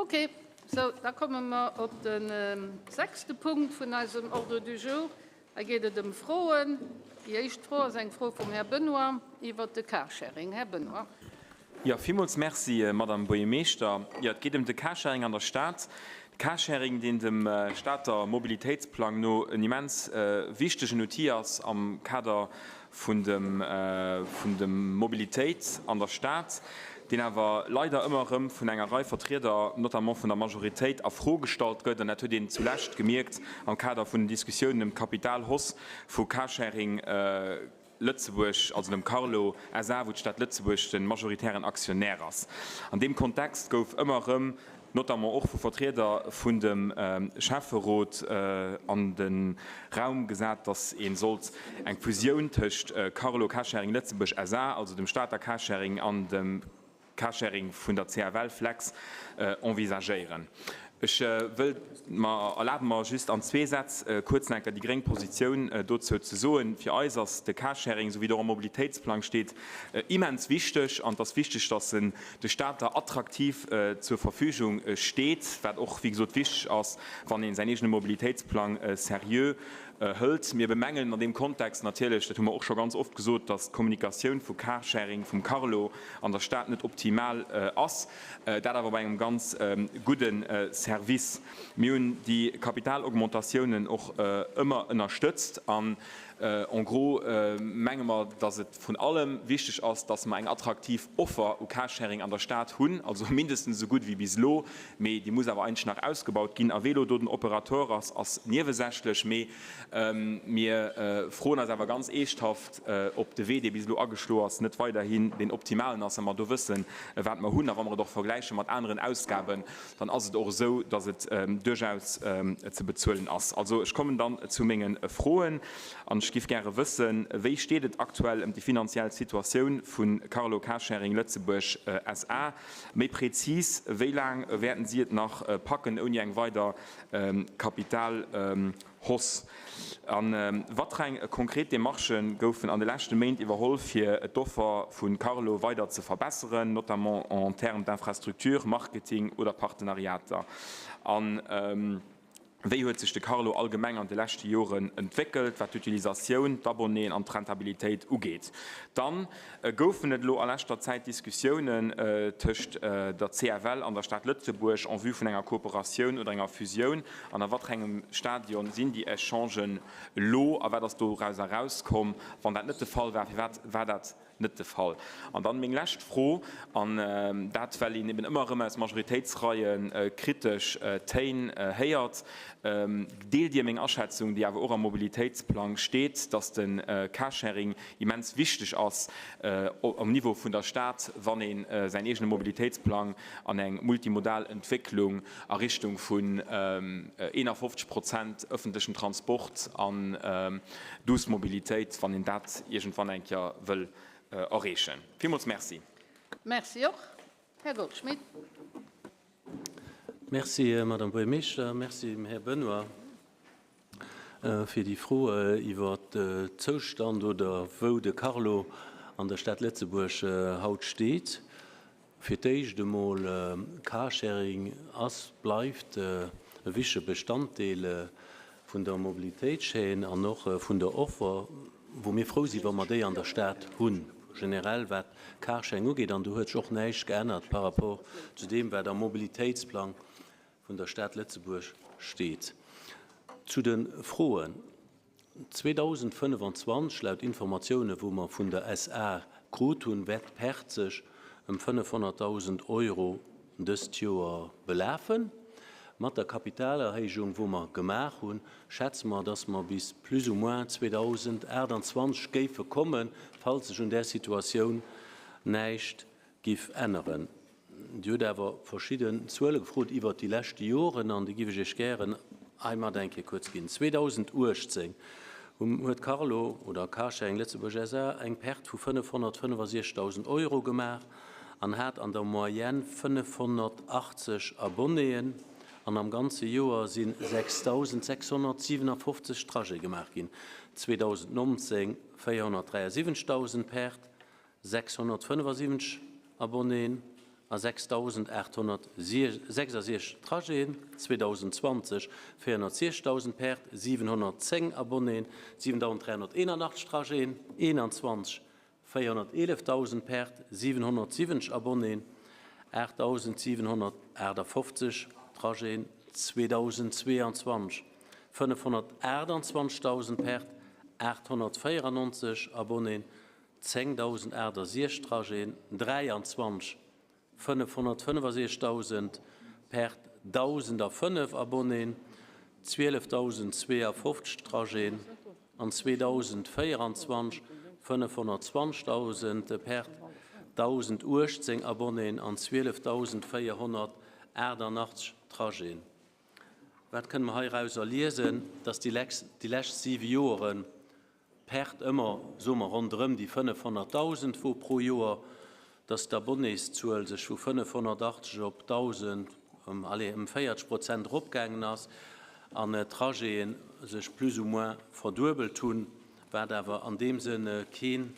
Ok, sou, da komme mer op de sechste Punkt vun eisem Ordre du jour. Hei geet et ëm Froen. Déi éischt Fro ass eng Fro vum Här Benoy iwwert de Carsharing. Här Benoy. Jo, villmools Merci, Madame Buergermeeschter. Jo, et geet ëm de Carsharing an der Stad. De Carsharing, deen dem Stater Mobilitéitsplang no en immens wichtegen Outil ass am Kader vun dem vun dem Mobilitéit an der Stad, deen awer leider ëmmer erëm vun enger Rei Vertrieder, notamment vun der Majoritéit, a Fro gestallt gëtt. An dat huet een zulescht gemierkt am Kader vun den Diskussiounen ëm d'Kapitalhausse vu Carsharing Lëtzebuerg, also dem Carlo SA. wou d'Stad Lëtzebuerg de majoritären Aktionär ass. An deem Kontext gouf ëmmer erëm notamment och vu Vertrieder vun dem Schäfferot an de Raum gesat, datt ee sollt eng Fusioun tëscht Carlo Carsharing Lëtzebuerg SA, also dem Stater Carsharing, an dem Carsharing vun der CFL Flex envisagéieren. Ech wëll mer erlabe mer just an zwee Sätz kuerz nach eng Kéier déi gréng Positioun dozou ze soen. Fir eis ass de Carsharing, esou wéi et och am Mobilitéitsplang steet, immens wichteg an et ass wichteg, datt en de Stater attraktiv zur Verfügung steet, wat och, wéi gesot, wichteg ass, wann ee säin eegene Mobilitéitsplang seriö hëlt. Mir bemängelen an deem Kontext natierlech, dat hu mer och scho ganz oft gesot, dass d'Kommunikatioun vu Carsharing vum Carlo an der Stad net optimal ass, dat awer bei engem ganz gudde Service. Mir hunn déi Kapitalaugmentatiounen och ëmmer ënnerstëtzt an en gros menge mer, dass et vrun allem wichteg ass, dass mer eng attraktiv Offer u Carsharing an der Stad hunn, also mindestens esou gutt wéi bis elo, mee déi muss awer eigentlech nach ausgebaut ginn. A wee elo do den Operateur ass, ass niewesächlech, mee mir froen eis awer ganz eeschthaft, ob de Wee, dee bis elo ageschlo ass, net weiderhin deen optimalen ass, wa mer do wëssen, wat mer hunn a wa mer et och vergläiche mat aneren Ausgaben, dann ass et och esou, dass et duerchaus ze bezuelen ass. Also ech kommen dann zu menge Froen an ech giff gäre wëssen, Wéi steet et aktuell ëm déi finanziell Situatioun vu Carlo Carsharing Lëtzebuerg SA? Méi prezis, wéi laang wäerten si et nach packen ouni eng weider Kapital? Hoss. A watreng konkret Demarchë goufen an de leschte Méint iwwerholl, fir d'Offer vu Carlo weider ze verbesseren, notamment en termes d'infrastructure, Marketing oder Partenariater? A wéi huet sech de Carlo allgemeng an de leschte Joren entwéckelt, wat d'Utilisatioun, d'Abonnéen an d'Rentabilitéit ugeet? Dann, Goufen et elo a leschter Zäit Diskussiounen tëscht der CFL an der Stad Lëtzebuerg en vue vun enger Kooperatioun oder enger Fusioun? An a watrengem Stadion sinn déi Echangen elo a wat ass dorauser erauskomm? Wann dat net de Fall war, firwat war dat net de Fall? An dann meng lescht Fro, an dat well een eben ëmmer erëm aus Majoritéitsreie kritesch Téin héiert, Deelt Dir meng Aschätzung, déi awer och am Mobilitéitsplang steet, datt de Carsharing immens wichteg ass um Niveau vun der Stad, wann ee säin eegene Mobilitéitsplang an eng multimodal Entwécklung a Richtung vun 51 Prozent ëffentlechen Transport an douce Mobilitéit, wann een dat iergendwann eng Kéier wëll erreechen. Villmools Merci. Merci och. Här Goldschmidt. Merci, Madame Buergermeeschter. Merci, Här Benoy, fir déi Fro iwwer de Zoustand oder wou de Carlo an der Stad Lëtzebuerg haut steet. Fir d'éischt emol, Carsharing ass, bleift e wichtege Bestanddeel vun der Mobilitéitschaîne an och vun der Offer, wou mir frou sinn, wa mer déi an der Stad hunn, generell wat Carsharing ugeet. An do huet sech och näischt geännert par rapport zu deem, wat am Mobilitéitsplang vun der Stad Lëtzebuerg steet. Zu de Froen, 2025, laut Informatiounen, wou mer vun der SA krut hunn, wäert d'Perte sech ëm 500.000 Euro dëst Joer belafen. Mat der Kapitalerhéijung, wou mer gemaach hunn, schätze mer, dass mer bis plus ou moins 2028 géife kommen, falls sech un där Situatioun näischt giff änneren. Dir hutt awer verschidden Zuele gefrot iwwert déi leschte Joren an déi giff ech Iech gären heimat eng Kéier kuerz ginn. 2018 huet Carlo oder Carsharing Lëtzebuerg SA eng Perte vu 565.000 Euro gemaach an hat an der Moyenne 580 Abonnéen an am ganze Joer si 6.657 Trajete gemaach ginn. 2019 473.000 Perte, 675 Abonnéen. a 6.866 Trajeten, 2020 406.000 Pertes, 710 Abonnéen, 7.381 Trajeten, 21 411.000 Pertes, 770 Abonnéen, 8.758 Trajeten, 2022 528.000 Pertes, 894 Abonnéen, 10.068 Trajeten, 23 565.000 Pertes, 1.005 Abonnéen, 12.052 Trajeten an 2024 520.000 Pertes, 1.018 Abonnéen an 12.488 Trajeten. Wat kënne mer heirauser liesen? Dass déi lescht siwe Joren d'Perte ëmmer, soe mer, ronderëm déi 500.000 wor pro Joer, dass d'Abonnészuel sech vu 580 op 1.000, ëm, allez, ëm 40 Prozent eropgaangen ass an d'Trajeten sech plus ou moins verduebelt hunn, wat awer an deem Sënn keen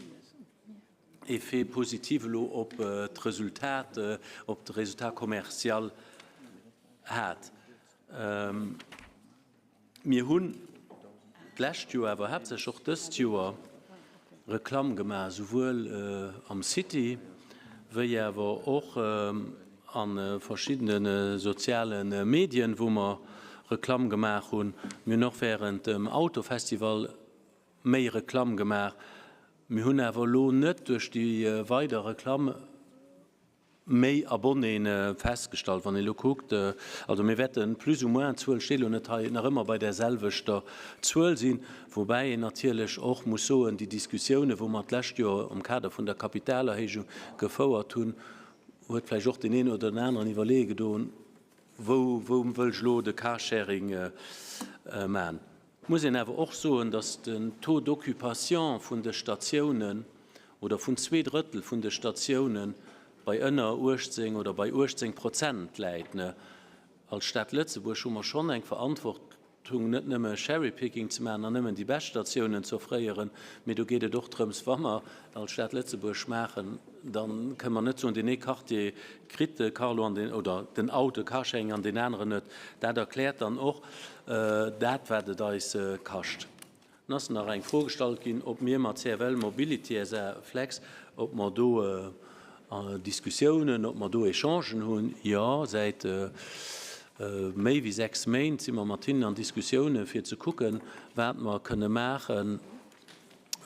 Effet positif elo op d'Resultat, op de Résultat commercial hat. Mir hunn d'lescht Joer, awer haaptsächlech och dëst Joer Reklamm gemaach, souwuel am City wéi awer och a verschiddene soziale Medien, wou mer Reklamm gemaach hunn. Mir hunn och während dem Autofestival méi Reklamm gemaach. Mir hunn awer elo net duerch déi weider Reklamm méi Abonnéen festgestallt. Wann ee elo kuckt, also mir wäerte plus ou moins, d'Zuel steet elo net hei, nach ëmmer bei där selwechter Zuel sinn, woubäi een natierlech och muss soen, déi Diskussiounen, wou mer d'lescht Joer am Kader vun der Kapitalerhéijung gefouert hunn, huet vläicht och deen een oder den aneren iwwerleeë gedoen, Wou wëll ech elo de Carsharing maachen? Et muss een awer och soen, dass den Taux d'occupation vun de Statiounen oder vun zweedrëttel vun de Statiounen bei ënner 18 oder bei 18 Prozent läit. Als Stad Lëtzebuerg hu mer schonn eng Verantwortung, net nëmme Cherry-picking ze maachen an nëmmen déi bescht Statiounen ze offréieren, mee do geet et och drëms, wa mer als Stad Lëtzebuerg maachen, da kënne mer net soen, deen ee Quartier kritt de Carlo an deen, oder den Auto, Carsharing an deen aneren net. Dat erkläert dann och dat, wat et eis kascht. Dann ass nach eng Fro gestallt ginn, ob mir mat CFL Mobility SA Flex, ob mer do Diskussiounen, ob mer do Echangen hunn. Jo, säit méi wéi 6 Méint si mer mat hinnen an Diskussiounen, fir ze kucken, wat mer kënne maachen,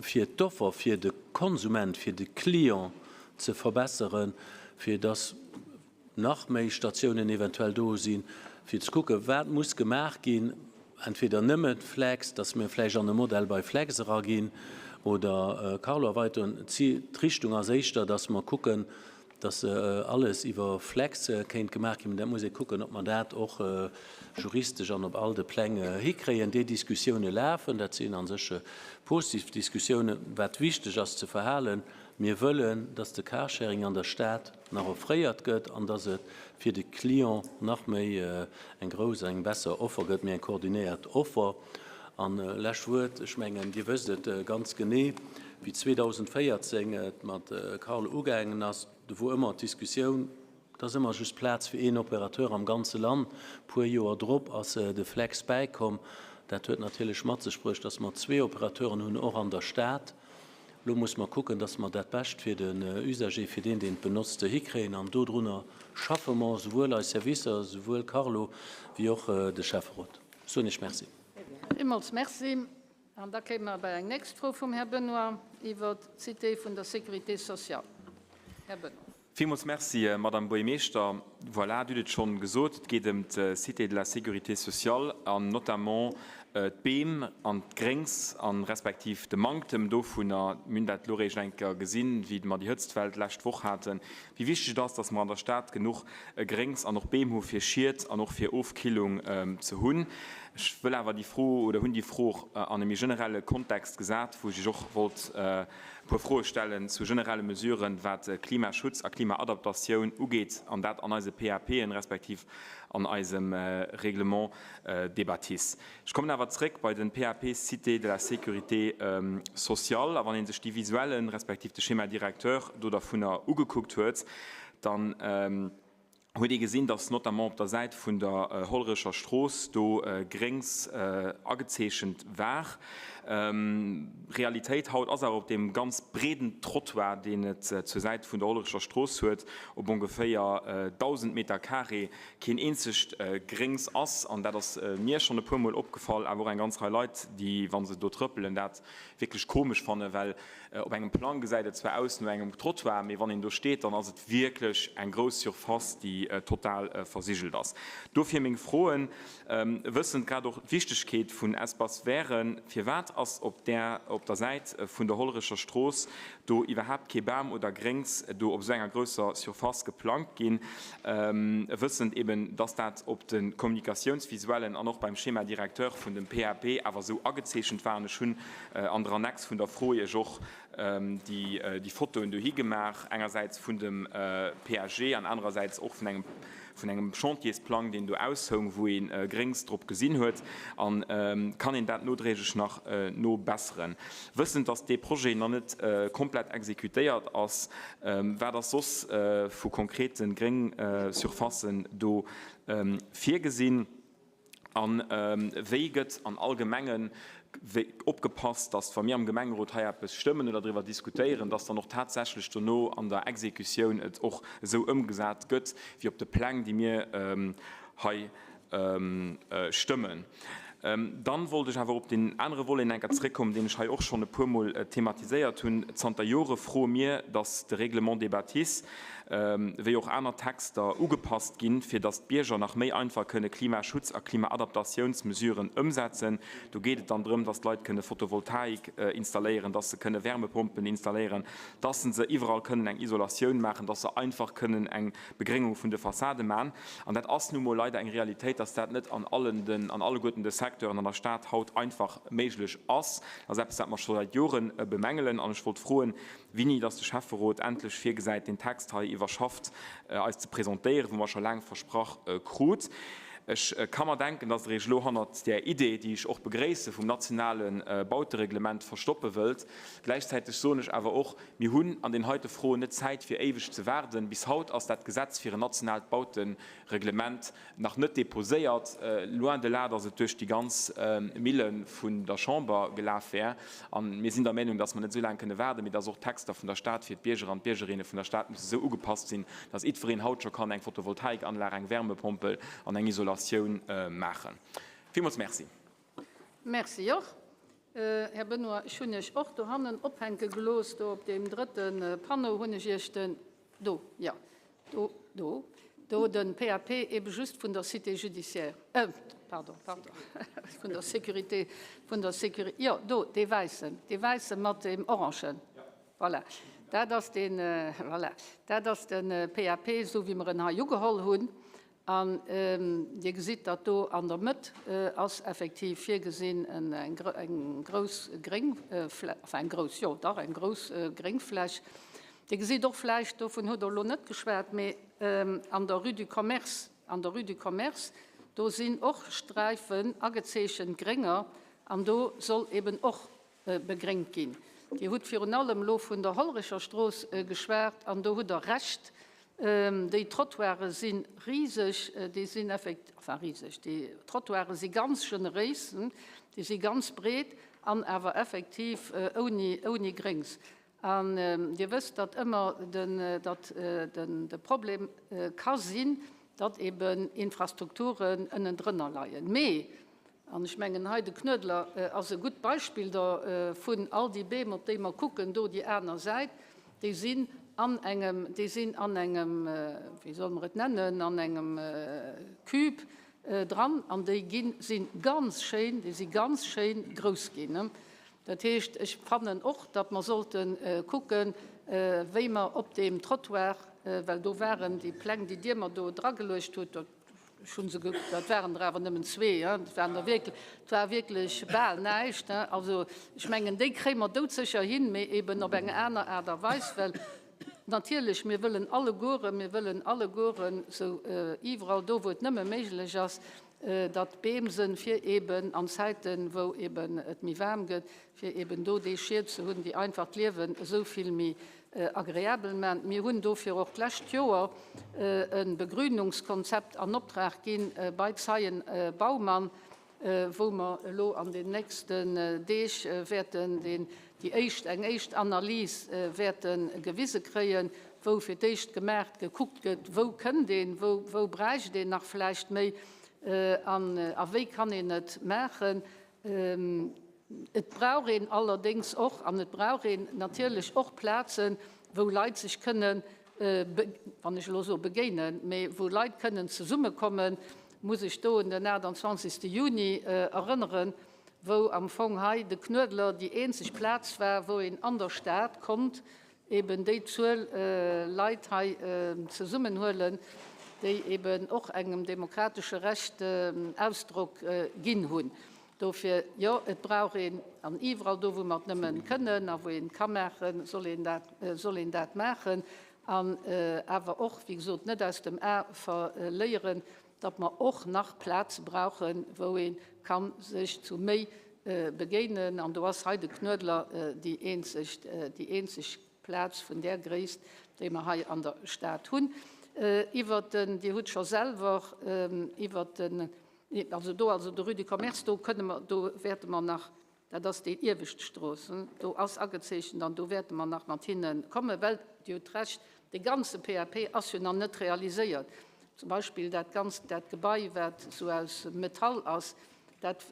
fir d'Offer fir de Konsument, fir de Client ze verbesseren, fir dass nach méi Statiounen eventuell do sinn, fir ze kucken, wat muss gemaach ginn, entweder nëmme Flex, dass mir vläicht an e Modell bei Flex eraginn oder Carlo-Erweiterung. D'Richtung ass éischter, dass mer kucken, dass alles iwwer Flex kéint gemaach ginn. Mä dat muss ee kucken, ob mer dat och juristesch an op all de Pläng hikréien. Déi Diskussioune lafen. Dat sinn a sech positiv Diskussiounen. Wat wichteg ass ze verhalen, Mir wëllen, dass de Carsharing an der Stad nach offréiert gëtt an dass et fir de Client nach méi eng grouss, eng besser Offer gëtt, méi eng koordinéiert Offer. An lescht Wuert, ech mengen, Dir wësst et ganz genee, wéi 2014 et mat Carlo ugaangen ass, do wor ëmmer d'Diskussioun, et ass ëmmer just Plaz fir een Opérateur am ganze Land. Puer Joer drop ass de Flex bäikomm. Dat huet natierlech mat sech bruecht, dass mer zwee Opérateuren hunn, och an der Stad. Elo muss mer kucken, dass mer dat Bescht fir den Usager, fir deen, deen et benotzt, hikréien. An dodrunner schaffe mer, souwuel eis Servicer, souwuel Carlo wéi och de Schäfferot. Soen Iech Merci. Villmools Merci. An da kéime mer bei eng nächst Fro vum Här Benoy iwwert d'Cité vun der Sécurité sociale. Här Benoy. Villmools Merci, Madame Buergermeeschter. Voilà, Dir hutt et schonn gesot, et geet ëm d'Cité de la Sécurité sociale an notamment d'Beem an d'Gréngs a respektiv de Manktem dovunner. Mir hunn dat elo eréischt eng Kéier gesinn, wéi mer déi Hëtztwell d'lescht Woch haten, wéi wichteg et ass, dass mer an der Stad genuch Gréngs an och Beem hu fir Schied an och fir Ofkillung ze hunn. Ech wëll awer déi Fro oder hunn déi Fro och an e méi generelle Kontext gesat, wou ech Iech och wollt e puer Froe stellen zu generelle Mesuren, wat Klimaschutz a Klimaadaptatioun ugeet, an dat an eise PAPen respektiv an eisem Règlement des bâtisses. Ech kommen awer zréck bei de PAP Cité de la sécurité sociale. A wann ee sech déi Visuellen respektiv de Schéma directeur do dervunner ugekuckt huet, da. Dann huet ee gesinn, dass notamment op der Säit vun der Hollerecher Strooss do Gréngs agezeechent war. Realitéit haut ass awer op deem ganz breeden Trottoir, deen et zur Säit vun der Hollerecher Strooss huet, op ongeféier 1.000 Meter carré keen eenzegt Gréngs ass. An dat ass mir schonn e puermol opgefall, awer och eng ganz Rei Leit, déi, wa se do trëppelen, dat wierklech komesch fannen, well op engem Plang gesäit et zwar aus no engem Trottoir, mee wann een do steet, dann ass et wierklech eng grouss Surface, déi total versigelt ass. Dofir meng Froen, wëssend grad och d'Wichtegkeet vun Espaces verts, Firwat ass op där, op der Säit vun der Hollerecher Strooss do iwwerhaapt kee Bam oder Gréngs do op esou enger grousser Surface geplangt ginn, wëssend eben, dass dat op de Kommunikatiounsvisuellen an och beim Schéma directeur vun dem PAP awer esou agezeechent war? An ech hunn an der Annex vun der Fro Iech och déi Fotoen dohi gemaach, engersäits vun dem PAG an anerersäits och vun engem vun engem Chantiersplang, deen do aushoung, wou ee Gréngs drop gesinn huet. A kann een dat nodréiglech nach nobesseren? Wëssend, datt dee Projet nach net komplett exekutéiert ass, wat ass soss vu konkrete Gréngsurfacen do virgesinn? A wéi gëtt an all Gemengen opgepasst, datt, wa mir am Gemengerot hei eppes stëmmen oder driwwer diskutéieren, datt dann och tatsächlech dono an der Exekutioun et och esou ëmgesat gëtt wéi op de Pläng, déi mir hei stëmmen? Dann wollt ech awer op deen anere Volet enker zréckkommen, deen ech hei och schonn e puermol thematiséiert hunn. Zanter Jore froe mir, datt de Règlement des bâtisses, wéi och aner Texter ugepasst ginn, fir datt d'Bierger nach méi einfach kënne Klimaschutz a Klimaadaptatiounsmesuren ëmsetzen. Do geet et dann drëm, datt d'Leit kënne Photovoltaik installéieren, datt se kënne Wärmepompen installéieren, datt se iwwerall kënnen eng Isolatioun maachen, datt se einfach kënnen eng Begréngung vun de Fassade maachen. An dat ass nu mol leider eng Realitéit, datt dat net an allen den, an alleguerten de Secteuren an der Stad haut einfach méiglech ass. Dat ass eppes, wat mer scho säit Jore bemängelen. An ech wollt froen, Winni dass de Schäfferot endlech virgesäit, deen Text hei iwwerschafft eis ze presentéieren, wou mer scho laang versprach krut. Ech ka mer denken, dass Der Iech elo hannert där Idee, déi ech och begréisse, vum nationale Bautereglement verstoppe wëllt. Gläichzäiteg soen ech awer och, Mir hunn an deenen heite Froen net Zäit, fir éiweg ze waarden. Bis haut ass dat Gesetz fir en nationaalt Bautereglement nach net déposéiert, loin de là, dass et duerch déi ganz Mille vun der Chamber gelaf wär. A mir sinn der Meinung, dass mer net esou laang kënne waarden, mee dass och d'Texter vun der Stad fir d'Bierger an d'Biergerinne vun der Stad musse esou ugepasst sinn, dass jiddwereen haut scho kann eng Photovoltaikanlag, eng Wärmepompel an eng Isolatioun maachen. Villmools Merci. Merci och. Här Benoy, ech hunn Iech och dohannen ophänke gelooss, do op deem drëtte Panneau hunn ech Iech den, Do, jo, do, do, do de PAP ebe just vun der Cité judiciaire, äh, pardon, pardon, vun der Sécurité, vun der Sécuri-, jo, do, dee wäissen, dee wäisse mat deem orangen. Voilà, dat ass deen, voilà, dat ass de PAP, esou wéi mer en hei ugeholl hunn. An Dir gesitt, datt do an der Mëtt ass effektiv virgesinn eng grouss Gréngfläch, enfin eng grouss, jo dach, eng grouss Gréngfläch. Dir gesitt och vläicht, dovun hutt Der elo net geschwat, mee an der Rue du Commerce, an der Rue du Commerce, do sinn och Sträifen agezeechent, grénger, an do soll eben och begréngt ginn. Dir hutt virun allem elo vun der Hollerecher Strooss geschwat an do hutt Der Recht, déi Trottoiren si riseg, déi sinn effekt-, enfin riseg, déi Trottoiren si ganz generéis, déi si ganz breet an awer effektiv ouni, ouni Gréngs. An Dir wësst, datt ëmmer den, datt den, de Problem ka sinn, datt eben Infrastrukturen ënnendrënner leien. Mee An ech mengen hei de Knuedler ass e gutt Beispill dervun. All déi Beem, op déi mer kucken, do déi aner Säit, déi sinn an engem, déi sinn an engem, wéi solle mer et nennen, an engem Cube dran an déi ginn, si ganz schéin, déi si ganz schéin grouss ginn. Dat heescht, ech fannen och, datt mer sollte kucken, wéi mer op deem Trottoir, well do waren déi Pläng, déi Dir mer do drageluecht hutt, Ech hunn se gekuckt, dat waren der awer nëmmen zwee, dat waren der wierklech, et war wierklech bal näischt. Also ech mengen, déi kréie mer doudsécher hin, mee eben op eng aner Aart a Weis, well natierlech mir wëllen allegueren, mir wëllen allegueren esou iwwerall do, wou et nëmme méiglech ass, datt Beem sënn, fir eben an Zäiten, wou eben et méi waarm gëtt, fir eben do dee Schied ze hunn, déi einfach d'Liewen esou vill méi. agreabel maachen. Mir hunn dofir och d'lescht Joer e Begrünungskonzept an Optrag gi bei Zeien Baumann, wou mer elo an den nächsten Deeg wäerten déi éischt, eng éischt Analys wäerte gewise kréien, wou fir d'éischt gemaacht, gekuckt gëtt, wou kënnt een, wou, wou bräicht een nach vläicht méi an a wéi kann een et maachen. Et brauch een allerdéngs och, an et brauch een natierlech och Plazen, wou Leit sech kënnen, wann ech elo soe begéinen, mee wou Leit kënnen zesummekommen, muss ech do un den 28. Juni erënneren, wou am Fong hei de Knuedler déi eenzeg Plaz war, wou een an der Stad konnt eben déi Zuel Leit hei zesummenhuelen, déi eben och engem demokratesche Recht Ausdrock ginn hunn. Dofir, jo, et brauch een, an iwwerall do, wou mer et nëmme kënnen a wou een et ka maachen, soll een dat, soll een dat maachen. An awer och, wéi gesot, net aus dem A verléieren, datt mer och nach Plaze brauchen, wou ee ka sech zu méi begéinen. An do ass hei de Knuedler déi eenzeg, déi eenzeg Plaz vun där Gréisst, déi mer hei an der Stad hunn. Iwwert den, Dir hutt scho selwer iwwert den, Also do, also de Rue du Commerce, do kënne mer, do wäerte mer nach, dat ass déi iewescht Strooss, do ass agezeechent an do wäerte mer nach mat hinne kommen, well Dir hutt Recht, dee ganze PAP ass jo nach net realiséiert. Zum Beispill dat ganzt, dat Gebai, wat esou aus Metall ass, dat,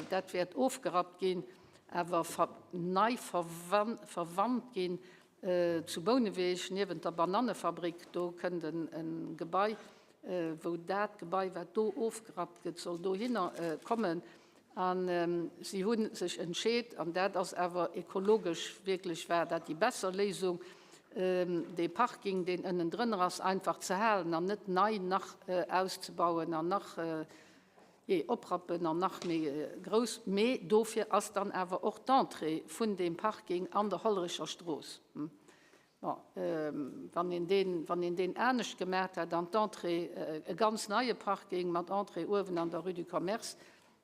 dat wäert ofgerappt ginn, awer nei verwannt ginn Zu Bouneweg, niewent der Banannefabrik, do kënnt e Gebai, wou dat Gebai, wat do ofgerappt gëtt, soll dohinner kommen. A si hu sech entscheet, an dat ass awer ekologesch wierklech war dat déi besser Léisung, dee Parking, deen ënnendrënner ass, einfach ze halen an net nei nach auszebauen an nach, Jee, oprappen an nach méi grouss. Mee dofir ass dann awer och d'Entrée vun deem Parking an der Hollerecher Strooss. Bon, wann een deen, wann een deen anescht gemaat hätt an d'Entrée, e ganz neie Parking mat Entrée uewen an der Rue du Commerce,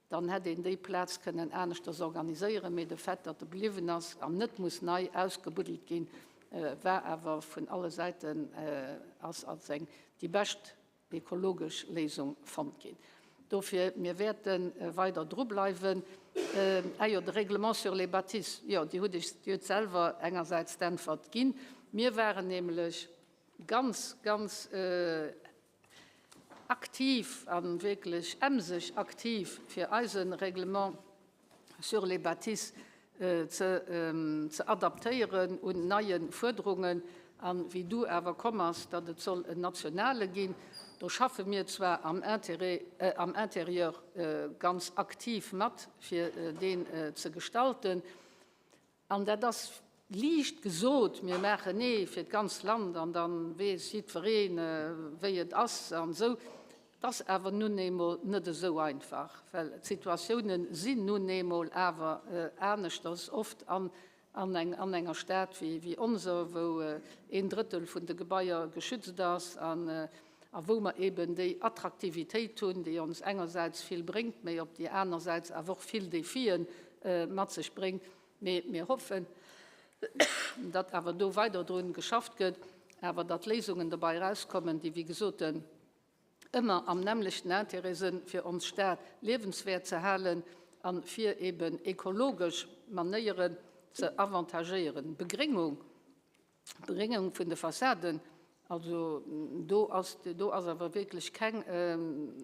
dann hätt een déi Plaz kënnen aneschters organiséieren. Mee de Fait, datt e bliwwen ass an net muss nei ausgebuddelt ginn, war awer vun alle Säiten ass als eng déi bescht ekologesch Léisung fonnt ginn. Dofir, mir wäerte weider drubleiwen. Ah jo, de Règlement sur les bâtisses, jo, Dir hutt Iech, Dir hutt selwer engersäits d'Äntwert ginn. Mir waren nämlech ganz, ganz aktiv a wierklech emseg aktiv, fir eise Règlement sur les bâtisses ze adaptéieren un neie Fuerderungen. A wéi du awer komm ass, datt et soll en nationale ginn, do schaffe mir zwar am Intérêt, am Intérieur ganz aktiv mat, fir deen ze gestalten. An dat ass liicht gesot, mir maachen ee fir d'ganz Land an da weess jiddweree wéi et ass an esou. Et ass awer nun eemol net esou einfach, well d'Situatiounen sinn nun eemol awer aneschters oft an an enger Stad wéi onser, wou een Drëttel vun de Gebaier geschützt ass an a wou mer eeben déi Attraktivitéit hunn, déi ons engersäits vill bréngt, mee op déi aner Säits awer och vill Defie mat sech bréngt. Mee mir hoffen, datt awer do weider drun geschafft gëtt, awer datt Léisungen dobei erauskommen, déi, wéi gesot, ëmmer am nämmlechten Intérêt sënn, fir ons Stad liewenswäert ze halen a fir eeben ekologesch Manéieren ze avantagéieren. Begréngung. D'Beréngung vun de Fassaden, also do ass, do ass awer wierklech keng,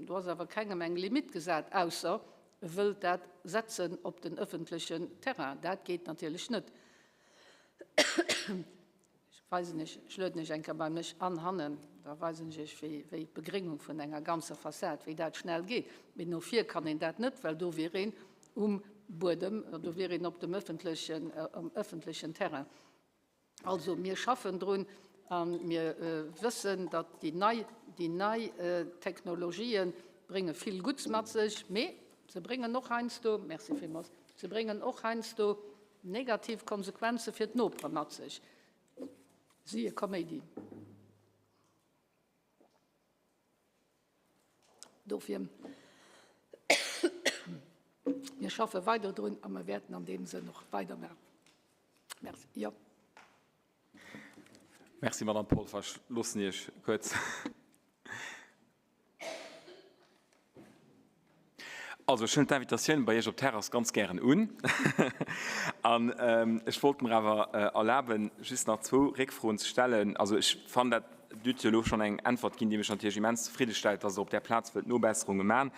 do ass awer kengem eng Limitt gesat, ausser e wëllt dat setzen op den öffentlechen Terrain. Dat geet natierlech net. Ech weisen Iech, ech lueden Iech eng Kéier bei mech an hannen, da weisen ech Iech, wéi, wéi d'Begréngung vun enger ganzer Fassad, wéi dat schnell geet. Mee no vir kann een dat net, well do wier een um Buedem, do wier een op dem öffentlechen, um öffentlechen Terrain. Also mir schaffen drun a mir wëssen, datt déi nei, déi nei Technologië brénge vill Gutts mat sech, mee se bréngen och heiansdo, merci villmools, se bréngen och heiansdo negativ Konsequenze fir d'Nopere mat sech, siehe Kaméidi. Dofir, mir schaffe weider drun a mir wäerten an deem Sënn och weidermaachen. Merci. Jo. Merci, Madame Polfer. Ech loossen Iech kuerz. Also, ech huelen d'Invitatioun bei Iech op d'Terrass ganz gären un. An ech wollt mer awer erlaben, just nach zwou Réckfroen ze stellen. Also, ech fannen dat, Dir hutt jo elo schonn eng Äntwert ginn, déi mech natierlech immens zefriddestellt, dass Der op där Plaz wëllt Nobesserunge maachen.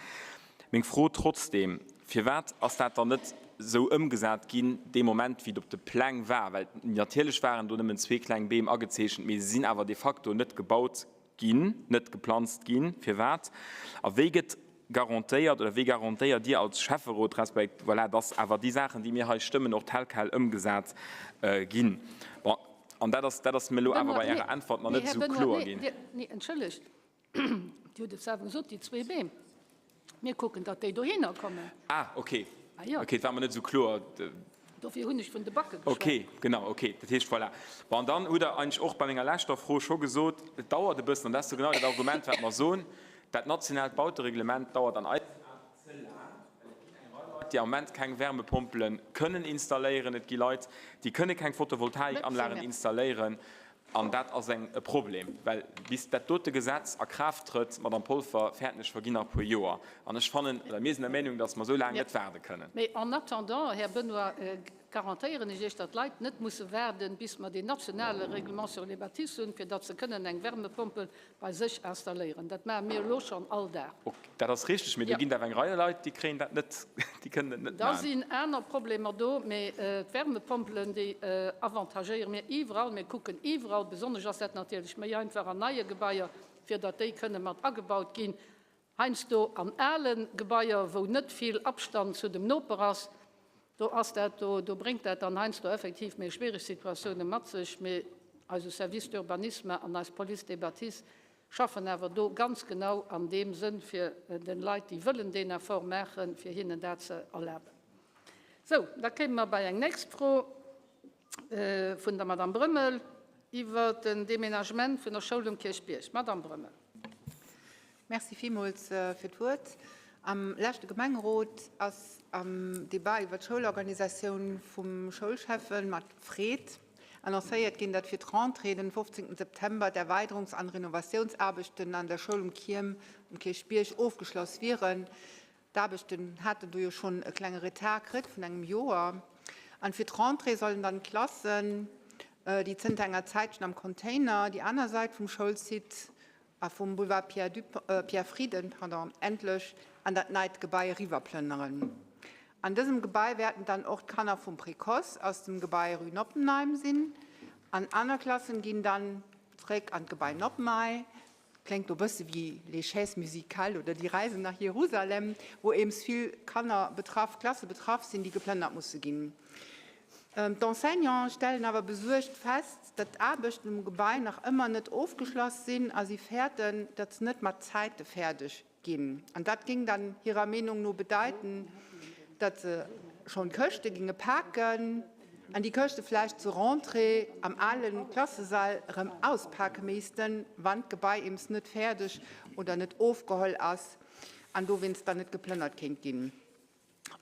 Meng Fro trotzdeem, Firwat ass dat dann net esou ëmgesat ginn dee Moment, wéi et op de Pläng war? Well natierlech waren do nëmmen zwee kleng Beem agezeechent, mee se sinn awer de facto net gebaut ginn, net geplanzt ginn. Firwat? A wéi gëtt garantéiert oder wéi garantéiert Dir als Schäfferot respekt, voilà, dass awer déi Saachen, déi mir hei stëmmen, och tel quel ëmgesat ginn? Bon, an dat ass, dat ass mir elo awer bei Ärer Äntwert nach net esou kloer ginn. Nee, entschëllegt. Dir hutt et selwer gesot, déi zwee Beem. Mir kucken, datt déi dohinner kommen. Ah, okay. Ah, jo. Okay, et war mer net esou kloer. Dofir hunn ech vun de Backe geschwat. Okay, genau, okay. Dat heescht, voilà. Bon, an dann hutt Der eigentlech och bei menger leschter Fro scho gesot, et dauert e bëssen, an dat ass jo genau dat Argument, wat mer soen, dat nationaalt Bautereglement dauert an eisen Aen ze laang, well et ginn eng Rei Leit, déi am Moment keng Wärmepompele kënnen installéieren, et gi Leit, déi kënne keng Photovoltaikanlagen installéieren. An dat ass eng e Problem, well bis dat dote Gesetz a Kraaft trëtt, Madamm Polfer, fäerten ech, verginn nach e puer Joer. An ech fannen, oder mir sinn der Meinung, dass mer esou laang net waarde kënnen. Mee en attendant, Här Benoy, garantéieren ech Iech, datt d'Leit net musse waarden, bis mer deen nationale Règlement sur les bâtisses hunn, fir datt se kënnen eng Wärmepompel bei sech installéieren. Dat maache mir elo schonn all Dag. Ok, dat ass richteg, mee do ginn et awer eng Rei Leit, déi kréien dat net, déi kënnen et net Da maachen. sinn aner Problemer do, mee d'Wärmepompelen, déi avantagéiere mir iwwerall. Mir kucken iwwerall, besonnesch ass dat natierlech méi einfach an neie Gebaier, fir datt déi kënne mat agebaut ginn. Heiansdo an ale Gebaier, wou net vill Abstand zu dem Noper ass, do ass dat do, do bréngt dat dann heiansdo effektiv méi schwiereg Situatioune mat sech. Mee eise Service d'urbanisme an eis Police des bâtisses schaffen awer do ganz genau an deem Sënn, fir den Leit, déi wëllen deen Effort maachen, fir hinnen dat ze erlaben. Sou, da kéime mer bei eng nächst Fro vun der Madame Brömmel iwwert den Deménagement vun der Schoul um Kierchbierg. Madame Brömmel. Merci villmools fir d'Wuert. Am leschte Gemengerot ass am Debat iwwer d'Schoulorganisatioun vum Schoulschäffen mat Freed annoncéiert ginn, datt fir d'Rentrée den 15 September d'Erweiderungs an Renovatiounsaarbechten an der Schoul um Kierm um Kierchbierg ofgeschloss wieren. D'Aarbechten haten do jo schonn e klenge Retard kritt vun engem Joer. An fir d'Rentrée sollen dann d'Klassen, déi zënter enger Zäitchen am Container déi aner Säit vum Schoulsite a vum Boulevard Pierre Dupong, Pierre Frieden, pardon, endlech an dat neit Gebai eriwwerplënneren. An dësem Gebai wäerten dann och d'Kanner vum Précoce aus dem Gebai Rue Noppenheim sinn an aner Klassen ginn dann zréck an d'Gebai Noppenhei. Kléngt do bësse wéi Les chaises musicales oder Die Reise nach Jerusalem, wou eems vill Kanner betraff, Klasse betraff sinn, déi geplënnert musse ginn. D'Enseignante stellen awer besuergt fest, datt d'Aarbechten um Gebai nach ëmmer net ofgeschloss sinn a si fäerten, datt se net mat Zäite fäerdeg ginn. An dat géing dann hirer Meenung no bedeiten, datt se schonn Këschte géinge paken an déi Këschte vläicht zur Rentrée am ale Klassesall erëm auspake missten, wann d'Gebai eems net fäerdeg oder net ofgeholl ass an dowéinst dann net geplënnert kéint ginn.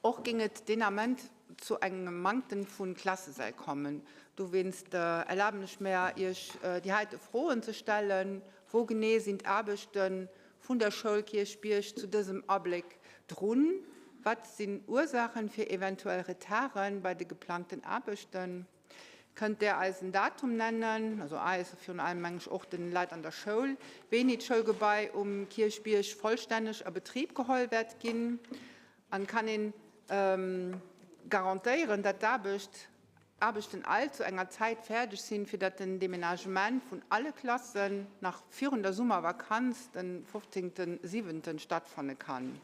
Och géing et deen Ament zu engem Manktem vu Klassesäll kommen. Dowéinst erlaben ech mär, Iech déi heite Froen ze stellen, Wou genee sinn d'Aarbechte vun der Schoul Kierchbierg zu dësem Abléck drun? Wat sinn Ursaachen fir eventuell Retarde bei de geplangten Aarbechten? Kënnt Der eis en Datum nennen, also eis, virun allem mengen ech och den Leit an der Schoul, wéini d'Schoulgebai um Kierchbierg vollstänneg a Betrib geholl wäert ginn? An kann een garantéieren, dat d'Aarbecht, Aarbechten all zu enger Zäit fäerdeg sinn, fir dat den Deménagement vun alle Klassen nach virun der Summervakanz, den 15.07. Stattfanne kann?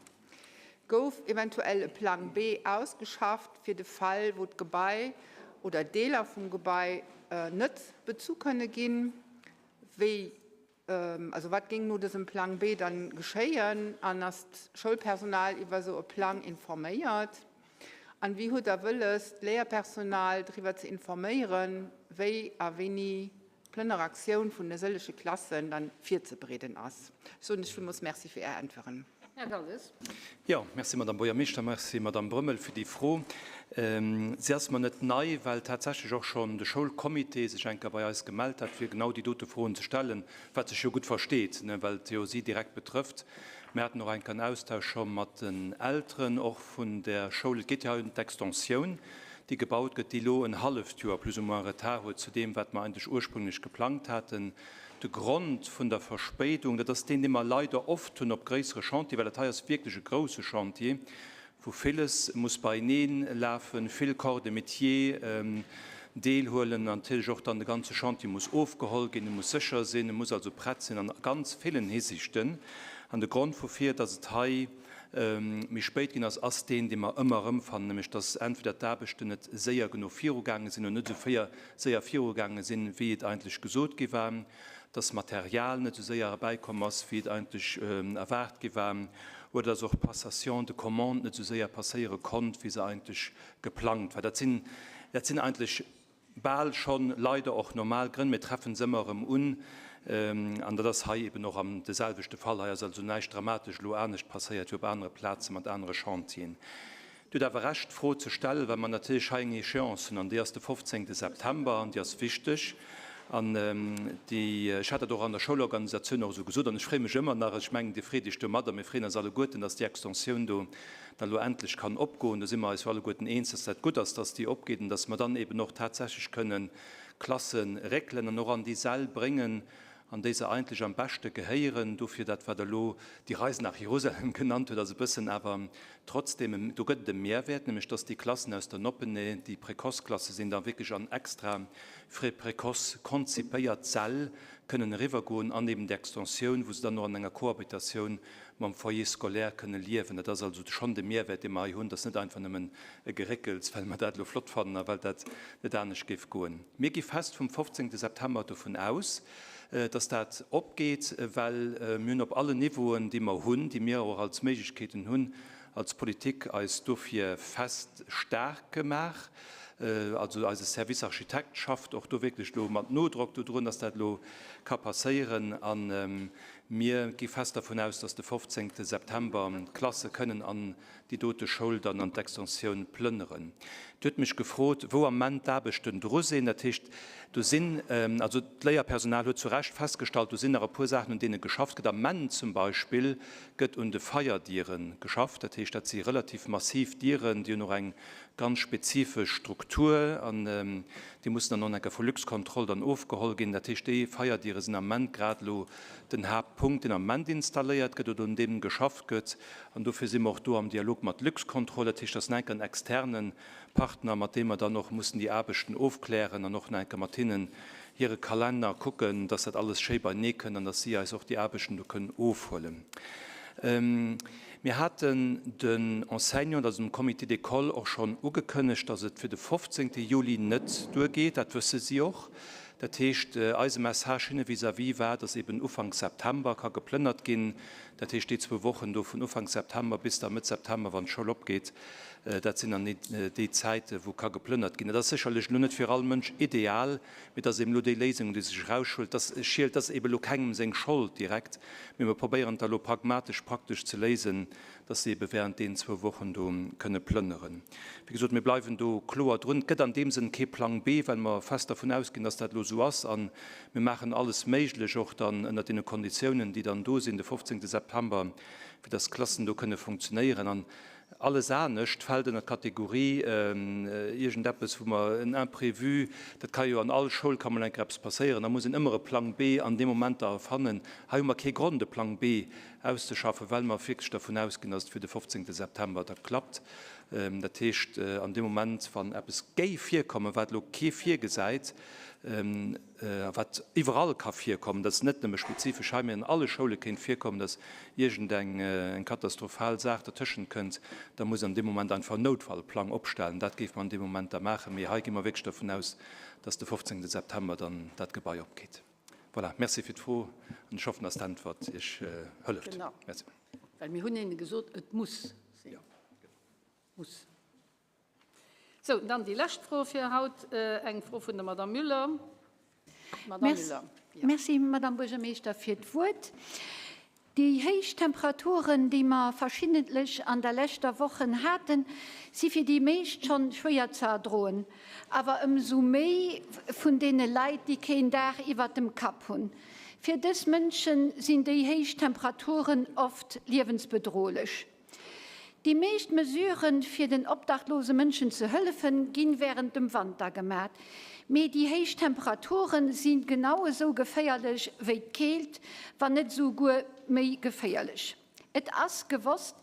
Gouf eventuell e Plang B ausgeschafft fir de Fall, wou d'Gebai oder Deeler vum Gebai net bezu kënne ginn? Wéi, also wat géing no dësem Plang B dann geschéien an ass d'Schoulpersonal iwwer esou e Plang informéiert? An wéi hutt Der wëlles d'Léierpersonal driwwer ze informéieren, wéi a wéini? d'Plënneraktioun vun de sëllege Klassen dann virzebereeden ass. Ech soen lech villmools Merci fir Är Äntweren. Här Galles. Jo, merci Madame Buergermeeschter, merci Madame Brömmel fir déi Fro. Si ass mer net nei, well tatsächlech och schonn de Schoulcomité sech eng Kéier bei eis gemellt hat, fir genau déi dote Froen ze stellen, wat sech jo gutt versteet, well et jo si direkt betrëfft. Mir haten och eng Kéier en Austausch scho mat den Elteren och vun där Schoul. Et geet jo hei ëm d'Extensioun, déi gebaut gëtt, déi elo en halleft Joer plus ou moins Retard huet zu deem, wat mer eigentlech ursprünglech geplangt haten. De Grond vun der Verspéidung, dat ass deen, dee mer leider oft hunn op gréissere Chantier, well dat hei ass wierklech e grouse Chantier, wou villes muss beienee lafen, vill Corps de métier deelhuelen an natierlech och dann de ganze Chantier muss ofgeholl ginn, e muss sécher sinn, e muss also prett sinn an ganz villen Hisiichten. An de Grond woufir dass et hei méi spéit ginn ass, ass deen, dee mer ëmmer erëmfannen, nämlech dass entweder d'Aarbechten net séier genuch virugaange sinn oder net esou féier séier virugaange sinn, wéi et eigentlech gesot gi war, dass Material net esou séier erbäikomm ass, wéi et eigentlech erwaart gi war, oder dass och d'Passation de commande net esou séier passéiere konnt, wéi se eigentlech geplangt war. Dat sinn, dat sinn eigentlech bal schonn leider och normal Grënn. Mir treffen se ëmmer erëm un, an dat ass hei eben och am de selwechte Fall. Hei ass also näischt dramatesch elo anescht passéiert wéi op anere Plaze mat anere Chantieren. Dir hutt awer Recht, d'Fro ze stellen, well mer natierlech hei eng Échéance hunn, an déi ass de 15. September, an déi ass wichteg. An déi, ech hat dat och an der Schoulorganisatioun och esou gesot, an ech freeë mech ëmmer nach, ech mengen, Dir freet Iech domadder, mir freeën eis alleguerten, dass déi Extensioun do da lo endlech kann opgoen. Do si mer eis jo alleguerten eens, dass dat gutt ass, dass déi opgeet an dass mer dann eben och tatsächlech kënnen Klasse réckelen an och an déi Säll bréngen, an déi se eigentlech am beschte gehéieren. Dofir dat, wat Der elo die Reise nach Jerusalem genannt hutt, ass e bëssen awer trotzdem, do gëtt et e Mehrwert, nämlech dass déi Klassen aus der Noppene, déi Précoce-Klasse sinn, da wierklech an extra fir Précoce konzipéiert Säll kënnen eriwwergoen an eben déi Extensioun, wou se dann och an enger Cohabitatioun mam Foyer scolaire kënne liewen. Dat ass also schonn de Mehrwert, dee mer hei hunn. Dat ass net einfach nëmmen e Geréckels, well mer dat elo flott fannen a well dat net anescht géif goen. Mir gi fest vum 15. September dovun aus, dass dat opgeet, well mir hunn op allen Niveauen, déi mer hunn, déi mir och als Méiglechkeeten hunn als Politik, eis dofir fest staark gemaach. Also eise Service Architekt schafft och do wierklech elo mat Nodrock dodrun, dass dat elo ka passéieren. A mir gi fest dervun aus, dass de 15. September d'Klasse kënnen an déi dote Schoul dann an d'Extensioun plënneren. Dir hutt mech gefrot, wou am Ament d'Aarbechten dru sinn. Dat heescht, do sinn, also d'Léierpersonal huet zu Recht festgestallt, do sinn nach e puer Saachen, un deene geschafft gëtt. Am Ament zum Beispill gëtt un de Feierdiere geschafft. Dat heescht, dat si relativ massiv Dieren, déi hunn och eng ganz spezifesch Struktur an déi mussen dann och nach vu Luxcontrol dann ofgeholl ginn. Dat heescht, déi Feierdiere sinn am Ament grad elo den Haaptpunkt, deen am Ament installéiert gëtt oder un deem geschafft gëtt. An dofir si mer och do am Dialog mat Luxcontrol. Dat heescht, dat ass nach enker en externe Partner, mat deem mer dann och mussen déi Aarbechten ofklären an och nach enker mat hinnen hire Kalenner kucken, dass dat alles schéi beienee kënnt an dass si eis och déi Aarbechten do kënnen ofhuelen. Mir haten den Enseignanten, also dem Comité d'école och schonn ugekënnegt, dass et fir de 15. Juli net duergeet. Dat wësse si och. Dat heescht, eise Message hinne vis-à-vis war, dass eben Ufank September ka geplënnert ginn. Dat heescht, déi zwou Wochen do vun Ufank September bis da Mëtt September, wann d'Schoul opgeet, dat sinn dann déi Zäite wou ka geplënnert ginn. Dat ass sécherlech elo net fir all Mënsch ideal, mee et ass eben elo déi Léisung, déi sech erausschult. Dat schielt, dat ass eben elo kengem seng Schold direkt, mee mer probéieren et da elo pragmatesch, praktesch ze léisen, dass se ebe während deenen zwou Wochen do kënne plënneren. Wéi gesot, mir bleiwen do kloer drun. Et gëtt an deem Sënn kee Plang B, well mer fest dervun ausginn, dass dat elo esou ass. A mir maachen alles Méiglech, och dann ënnert deene Konditiounen, déi dann do sinn, de 15. September, fir dass d'Klassen do kënne funktionéieren. An alles anescht fält ënnert d'Kategorie iergendeppes, wou mer en Imprévu, dat ka jo an all Schoul ka mol eng Kéier eppes passéieren, da muss een ëmmer e Plang B an deem Moment da erfannen. Hei hu mer kee Grond, e Plang B auszeschaffen, well mer wierklech dervun ausginn, dass et fir de 15. September da klappt. Dat heescht, an deem Moment, wann eppes géif virkommen, wat elo kee virgesäit, a wat iwwerall ka virkommen, dat ass net nëmme spezifesch hei, mä an alle Schoule kéint virkommen, dass iergendeng eng katastrophal Saach dertëschent kënnt, da muss an deem Moment einfach en Noutfallplang opstellen. Dat géife mer an deem Moment da maachen. Mee hei gi mer wierklech dervun aus, dass de 15. September dann dat Gebai opgeet. Voilà, merci fir d'Fro an ech hoffen, dass d'Äntwert Iech hëlleft. Genau. Merci. Well mir hunn hinne gesot, et muss sinn. Muss. Sou, dann déi lescht Fro fir haut, eng Fro vun der Madame Müller. Madame Müller. Merci, Madame Buergermeeschter, fir d'Wuert. Déi héich Temperaturen, déi mer verschiddentlech an der leschter Wochen haten, si fir déi meescht schonn schwéier ze erdroen, awer ëmsou méi vun deene Leit, déi keen Daach iwwert dem Kapp hunn. Fir dës Mënsche sinn déi héich Temperaturen oft liewensbedrohlech. Déi meescht Mesuren, fir den obdachlose Mënschen ze hëllefen, ginn wärend dem Wanter gemat. Mee déi héich Temperaturen si genau esou geféierlech wéi d'Keelt, wann net esou guer méi geféierlech. Et ass gewosst,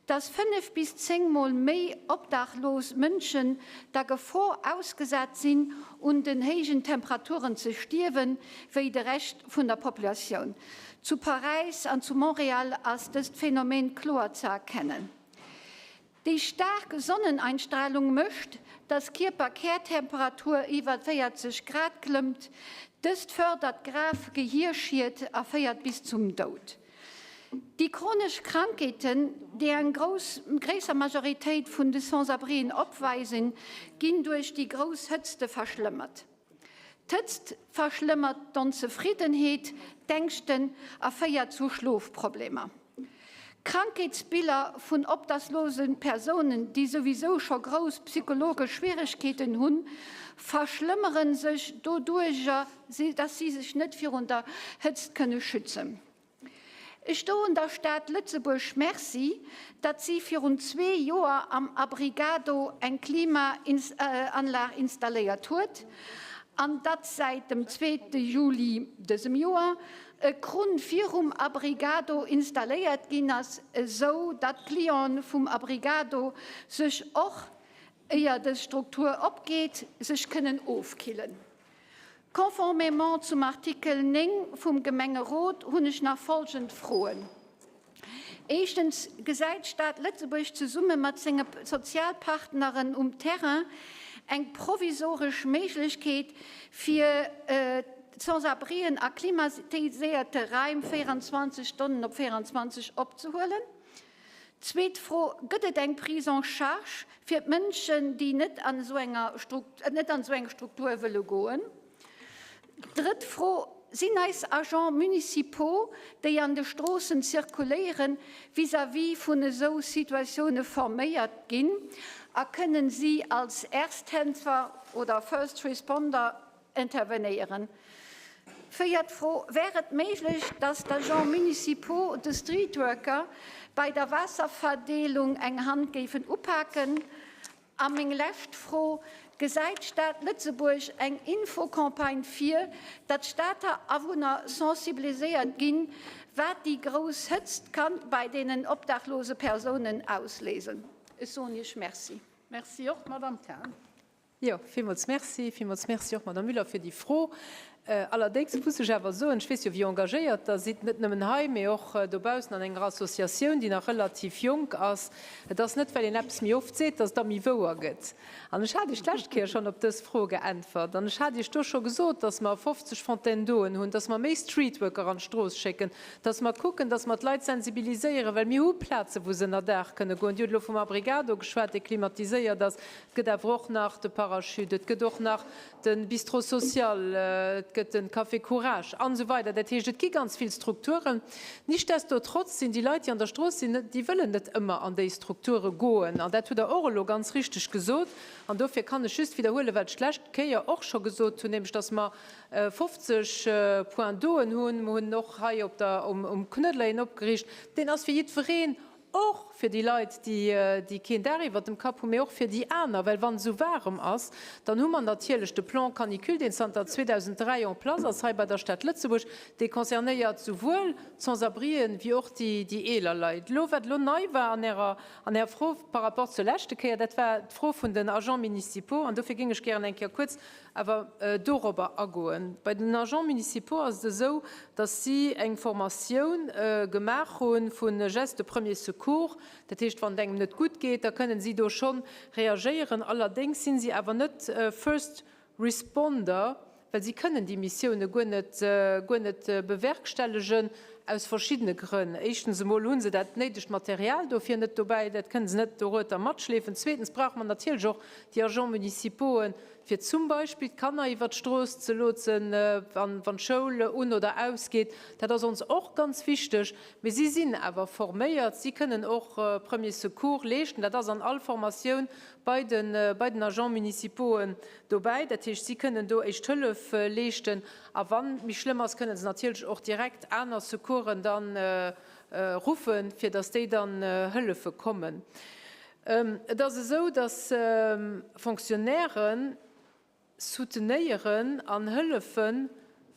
dass 5 bis 10 mol méi obdachlos Mënschen der Gefor ausgesat sinn, un den héijen Temperaturen ze stierwen, wéi de Rescht vun der Populatioun. Zu Paräis an zu Montréal ass dëst Phänomen kloer ze erkennen. Déi staark Sonneneinstrahlung mécht, dass d'Kierperkärtemperatur iwwer 40 Grad klëmmt. Dëst fërdert grav Gehierschied a féiert bis zum Doud. Déi chronesch Krankheeten, déi eng grouss gréisser Majoritéit vun de Sans-abrien opweisen, ginn duerch déi grouss Hëtzte verschlëmmert. D'Hëtzt verschlëmmert d'Onzefriddenheet, d'Ängschten a féiert zu Schlofproblemer. Krankheetsbiller vun obdachslose Persounen, déi souwisou scho grouss psychologesch Schwieregkeeten hunn, verschlëmmere sech doduerjer, dass si sech net virun der Hëtzt kënne schützen. Ech doen der Stad Lëtzebuerg Merci, datt si virun zwee Joer am Abrigado eng Klimaanlag installéiert huet an datt säit dem zweete Juli dësem Joer e Krunn virum Abrigado installéiert ginn ass, esou datt d'Clienten vum Abrigado sech och, éier dës Struktur opgeet, sech kënnen ofkillen. Conformément zum Artikel 9 vum Gemengerot hunn ech nach folgend Froen. Éischtens, Gesäit d'Stad Lëtzebuerg zesumme mat senge Sozialpartneren um Terrain eng provisoresch Méiglechkeet fir d'Sans-abrien a klimatiséierte Raim 24 Stonnen op 24 opzehuelen? Zweet Fro, Gëtt et eng Prise en charge fir d'Mënschen, déi net an esou enger net an esou eng Struktur wëlle goen? Drëtt Fro, Sinn eis Agents municipaux, déi an de Stroossen zirkuléieren, vis-à-vis vun esou Situatioune forméiert ginn a kënnen si als Ersthelfer oder First Responder intervenéieren. Véiert Fro, Wär et méiglech, dass d'Agents municipaux de Streetworker bei der Waasserverdeelung eng Hand géifen upaken? A meng lescht Fro, Gesäit d'Stad Lëtzebuerg eng Infocampagne vir, datt d'Stater Awunner sensibiliséiert ginn, wat déi grouss Hëtzt kann bei deenen obdachlose Persounen ausléisen? Ech soen Iech Merci. Merci och, Madamm Cahen. Jo, villmools Merci. Villmools Merci och, Madame Müller, fir déi Fro. Allerdéngs muss ech awer soen, ech weess jo, wéi engagéiert Der sidd, net nëmmen hei, mee och dobaussen an enger Associatioun, déi nach relativ jonk ass. Et ass net, well een eppes méi oft seet, dass et da méi wouer gëtt. An ech hat Iech d'lescht Kéier schonn op dës Fro geäntwert. An ech hat Iech do scho gesot, dass mer 50 Fontaines d'eauen hunn, dass mer méi Streetworker an d'Strooss schécken, dass mer kucken, dass mer d'Leit sensibiliséieren, well mir hu Plazen, wou se ënnerdaach kënne goen. Dir hutt elo vum Abrigado geschwat, dee klimatiséiert ass. Et gëtt awer och nach de Parachute, et gëtt och nach de Bistrot social, et gëtt de Café Courage an esou weider. Dat heescht, et gi ganz vill Strukturen. Nichtsdestotrotz sinn déi Leit, déi an der Strooss sinn, déi wëllen net ëmmer an déi Strukture goen. An dat hutt Der och elo ganz richteg gesot. An dofir kann ech just widderhuelen, wat ech d'lescht Kéier och scho gesot hunn, nämlech dass mer 50 Points d'eauen hunn. Mer hunn och hei op der, um Knuedler een opgeriicht. Deen ass fir jiddwereen Och fir déi Leit, déi keen Daach iwwert dem Kapp hunn, mee och fir déi aner, well wann et esou waarem ass, dann hu mer natierlech de Plan canicule, deen zanter 2003 en place ass hei bei der Stad Lëtzebuerg, dee concernéiert souwuel d'Sans-abrien wéi och déi eeler Leit. Elo, wat elo nei war an Ärer, an Ärer Fro par rapport zur leschte Kéier, dat war d'Fro vun den Agents municipaux, an dofir géing ech gären eng Kéier kuerz awer dorobber agoen. Bei den Agents municipaux ass et esou, datt si eng Formatioun gemaach hu vu Gestes de premier secours. Dat heescht, wann et engem net gutt geet, da kënnen si do scho reagéieren. Allerdéngs sinn si awer net First Responder, well si kënnen déi Missioune guer net, guer net bewerkstellegen. Aus verschiddene Grënn. Éischtens emol hu se dat néidegt Material dofir net dobäi, dat kënne se net dorueter matschleefen. Zweetens brauche mer natierlech och déi Agents municipauxen, fir zum Beispill d'Kanner iwwert d'Strooss ze lotsen, wann d'Schoul un oder ausgeet. Dat ass ons och ganz wichteg. Mee si sinn awer forméiert, si kënnen och Premiers Secours leeschten. Dat ass an all Formatioun bei den Agents municipauxen dobäi. Dat heescht, si kënnen do Éischt Hëllef leeschten. A wann et méi schlëmm ass, kënnen se natierlech och direkt aner Secoursen dann ruffen, fir datt déi dann hëllefe kommen. Et ass esou, datt Fonctionnairen soutenéieren an hëllefen,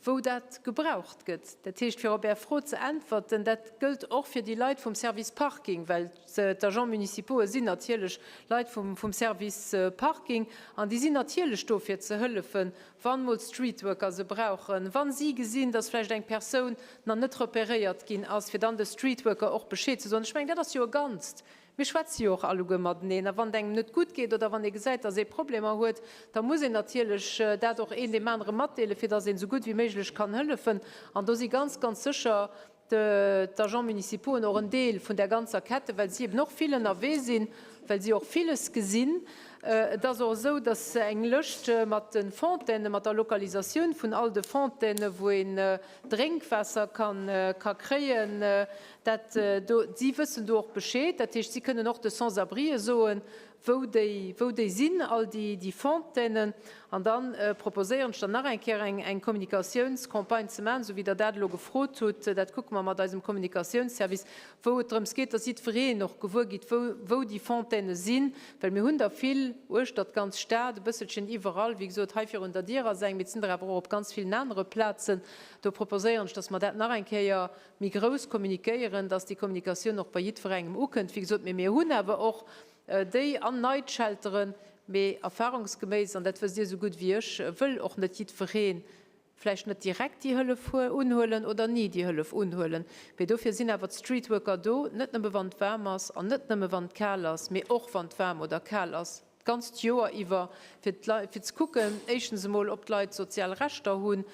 wou dat gebraucht gëtt. Dat heescht, fir op Är Fro ze äntwerten, dat gëllt och fir déi Leit vum Service Parking, well d'Agents municipaux sinn natierlech Leit vum Service Parking an déi sinn natierlech do fir ze hëllefen, wann mol d'Streetworker se brauchen, wann si gesinn, dass vläicht eng Persoun nach net repéréiert ginn ass, fir dann de Streetworker och Bescheed ze soen. Ech mengen, dat ass jo e Ganzt. Mir schwätze jo och alleguer mateneen. A wann et engem net gutt geet oder wann ee gesäit, dass ee Problemer huet, da muss een natierlech dat och een deem anere matdeelen, fir dass een esou gutt wéi méiglech kann hëllefen. An do si ganz, ganz sécher d'Agents municipaux och en Deel vun där ganzer Kette, well si eben och vill ënnerwee sinn, well si och villes gesinn. Et ass och esou, dass eng Lëscht mat de Fontainen, mat der Lokalisatioun vun all de Fontainen, wou een Drénkwaasser ka kréien, dat do, si wëssen do och Bescheed. Dat heescht, si kënnen och de Sans-abrien soen, wou déi, wou déi sinn, all déi, déi Fontainen. An da proposéieren ech dann nach eng Kéier eng, eng Kommunikatiounscampagne ze maachen, esou wéi Der dat elo gefrot hutt. Dat kucke mer mat eisem Kommunikatiounsservice, wou et drëms geet, dass jiddwereen och gewuer gitt, wou, wou déi Fontaine sinn. Well mir hunn der vill uechter d'ganz Stad, e bësselchen iwwerall. Wéi gesot, hei virun der Dier ass eng, mee et sinn der awer och op ganz villen anere Plazen. Do proposéieren ech, dass mer dat nach eng Kéier méi grouss kommunikéieren, dass déi Kommunikatioun och bei jiddwerengem ukënnt. Wéi gesot, mee mir hunn awer och Déi an Night Shelteren, mee erfahrungsgeméiss, an dat wësst Dir esou gutt wéi ech, wëll och net jiddweree vläicht net direkt déi Hëllef unhuelen oder ni déi Hëllef unhuelen. Mee dofir sinn awer d'Streetworker do, net nëmme wann et waarm ass an net nëmme wann et kal ass, mee och wann et waarm oder kal ass, d'ganzt Joer iwwer, fir d'Leit, fir ze kucken, éischtens emol, ob d'Leit sozial Rechter hunn.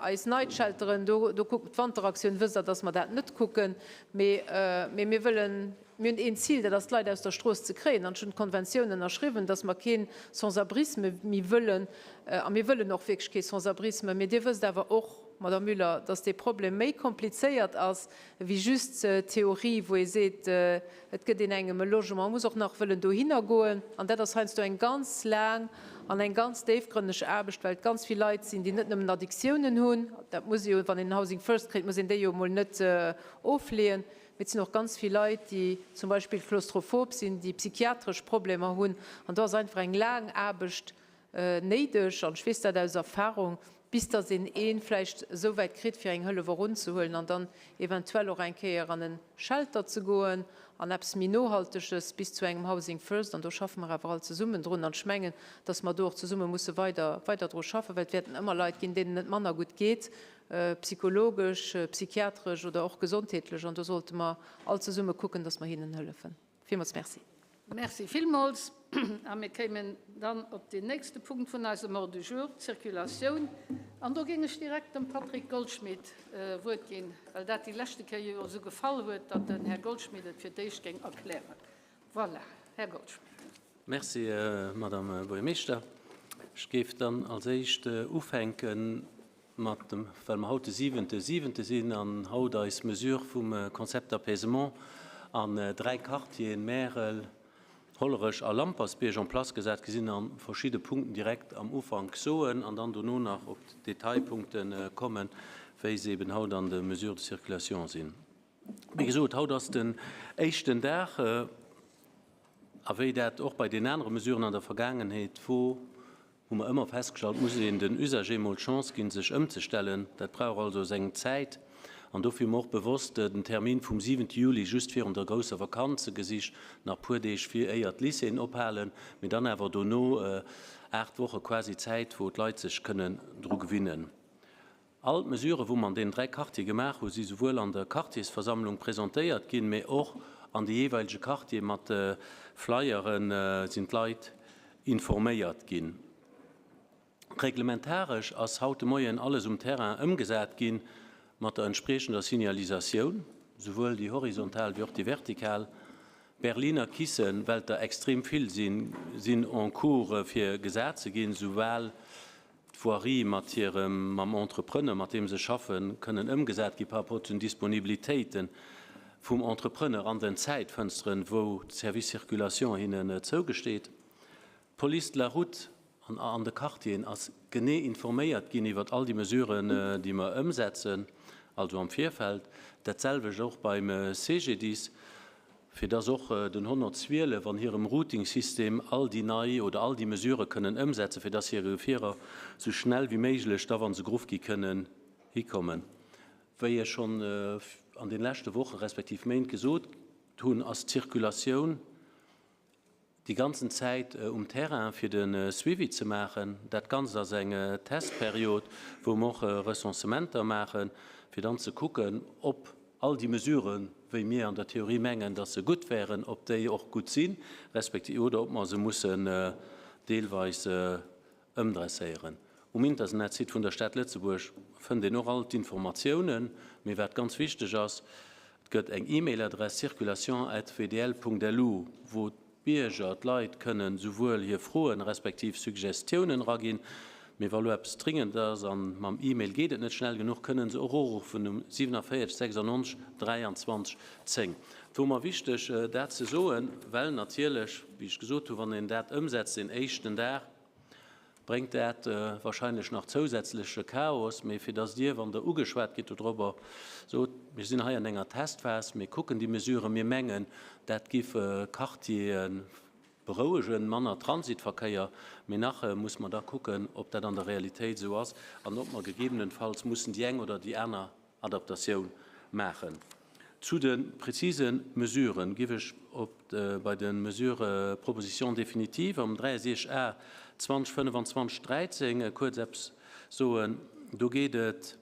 Eis Night Shelteren, do, do kucken, d'Wanteraktioun wësst Der, dass mer dat net kucken, mee, mee mir wëllen, Mir hunn een Zil, dat ass d'Leit aus der Strooss ze kréien. An ech hunn d'Konventioun ënnerschriwwen, dass mer kee Sans-abrisme méi wëllen. A mir wëllen och wierklech kee Sans-abrisme. Mee Dir wësst awer och, Madame Müller, dass dee Problem méi komplizéiert ass wéi just d'Theorie, wou ee seet, et gëtt een engem e Logement. E muss och nach wëllen dohinner goen. An dat ass heiansdo eng ganz laang an eng ganz déifgrënneg Aarbecht, well et ganz vill Leit sinn, déi net nëmmen Addictiounen hunn. Dat muss ee jo, wann een en Housing First kritt, muss een déi jo emol net ofleeën. Mee et sinn och ganz vill Leit, déi zum Beispill klaustrophob sinn, déi psychiatresch Problemer hunn. An do ass einfach eng laang Aarbecht néideg, an ech weess dat aus Erfahrung, bis datt een ee vläicht esou wäit kritt, fir eng Hëllef erunzehuelen an dann eventuell och eng Kéier an e Shelter ze goen an eppes méi Nohalteges bis zu engem Housing First. An do schaffe mer awer all zesummen drun. An ech mengen, datt mer do och zesumme musse weider, weider dru schaffen, well et wäerten ëmmer Leit ginn, deenen et manner gutt geet, psychologesch, psychiatresch oder och gesondheetlech, an do sollte mer all zesumme kucken, dass mer hinnen hëllefen. Villmools Merci. Merci villmools. A mir kéimen dann op deen nächste Punkt vun eisem Ordre du jour, d'Circulatioun. An do géing ech direkt dem Patrick Goldschmidt d'Wuert ginn, well dat déi leschte Kéier jo esou gefall huet, datt den Här Goldschmidt et fir d'éischt géing erklären. Voilà, Här Goldschmidt. Merci, Madame Buergermeeschter. Ech géif dann als éischt ufänken mat dem, well mer haut de siwente siwente sinn an haut eis Mesure vum Concept d'apaisement an 3 Quartieren, Märel, Hollerech a Lampersbierg, en place gesat gi sinn, a verschidde Punkten direkt am Ufank soen an dann dono nach op d'Detailpunkte kommen, wéi se eben haut an de Mesures de circulation sinn. Wéi gesot, haut ass den éischten Dag, a wéi dat och bei den anere Mesuren an der Vergaangenheet wor, hu mer ëmmer festgestallt, muss een den Usagers mol d'Chance ginn, sech ëmzestellen. Dat brauch also seng Zäit. An dofir hu mer och bewosst den Termin vum 7 Juli, just virun der grousser Vakanz, gesicht, nach puer Deeg vir éier d'Lycéeën ophalen, mee dann awer dono 8 Woche quasi Zäit, wou d'Leit sech kënnen dru gewinnen. All d'Mesuren, wou mer an deenen 3 Quartiere gemaach hu, si souwuel an der Quartiersversammlung presentéiert ginn, mee och an de jeeweilege Quartiere mat Flyere sinn d'Leit informéiert ginn. Reglementaresch ass haut de Moien alles um Terrain ëmgesat ginn. mat der entspriechender Signalisatioun, souwuel déi horizontal wéi och déi vertikal. Berliner Kissen, well der extrem vill sinn, sinn en cours fir gesat ze ginn, soubal d'Voirie mat hirem, mam Entrepreneur, mat deem se schaffen, kënnen ëmgesat gi par rapport zu den Disponibilitéite vum Entrepreneur an den Zäitfënsteren, wou d'Service Circulation hinnen zougesteet. D'Police de la Route an an de Quartieren ass genee informéiert ginn iwwert all déi Mesuren, déi mer ëmsetzen, also am Virfeld. Dat selwecht och beim CGDIS, fir dass och den 112 an hirem Routing-System all déi nei oder all déi Mesurë kënnen ëmsetzen, fir dass hir Gefierer sou schnell wéi méiglech da, wa se geruff gi kënnen hikommen. Wéi ech schonn an de leschte Woche respektiv Méint gesot hunn, ass d'Circulatioun déi ganzen Zäit um Terrain fir de Suivi ze maachen. Dat Ganzt ass eng Testperiod, wou mer och Recensementer maachen, fir dann ze kucken, ob all déi Mesuren, wéi mir an der Theorie mengen, dass se gutt wären, ob déi och gutt sinn, respektiv oder ob mer se mussen deelweis ëmdresséieren. Um Internetsite vun der Stad Lëtzebuerg fënnt een och all d'Informatiounen. Mee wat ganz wichteg ass, et gëtt eng E-Mail-Adress circulation@vdl.lu, wou d'Bierger, d'Leit kënnen souwuel hir Froen respektiv Suggestiounen eraginn, mee wa lo eppes dringend ass an mam E-Mail geet et net schnell genuch, kënnen se och uruffen um 47 96 23 10. Et wor mer wichteg dat ze soen, well natierlech, wéi ech gesot hunn, wann een dat ëmsetzt deen éischten Dag, bréngt dat wahrscheinlech nach zousätzleche Chaos, mee fir dass Dir, wann Der ugeschwat gitt dodrobber, sot, mir sinn hei an enger Testphas, mir kucken déi Mesuren, mir mengen, dat giff Quartiere berouegen, manner Transitverkéier, mee nach muss mer da kucken, ob dat an der Realitéit esou ass an ob mer gegebenenfalls mussen déi eng oder déi aner Adaptatioun maachen. Zu de prezise Mesuren giff ech op bei de Mesure proposition définitive am 63 A 2025 13 kuerz eppes soen. Do geet et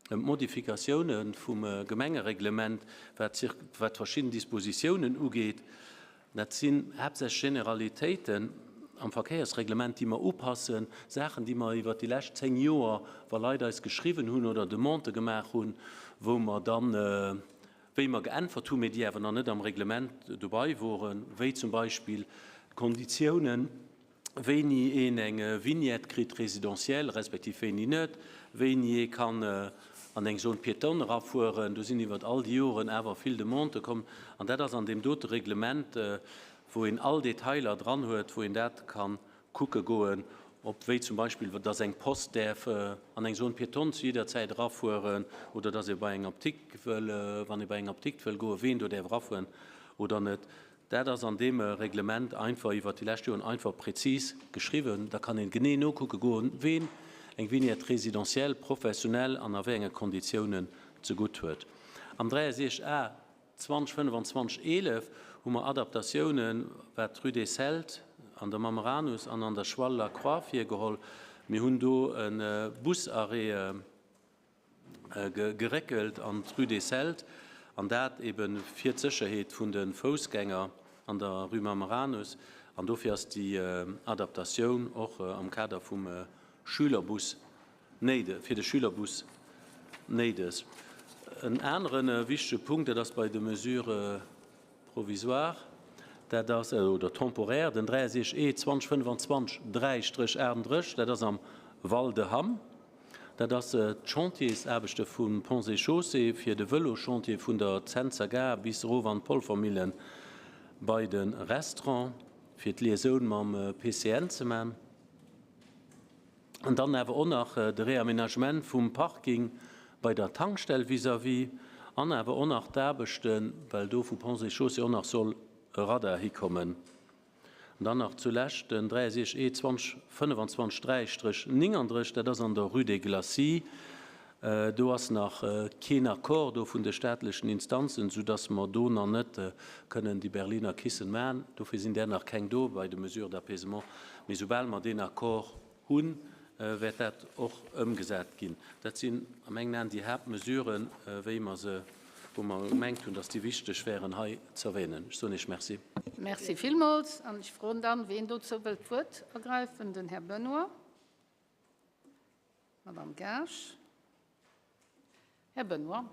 ëm d'Modifikatioune vum Gemengereglement, wat verschidden Dispositiounen ugeet. Dat sinn haaptsächlech Generalitéiten am Verkéiersreglement, déi mer upassen, Saachen, déi mer iwwert déi lescht 10 Joer, wa Leit eis geschriwwen hunn oder Demandë gemaach hunn, wou mer dann, wéi mer geäntwert hunn, mee déi awer nach net am Reglement dobei woren, wéi zum Beispill d'Konditiounen, wéini een eng Vignette kritt résidentielle, respektiv wéini net, wéini ee kann an eng Zone piétonne erafueren. Do sinn iwwert all déi Joren awer vill Demandë komm. An dat ass an deem dote Reglement, wou een all Detailer dran huet, wou een dat ka kucke goen, ob wéi zum Beispill, dass eng Post däerf an eng Zone piétonne zu jidder Zäit erafueren oder dass ee bei eng Apdikt wëll, wann ee bei eng Apdikt wëll goen, ween do däerf erafueren oder net. Dat ass an deem Reglement einfach iwwert déi lescht Joren einfach prezis geschriwwen. Da kann een genee nokucke goen, ween eng Vignette résidentielle, professionnelle an a wéi enge Konditiounen zegutt huet. Am 63 A 2025 11 hu mer Adaptatiounen, wat d'Rue des Celtes an der Mameranus an an der Schwall-Lacroix virgeholl. Mir hunn do e Busarrêt geréckelt an d'Rue des Celtes, an dat ebe fir d'Sécherheet vun de Foussgänger an der Rue Mameranus. An dofir ass déi Adaptatioun och am Kader vum Schülerbus néide, fir de Schülerbus néideg. En anere wichtege Punkt, dat ass bei de Mesures provisoires, dat ass, oder temporaires, den 63 E 2025 3-38, dat ass am Val de Hamm. Dat ass d'Chantiersaarbechte vum Ponts et Chaussées fir de Vëloschantier vun der Zentzer Gare bis erof an d'Polvermillen bei de Restaurant, fir d'Liaisoun mam PCN ze man. An dann awer och nach de Réaménagement vum Parking bei der Tankstell vis-à-vis an awer och nach d'Aarbechten, well do vu Ponts et Chaussées och nach soll e Radar hikommen. An dann nach zulescht den 63 E 2025 3-39, dat ass an der Rue des Glacis. Do ass nach keen Accord do vun de staatlechen Instanzen, soudass mer do nach net kënnen déi Berliner Kissen maachen. Dofir sinn där nach keng do bei de Mesures d'apaisement. Mee soubal mer deen Accord hunn, wäert dat och ëmgesat ginn. Dat sinn a mengen Aen déi Haaptmesuren, wéi mer se, wou mer gemengt hunn, dass déi wichteg wären hei ze erwähnen. Ech soen Iech Merci. Merci villmools. An ech froen dann, ween dozou wëllt d'Wuert ergräifen. Den Här Benoy. D'Madame Gaasch. Här Benoy.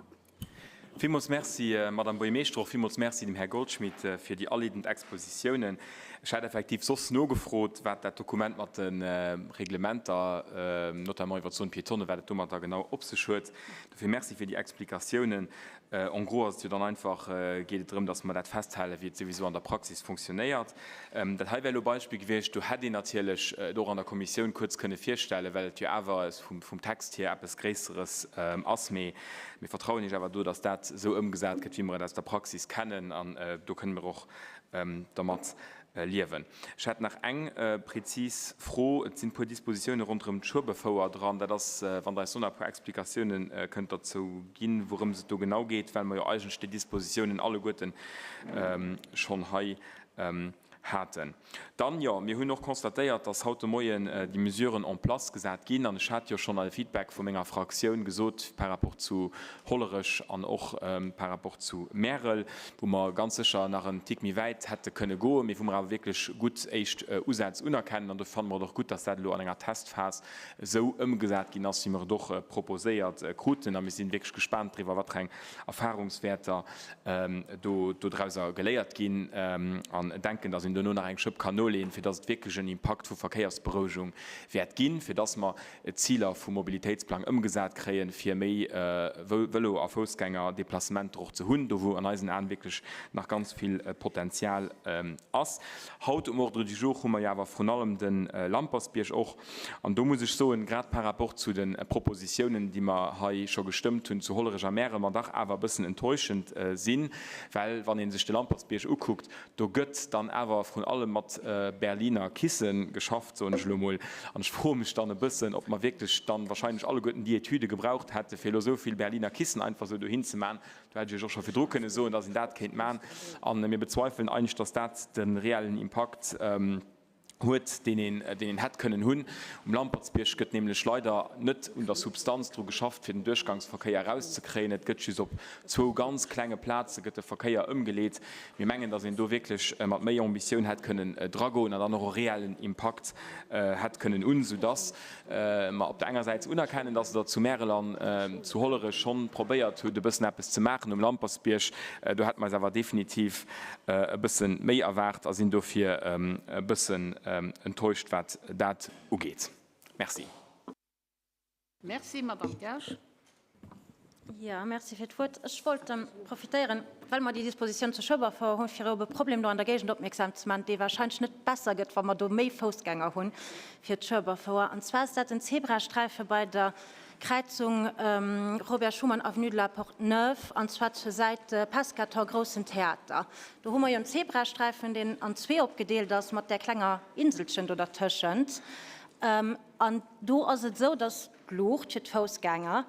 Villmools Merci, Madame Buergermeeschter. Och villmools Merci dem Här Goldschmidt fir déi aleedend Expositiounen. Ech hat effektiv soss nogefrot, wat dat Dokument mat de Reglementer, notamment iwwer d'Zone piétonne, wat et domatter genau op sech huet. Dofir Merci fir déi Explikatiounen. En gros ass et jo dann einfach, geet et drëm, dass mer dat festhalen, wéi et souwisou an der Praxis fonctionnéiert. Dat hei wär elo e Beispill gewiescht, do hätt een natierlech et och an der Kommissioun kuerz kënne virstellen, well et jo awer vum Text hier eppes Gréisseres ass. Mee mir vertrauen Iech awer do, dass dat esou ëmgesat gëtt, wéi mer et aus der Praxis kennen, an do kënne mer och dermat liewen. Ech hätt nach eng prezis Fro. Et sinn e puer Dispositioune ronderëm d'Schueberfouer dran. Dat ass, wann Der eis do nach e puer Explikatioune kënnt derzou ginn, wourëms et do genau geet, well mer jo eigentlech déi Dispositiounen alleguerten schonn hei haten. Dann, jo, mir hunn och constatéiert, dass haut de Moien déi Mesuren en place gesat ginn. An ech hat jo schonn e Feedback vu menger Fraktioun gesot par rapport zu Hollerech an och par rapport zu Märel, wou mer ganz sécher nach en Tick méi wäit hätte kënne goen, mee wou mer awer wierklech gutt éischt Usätz unerkennen. An dofir fanne mer et och gutt, dass dat elo an enger Testphas esou ëmgesat ginn ass, wéi mer et och proposéiert kruten. A mir si wierklech gespaant driwwer, wat fir eng Erfahrungswäerter do dodrauser geléiert ginn an denken, dass een duerno nach eng Schëpp kann noleeën, fir dass et wierklech en Impakt vu Verkéiersberouegung wäert ginn, fir dass mer d'Ziler vum Mobilitéitsplang ëmgesat kréien, fir méi Vëlo a Foussgänger-Deplacementer och ze hunn, do wou an eisen Aen wierklech nach ganz vill Potenzial ass. Haut um Ordre du jour hu mer jo awer vrun allem de Lampersbierg och. An do muss ech soen, grad par rapport zu de Propositiounen, déi mer hei scho gestëmmt hunn zu Hollerech a Märel, mer dach awer e bëssen enttäuschend sinn, well wann ee sech de Lampertsbierg ukuckt, do gëtt dann awer vrun allem mat Berliner Kisse geschafft, soen ech elo emol. An ech froe mech dann e bëssen, ob mer wierklech dann wahrscheinlech alleguerten déi Etüde gebraucht hätte fir elo esou vill Berliner Kissen einfach esou dohin ze maachen. Do hätt ech Iech och scho virdru kënne soen, dass een dat kéint maachen. A mir bezweifelen eigentlech, dass dat de reellen Impakt huet, deen een, deen een hätt kënnen hunn. Um Lampertsbierg gëtt nämlech leider net un der Substanz dru geschafft, fir den Duerchgangsverkéier erauszekréien. Et gëtt just op zwou ganz klenge Plaze gëtt de Verkéier ëmgeleet. Mir mengen, datt een do wierklech mat méi Ambitioun hätt kënnen dragoen an dann och e reellen Impakt hätt kënnen hunn, soudass mer op der enger Säit unerkennen, dass Der zu Märel an zu Hollerech schonn probéiert hutt, e bëssen eppes ze maachen um Lampersbierg. Do hätte mer eis awer definitiv e bësse méi erwaart a sinn dofir e bëssen enttäuscht, wat dat ugeet. Merci. Merci, Madamm Kersch. Jo, merci fir d'Wuert. Ech wollt profitéieren, well mer déi Dispositioun zur Schueberfouer hunn, fir op e Problem do an der Géigend opmierksam ze maachen, dee wahrscheinlech net besser gëtt, wa mer do méi Foussgänger hunn fir d'Schueberfouer. An zwar ass dat den Zebrasträife bei der Kräizung Robert Schuman, Avenue de la Porte Neuve, an zwar zur Säit Pescator, Groussen Theater. Do hu mer jo en Zebrasträifen, deen an zwee opgedeelt ass, mat där klenger Inselchen do dertëschent. An do ass et esou, dass D'Luucht fir d'Foussgänger,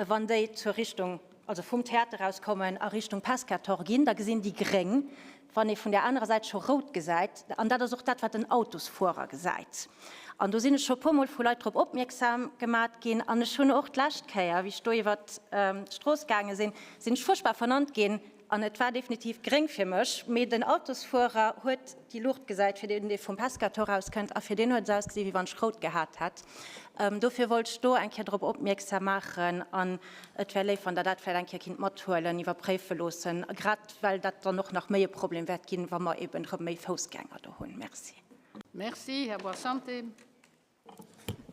wann déi zur Richtung, also vum Theater aus kommen a Richtung Pescator ginn, da gesinn déi gréng, wann ee vun där anerer Säit scho rout gesäit. An dat ass och dat, wat den Autosfuerer gesäit. An do sinn ech scho e puermol vu Leit drop opmierksam gemat ginn. An ech hunn och d'lescht Kéier, wéi ech do iwwert d'Strooss gaange sinn, sinn ech fuerchtbar vernannt ginn, An et war definitiv gréng fir mech, mee den Autosfuerer huet déi Luucht gesäit, fir deen, dee vum Pescator aus kënnt, a fir deen huet et ausgesi wéi wann ech rout gehat hätt. Dofir wollt ech do eng Kéier drop opmierksam maachen an et wär léif, wann Der dat vläicht eng Kéier kinnt mathuelen, iwwerpréife loossen, grad well dat dann och nach méi e Problem wäert ginn, wa mer eben erëm méi Foussgänger do hunn. Merci. Merci, Här Boissante.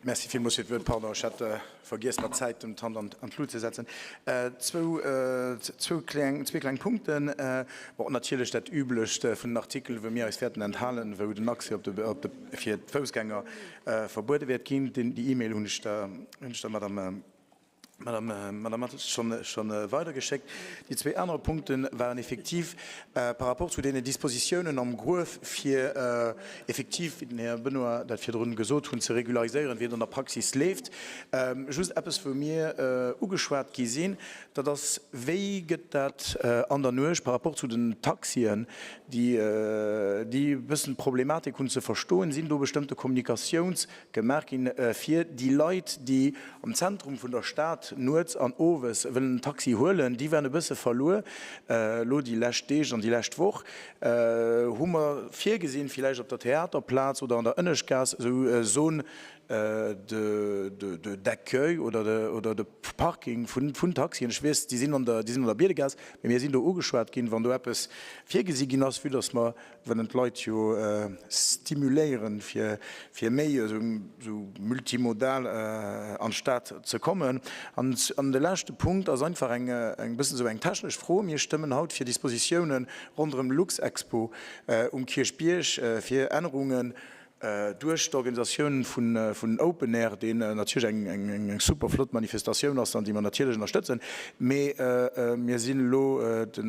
Merci villmools fir d'Wuert. Pardon, ech hat vergiess mat Zäit d'Hand an d'Lut ze setzen. Zwou, zwou kleng, zwee kleng Punkten. Bon, natierlech dat Üblecht vun den Artikelen, wou mir eis wäerten enthalen, wou den Accès op de, op de, fir d'Foussgänger verbuede wäert ginn. Deen, déi E-Mail hunn ech der, hunn ech der Madame Madame, Madame Mathis, schonn, schonn weidergeschéckt. Déi zwee aner Punkte waren effektiv par rapport zu deene Dispositiounen am Gruef, fir effektiv, wéi den Här Benoy dat virdrun gesot hunn, ze regulariséieren, wéi et an der Praxis leeft. Just eppes, wou mir ugeschwat gi sinn, dat ass, Wéi gëtt dat an der Nuecht par rapport zu den Taxien, déi, déi e bëssen d'Problematik hunn ze verstoen? Sinn do bestëmmte Kommunikatiouns Gemaach ginn, fir déi Leit, déi am Zentrum vun der Stad nuets an owes wëllen en Taxi huelen. Déi waren e bësse verluer elo déi lescht Deeg an déi lescht Woch. Hu mer virgesinn, villäicht op der Theaterplaz oder an der Ënneschtgaass esou Zone. de, de, d'accueil oder de, oder de Parking vun, vun Taxien. Ech weess, déi sinn an der, déi sinn an der Biedegaass, mee mir sinn do ugeschwat ginn, wann do eppes virgesi ginn ass, vue dass mer wëllen d'Leit jo stimuléieren, fir, fir méi esou, esou multimodal an d'Stad ze kommen. An, an de leschte Punkt ass einfach eng, eng bëssen esou eng technesch Fro. Mir stëmmen haut fir Dispositiounen ronderëm Luxexpo um Kierchbierg, fir Ännerungen Duerch d'Organisatioun vun Open Air, deen natierlech eng super flott Manifestatioun ass an déi mer natierlech ënnerstëtzen, mee mir sinn elo de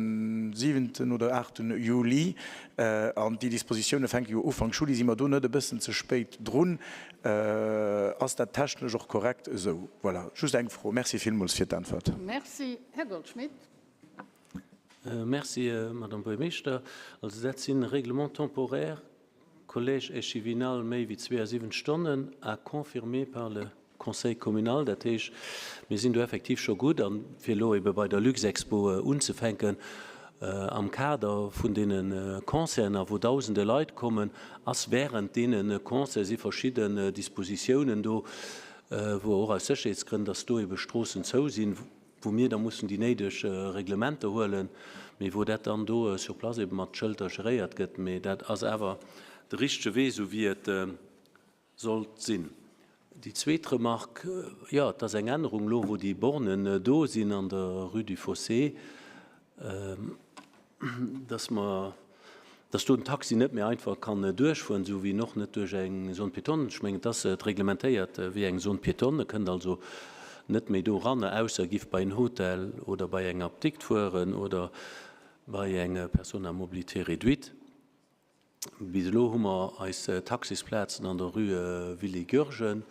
siwenten oder aachten Juli an déi Dispositioune fänke jo Ufank Juli, si mer do net e bëssen ze spéit drun? Ass dat technesch och korrekt esou? Voilà, just eng Fro. Merci villmools fir d'Äntwert. Merci, Här Goldschmidt. Merci, Madame Buergermeeschter. Also dat si Règlements temporaires Collège échevinal méi wéi 72 Stonnen, à confirmer par le Conseil communal. Dat heescht, mir sinn do effektiv scho gutt. A fir elo ebe bei der Luxexpo unzefänken, am Kader vun deene Concerten, a wou Dausende Leit kommen, ass während deene Concerte si verschidden Dispositiounen do, wou och aus Sécherheetsgrënn, dass do ebe Stroossen zou sinn, wou mir da mussen déi néideg Reglementer huelen, mee wou dat dann do sur place ebe mat Schëlter geréiert gëtt. Mee dat ass awer de richtege Wee, esou wéi et sollt sinn. Déi zweet Remarque, jo, et ass eng Ännerung elo, wou déi Bornen do sinn an der Rue du Fossé. Dass mer, dass do den Taxi net méi einfach kann duerchfueren, esou wéi en och net duerch eng Zone piétonne, ech mengen, et ass et reglementéiert wéi eng Zone piétonne, e kënnt also net méi do eran, ausser e giff bei en Hotel oder bei eng Apdikt fueren oder bei eng Personne à mobilité réduite. Bis elo hu mer eis Taxisplazen an der Rue Willy Goergen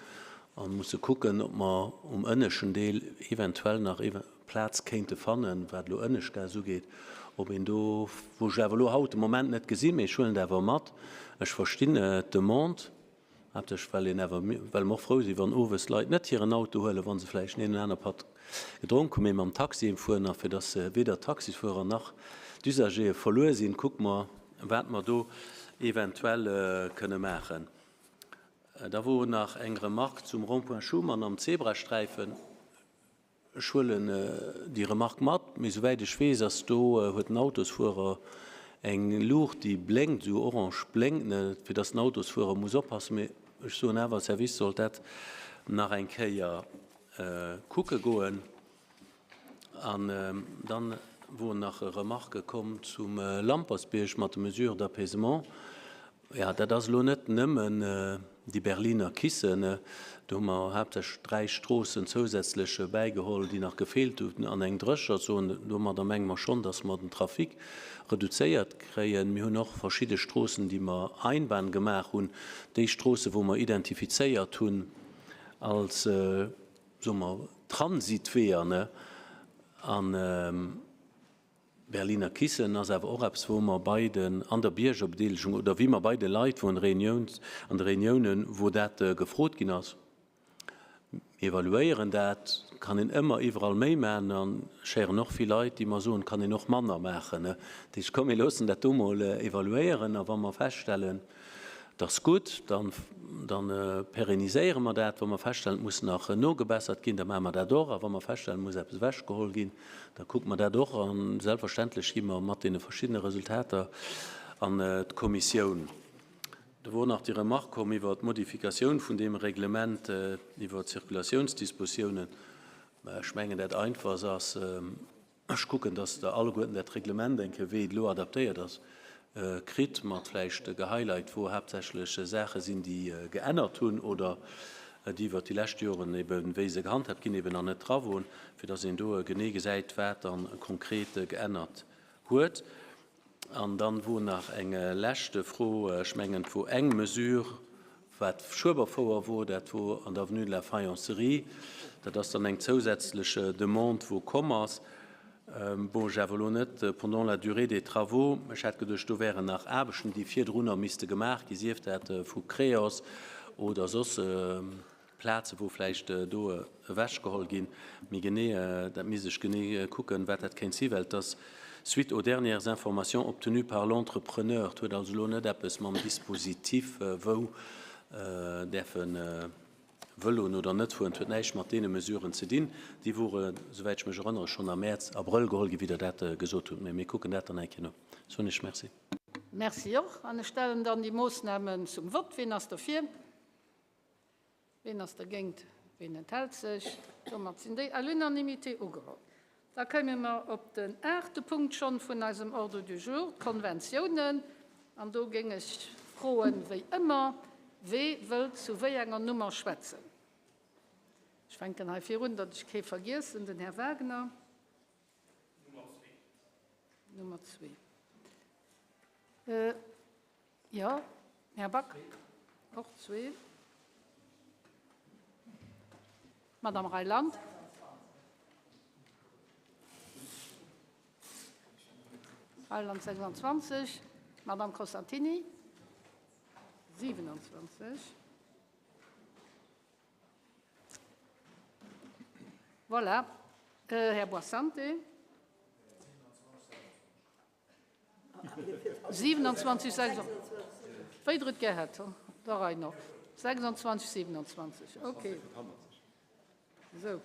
a musse kucken, ob mer um ënneschten Deel eventuell nach Plaz kéinte fannen, wat elo Ënneschtgaass ugeet, ob een do, wou ech awer elo haut de Moment net gesinn, mee ech huelen et awer mat, ech verstinn d'Demande, Haaptsächlech well een awer, well mer och frou sinn, wann owes d'Leit net hiren Auto huelen, wa se vläicht den een oder aner Patt gedronk hunn, mee mam Taxi heem fueren. A fir dass weder d'Taxisfuerer nach d'Usagere verluer sinn, kucke mer, wat mer do eventuell kënne maachen. Da wor nach eng Remarque zum Rond-point Schuman am Zebrasträifen. Ech huelen déi Remarque mat, mee souwäit ech weess, ass do, huet den Autosfuerer eng Luucht, déi blénkt, esou orange blénkt, ne, fir dass den Autosfuerer muss oppassen. Mee ech soen awer, Service sollt dat nach eng Kéier kucke goen. An dann wor nach e Remarque komm zum Lampersbierg mat de Mesures d'apaisement. Jo, dat ass elo net nëmmen déi Berliner Kissen. Do hu mer haaptsächlech 3 Stroossen zousätzlech bäigeholl, déi nach gefeelt hunn, an eng Drécherzon. Domadder menge mer schonn, datt mer den Trafic reduzéiert kréien. Mir hunn och verschidde Stroossen, déi mer Einbahn gemaach hunn. Déi Stroosse wou mer identifizéiert hunn als, soe mer, Transitweeër, ne, an, Berliner Kissen ass awer och eppes, wou mer bei den, an der Biergerbedeelegung oder wéi mer bei de Leit, wou an Reuniouns, an de Reuniounen, wou dat gefrot ginn ass, mir evaluéieren dat, kann een ëmmer iwwerall méi maachen an ech héieren och vill Leit, déi mer soen, et kann een och manner maachen. Dat heescht, komm mir loossen dat do mol evaluéieren a wa mer feststellen, et ass gutt, dann, dann pérenniséiere mer dat. Wa mer feststellen, et muss nach nogebessert ginn, da maache mer dat och a wa mer feststellen, et muss eppes ewechgeholl ginn, Da kucke mer dat och a selbstverständlech gi mer mat deene verschiddene Resultater an d'Kommissioun. Do wor nach déi Remarque komm iwwert d'Modifikatioun vun deem Reglement iwwer d'Zirkulatiounsdispositiounen. Mä ech mengen, dat Einfachst ass, ech kucken, dass Der alleguerten dat Reglement eng Kéier, wéi et elo adaptéiert ass, kritt, mat vläicht gehighlight, wou haaptsächlech Saache sinn, déi geännert hunn oder déi iwwert déi lescht Joren eben, wéi se gehandhabt ginn, eben nach net dra woren, fir dass een do genee gesäit, wat da konkret geännert huet. An dann wor nach eng leschte Fro, ech mengen, et wor eng Mesure, wat Schueberfouer wor, dat wor an der Avenue de la Faïencerie, dat ass dann eng zousätzlech Demande, wou komm ass. Bon, ech awer elo net pendant la durée des travaux. Ech hat geduecht, do wären nach Aarbechten, déi virdrunner misste gemaach gi, sief dat vu Creos oder soss Plaze wou vläicht do ewechgeholl ginn. Méi genee, dat misst ech genee kucken, wat dat kéint sinn, well et ass suite aux dernières informations obtenues par l'entrepreneur. Et huet also elo net eppes mam Dispositif, wou däerfe. Vëloen oder net fueren. Et huet näischt mat deene Mesuren ze dinn. Déi wore, souwäit ech mech erënnere, schonn am Mäerz, Abrëll geholl ginn, wéi Der dat gesot hutt. Mä mir kucken dat dann eng Kéier no. Soen ech Merci. Merci och. An ech stellen dann déi Moossnamen zum Vott. Wien ass derfir? Wien ass dergéint? Wien enthält sech? Domat sinn déi à l'unanimité ugeholl. Da kéime mer op den aachte Punkt schonn vun eisem Ordre du jour, d'Konventiounen. An do géing ech froen, wéi ëmmer, Wee wëllt zu wéi enger Nummer schwätzen? Ech fänken hei virun, datt ech kee vergiessen, den Här Wagner. Nummer zwee. Jo, Här Back, och zwee. Madame Reyland. Reyland 26, Madame Costantini 27. Voilà. Här Boissante. 27, 26, wéi Der et gär hätt, der Rei no. 26, 27, okay. Esou.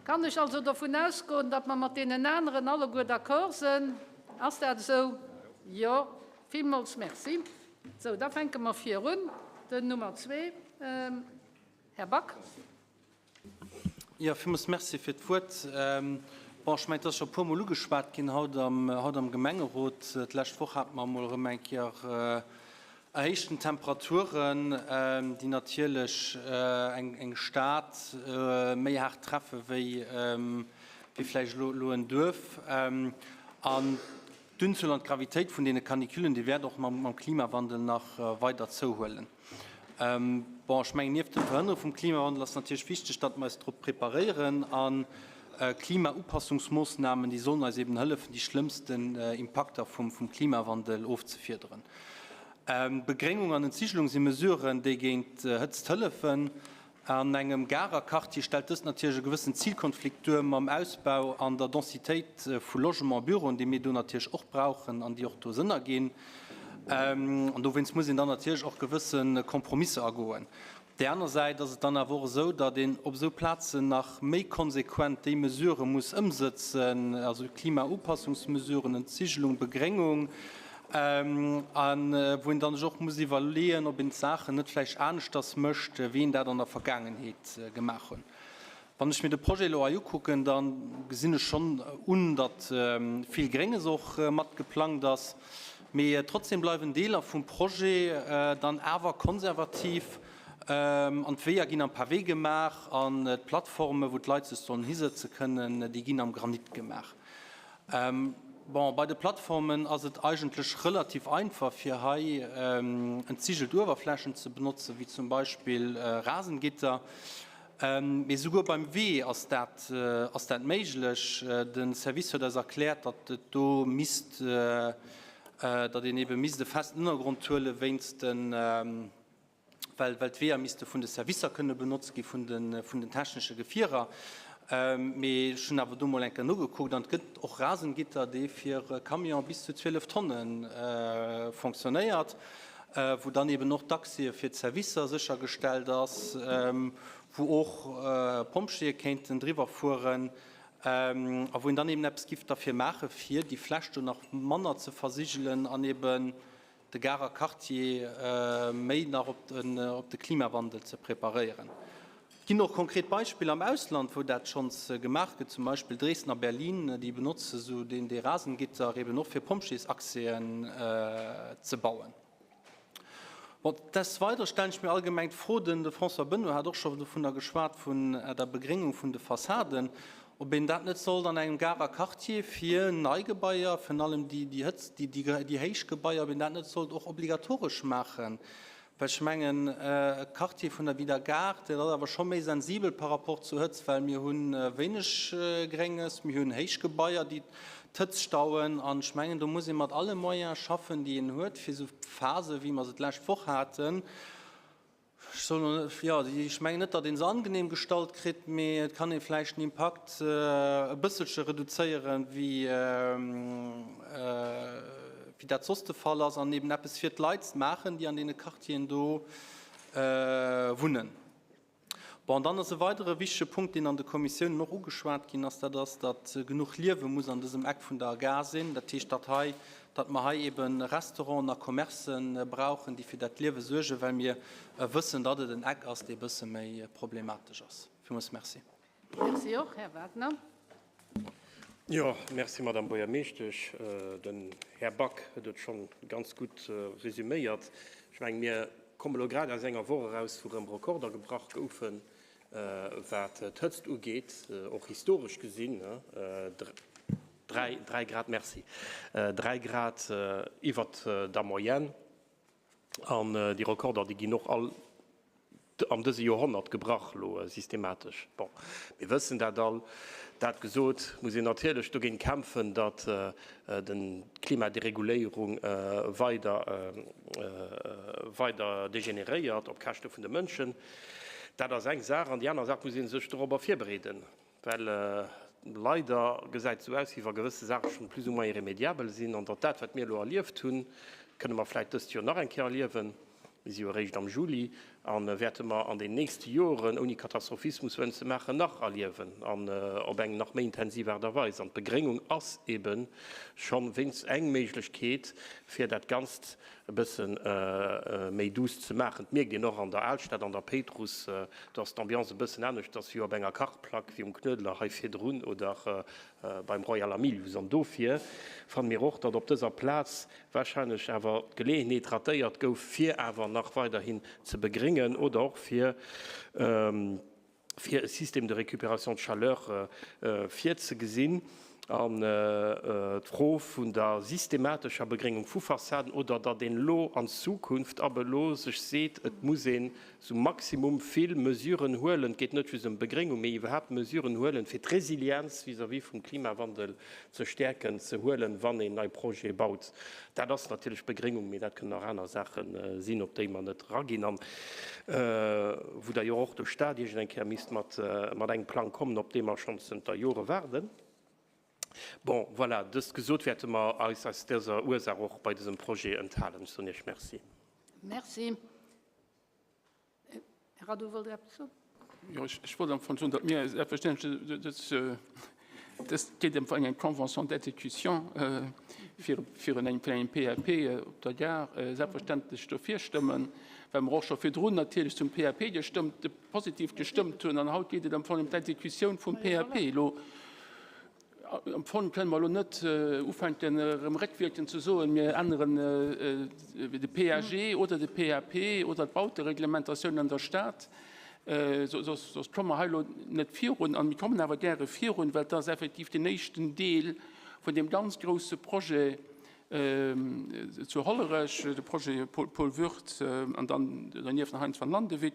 Kann ech also dovun ausgoen, datt mer mat deenen aneren alleguer d'accord sinn? Ass dat esou? Jo. Villmools Merci. Esou, da fänke mer virun. Den Nummer zwee, Här Back. Jo, villmools Merci fir d'Wuert. Bon, ech mengen, et ass scho e puermol ugeschwat ginn haut am, haut am Gemengerot. D'lescht Woch hate mer emol erëm eng Kéier erhéichten Temperaturen, déi natierlech eng, eng Stad méi haart treffe wéi, wéi vläicht elo, elo en Duerf. An d'Unzuel an d'Gravitéit vun deene Canicullen, déi wäert och mam, mam Klimawandel nach weider zouhuelen. Bon, ech mengen, nieft dem Verhënnere vum Klimawandel ass natierlech wichteg, datt mer eis drop preparéieren. A Klimaupassungsmoossnamen, déi sollen eis eben hëllefen, déi schlëmmsten Impakter vum Klimawandel ofzefiederen. Begréngung an Entsigelung si Mesuren, déi géint Hëtzt hëllefen. An engem Garer Quartier stellt dëst natierlech e gewëssen Zilkonflikt duer mam Ausbau an der Densitéit vu Logement a Büroen, déi mir do natierlech och brauchen an déi och do Sënn erginn. An dowéinst muss een dann natierlech och gewësse Kompromisser agoen. Op där aner Säit ass et dann awer och esou, datt een op esou Plazen nach méi konsequent déi Mesurë muss ëmsëtzen, also Klimaupassungsmesuren, Entsigelung, Begréngung, A wou een dann sech och muss iwwerleeën, ob een d'Saachen net vläicht aneschters mécht, wéi een dat an der Vergaangenheet gemaach hunn. Wann ech mir de Projet elo hei ukucken, da gesinn ech schonn un, datt vill Grénges och mat geplangt ass. Mee trotzdem bleiwen Deeler vum Projet dann awer konservativ an d'Weeër ginn am Pavé gemaach an d'Plattforme, wou d'Leit sech sollen hisëtze kënnen, déi ginn am Granit gemaach. Bon, bei de Plattformen ass et eigentlech relativ einfach, fir hei entsigelt Uewerflächen ze benotzen, wéi zum Beispill Rasengitter. Mee souguer beim Wee ass dat, ass dat méiglech. De Service huet eis erkläert, datt et do misst, datt een eebe misst e festen Ënnergrond huelen, wéinst den, well well d'Weeër misste vun de Servicer kënne benotzt gi vun de vun den technesche Gefierer. Mee ech hunn awer do mol eng Kéier nogekuckt an et gëtt och Rasengitter, dee fir Camion bis zu 12 Tonne fonctionnéiert, wou dann eben och d'Accès fir d'Servicer séchergestellt ass, wou och Pompjeeë kéinten driwwer fueren a wou een dann eben eppes giff derfir maache fir déi Fläch do nach manner ze versigelen an eben de Garer Quartier méi nach op de Klimawandel ze preparéieren. Et ginn och konkret Beispiller am Ausland, wou dat schonns gemaach gëtt, zum Beispill Dresden a Berlin, déi benotze sou dee Rasengitter eben och fir Pompjeesaccèsen ze bauen. Bon, des Weidere stellen ech mir allgemeng d'Fro, den de François Benoy hat och scho dovunner geschwat, vun der Begréngung vun de Fassaden, ob een dat net sollt an engem Garer Quartier fir nei Gebaier, virun allem déi, déi Hëtzt, déi, déi, déi héich Gebaier, ob een dat net sollt och obligatoresch maachen. Well ech mengen, e Quartier vun der wéi der Gare, dat ass awer scho méi sensibel par rapport zur Hëtzt, well mir hu wéineg Grénges, mir hunn héich Gebaier, déi d'Hëtzt stauen. An ech mengen, do muss ee mat alle Moyene schaffen, déi een huet, fir esou Phase wéi mer se d'lescht Woch haten, Ech soen elo net, jo, ech mengen net, datt ee se angenehm gestallt kritt, mee et kann ee vläicht den Impakt e bësselche reduzéieren, wéi dat soss de Fall ass, an eben eppes fir d'Leit maachen, déi an deene Quartieren do wunnen. Bon, dann ass e weidere wichtege Punkt, deen an de Kommissiounen och ugeschwat ginn ass, dat ass, datt genuch Liewe muss an dësem Eck vun der Gare sinn. Dat heescht, datt hei, datt mer hei ebe Restauranten a Commercë brauchen, déi fir dat Liewe suergen, well mir wëssen, datt et en Eck ass, dee e bësse méi problematesch ass. Villmools Merci. Merci och. Här Wagner. Jo, merci, Madame Buergermeeschtesch. Den Här Back huet et schonn ganz gutt resüméiert. Ech mengen, mir komme lo grad aus enger Woch eraus, wou erëm Rekorder gebrach goufen, wat d'Hëtzt ugeet, och historesch gesinn, 3 Grad, merci, 3 Grad iwwert der Moyenne. An déi Rekorder, déi ginn och all an dëse Joerhonnert gebrach elo systematesch. Bon, mir wëssen dat all. Dat gesot, muss een natierlech dogéint kämpfen, datt d'Klimadereguléierung weider, weider degeneréiert op Käschte vun de Mënschen. Dat ass eng Saach. An déi aner Saach, muss ee sech dorobber virbereeden. Well leider gesäit et esou aus, wéi wa gewësse Saache schonn plus ou moins irrémédiabel sinn an datt dat, wat mir elo erlieft hunn, kënne mer vläicht dëst Joer nach eng Kéier erliewen, mir si jo eréischt am Juli, a wäerte mer an den nächste Joren, ouni Katastrophismus wëllen ze maachen, nach erliewen an op eng nach méi intensiv Aart a Weis. An d'Begréngung ass eebe scho wéinst eng Méiglechkeet, fir dat Ganzt e bësse méi douce ze maachen. Et mierkt een och an der Alstad, an der Péitruss, do ass d'Ambiance e bëssen aneschters wéi op enger Kachplack, wéi um Knuedler hei virdrun oder beim Royal Amilius. An dofir fanne mir och, datt op dëser Plaz warscheinlech awer d'Geleeënheet ratéiert gouf, fir awer nach weiderhin ze begréngen oder och fir, fir e Système de récupération de chaleur virzegesinn an d'Fro vun der systematescher Begréngung vu Fassaden oder datt een elo an Zukunft ab elo sech seet, et muss een sou maximum vill Mesuren huelen, et geet net just ëm Begréngung, mee iwwerhaapt Mesuren huelen, fir d'Resilienz vis-à-vis vum Klimawandel ze stäerken, ze huelen, wann een nei Projete baut. Dat ass natierlech Begréngung, mee dat kënnen och aner Saache sinn, op déi mer net eraginn an wou da jo och de Stat iergend eng Kéier misst mat engem Plang kommen, op dee mer schonn zënter Jore waarden. Bon, voilà, dëst gesot, wäerte mer eis aus dëser Ursaach och bei dësem Projet enthalen. Ech soen Iech Merci. Merci. Här Radu, wollt Der eppes soen? Jo, ech wollt am Fong soen, datt mir selbstverständlech dës, dës geet ëm eng Convention d'exécution fir, fir en engem PAP op der Gare, selbstverständlech dofir stëmmen, well mer och scho virdrun natierlech zum PAP gestëmmt, positiv gestëmmt hunn. An haut geet et am Fong ëm d'Exécutioun vum PAP. Elo Am Fong kënne mer elo net ufänken, erëm réckwierkend ze soen, mir änneren de PAG oder de PAP oder d'Bautereglementatioun an der Stad, soss komme mer hei elo net virun. A mir kommen awer gäre virun, well et ass effektiv deen éischten Deel vun deem ganz grouse Projet zu Hollerech, de Projet Paul Würth an dann dernieft nach Heinz van Landewyck.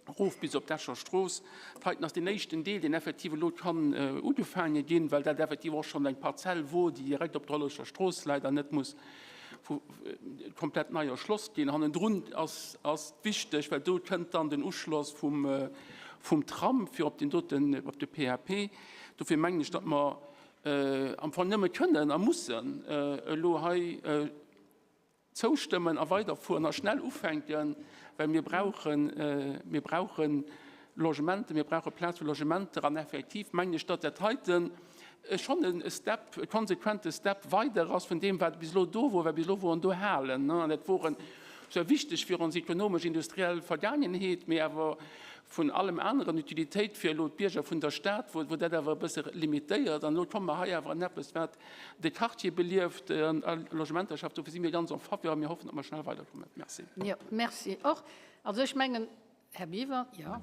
Erof bis op d'Escher Strooss. Dat heiten ass deen éischten Deel, deen effektiv elo kann ugefaange ginn, well dat effektiv och schonn eng Parzell wor, déi direkt op der Hollerecher Strooss läit an net muss vu komplett nei erschloss ginn. Hannendrun ass ass wichteg, well do kënnt dann den Uschloss vum vum Tram fir op deen doten, op de PAP. Dofir mengen ech, datt mer am Fong nëmme kënnen a mussen elo hei Zoustëmmen a weiderfueren a schnell ufänken, well mir brauchen, mir brauche Logementen, mir brauche Plaz fir Logementer. An effektiv mengen ech, datt dat heiten schonn e Step, e konsequente Step weider ass vun deem, wat bis elo do wor, well bis elo woren do Halen, an dat woren zwar wichteg fir ons ekonomesch, industriell Vergaangenheet, mee awer vun allem aneren Utilitéit fir elo d'Bierger vun der Stad wor dat awer e bësse limitéiert. An elo komme mer hei awer an eppes, wat de Quartier belieft an Logementer schafft. Dofir si mir ganz en faveur a mir hoffen, datt mer schnell weiderkommen. Merci. Jo, merci och. Also ech mengen, Här Biever, jo.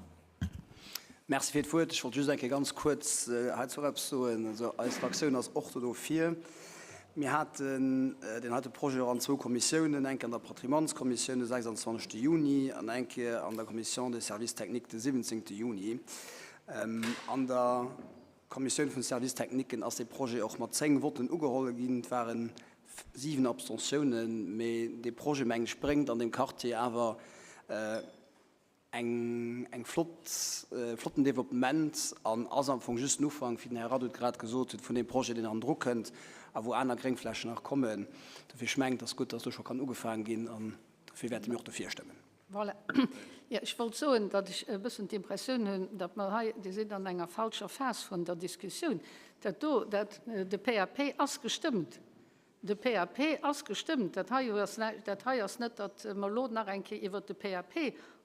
Merci fir d'Wuert. Ech wollt just eng Kéier ganz kuerz heizou eppes soen. Also eis Fraktioun ass och do dofir. Mir haten deen heite Projet och an zwou Kommissiounen, eng Kéier an der Patrimoineskommissioun de 26. Juni an eng Kéier an der Commission des services techniques de 17. Juni. An der Kommissioun vun Services techniquen ass dee Projet och mat 10 Votten ugeholl ginn. Et ware 7 Abstentiounen, mee dee Projet, mengen ech, bréngt an deem Quartier awer eng eng flott, e flotten Développement an ass am Fong just den Ufank, wéi den Här Radu et grad gesot huet, vun deem Projet, deen hannendru kënnt a wou aner Gréngflächen nach kommen. Dofir, ech mengen, et ass gutt, dass do scho kann ugefaangen ginn an dofir wäerte mir och dofir stëmmen. Voilà. Jo, ech wollt soen, datt ech e bëssen d'Impressioun hunn, datt mer hei, Dir sidd an enger falscher Phas vun der Diskussioun. Dat do, dat, de PAP ass gestëmmt. De PAP ass gestëmmt. Dat hei ass, dat hei ass net, datt mer elo nach eng Kéier iwwert de PAP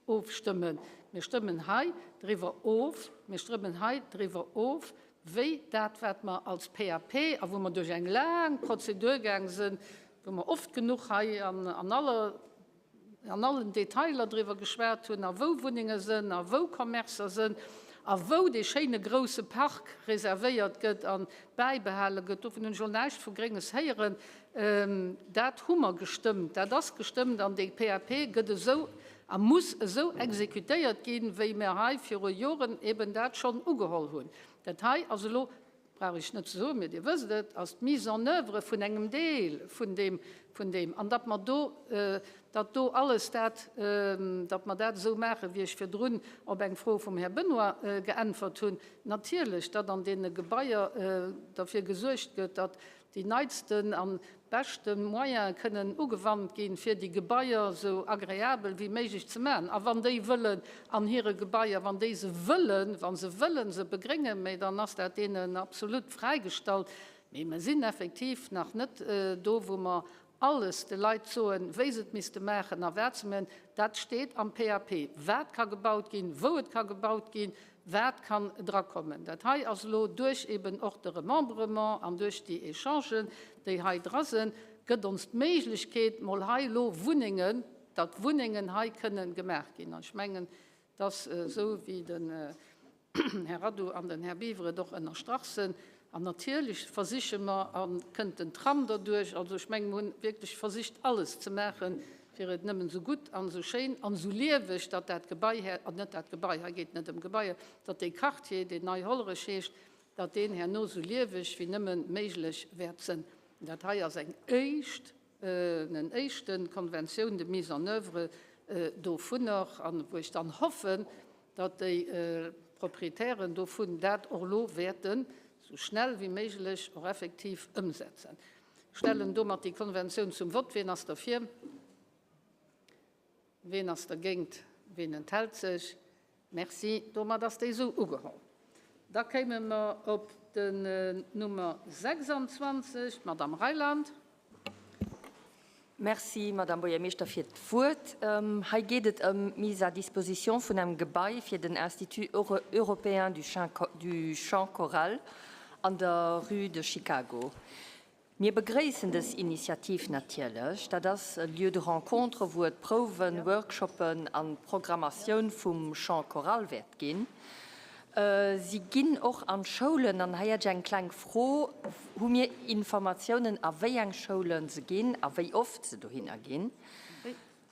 ofstëmmen. Mir stëmmen hei driwwer of, mir stëmmen hei driwwer of, wéi dat, wat mer als PAP a wou mer duerch eng laang Prozedur gaang sinn, wou mer oft genuch hei an aller, an allen Detailer driwwer geschwat hunn, a wou Wunnenge sënn, a wou Commercer sënn, a wou dee schéine grouse Park reservéiert gëtt a bäibehale gëtt. Dovun hunn ech elo näischt vu Grénges héieren. Dat hu mer gestëmmt, dat ass gestëmmt an dee PAP gëtt esou a muss esou exekutéiert ginn, wéi mer hei viru Joren eben dat schonn ugeholl hunn. Dat hei ass elo brauch ech net ze soen, mee Dir wësst et, ass d'Mise en œuvre vun engem Deel vun deem, vun deem, an datt mer do, datt do alles dat, datt mer dat esou maachen, wéi ech virdrun op eng Fro vum Här Benoy geäntwert hunn, natierlech, datt an deene Gebaier derfir gesuergt gëtt, datt déi neitsten an beschte Moyene kënnen ugewannt ginn, fir déi Gebaier esou agreabel wéi méiglech ze maachen. A wann déi wëllen an hire Gebaier, wann déi se wëllen, wa se wëllen se begréngen, mä dann ass dat deenen absolut fräigestallt. Mee mer sinn effektiv nach net do, wou mer alles de Leit soen, wéi se et misste maachen a wat se maachen. Dat steet am PAP, wat ka gebaut ginn, wou et ka gebaut ginn, Wat kann drakommen? Dat hei ass elo duerch eben och de Remembrement an duerch déi Echangen, déi hei dra sinn, gëtt ons d'Méiglechkeet, mol hei elo Wunnengen, datt Wunnengen hei kënnen gemaach ginn. An ech mengen, dass, esou wéi den Här Radu an den Här Biver et och ënnerstrach sinn, an natierlech versiche mer, a kënnt den Tram derduerch, also ech mengen, mer hunn wierklech versicht alles ze maachen, fir et nëmmen esou gutt an esou schéin an esou lieweg, datt dat Gebai här, an net dat Gebai, hei geet et net ëm Gebaier, datt dee Quartier, deen Nei Hollerech heescht, datt deen herno esou lieweg wéi nëmme méiglech wäert sënn. Dat hei ass eng éischt, en éischte Conventioun de mise en oeuvre dovunner, an wou ech dann hoffen, datt déi Proprietären dovun dat och elo wäerten esou schnell wéi méiglech och effektiv ëmsetzen. Stellen domat déi Konventioun zum Vott. Wien ass derfir? Wien ass dergéint? Wien enthält sech? Merci. Domat ass déi esou ugeholl. Da kéime mer op den Nummer 26, d'Madame Reyland. Merci, Madame Buergermeeschter, fir d'Wuert. Hei geet et ëm d'Mise à disposition vun engem Gebai fir den Institut européen du chant choral an der Rue de Chicago. Mir begréissen dës Initiativ natierlech. Dat ass e Lieu de rencontre, wou et Prouwen, Workshoppen an d'Programmatioun vum Chant choral wäert ginn. Si ginn och an d'Schoulen. An hei hätt ech eng kleng Fro, Hu mir Informatiounen, a wéi eng Schoule se ginn a wéi oft se dohinner ginn?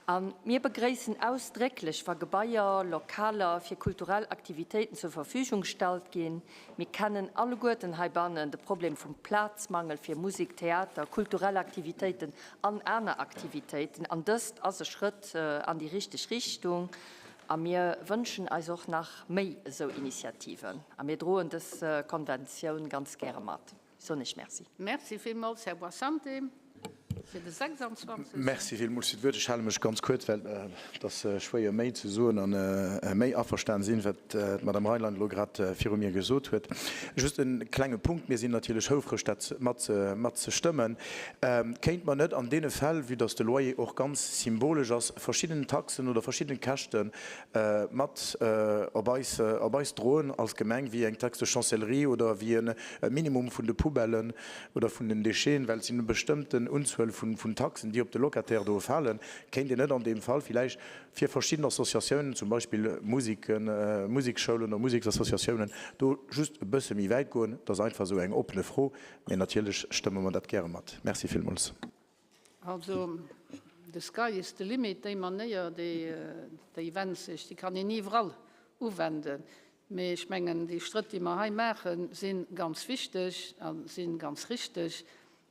A mir begréissen ausdrécklech, wa Gebaier, Lokaler fir kulturell Aktivitéiten zur Verfügung gestallt ginn. Mir kennen alleguerten heibannen de Problem vum Plazmangel fir Musek, Theater, kulturell Aktivitéiten an aner Aktivitéiten. An dëst ass e Schrëtt an déi richteg Richtung. A mir wënschen eis och nach méi esou Initiativen. A mir droen dës Konventioun ganz gäre mat. Soen ech Merci. Merci villmools, Här Boissante, fir de 26. Merci villmools fir d'Wuert. Ech hale mech ganz kuerz, well et ass schwéier méi ze soen an méi averstan sinn, wat d'Madame Reyland elo grad viru mir gesot huet. Just e klenge Punkt, Mir sinn natierlech houfreg, dat mat matzestëmmen. Kéint mer net an deene Fäll, vue dass de Loyer och ganz symbolesch ass, verschidden Taxen oder verschidden Käschte mat op eis op eis droen als Gemeng, wéi eng Taxe de chancellerie oder wéi e Minimum vun de Poubellen oder vun den Décheten, well et sinn e bestëmmten Unzuel vun Taxen, déi op de Locataire do falen. Kéint een net an deem Fall villäicht fir verschidden Associatiounen, zum Beispill Musiken, Musikschoulen oder Musiksassociatiounen, do just e bësse méi wäit goen? Dat ass einfach esou eng oppene Fro, mee natierlech stëmme mer dat gäre mat. Merci villmools. Also, the sky is the limit, déi Manéier, déi wennt sech, déi kann een iwwerall uwenden. Mee ech mengen, déi Schrëtt, déi mer hei maachen, si ganz wichteg a si ganz richteg.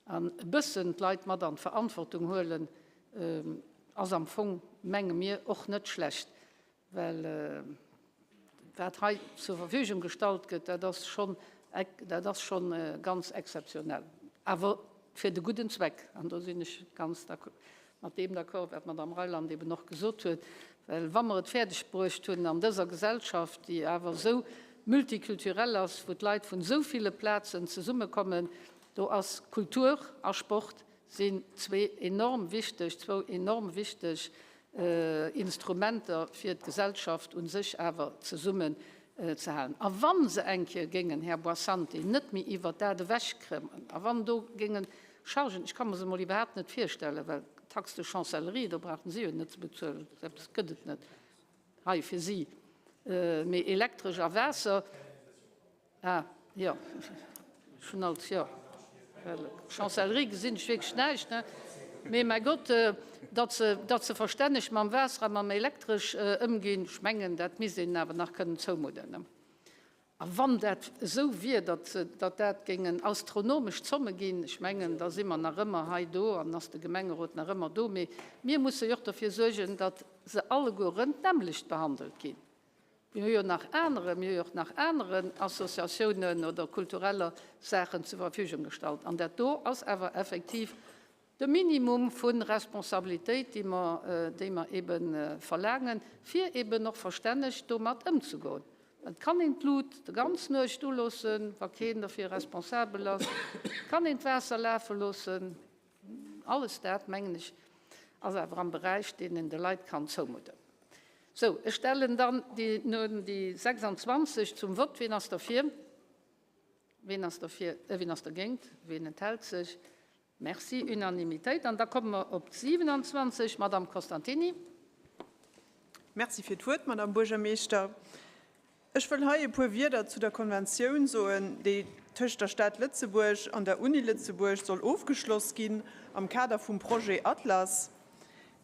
An e bëssen d'Leit mat an d'Verantwortung huelen, ass am Fong, menge mir, och net schlecht. Well wat hei zur Verfügung gestallt gëtt, dat ass schonn, dat ass schonn ganz exzeptionell. Awer fir de gudden Zweck, an do sinn ech ganz d'accord. mat deem d'accord, wat d'Madame Reyland eben och gesot huet, well wa mer et fäerdeg bruecht hunn an dëser Gesellschaft, déi awer esou multikulturell ass, wou d'Leit vun esou ville Plazen zesummekommen, do ass Kultur a Sport sinn zwee enorm wichteg, zwou enorm wichteg Instrumenter, fir d'Gesellschaft u sech awer zesummen ze halen. A wa se eng Kéier géingen, Här Boissanté, net méi iwwert dat ewechkréien, a wann do géingen Chargen, ech ka mer se emol iwwerhaapt net virstellen, well d'Taxe de chancellerie, do brauchen si jo net ze bezuelen, esou eppes gëtt et net hei fir si, mee Elektresch a Waasser, ah jo, ech hunn alt, jo, well Chancellerie gesinn ech wierklech näischt, ne, mee mäi Gott, datt se, datt se verstänneg mam Waasser a mam Elektresch ëmginn, ech mengen, dat misst een awer nach kënnen zoumudden, ne. A wann dat esou wier, datt datt dat géingen astronomesch Zomme ginn, ech mengen, da si mer nach ëmmer hei do an ass de Gemengerot nach ëmmer do. Mee mir musse jo och derfir suergen, datt se allegueren d'nämmlecht behandelt ginn. Mir hu jo nach anere, mir hu jo och nach aneren Associatiounen oder kultureller Saachen zur Verfügung gestallt. An dat do ass awer effektiv De Minimum vu Responsabilitéit, déi mer, déi mer ebe verlaangen, fir eben och verstänneg domat ëmzegoen. Et kann een d'Lut de ganz Nuecht uloossen, wa keen derfir responsabel ass. Et kann een d'Waasser lafe loossen. Alles dat, mengen ech, ass awer am Beräich, deen een de Leit kann zoumudden. Sou, ech stellen dann déi, déi 26 zum Vott. Wien ass derfir? Wien ass derfir? Wien ass dergéint? Wien enthält sech? Merci, Unanimitéit. An da komme mer op d'27, Madame Costantini. Merci fir d'Wuert, Madame Buergermeeschter. Ech wëll hei e puer Wierder zu der Konventioun soen, déi tëscht der Stad Lëtzebuerg an der Uni Lëtzebuerg soll ofgeschloss ginn am Kader vum Projet Atlas.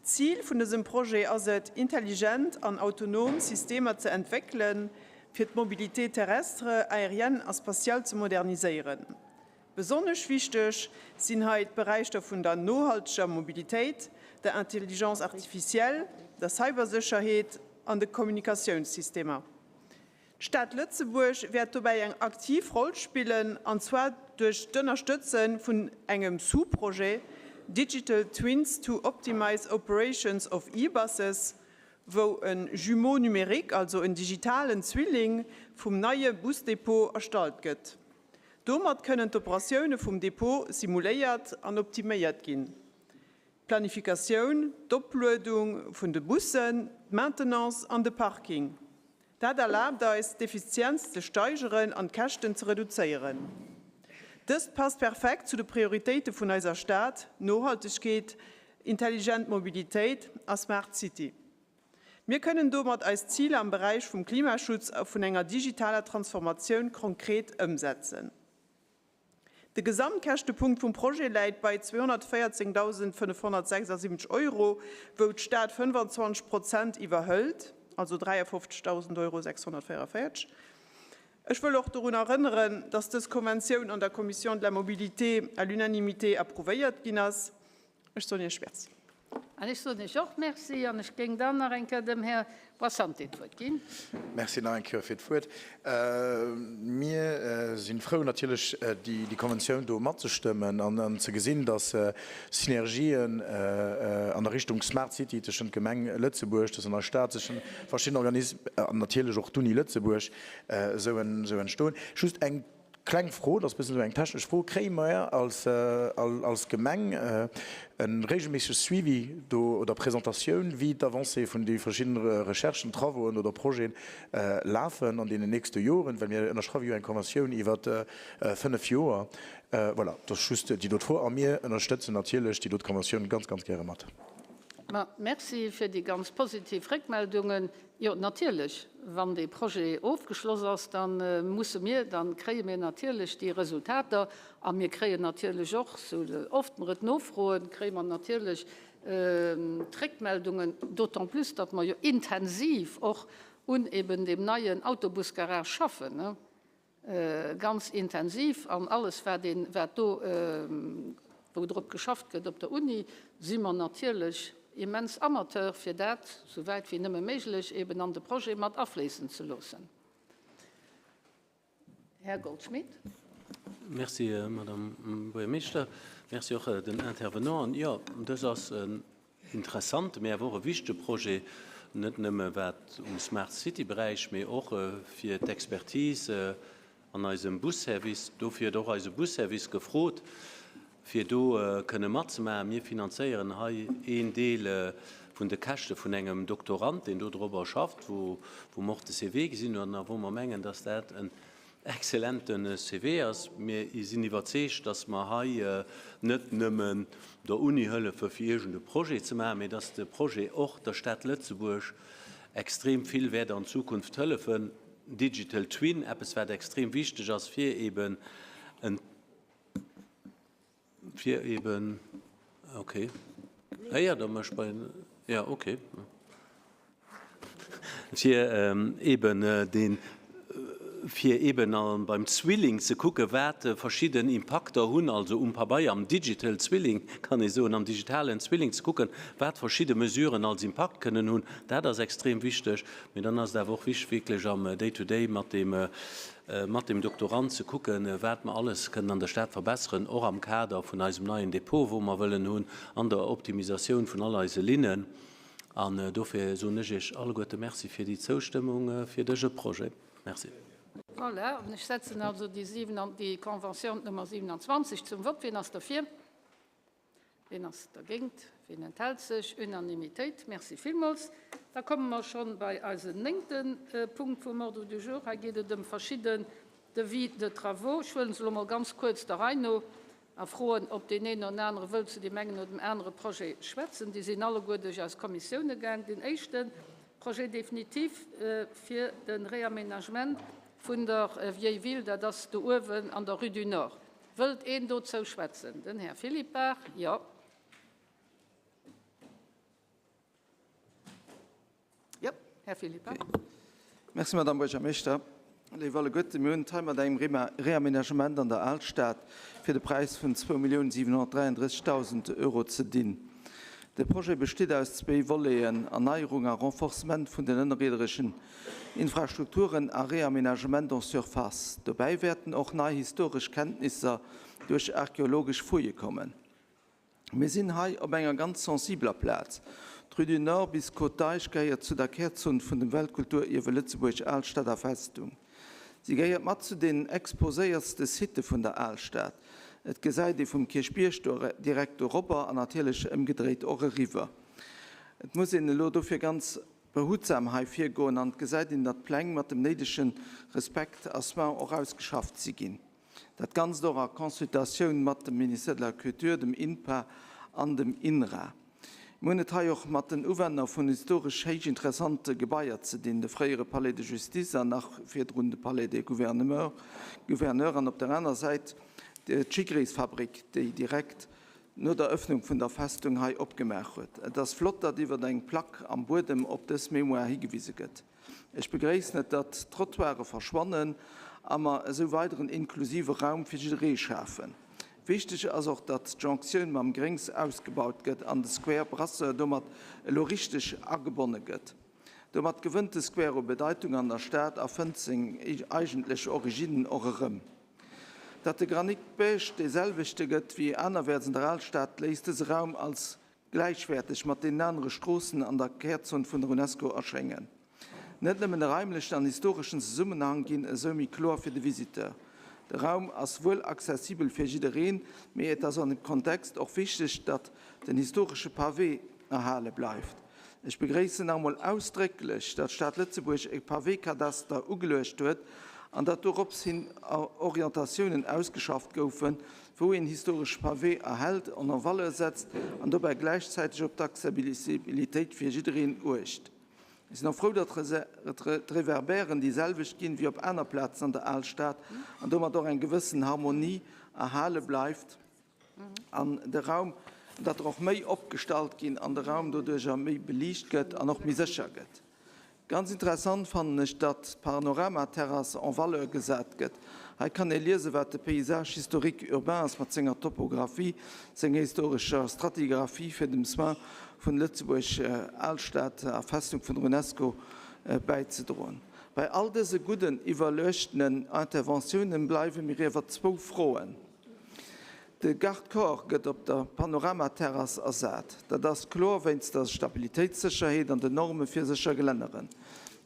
D'Zil vun dësem Projet ass et, intelligent an autonom Systemer ze entwéckelen, fir d'Mobilité terrestre, aérienne a spatiale ze moderniséieren. Besonnesch wichteg sinn hei d'Beräichter vun der nohalteger Mobilitéit, der Intelligence artificielle, der Cybersécherheet an de Kommunikatiounssystemer. D'Stad Lëtzebuerg wäert dobäi eng aktiv Roll spillen, an zwar duerch d'Ënnerstëtze vun engem Sous-Projet Digital Twins to Optimize Operations of E-Buses, wou e Jumeau numérique, also en digitalen Zwilling vum neie Busdepot erstallt gëtt. Domat kënnen d'Operatioune vum Depot simuléiert an optiméiert ginn, d'Planifikatioun, d'Opluedung vun de Bussen, d'Maintenance an de Parking. Dat erlaabt eis, d'Effizienz ze steigeren an d'Käschten ze reduzéieren. Dëst passt perfekt zu de Prioritéite vun eiser Stad, Nohaltegkeet, intelligent Mobilitéit a Smart City. Mir kënnen domat eis Ziler am Beräich vum Klimaschutz a vun enger digitaler Transformatioun konkret ëmsetzen. De Gesamtkäschtepunkt vum Projet läit bei 214.576 Euro, wou d'Stad 25 Prozent iwwerhëlt, also 53.644 Euro. Ech wëll och dorun erënneren, dass dës Konventioun an der Commission de la Mobilité à l'unanimité approuvéiert ginn ass. Ech soen Iech Merci. An ech soen Iech och Merci. An ech géing dann nach eng Kéier dem Här Boissante d'Wuert ginn. Merci nach eng Kéier fir d'Wuert. Mir si frou natierlech, déi Konventioun do matzestëmmen an ze gesinn, dass Synergien an der Richtung Smart City tëschent Gemeng Lëtzebuerg, tëschent der Stad, tëschent verschiddenen Organismen an natierlech och d'Uni Lëtzebuerg esou entstoen. Just eng Kleng Fro, dat ass e bëssen esou eng technesch Fro, Kréie mer als als Gemeng e regelméissege Suivi do oder Presentatioun, wéi d'Avancée vun de verschiddene Recherchen, Travauxen oder Projeten lafen an deenen nächste Joren? Well mir ënnerschreiwe jo eng Konventioun iwwer 5 Joer. Voilà, dat ass just déi dot Fro. A mir ënnerstëtzen natierlech déi dot Konventioun ganz, ganz gäre mat. Ma merci fir déi ganz positiv Réckmeldungen. Jo, natierlech, wann dee Projet ofgeschloss ass, da musse mir, da kréie mir natierlech déi Resultater a mir kréien natierlech och, sou oft mer et nofroen, kréie mer natierlech d'Réckmeldungen, d'autant plus, datt mer jo intensiv och un eben deem neien Autobusgarage schaffen. Ganz intensiv an alles wat een, wat do, wou drop geschafft gëtt op der Uni, si mer natierlech immens Amateur fir dat, sou wäit wéi nëmme méiglech, eben an de Projet mat afléissen ze loossen. Här Goldschmidt. Merci, Madame Buergermeeschter. Merci och den Intervenanten. Jo, dës ass e. interessante, mee awer och e wichtege Projet, net nëmme wat um Smart City Beräich, mee och fir d'Expertise an eisem Busservice. Dofir huet och eise Busservice gefrot, fir do kënne matzemaachen. Mir finanzéieren hei een Deel vun de Käschte vun engem Doktorand, deen do dorobber schafft, wou mer och de CV gesinn hunn a wou mer mengen, dass dat en excellente CV ass. Mir sinn iwwerzeegt, dass mer hei net nëmmen der Uni hëllefe fir iergend e Projet ze maachen, mee dass de Projet och der Stad Lëtzebuerg extrem vill wäert an Zukunft hëllefen. Digital Twin, eppes wat extrem wichteg ass fir eben en, fir eben, okay, héiert Der mech bei, ja, okay, fir eben deen, fir eben beim Zwilling ze kucke wat verschidden Impakter hunn, also um Pabeier, am Digital Zwilling kann ee soen, am digitalen Zwilling ze kucken, wat verschidde Mesuren als Impakt kënnen hunn, dat ass extrem wichteg. Mee dann ass et awer och wichteg, wierklech am Day-to-day mat dem, mat dem Doktorand ze kucken, wat mer alles kënnen an der Stad verbesseren, och am Kader vun eisem neien Depot, wou mer wëllen hunn, an der Optimisatioun vun all eise Linnen. An dofir soen ech Iech alleguerte Merci fir déi Zoustëmmung fir dëse Projet. Merci. Voilà, an ech setzen also déi déi Convention Nummer 27 zum Vott. Wien ass derfir? Wien ass dergéint? Wien enthält sech? Unanimitéit. Merci villmools. Da komme mer schonn bei eisen néngte Punkt vum Ordre du jour. Hei geet et ëm verschidden Devis de travaux. Ech huelen se elo mol ganz kuerz der Rei no a froen, ob deen een oder anere wëllt zu deem engen oder dem anere Projet schwätzen. Déi sinn alleguer duerch eis Kommissioune gaang. Deen éischte Projet définitif fir de Réaménagement vun der Vieille Ville, dat ass do uewen an der Rue du Nord. Wëllt een dozou schwätzen? Den Här Philippart, jo. Jo, Här Philippart. Merci, Madame Buergermeeschter. Léif alleguerten, mir hunn et hei mat engem Réaménagement an der Alstad fir de Präis vun 2.733.000 Euro ze dinn. De Projet besteet aus zwéi Voleten, Erneierung a Renforcement vun den ënnerierdeschen Infrastrukturen a Réaménagement en surface. Dobäi wäerten och nei historesch Kenntnisser duerch archeologesch Fouillë kommen. Mir sinn hei op enger ganz sensibeler Plaz. D'Rue du Nord bis Côte d'Eich gehéiert zu der Kärzon vun dem Weltkulturierwe Lëtzebuerg, Alstad a Festung. Si gehéiert mat zu den exposéiertste Sitte vun der Alstad. Et gesäit ee vum Kierchbierg direkt dorobber an natierlech ëmgedréit och eriwwer. Et muss een elo dofir ganz Behutsam hei virgoen an et gesäit een, datt d'Pläng mat dem néidege Respekt a Soin och ausgeschafft si ginn. Dat Ganzt och a Consultatioun mat dem Ministère de la Culture, dem INPA an dem INRA. Mir hunn et hei och mat den Uwänner vun historesch héich interessante Gebaier ze dinn, de fréiere Palais de Justice an nach virdrun de Palais des Gouverneurs an op der aner Säit d'Schigrésfabrik, déi direkt no der Ëffnung vun der Festung hei opgemaach huet. Et ass flott, datt iwwer eng Plack am Buedem op dës Mémoire higewise gëtt. Ech begréissen et, datt d'Trottoire verschwannen a mer esou weideren inklusive Raum fir jidderee schafen. Wichteg ass och, datt d'Jonctioun mam Gréngs ausgebaut gëtt an de Square Brasseur domat elo richteg agebonne gëtt. Domat gewënnt de Square u Bedeitung an der Stad a fënnt seng eigentlech Originen och erëm. Datt de Granit beige dee selwechte gëtt wéi anerwäerts an der Alstad, léisst dëse Raum als gläichwäerteg mat deenen anere Stroossen an der Kärzon vun der UNESCO erschéngen. Net nëmmen de raimlechen an historeschen Zesummenhang ginn esou méi kloer fir de Visiteur. De Raum ass wuel accessibel fir jiddereen, mee et ass an dem Kontext och wichteg, datt den historesche Pavé erhale bleift. Ech begréissen nach emol ausdrécklech, datt d'Stad Lëtzebuerg e Pavé-Kadaster ugeluecht huet an datt dorops hin Orientatiounen ausgeschafft goufen, wou een historesche Pavé erhält an en valeur setzt an dobäi gläichzäiteg op d'Accessibilitéit fir jiddereen uecht. Ech sinn och frou, datt d'Reverbèren déi selwecht ginn wéi op aner Plazen an der Alstad an domat och eng gewëssen Harmonie erhale bleift. an de Raum, datt der och méi opgestallt ginn an de Raum doduercher méi beliicht gëtt an och méi sécher gëtt. Ganz interessant fannen ech, datt d'Panoramaterrass en valeur gesat gëtt. Hei kann ee liesen, wat de Paysage historique urbain ass mat senger Topographie, senger historescher Stratigraphie fir dem Soin vun Lëtzebuerg Alstad a Festung vun der UNESCO bäizedroen. Bei all dëse gudden iwwerluechtenen Interventiounen bleiwe mir iewer zwou Froen. De Garde-corps gëtt op der Panoramaterrass ersat. Dat ass kloer wéinst der Stabilitéitssécherheet an den Norme fir sécher Gelänneren.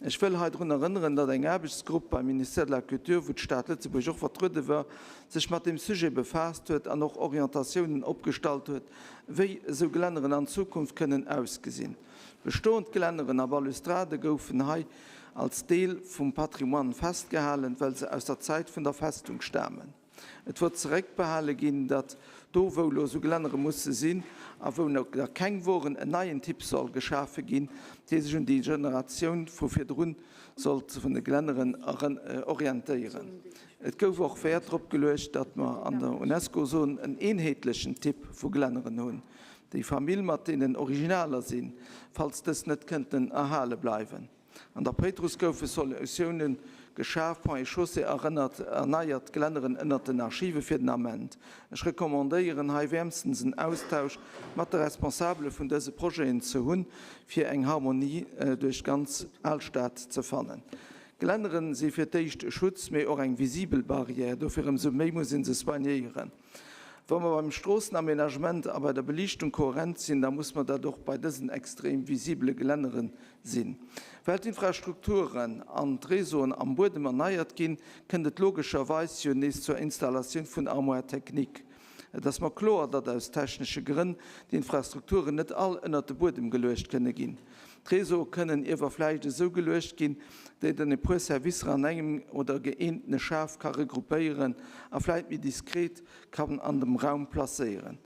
Ech wëll hei drun erënneren, datt eng Aarbechtsgrupp beim Ministère de la Culture, wou d'Stad Lëtzebuerg och vertruede war, sech mat deem Sujet befaasst huet an och Orientatiounen opgestallt huet, wéi esou Gelänneren an Zukunft kënnen ausgesinn. Bestoend Gelänneren a Balustrade goufen hei als Deel vum Patrimoine festgehalen, well se aus der Zäit vun der Festung stamen. Et wor zeréckbehale ginn, datt do wou lo esou Gelännere musse sinn a wou der keng woren, en neien Typ soll geschafe ginn, dee sech un déi Generatioun vu virdrun sollt vun de Gelänneren orientéieren. Et gouf och Wäert drop geluecht, datt mer an der UNESCO-Zon en eenheetlechen Typ vu Gelänneren hunn, déi Famill mat deenen Originaler sinn, falls dës net kënnten erhale bleiwen. An der Péitruss goufe Solutioune geschaf, Ponts et Chaussées erënnert erneiert d'Gelänneren ënnert den Archive fir den Ament. Ech recommandéieren hei wäermstens en Austausch mat de Responsabele vun dëse Projeten ze hunn, fir eng Harmonie duerch d'ganz Alstad ze fannen. Gelänneren si fir d'éischt e Schutz, mee och eng visibel Barrière, dofir ëmsou méi muss ee se soignéieren. Wa mer beim Stroossenaménagement a bei der Beliichtung kohärent sinn, da muss mer dat och bei dësen extrem visibele Gelännere sinn. Well d'Infrastrukturen an d'Réseauen am Buedem erneiert ginn, kënnt et logescherweis jo nees zur Installatioun vun Armoires techniques. Et ass mer kloer, datt aus technesche Grënn déi Infrastrukturen net all ënnert de Buedem geluecht kënne ginn. D'Réseaue kënnen iewer vläicht esou geluecht ginn, déi den e puer Servicer an engem oder gëeentene Schaf ka regroupéieren a vläicht méi diskret kann an dem Raum placéieren.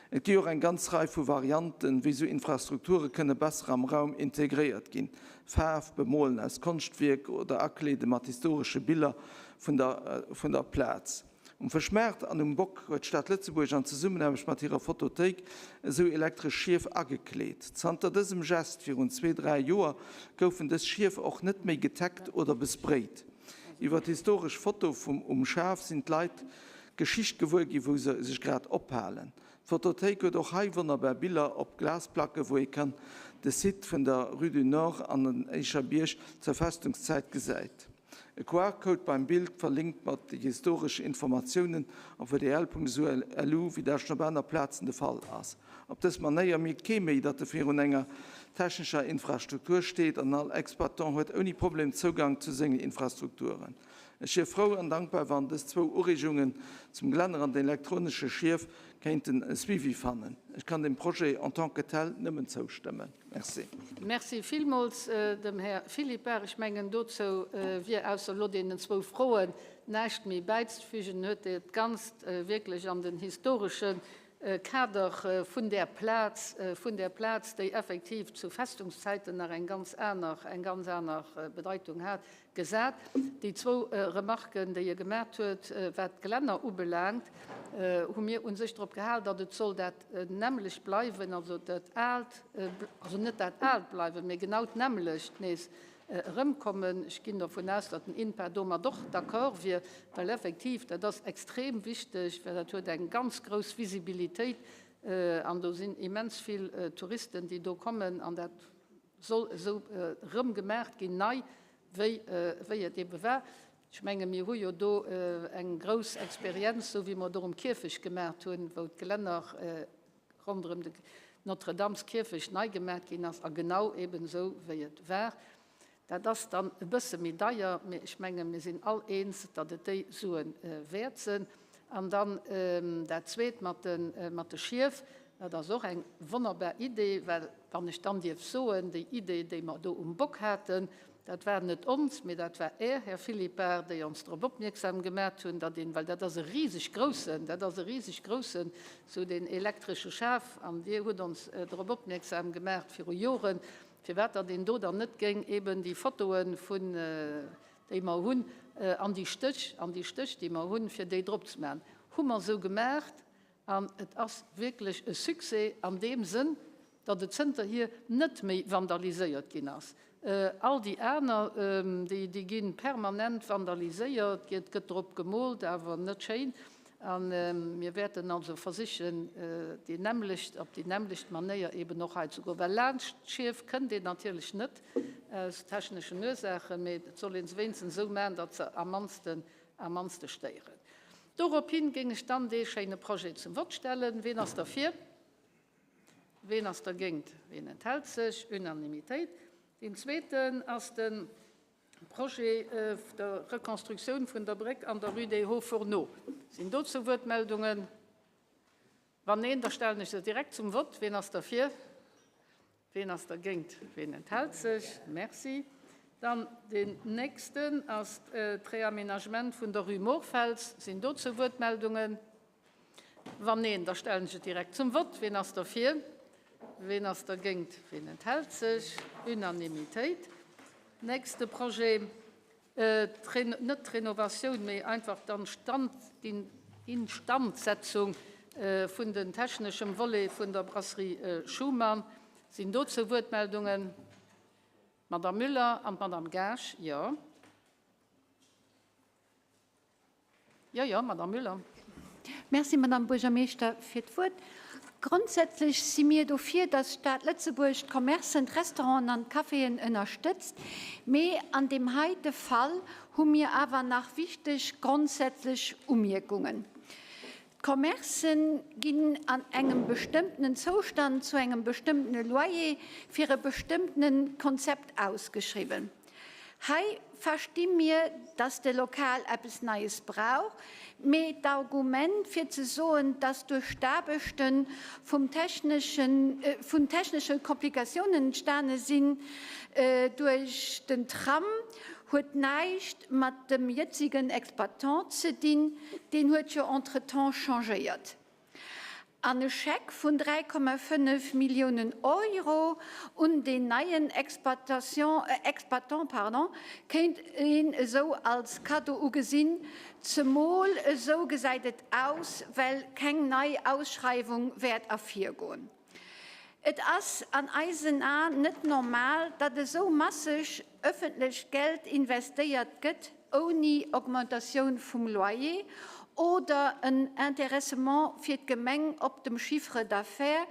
Et gi och eng ganz Rei vu Varianten, wéi sou Infrastrukture kënne besser am Raum integréiert ginn, Faarf, Bemolen aus Konschtwierk oder Akleede mat historesche Biller vun der vun der Plaz. Um Fëschmaart an um Bock huet d'Stad Lëtzebuerg an Zesummenaarbecht mat hirer Fotothéik esou elektresch Schief agekleet. Zanter dësem Gest virun zwee, dräi Joer goufen dës Schief och net méi getaggt oder besprayt. Iwwer d'historesch Foto vum um Schaf sinn d'Leit d'Geschicht gewuer gi wou se sech grad ophalen. D'Fotothéik huet och hei wonnerbar Biller op Glasplacke wou ee kann de Site vun der Rue du Nord an den Éischer Bierg zur Festungszäit gesäit. E QR-Code beim Bild verlinkt mat déi historesch Informatiounen op wdl.lu, wéi dat schonn op aner Plazen de Fall ass. Op dës Manéier mierkt kee méi, datt e virun enger technescher Infrastruktur steet an all Exploitant huet ouni Problem Zougang zu sengen Infrastrukturen. Ech wier frou an dankbar, wann dës zwou Ureegungen zum Glänner an den elektronesche Schief kéinten e Suivi fannen. Ech kann dem Projet en tant que tel nëmmen zoustëmmen. Merci. Merci villmools dem Här Philippart. Ech mengen, dozou wier ausser elo deenen zwou Froen näischt méi bäizefügen. Huet dat Ganzt wierklech an den historesche Kader vun där Plaz, vun där Plaz, déi effektiv zu Festungszäiten nach eng ganz aner, eng ganz aner Bedeitung hat, Gesat. Déi zwou Remarken, déi e gemat huet, wat d'Gelänner ubelaangt, hu mir u sech drop gehal, datt et soll dat nämmlecht bleiwen, also dat Aalt, also net dat Aalt bleiwen, mä genau d'nämmlecht nees erëmkommen. Ech ginn dervun aus, datt den INPA domat och d'accord wier, well effektiv dat ass extrem wichteg, well dat huet eng ganz grouss Visibilitéit an do sinn immens vill Touristen, déi do kommen an dat soll esou erëm gemaacht ginn, nei, wéi, wéi et ebe war. Ech menge mir hu jo do eng grouss Experienz, esou wéi mer et och um Kierfecht gemaacht hunn, wou d'Gelänner ronderëm de Notre-Dames-Kierfecht nei gemaacht ginn ass a genau eben esou wéi et war. Dat ass dann e bësse méi deier, mee ech menge mir sinn all eens, datt et déi Sue wäert sinn. An dann dat Zweet mat de, mat de Schief, dat ass och eng wonnerbar Idee, well wann ech dann dierf soen, déi Idee, déi mer do um Bock haten, dat war net ons, mee dat war Är, Här Philippart, déi ons drop opmierksam gemat hunn, datt een, well dat ass e riseg groussen, dat ass e riseg groussen, esou deen elektresche Schaf, an Dir hutt ons drop opmierksam gemaach viru Joren, firwat datt een do dann net géing eben déi Fotoe vun, déi mer hunn, an déi Stéch, an déi Stéch, déi mer hunn, fir déi drop ze maachen. Hu mer esou gemaacht an et ass wierklech e Succès an deem Sënn, datt et zënterhier net méi vandaliséiert ginn ass. All déi aner, déi, déi gi permanent vandaliséiert, et gëtt drop gemoolt, awer net schéin. A mir wäerten also versichen, déi nämmlecht, op déi nämmlecht Manéier eeben och hei ze goen. Well laanscht d'Schief kënnt een natierlech net, aus techneschen Ursaachen, mee et soll ee se wéinstens esou maachen, datt se am mannsten, am mannste stéieren. Dorophin géing ech dann dee schéine Projet zum Vott stellen. Ween ass derfir? Ween ass dergéint? Ween enthält sech? Unanimitéit. Deen zweeten ass de Projet der Reconstructioun vun der Bréck an der Rue des Hauts-Fourneaux. Sinn dozou Wuertmeldungen? Wann neen, da stellen ech se direkt zum Vott. Ween ass derfir? Ween ass dergéint? Ween enthält sech? Merci. Dann deen nächsten ass d'Reaménagement vun der Rue Mohrfels. Sinn dozou Wuertmeldungen? Wann neen, da stellen ech et direkt zum Vott. Ween ass derfir? Ween ass dergéint? Ween enthält sech? Unanimitéit. Nächste Projet, net d'Renovatioun, mee einfach d'Instandsetzung vun den techneschem Volet vun der Brasserie Schuman. Sinn dozou Wuertmeldungen? D'Madame Müller an d'Madame Gaasch, jo. Jo, jo, Madame Müller. Merci, Madame Buergermeeschter, fir d'Wuert. Grondsätzlech si mir dofir, dass d'Stad Lëtzebuerg d'Commercen, d'Restauranten an d'Caféen ënnerstëtzt. Mee an deem heite Fall hu mir awer nach wichteg grondsätzlech Umierkungen. D'Commercen ginn an engem bestëmmtenen Zoustand zu engem bestëmmtene Loyer fir e bestëmmtene Konzept ausgeschriwwen. Hei versti mir, dass de Lokal eppes Neies brauch, mee d'Argument fir ze soen, dass duerch d'Aarbechte vum techneschen, vun technesche Komplikatiounen entstane sinn duerch den Tram, huet näischt mat dem jëtzigen Exploitant ze dinn, deen huet jo entretemps changéiert. An e Scheck vun 3,5 Milliounen Euro un deen neien Exploitation, Exploitant, pardon, kéint een esou als Kaddo ugesinn, zemol esou gesäit et aus, well keng nei Ausschreiwung wäert ervirgoen. Et ass an eisen Aen net normal, datt esou masseg ëffentlecht Geld investéiert gëtt, ouni Augmentatioun vum Loyer oder en Intéressement fir d'Gemeng op dem Chiffre d'affaires,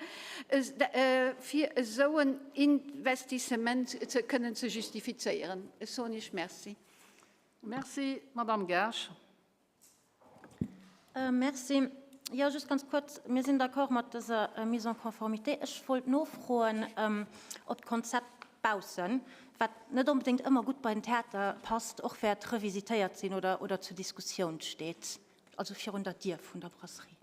fir esou en Investissement ze kënnen ze justifizéieren. Ech soen Iech Merci. Merci, Madamm Gaasch. Merci. Jo, just ganz kuerz, Mir sinn d'accord mat dëser Mise en conformité. Ech wollt nofroen, ob d'Konzept baussen, wat net onbedéngt ëmmer gutt bei den Theater passt, och wäert revisitéiert sinn oder, oder zur Diskussioun steet, also virun der Dier vun der Brasserie.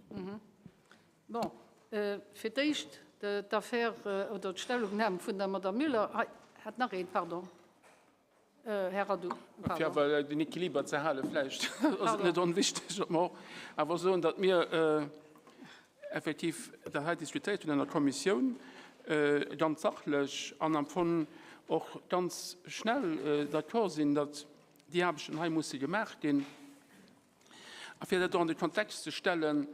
Bon, fir d'éischt d'Affaire oder d'Stellungnahme vun der Madame Müller. Hei hat nach een, pardon. Här Radu, pardon. Fir awer den Equiliber ze halen, vläicht ass et net onwichtig, datt mer och awer soen, datt mir effektiv dat hei diskutéiert hunn an der Kommissioun, ganz sachlech an am Fong och ganz schnell d'accord sinn, datt déi Aarbechten hei musse gemaach ginn. A fir dat och an de Kontext ze stellen,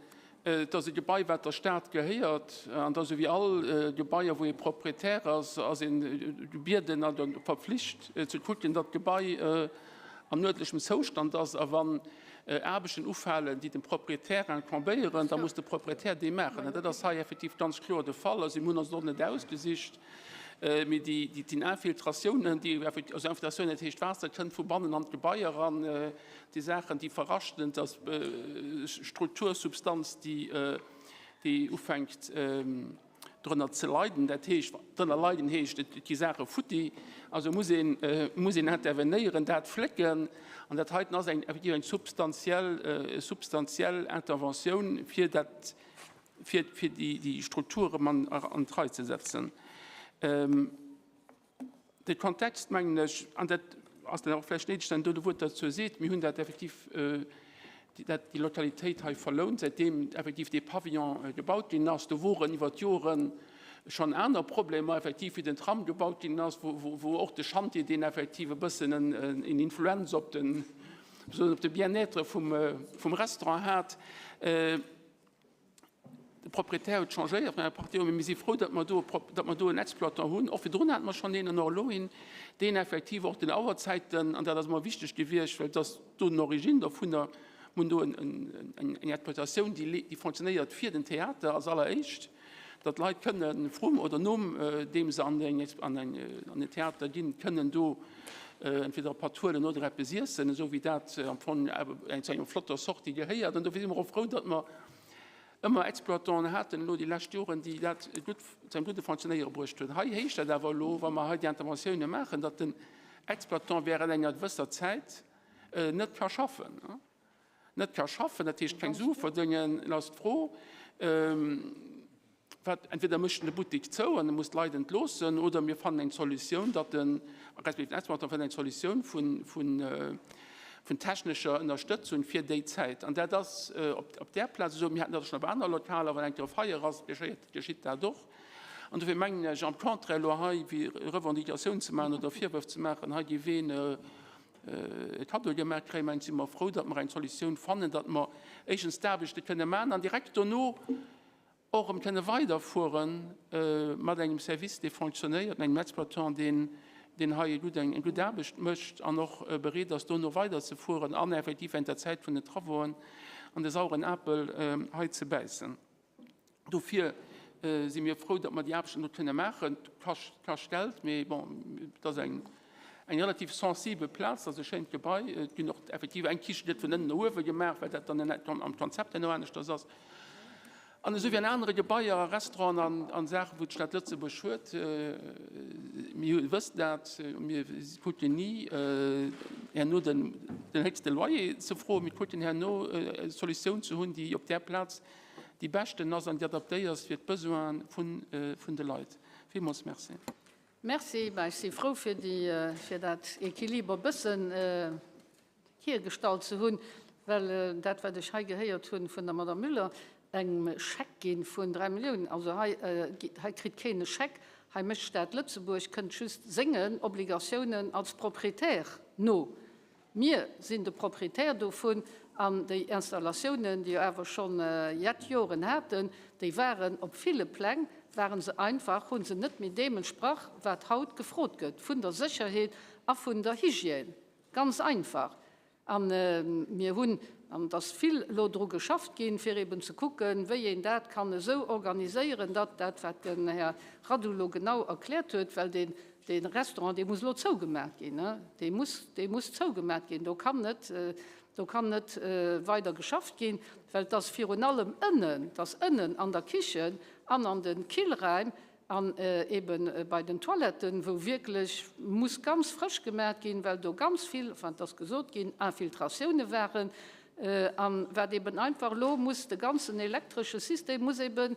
Et ass e Gebai, wat der Stad gehéiert, an da sou wéi all Gebaier, wou ee Proprietär ass, ass een gebieden a verpflicht ze kucken, datt d'Gebai an uerdentlechem Zoustand ass. A wann Aarbechten ufalen, déi dem Proprietär incombéieren, da muss de Proprietär déi maachen. An dat ass hei effektiv ganz kloer de Fall. Also mir hunn ons et och net ausgesicht, mee déi Infiltratiounen, déi, also Infiltratioun, dat heescht, d'Waasser kënnt vu bannen an d'Gebai eran, Déi Saachen, déi verraschten, dass Struktursubstanz, déi ufänkt drënner ze leiden, dat heescht, drënner leiden heescht, et gi Saache futti, also muss een, muss een intervenéieren, dat flécken. An dat heiten ass eng effektiv eng substantiell, substantiell Interventioun, fir dat, fir, fir déi Struktur erëm an, an d'Rei ze setzen. De Kontext, mengen ech, an dat ass dann och vläicht néideg, dann do de Wuert derzou seet, mir hunn dat effektiv, dat déi Lokalitéit hei verlount, säitdeem effektiv dee Pavillon gebaut ginn ass. Do woren iwwer d'Jore schonn aner Problemer effektiv, wéi den Tram gebaut ginn ass, wou och de Chantier, deen effektiv e bëssen en Influenz op den, op de Bien-être vum Restaurant hat. De Proprietär huet changéiert vun enger Partie, mee mir si frou, datt mer do, datt mer do en Exploitant hunn. Och virdrun hate mer schonn een an och elo een, deen effektiv och den Auerzäiten, an dat ass ëmmer wichteg gewiescht, well et ass do den Origine dovunner, mir hunn do eng Exploitatioun, déi déi fonctionnéiert fir den Theater als alleréischt, datt d'Leit kënne vrum oder nom deem se an eng an eng an den Theater ginn, kënnen do. entweder e Patt huelen oder eppes iessen, esou wéi dat am Fong zu enger flotter Sortie gehéiert. An dofir si mer och frou, datt mer ëmmer Exploitanten haten elo déi lescht Joren, déi dat gutt zu engem gudde Fonctionnéiere bruecht hunn. Hei heescht dat awer elo, wa mer hei déi Interventiounen maachen, datt den Exploitant während enger gewësser Zäit net ka schaffen. Net ka schaffen, dat heescht keng Sue verdéngen. Elo ass d'Fro, Wat, entweder mécht en de Buttek zou an e muss d'Leit entloossen, oder mir fannen eng Solutioun, datt en, respektiv den Exploitant fënnt eng Solutioun vun technescher Ënnerstëtzung fir déi Zäit. An dat ass op där Plaz esou. Mir haten dat och schonn op aner Lokaler, wann eng Kéier e Feier ass, geschitt dat och. An dofir mengen ech, am Contraire elo hei wéi Revendicatioun ze maachen oder Virwërf ze maachen, hei géif een e Kaddo gemaach kréien, mengen ech, si mer frou, datt mer eng Solutioun fannen, datt mer éischtens d'Aarbechte kënne maachen an direkt dono och erëm kënne weiderfuere mat engem Service, dee fonctionnéiert, mat engem Exploitant, deen, deen hei e gutt, eng gutt Aarbecht mécht an och bereet ass, dono weiderzefueren an effektiv während der Zäit vun den Travauxen an de sauren Apel hei ze bäissen. Dofir si mir frou, datt mer déi Aarbechten do kënne maachen. Et kascht Geld, mee bon, et ass eng eng relativ sensibel Plaz, dat ass e schéint Gebai. Et ginn och effektiv eng Kiche gëtt vun ënnen no uewe gemaach, well dat dann am Konzept herno aneschters ass. An esou wéi an anere Gebaier a Restauranten an Saachen, wou d'Stad Lëtzebuerg huet, mir wëssen dat, mir kucken ni herno den héchste Loyer ze froen, mir kucken herno eng Solutioun ze hunn, déi op där Plaz déi beschten ass an déi adaptéiert ass fir d'Besoine vun de Leit. Villmools merci. Merci. Bah, ech si frou fir déi, fir dat Equiliber e bëssen hiergestallt ze hunn, well dat, wat ech hei gehéiert hunn vun der Madame Müller, engem Scheck gi vun 3 Milliounen, also hei, hei kritt keen e Scheck, hei mécht d'Stad Lëtzebuerg, kënnt just sengen Obligatiounen als Propriétaire no. Mir sinn de Proprietär dovun an déi Installatiounen, déi jo awer schonn jett Joren haten, déi waren op ville Pläng, ware se einfach, hu se net méi deem entsprach, wat haut gefrot gëtt vun der Sécherheet a vun der Hygiène. Ganz einfach. A mir hunn, an et ass vill elo dru geschafft ginn, fir eben ze kucken, wéi een dat kann esou organiséieren, datt dat, wat den Här Radu elo genau erkläert huet, well deen Dee Restaurant, dee muss elo zougemaach ginn, dee muss, dee muss zougemaach ginn. Do kann net, do kann net weider geschafft ginn, well et ass virun allem ënnen, et ass ënnen an der Kichen an an de Killräim an eebe bei den Toiletten, wou wierklech muss ganz frësch gemaach ginn, well do ganz vill, enfin et ass gesot ginn, Infiltratioune waren. An wat eben einfach elo muss, de ganzen elektresche System muss eben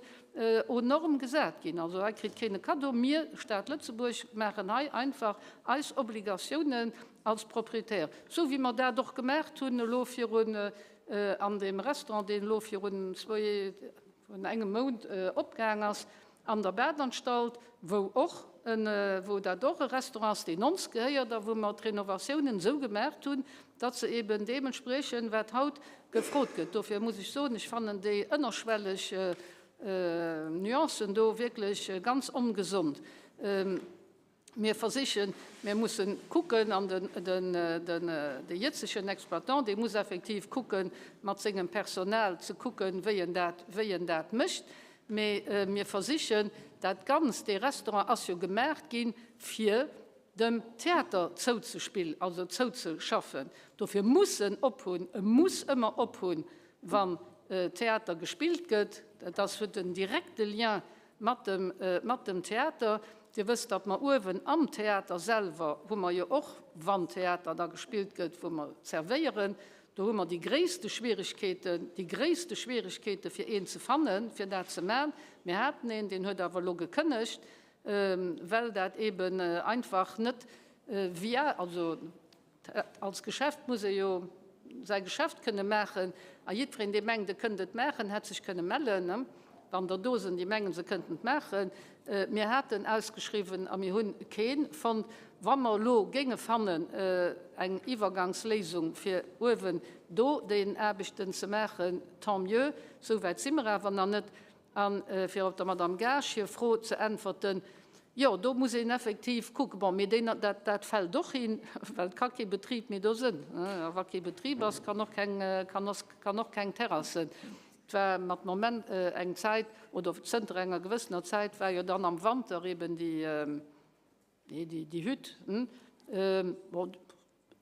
aux normes gesat ginn. Also hei kritt keen e Cadeau. Mir, Stad Lëtzebuerg, maachen hei einfach eis Obligatiounen als Propriétaire, esou wéi mer dat och gemaacht hunn elo virun an deem Restaurant, deen elo virun zwou, virun engem Mount opgaang ass. An der Badanstalt, wou och en, wou dat och e Restaurant ass, deen ons gehéiert a wou mer d'Renovatiounen esou gemaacht hunn, datt se eben deem entspriechen, wat haut gefrot gëtt. Dofir muss ech soen, ech fannen déi ënnerschwelleg Nuancen do wierklech ganz ongesond. Mir versichen, mir mussen kucken, an de jëtzegen Exploitant, dee muss effektiv kucken, mat sengem Personal ze kucken, wéi en dat, wéi en dat mécht. Mee mir versichen dat Ganzt, dee Restaurant ass jo gemaach ginn, fir dem Theater zouzespill, also zouzeschaffen. Dofir muss en ophunn, e muss ëmmer ophunn, wann Theater gespillt gëtt. Dat ass, huet en direkte Lien Mat dem, mat dem Theater. Dir wësst, datt mer uewen am Theater selwer hu mer jo och, wann Theater da gespillt gëtt, wou mer zerwéieren, do hu mer déi gréisste Schwierigkeeten, déi gréisste Schwierigkeete fir een ze fannen, fir dat ze man. Mir haten een, deen huet awer elo gekënnegt, well dat eben einfach net via, also Als Geschäft muss ee jo säi Geschäft kënne maachen a jiddwereen, dee mengt, e kënnt et maachen, hätt sech kënne mellen, wann der do sinn, déi mengen, se kënnten et maachen. Mir haten ausgeschriwwen a mir hu kee fonnt. Wa mer elo géinge fannen eng Iwwergangsléisung, fir uewen do déi Aarbechten ze maachen, tant mieux. Esou wäit si mer awer nach net. A fir op der Madame Gaasch hir Fro ze äntwerten, Jo, do muss een effektiv kucken. Bon, mee deen, dat, dat fält och hin, well et ka kee Betrib méi do sënn. A wa kee Betrib ass, kann och keng, kann ass, kann och keng Terrass sënn. Et war mat Moment eng Zäit, oder zënter enger gewëssener Zäit war jo dann am Wanter eben déi, Nee, déi, déi Hütt, hm? Bon,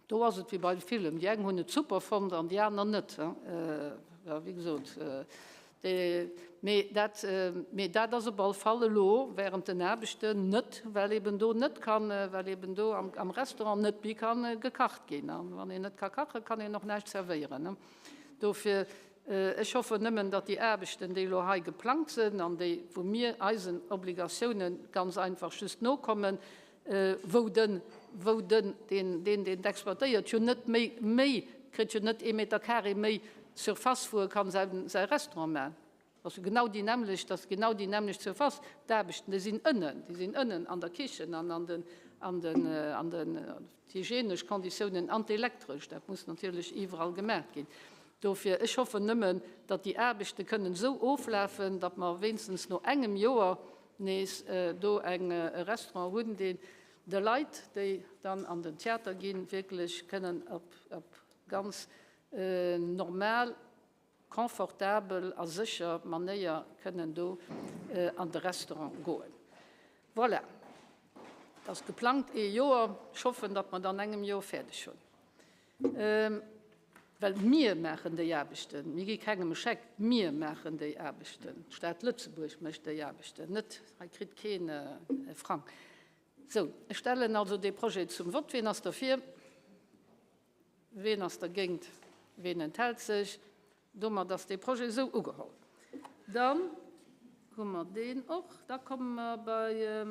do ass et wéi bei villem, déi eng hunn et super fonnt an déi aner net. Jo, wéi gesot, mee dat, mee dat ass op all Fall elo während den Aarbechten net, well eben do net kann, well eben do am, am Restaurant net méi ka gekacht ginn. An wann een net ka kachen, kann een och näischt zerwéieren. Dofir, ech hoffen nëmmen, datt déi Aarbechten, déi elo hei geplangt sinn an déi, wou mir eisen Obligatiounen ganz einfach just nokommen, wou den, wou den, deen, deen, deen d'exploitéiert, jo net méi, méi, kritt jo net ee Meter carré méi Surface, wou e kann säi, säi Restaurant maachen. Dat ass jo genau déi nämmlecht, dat ass genau déi nämmlecht Surface. D'Aarbechten, déi sinn ënnen, déi sinn ënnen an der Kichen an an den, an den, an den d'hygienesch Konditiounen an d'elektresch, dat muss natierlech iwwerall gemaach ginn. Dofir, ech hoffen nëmmen, datt déi Aarbechte kënnen esou oflafen, datt mer wéinstens no engem Joer nees do eng e Restaurant hunn, deen de Leit, déi dann an den Theater ginn, wierklech kënnen op op ganz normal, confortabel a sécher Manéier kënnen do an de Restaurant goen. Voilà, et ass geplangt ee Joer. Ech hoffen, datt mer dann engem Joer fäerdeg hunn. Well mir maachen déi Aarbechten, mir gi kengem e Scheck, mir maachen déi Aarbechten, d'Stad Lëtzebuerg mécht déi Aarbechten, net, hei kritt keen e Frang. Sou, ech stellen also dee Projet zum Vott. Wien ass derfir? Wien ass dergéint? Wien enthält sech? Domat ass dee Projet esou ugeholl. Dann hu mer deen och. Da komme mer bei,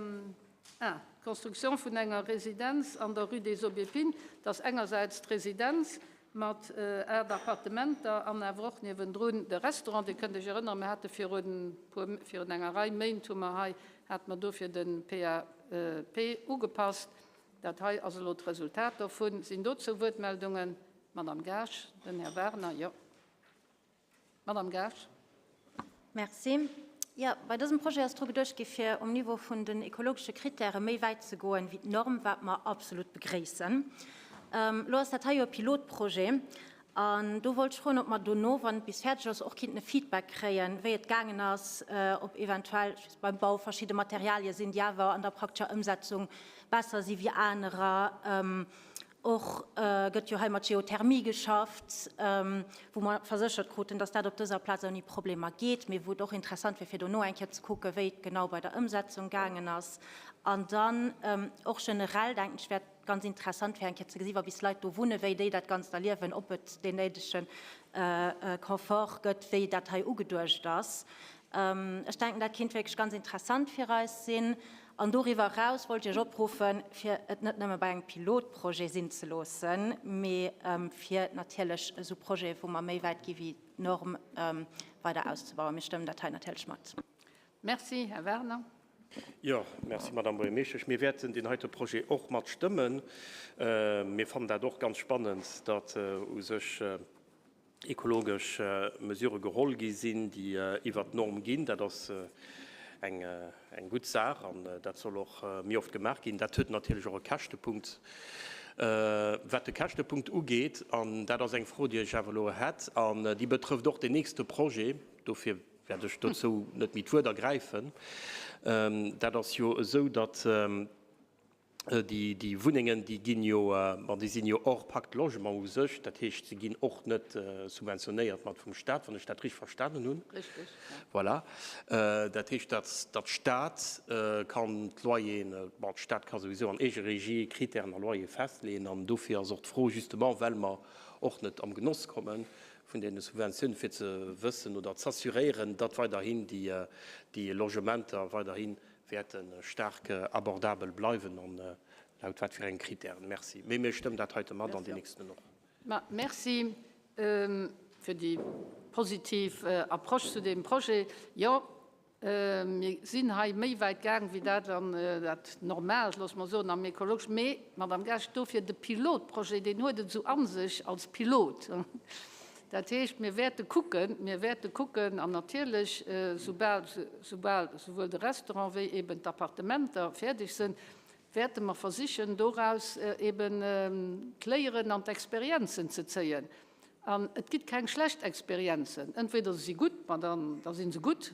ah, d'Construction vun enger Residenz an der Rue des Aubépines. Dat ass engersäits d'Residenz mat 8 Appartementer an awer och niewendrun de Restaurant. Dir kënnt Iech erënneren, mir hate virun puer, virun enger Rei Méint hu mer hei, hate mer dofir de PAP ugepasst. Dat hei ass elo d'Resultat dovun. Sinn dozou Wuertmeldungen? Madame Gaasch, den Här Wagner, jo. Madame Gaasch. Merci. Jo, bei dësem Projet ass dru geduecht gi fir um Niveau vun den ekologesche Kritäre méi wäit ze goen wéi d'Norm, wat mer absolut begréissen. Elo ass dat hei jo e Pilotprojet an do wollt ech froen, ob mer dono, wann et bis fäerdeg ass, och kinnten e Feedback kréien, wéi et gaangen ass, ob eventuell, ech weess, beim Bau verschidde Materialie sinn, déi awer an der praktescher Ëmsetzung besser si wéi anerer. Och gëtt jo hei mat Geothermie geschafft, wou mer verséchert kruten, dass dat op dëser Plaz ouni Problemer geet, mee wou et och interessant wier, fir dono eng Kéier ze kucken, wéi et genau bei der Ëmsetzung gaangen ass. An dann och generell, denken ech, wär et ganz interessant, fir eng Kéier ze gesi wa bis Leit do wunnen, wéi déi dat Ganzt erliewen, ob et deen néidege Confort gëtt, wéi dat hei ugeduecht ass. Ech denken, dat kinnt wierklech ganz interessant fir eis sinn. An doriwwer eraus wollt ech Iech opruffen, fir et net nëmme bei engem Pilotprojet sinn ze loossen, mee fir natierlech esou Projete, wou mer méi wäit gi wéi d'Norm, weider auszebauen. Mir stëmmen dat hei natierlech mat. Merci. Här Werner. Jo, merci, Madame Buergermeeschtesch. Mir wäerten deen heite Projet och matstëmmen. Mir fannen dat och ganz spannend, datt u sech ekologesch Mesurë geholl gi sinn, déi iwwert d'Norm ginn. Dat ass eng gutt Saach an dat soll och méi oft gemaach ginn. Dat huet natierlech och e Käschtepunkt. Wat de Käschtepunkt ugeet, an dat ass eng Fro, déi ech awer elo hätt, an déi betrëfft och deen nächste Projet, dofir wäert ech dozou net méi d'Wuert ergräifen, dat ass jo esou, datt, Déi Wunnengen, déi ginn jo, bon, déi sinn jo hors Pacte Logement u sech, dat heescht, se ginn och net subventionéiert mat vum Stat, wann ech dat richteg verstanen hunn. Richtig, ja. Voilà. Dat heescht, datt d'Stad kann d'Loyeren, bon, d'Stad ka souwisou an Eegeregie Kritären a Loyer festleeën an dofir ass och d'Fro justement, well mer och net am Genoss komme vun deene Subventiounen, fir ze wëssen oder z'assuréieren, datt weiderhin déi Logementer weiderhi wäerte staark abordabel bleiwen an laut wat fir enge Kritären? Merci. Mee mir stëmmen dat heite mat an deen nächsten och. Ma merci fir déi positiv Approche zu deem Projet. Jo, mir sinn hei méi wäit gaang wéi dat an dat Normaalt, loosse mer soen, am Ekologeschen. Mee, Madame Gaasch, dofir de Pilotprojet, deen huet et esou a sech als Pilot. Dat heescht, mir wäerte kucken, mir wäerte kucken, an natierlech, soubal, soubal souwuel de Restaurant wéi eben d'Appartementer fäerdeg sinn, wäerte mer versichen, doraus eben d'Léieren an d'Experienzen ze zéien. An et gitt keng schlecht Experienzen. Entweder se si gutt, ma dann, da si se gutt.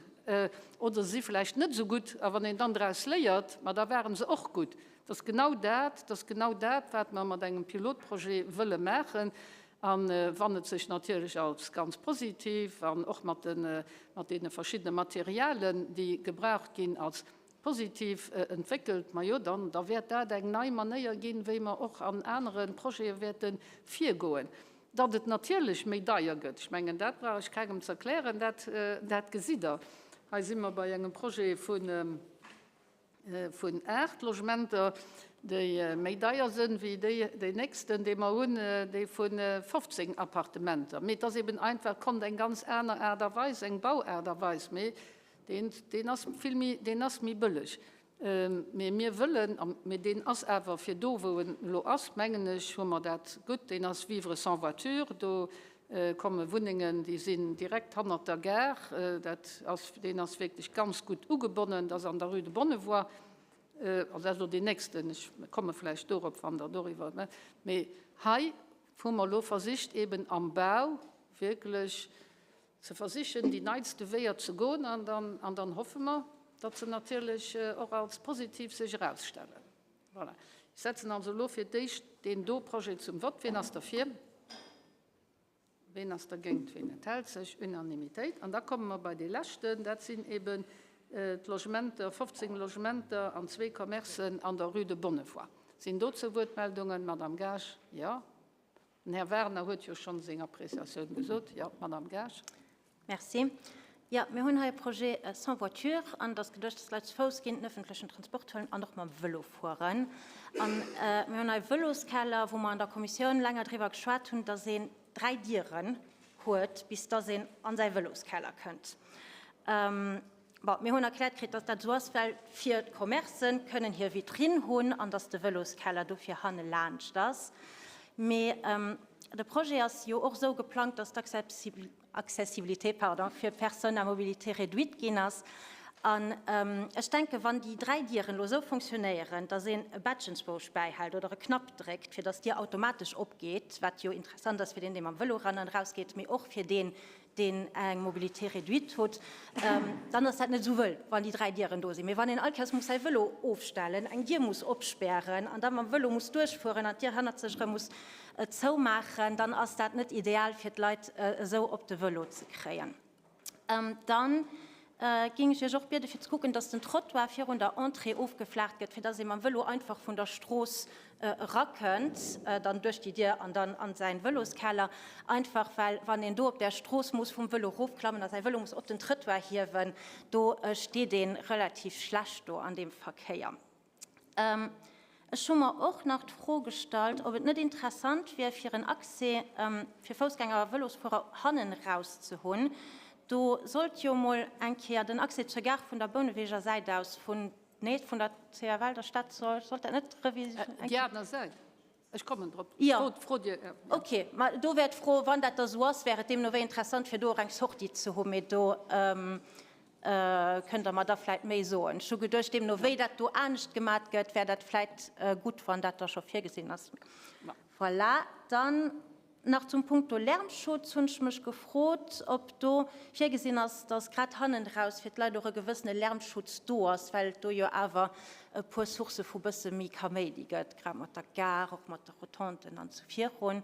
Oder se si vläicht net esou gutt, a wann een dann draus léiert, ma da ware se och gutt. Dat ass genau dat, dat ass genau dat, wat mer mat engem Pilotprojet wëlle maachen. A wann et sech natierlech als ganz positiv an och mat de, mat deene verschiddene Materialen, déi gebraucht ginn, als positiv entwéckelt, majo, dann, da wäert dat eng nei Manéier ginn, wéi mer och an anere Projete wäerte virgoen. Datt et natierlech méi deier gëtt, ech mengen, dat brauch ech kengem ze erklären, dat, dat gesitt Der. Hei si mer bei engem Projet vun, vun 8 Logementer, déi méi deier sinn wéi déi, deen nächsten, dee mer hunn, dee vu 15 Appartementer. Mee et ass eben einfach, konnt eng ganz aner Aart a Weis, eng Bauaart a Weis, mee deen, deen ass vill méi, deen ass méi bëlleg. Mee mir wëllen, mee deen ass awer fir do, wou en elo ass, mengen ech, hu mer dat gutt, deen ass Vivre sans voiture, do komme Wunnengen, déi sinn direkt hannert der Gare, dat ass, deen ass wierklech ganz gutt ugebonnen, dat ass an der Rue de Bonnevoie, also dat ass elo deen nächsten, ech komme vläicht dorop, wann Der doriwwer, mee hei hu mer elo versicht, eeben am Bau wierklech ze versichen, déi neitste Wéier ze goen, an dann, an dann hoffe mer, datt se natierlech och als positiv sech erausstellen. Voilà. Ech setzen also elo fir d'éischt deen do Projet zum Vott. Wien ass derfir? Wien ass dergéint? Wien enthält sech? Unanimitéit. An da komme mer bei dee leschten, dat sinn eben d'Logementer, 15 Logementer an zwee Commercen an der Rue de Bonnevoie. Sinn dozou Wuertmeldungen? Madame Gaasch? Jo. Den Här Werner huet jo schonn seng Appréciatioun gesot. Jo, d'Madame Gaasch. Merci. Jo, mir hunn hei e Projet sans voiture an et ass geduecht, dass d'Leit zu Fouss ginn, den öffentlechen Transport huelen an och mam Vëlo fueren. A mir hunn hei e Vëloskeller, wou mer an der Kommissioun länger driwwer geschwat hunn, dass een dräi Dieren huet, bis dass een an säi Vëloskeller kënnt. Bon, mir hunn erkläert kritt, dass dat esou ass, well fir d'Commercen kënnen hir Vitrinn hunn an dass de Vëloskeller dofir hanne laanscht ass. Mee de Projet ass jo och esou geplangt, dass d'Accessibilité, pardon, fir Personnes à mobilité réduite ginn ass. An ech denken, wann déi dräi Dieren elo esou fonctionnéieren, dass een e Badge enzwousch bäihält oder e Knapp dréckt, fir dass d'Dier automatesch opgeet, wat jo interessant ass fir deen, dee mam Vëlo eran an erausgeet, mee och fir deen, deen eng Mobilité réduite hutt, dann ass dat net esou wëll, wann déi dräi Dieren do sinn. Mee wann een all Kéiers muss säi Vëlo ofstellen, eng Dier muss opspären an da mam Vëlo muss duerchfueren an d'Dier hannert sech erëm muss zoumaachen, dann ass dat net ideal, fir d'Leit esou op de Vëlo ze kréien. Dann géing ech Iech och biede fir ze kucken, dass den Trottoir virun der Entrée ofgeflaacht gëtt, fir dass ee mam Vëlo einfach vun der Strooss erakënnt, dann duerch déi Dier an dann an säin Vëloskeller, einfach well wann een do op där Strooss muss vum Vëlo erofklammen a säi Vëlo muss op den Trëttoir hiewen, do steet ee relativ schlecht do an deem Verkéier. Ech hu mer och nach d'Fro gestallt, ob et net interessant wier, fir en Accès fir Foussgänger a Vëlosfuerer hannen eraus ze hunn. Do sollt jo mol eng Kéier den Accès zur Gare vun der Bouneweger Säit aus vun Nee, vun der CFL, der Stad, sollt dat net reviséiert ginn? Déi aner Säit. Ech kommen drop. Jo. D'Fro, Dir, ja. Ok, ma do wär d'Fro, wann dat da esou ass, wär et deemno wéi interessant, fir do och eng Sortie ze hunn. Mee do kënnt Der mer da vläicht méi soen. Ech hu geduecht, deemno wéi dat do anescht gemat gëtt, wär dat vläicht gutt, wann dat da scho virgesinn ass. Voilà, dann. Nach zum Punkto Lärmschutz hunn ech mech gefrot, ob do virgesinn ass, dass grad hannenraus fir d'Leit och e gewëssene Lärmschutz do ass, well et do jo awer e puer Sourcë vu bësse méi Kaméidi gëtt, grad mat der Gare, och mat de Rotonden an esou virun.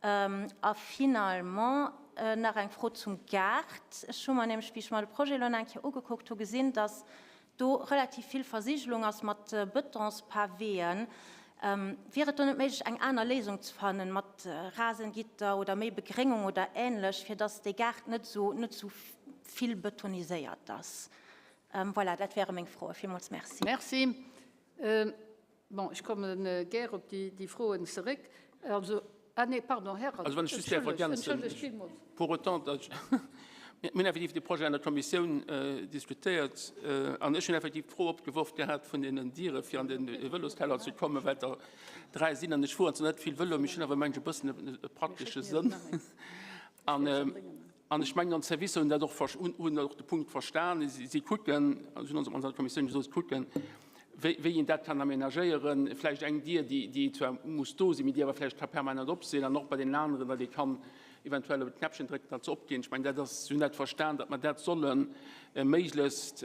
A finalement nach eng Fro zum Gaart. Ech hu mer nämlech, wéi ech mer de Projet elo nach eng Kéier ugekuckt hu, gesinn, dass do relativ vill Versigelung ass mat Betonspavéen, wier et do net méiglech eng aner Léisung ze fannen, mat Rasengitter oder méi Begréngung oder ähnlech, fir dass dee Gaart net esou net esou vill betoniséiert ass? Voilà, dat wäre meng Froen. Villmools Merci. Merci. Bon, ech komme gär op déi Froen zeréck. Also, ah nee, pardon, Här Also, wann ech just däerf ergänzen, Entschëllegt villmools. Pour autant, datt ech, mir hunn effektiv de Projet an der Kommissioun diskutéiert an ech hunn effektiv d'Fro opgeworf gehat vun deenen Diere fir an de Vëloskeller ze kommen, well der dräi sinn an ech fueren zwar net vill Vëlo, mee ech hunn awer, mengen ech, e bëssen e praktesche Sënn. An An ech mengen, an d'Servicer hunn dat och, hunn och de Punkt verstan. Si kucken, si hunn ons an der Kommissioun gesot, si kucken, wéi, wéi een dat kann aménagéieren. Vläicht eng Dier, déi, déi zwar muss do sinn, mee déi awer vläicht ka permanent op sinn. An och bei deenen aneren, datt ee kann. eventuell op e Knäppchen drécken, datt se opginn. Ech mengen, dat ass, si hunn dat verstan, datt mer dat solle méiglechst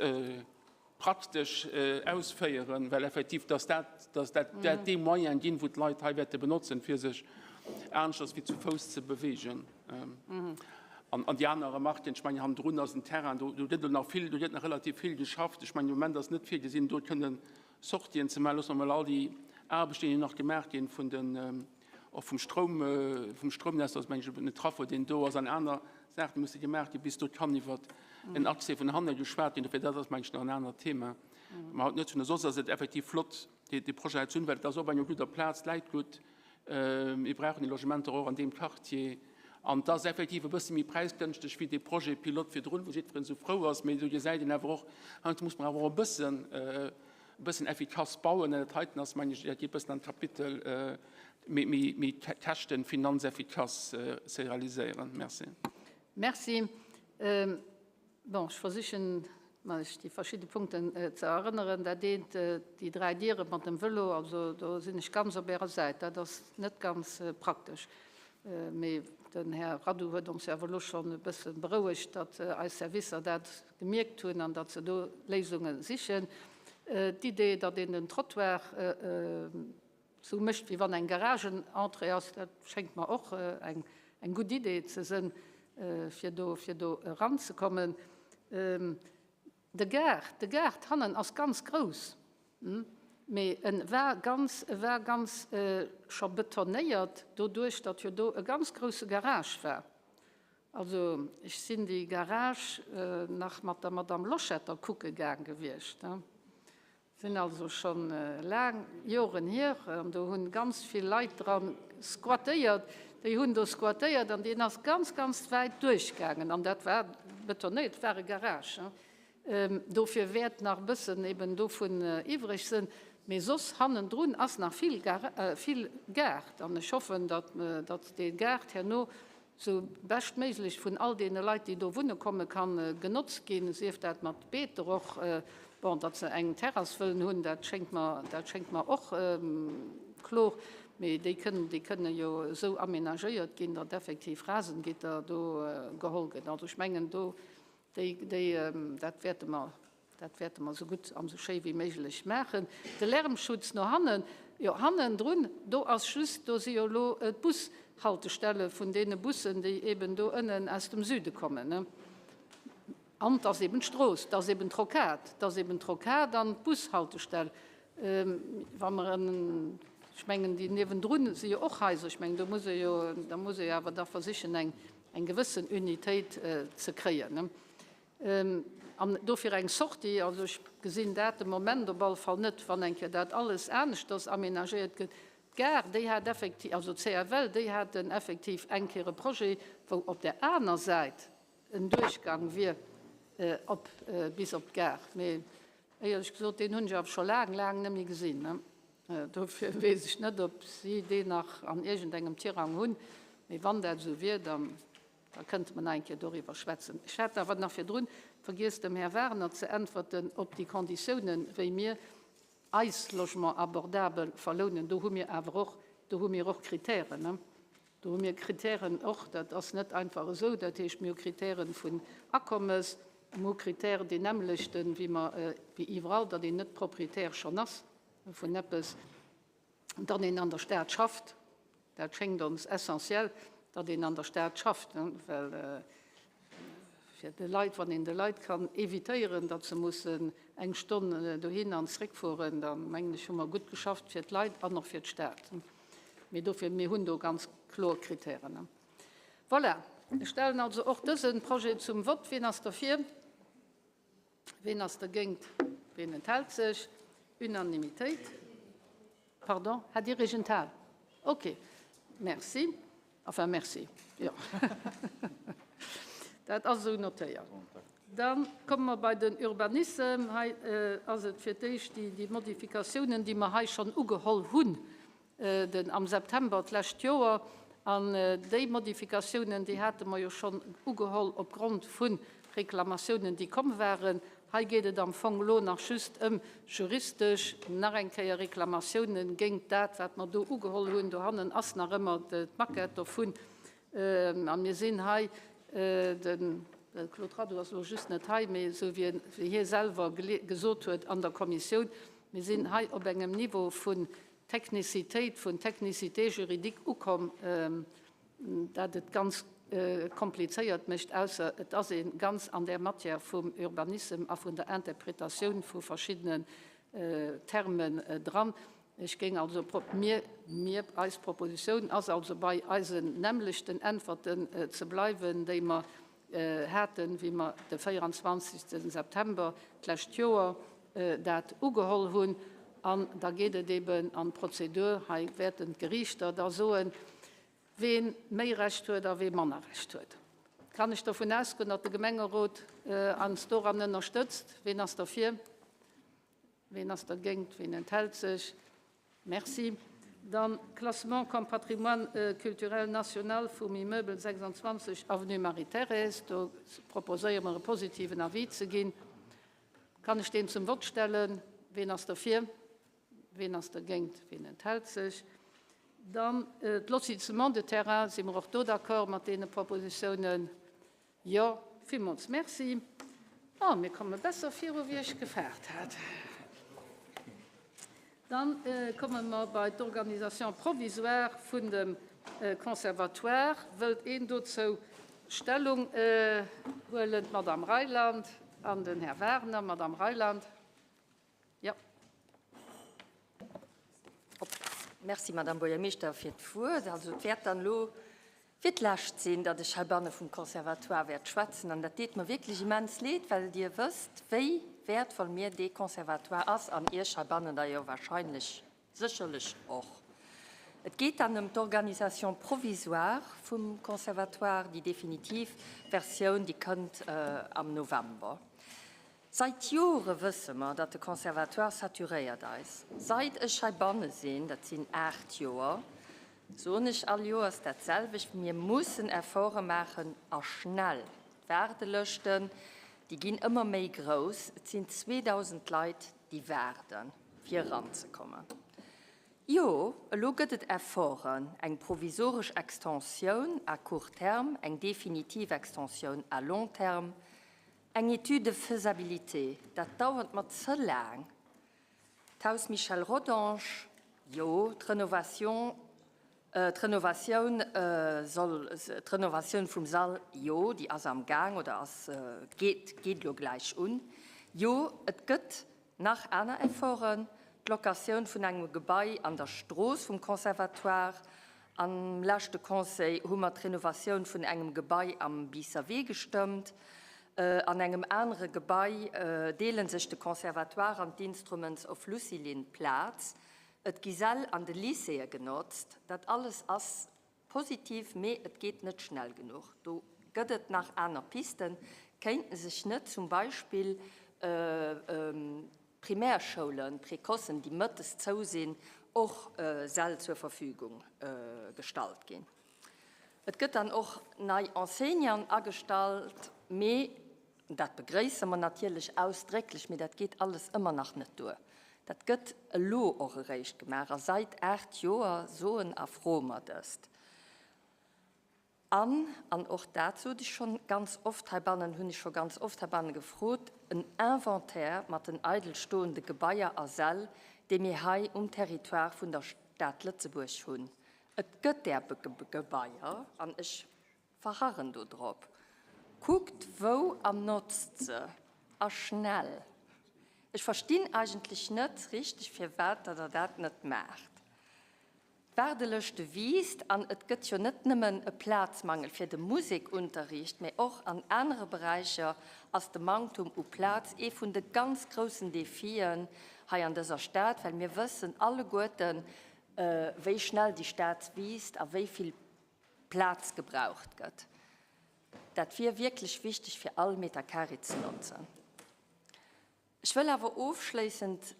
praktesch ausféieren, well effektiv dass dat, dass dat dat dee Moyen ginn, wou d'Leit hei wäerte benotzen, fir sech aneschters wéi zu Fouss ze bewegen. An, an déi aner Remarquen, ech mengen, hannendrun ass en Terrain, do, do gëtt elo nach vill, do gëtt nach relativ vill geschafft. Ech mengen, de Moment ass net virgesinn, do kënnen Sortien ze maachen. Loosse mer mol all déi Aarbechten, déi nach gemaach ginn, vun den, och vum Stroum, vum Stroumnetz, ass meng ech en Traffo, deen do ass, an aner Saachen musse gemaach ginn, bis do kann iwwer en Accès vun hanne geschwat ginn. Dofir, dat ass meng ech nach en anert Thema, wat mer haut net hunn. A soss ass et effektiv flott, dee, dee Projet hei ze hunn, well et ass op enger gudder Plaz, läit gutt. Mir brauchen déi Logementer och an deem Quartier. An et ass effektiv e bësse méi präisgënschteg wéi dee Projet pilote virdrun, wou jiddwereen esou frou ass. Mee do gesäit een awer och, heiansdo muss mer awer och e bëssen, e bëssen effikass bauen. An dat heiten ass, mengen ech, dat geet e bëssen an d'Kapitel méi, méi, méi käschten-, finanzeffikass ze realiséieren. Merci. Merci. Bon, ech versichen, mech déi verschidde Punkten ze erënneren. Dat eent, déi 3 Diere mat dem Vëlo, also do sinn ech ganz op Ärer Säit. Dat ass net ganz praktesch. Mee den Här Radu huet ons jo awer elo schonn e bësse berouegt, datt eis Servicer dat gemierkt hunn an datt se do Léisunge sichen. D'Idee, datt een den Trottoir esou mécht, wéi wann eng Garagenentrée ass, dat schéngt mer och eng gutt Idee ze sënn, fir do, fir do eranzekommen. De Gaart, de Gaart hannen ass ganz grouss, mee e war ganz, e war ganz scho betonéiert, doduerch datt jo do e ganz grousse Garage war. Also ech sinn déi Garage nach mat der Madame Loschetter kucke gaang gewiescht. Sinn also schon laang Joren hier, an do hunn ganz vill Leit dran squattéiert. Déi hunn do squattéiert an deen ass ganz, ganz wäit duerchgaangen an dat war betonéiert, war e Garage. Dofir wäert nach e bëssen eben dovun iwwreg sënn, mee soss hannendrun ass nach vill vill Gaart an ech hoffen, datt datt dee Gaart herno sou beschtméiglech vun all deene Leit, déi do wunne komme kann, genotzt ginn, sief dat mat Beeter och. Bon, datt se eng Terrass wëllen hunn, dat schéngt mer, dat schéngt mer och klor, mee déi kënnen, déi kënne jo esou aménagéiert ginn, datt effektiv Rasengitter do geholl gëtt. Also ech mengen do, déi, déi, dat wäerte mer Dat wäerte mer esou gutt an esou schéi wéi méiglech maachen. De Lärmschutz no hannen, jo hannendrun, do ass just, do si jo elo d'Bushaltestelle vun deene Bussen, déi eben do ënnen aus dem Süde kommen. An et ass eben d'Strooss, et ass eben d'Rocade, et ass eben d'Rocade an d'Bushaltestell. Wa mer en, ech mengen déi niewendrun si jo och Haiser, ech mengen do muss ee jo, da muss ee jo awer da versichen eng, eng gewëssen Unitéit ze kréien. An dofir eng Sortie, also ech gesinn dat de Moment op alle Fall net, wann eng Kéier dat alles aneschters aménagéiert gëtt. D'Gare, déi hat effektiv, also d'CFL, déi haten effektiv eng Kéier e Projet, wou op där aner Säit en Duerchgang wier op bis op d'Gare. Mee éierlech gesot, deen hunn ech awer scho laang, laang net méi gesinn. Dofir weess ech net, ob si deen nach an iergendengem Tirang hunn. Mee wann dat esou wier, dann Da kënnte mer nach eng Kéier doriwwer schwätzen. Ech hat awer nach virdrun vergiess, dem Här Wagner ze äntwerten op déi Konditiounen, wéi mir eis Logements abordables verlounen. Do hu mir awer och, do hu mir och Kritären. Do hu mir Kritären och, dat ass net einfach esou. Dat heescht, mir hu Kritären vun Akommes, mir hu Kritären, déi nämmlechten, wéi mer, wéi iwwerall, datt een net Proprietär schonn ass vun eppes. Dann een an der Stad schafft, dat schéngt ons essentiell, datt een an der Stad schafft, well fir de Leit, wann een de Leit kann évitéieren, datt se mussen eng Stonn dohin an zréckfueren, da mengen ech, hu mer gutt geschafft fir d'Leit an och fir d'Stad. Mee dofir, mir hunn do ganz kloer Kritären. Voilà, ech stellen also och dëse Projet zum Vott. Wien ass derfir? Ween ass dergéint? Ween enthält sech? Unanimitéit. Pardon, hat Dir Iech enthal? Okay, merci. Enfin, merci, jo. Dat ass esou notéiert. Da komme mer bei den Urbanissem. Hei ass et fir d'éischt déi Modifikatiounen, déi mer hei schonn ugeholl hunn, den am September d'lescht Joer. An déi Modifikatiounen, déi hate mer jo schonn ugeholl opgrond vu Reklamatiounen, déi komm waren. Hei geet et am Fong elo nach just ëm juristesch nach eng Kéier Reklamatiounen géint dat, wat mer do ugeholl hunn. Dohannen ass nach ëmmer d'Maquette dovun. A mir sinn hei, de Claude Radoux ass elo just net hei, mee esou wéi hie selwer gesot huet an der Kommissioun, mir sinn hei op engem Niveau vun Technicitéit, vun Technicité juridique ukomm, dat et ganz komplizéiert mécht, ausser et ass ee ganz an där Matière vum Urbanissem a vun der Interpretatioun vu verschiddenen Termen dran. Ech géing also, mir, mir, eis Propositioun ass also bei eisen nämmlechten Äntwerten ze bleiwen, déi mer haten, wéi mer de 24. September d'lescht Joer dat ugeholl hunn. An da geet et eben an d'Prozedur. Hei wäerten d'Geriichter da soen, wee méi Recht huet a wee manner Recht huet. Kann ech dovun ausgoen, datt de Gemengerot eis doran ënnerstëtzt? Ween ass derfir? Ween ass dergéint? Ween enthält sech? Merci. Dann Classement comme patrimoine culturel national vum Immeuble 26, avenue Marie-Thérèse. Do proposéiere mer e positiven Avis ze ginn. Kann ech deen zum Vott stellen? Ween ass derfir? Ween ass dergéint? Ween enthält sech? Dann d'Lotissement de terrain. Si mer och do d'accord mat deene Propositionen? Jo, villmools Merci. Oh, mir komme besser viru wéi ech gefaart hat. Dann komme mer bei d'Organisation provisoire vun dem Conservatoire. Wëllt een dozou Stellung huelen? D'Madame Reyland an den Här Wagner. Madame Reyland. Jo. Merci, Madame Buergermeeschter, fir d'Wuert. Also, et wäert dann elo fir d'lescht sinn, datt ech heibanne vum Conservatoire wäert schwätzen. An dat deet mer wierklech immens leed, well Dir wësst, wéi wäertvoll mir dee Conservatoire ass an Iech heibannen da jo wahrscheinlech sécherlech och. Et geet dann ëm d'Organisation provisoire vum Conservatoire. Déi definitiv Versioun, déi kënnt am November. Sait Jore wësse mer, datt de Conservatoire saturéiert eis. Sait ech heibanne sinn, dat sinn 8 Joer, soen ech all Joers dat selwecht, Mir mussen Efforte maachen a schnell. D'Waardelëschten, déi ginn ëmmer méi grouss. Et sinn 2.000 Leit, déi waarden, fir eranzekommen. Jo, elo gëtt et Efforten, eng provisoresch Extensioun à court terme, eng definitiv Extensioun à long terme. Eng Étude de faisabilité, dat dauert mer ze laang. D'Haus Michel Rodange, jo, d'Renovation, d'Renovatioun soll, d'Renovatioun vum Sall, jo, déi ass am Gaang oder ass, geet, geet elo gläich un. Jo, et gëtt Nach aner Efforten, d'Locatioun vun engem Gebai an der Strooss vum Conservatoire. Am leschte Conseil hu mer d'Renovatioun vun engem Gebai am Biisser Wee gestëmmt. An engem anere Gebai deele sech de Conservatoire an d'Instruments of Lucilin d'Plaz. Et gi Säll an de Lycéeë genotzt. Dat alles ass Positiv, mee et geet net schnell genuch. Do gëtt et nach aner Pisten. Kéinten sech net zum Beispill d'Primärschoulen, d'Précocen, déi mëttes zou sinn, och Säll zur Verfügung gestallt ginn? Et gëtt dann och nei Enseignanten agestallt, mee Dat begréisse mer natierlech ausdrécklech, mee dat geet alles ëmmer nach net duer. Dat gëtt elo och eréischt gemaach a sait 8 Joer soen a froe mer dëst. An, an och dat sot ech schonn ganz oft heibannen, hunn ech scho ganz oft heibanne gefrot, en Inventaire mat den eidel stoende Gebaier a Säll, déi mir hei um Territoire vun der Stad Lëtzebuerg hunn. Et gëtt där Gebaier an ech Verharren do drop. Kuckt wou an notzt se. A schnell. Ech verstinn eigentlech net richteg firwat dat der dat net maacht. D'Waardelëschte wiisst an et gëtt jo net nëmmen e Plazmangel fir de Musekunterricht, mä och an anere Beräicher ass de Manktum u Plaz ee vun de ganz groussen Defien hei an dëser Stad, well mir wëssen alleguerten, wéi schnell déi Stad wiisst a wéi vill Plaz gebraucht gëtt. Dat wier wierklech wichteg fir all Meter carré ze notzen. Ech wëll awer ofschléissend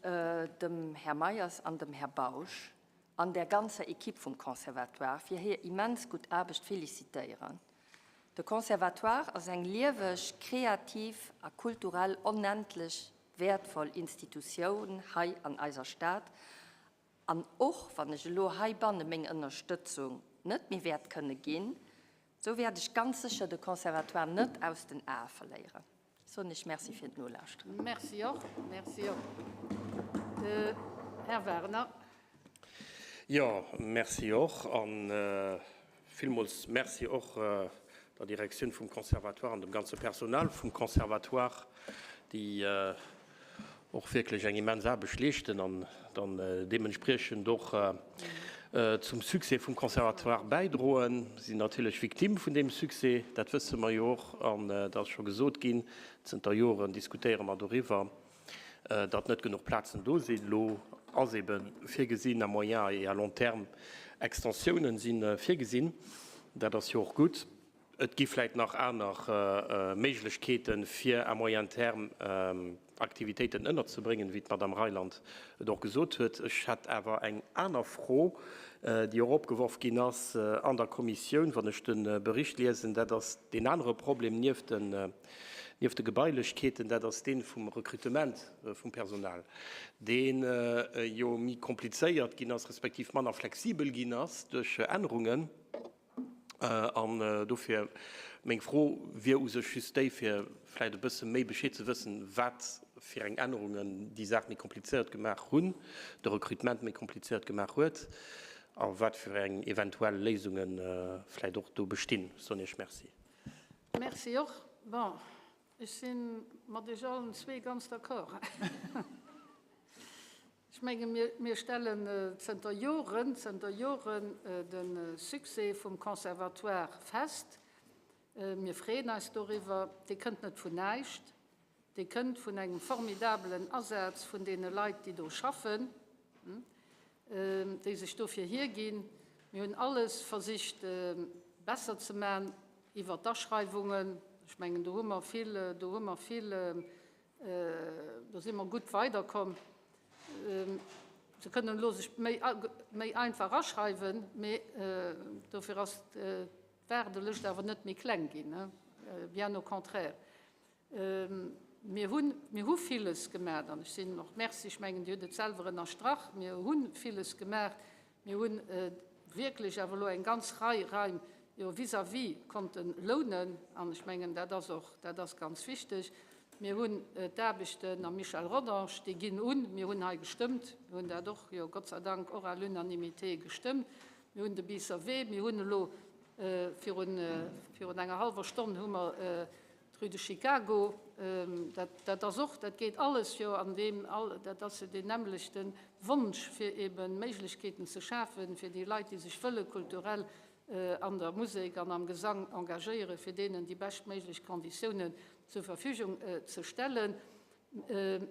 dem Här Meyers an dem Här Bausch an der ganzer Equipe vum Conservatoire fir hir immens gutt Aarbecht félicitéieren. De Conservatoire ass eng lieweg, kreativ a kulturell onendlech wäertvoll Institutioun hei an eiser Stad An och wann ech elo heibanne meng Ënnerstëtzung net méi wäert kënne ginn, Sou wäert ech ganz sécher de Conservatoire net aus den Ae verléieren. Ech soen Iech Merci fir d'Nolauschteren. Merci och. Merci och. Här Werner. Jo, merci och. A villmools Merci och der Direktioun vum Conservatoire an dem ganze Personal vum Conservatoire, déi och wierklech eng immens Aarbecht leeschten an dann deementspriechend och zum Succès vum Conservatoire bäidroen. Si sinn natierlech Victime vun deem Succès, dat wësse mer jo och an et ass scho gesot ginn, zënter Joren diskutéiere mer doriwwer, datt net genuch Plazen do sinn. Elo ass ebe virgesinn, à moyen et à long terme Extensiounen si virgesinn, dat ass jo och gutt. Et gi vläit nach aner Méiglechkeeten, fir à moyen terme Aktivitéiten ënnerzebréngen, wéi d'Madame Reyland et och gesot huet. Ech hätt awer eng aner Fro, déi och opgeworf ginn ass an der Kommissioun, wann ech de Bericht liesen. Dat ass deen anere Problem nieft de Gebailechkeeten, dat ass dee vum Recrutement vum Personal, dee jo méi komplizéiert ginn ass, respektiv manner flexibel ginn ass duerch Ännerungen. An dofir meng Fro wier u sech just déi, fir vläicht e bësse méi Bescheed ze wëssen, wat fir eng Ännerungen déi Saach méi komplizéiert gemaach hunn, de Recrutement méi komplizéiert gemaach huet a wat fir eng eventuell Léisunge vläicht och do bestinn. Ech soen Iech Merci. Merci och. Bon, ech si mat Iech allen zwee ganz d'accord. Ech menge mir stellen zënter Joren, zënter Joren de Succès vum Conservatoire fest. Mir freeën eis doriwwer. Dee kënnt net vun näischt. Dee kënnt vun engem formidabelen Asaz vun deene Leit, déi do schaffen, déi sech dofir hierginn. Mir hunn alles versicht besser ze man iwwer d'Aschreiwungen. Ech mengen do hu mer vill, do hu mer vill Do si mer gutt weiderkomm. Se kënnen elo sech méi einfach aschreiwen, mee dofir ass d'Waardelëscht awer net méi kleng ginn, bien au contraire. Mir hunn, mir hu villes gemaach an ech sinn och, Merci, ech mengen, Dir hutt et selwer ënnerstrach, mir hu villes gemaach. Mir hunn wierklech awer elo eng ganz Rei Raim jo vis-à-vis konnte lounen, an ech mengen, dat ass och, dat ass ganz wichteg. Mir hunn d'Aarbechten am Michel Rodange, déi ginn un. Mir hunn hei gestëmmt, mir hunn dat och jo Gott sei Dank och à l'unanimité gestëmmt. Mir hunn de Biisser Wee, mir hunn elo virun, virun enger hallwer Stonn hu mer D'Rue de Chicago, dat, dat ass och, dat geet alles jo an deem, dat ass jo deen nämmlechte Wonsch, fir ebe Méiglechkeeten ze schafen, fir déi Leit, déi sech wëlle kulturell an der Musek an am Gesang engagéieren, fir deenen déi beschtméiglech Konditiounen zur Verfügung ze stellen.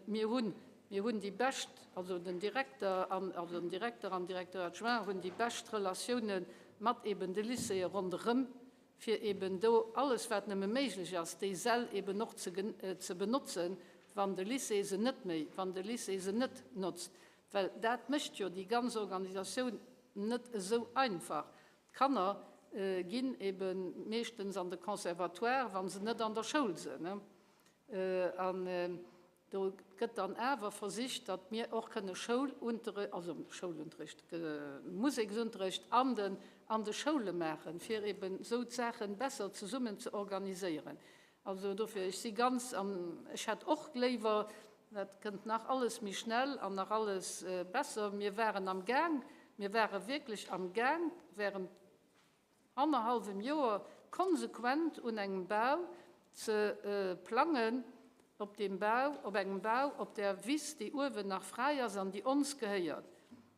Mir hunn, mir hunn déi bescht, also den Direkter an, also den Direkter an Directeur adjoint hunn déi bescht Relatiounen mat eben de Lycéeë ronderëm, fir eben do alles wat nëmme méiglech ass, déi Säll eben och ze ze benotzen, wann de Lycée se net méi, wann de Lycée se net notzt. Well dat mécht jo déi ganz Organisatioun net esou einfach. D'Kanner ginn ebe meeschtens an de Conservatoire, wa se net an der Schoul sinn. An Do gëtt dann awer versicht, datt mir och kënne Schoulunterre, also Schoulunterricht, Museksunterrecht an den, an de Schoule maachen, fir eben esou d'Saache besser zesummen ze organiséieren. Also dofir, ech si ganz, an ech hätt och léiwer, dat kënnt nach alles méi schnell an nach alles besser. Mir waren am Gaang, mir ware wierklech am Gaang während annerhallwem Joer konsequent un engem Bau ze plangen, op deem Bau, op engem Bau op där Wiss, déi uewen nach fräi ass an déi ons gehéiert,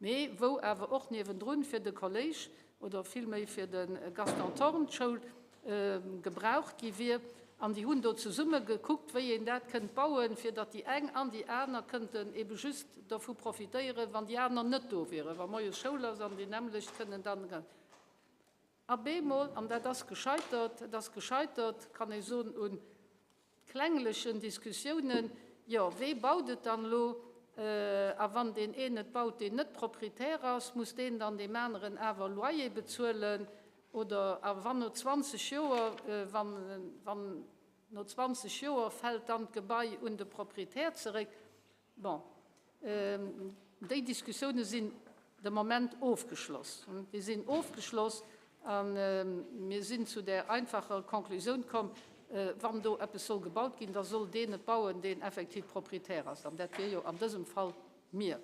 mee wou awer och niewendrun fir de Kolléisch oder villméi fir de Gaston Thorn d'Schoul gebraucht gi wier. An déi hunn do zesumme gekuckt, wéi een dat kënnt bauen, fir datt déi eng an déi aner kënnten ebe just dervu profitéieren, wann déi aner net do wieren, wa moies Schoul ass an déi nämmlecht kënnen dann. A bemol, an dat ass gescheitert, et ass gescheitert, kann ee soen, u klenglechen Diskussiounen, jo, wee baut et dann elo? A wann deen een et baut, deen net Proprietär ass, muss deen dann deem aneren awer Loyer bezuelen? Oder, a wann no 20 Joer, wann, wann no 20 Joer fält dann d'Gebai un de Proprietär zeréck? Bon, déi Diskussioune sinn de Moment ofgeschloss. Déi sinn ofgeschloss. A mir sinn zu där einfacher Conclusioun komm, Wann do eppes soll gebaut ginn, da soll deen et bauen, deen effektiv Proprietär ass. An dat wier jo an dësem Fall mir.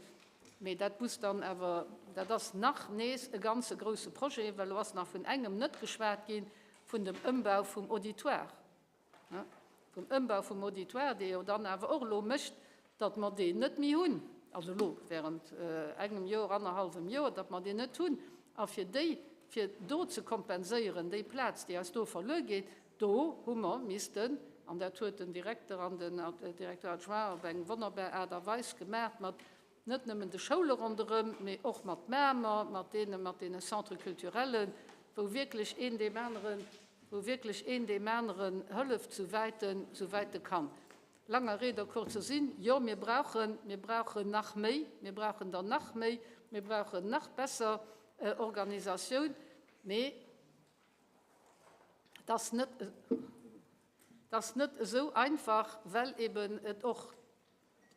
Mee dat muss dann awer, dat ass nach nees e ganze grouse Projet, well elo ass nach vun engem net geschwat ginn, vun dem Ëmbau vum Auditoire. Vum Ëmbau vum Auditoire, dee jo dann awer och elo mécht, datt mer deen net méi hunn, also elo während engem Joer, annerhallwem Joer, datt mer deen net hunn. A fir déi, fir do ze kompenséieren, déi Plaz, déi eis do verluer geet, do hu mer missten, an dat huet den Direkter an den Directeur adjoint op eng wonnerbar Aart a Weis gemaach, mat net nëmmen de Schoule ronderëm, mee och mat Mamer, mat deene, mat deene Centres culturellen, wou wierklech een deem aneren, wou wierklech een deem aneren hëlleft, souwäit en, souwäit e kann. Langer Rede, kurzer Sinn, Jo, mir brauchen, mir brauchen nach méi, mir brauchen der nach méi, mir brauchen nach besser Organisatioun, mee et ass net, et ass net esou einfach, well eben et och,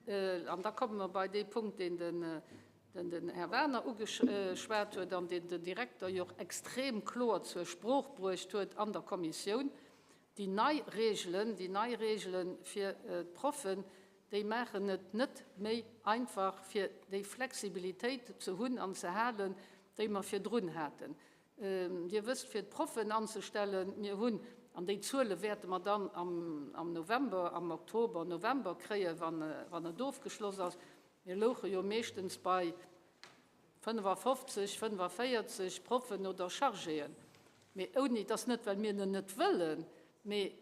An da komme mer bei dee Punkt, deen den Här Werner ugeschwat huet an deen den Direkter jo och extrem kloer zur Sprooch bruecht huet an der Kommissioun, Déi nei Regelen, déi nei Regele fir d'Proffen, déi maachen et net méi einfach, fir déi Flexibilitéit ze hunn an ze halen, déi mer virdrun haten. Dir wësst, fir d'Proffen anzestellen, mir hunn, an déi Zuele wäerte mer dann am November, am Oktober, November kréien, wann et ofgeschloss ass, mir louche jo meeschtens bei 55, 45 Proffen oder Chargéen, mee ouni, et ass net, well mir en net wëllen, mee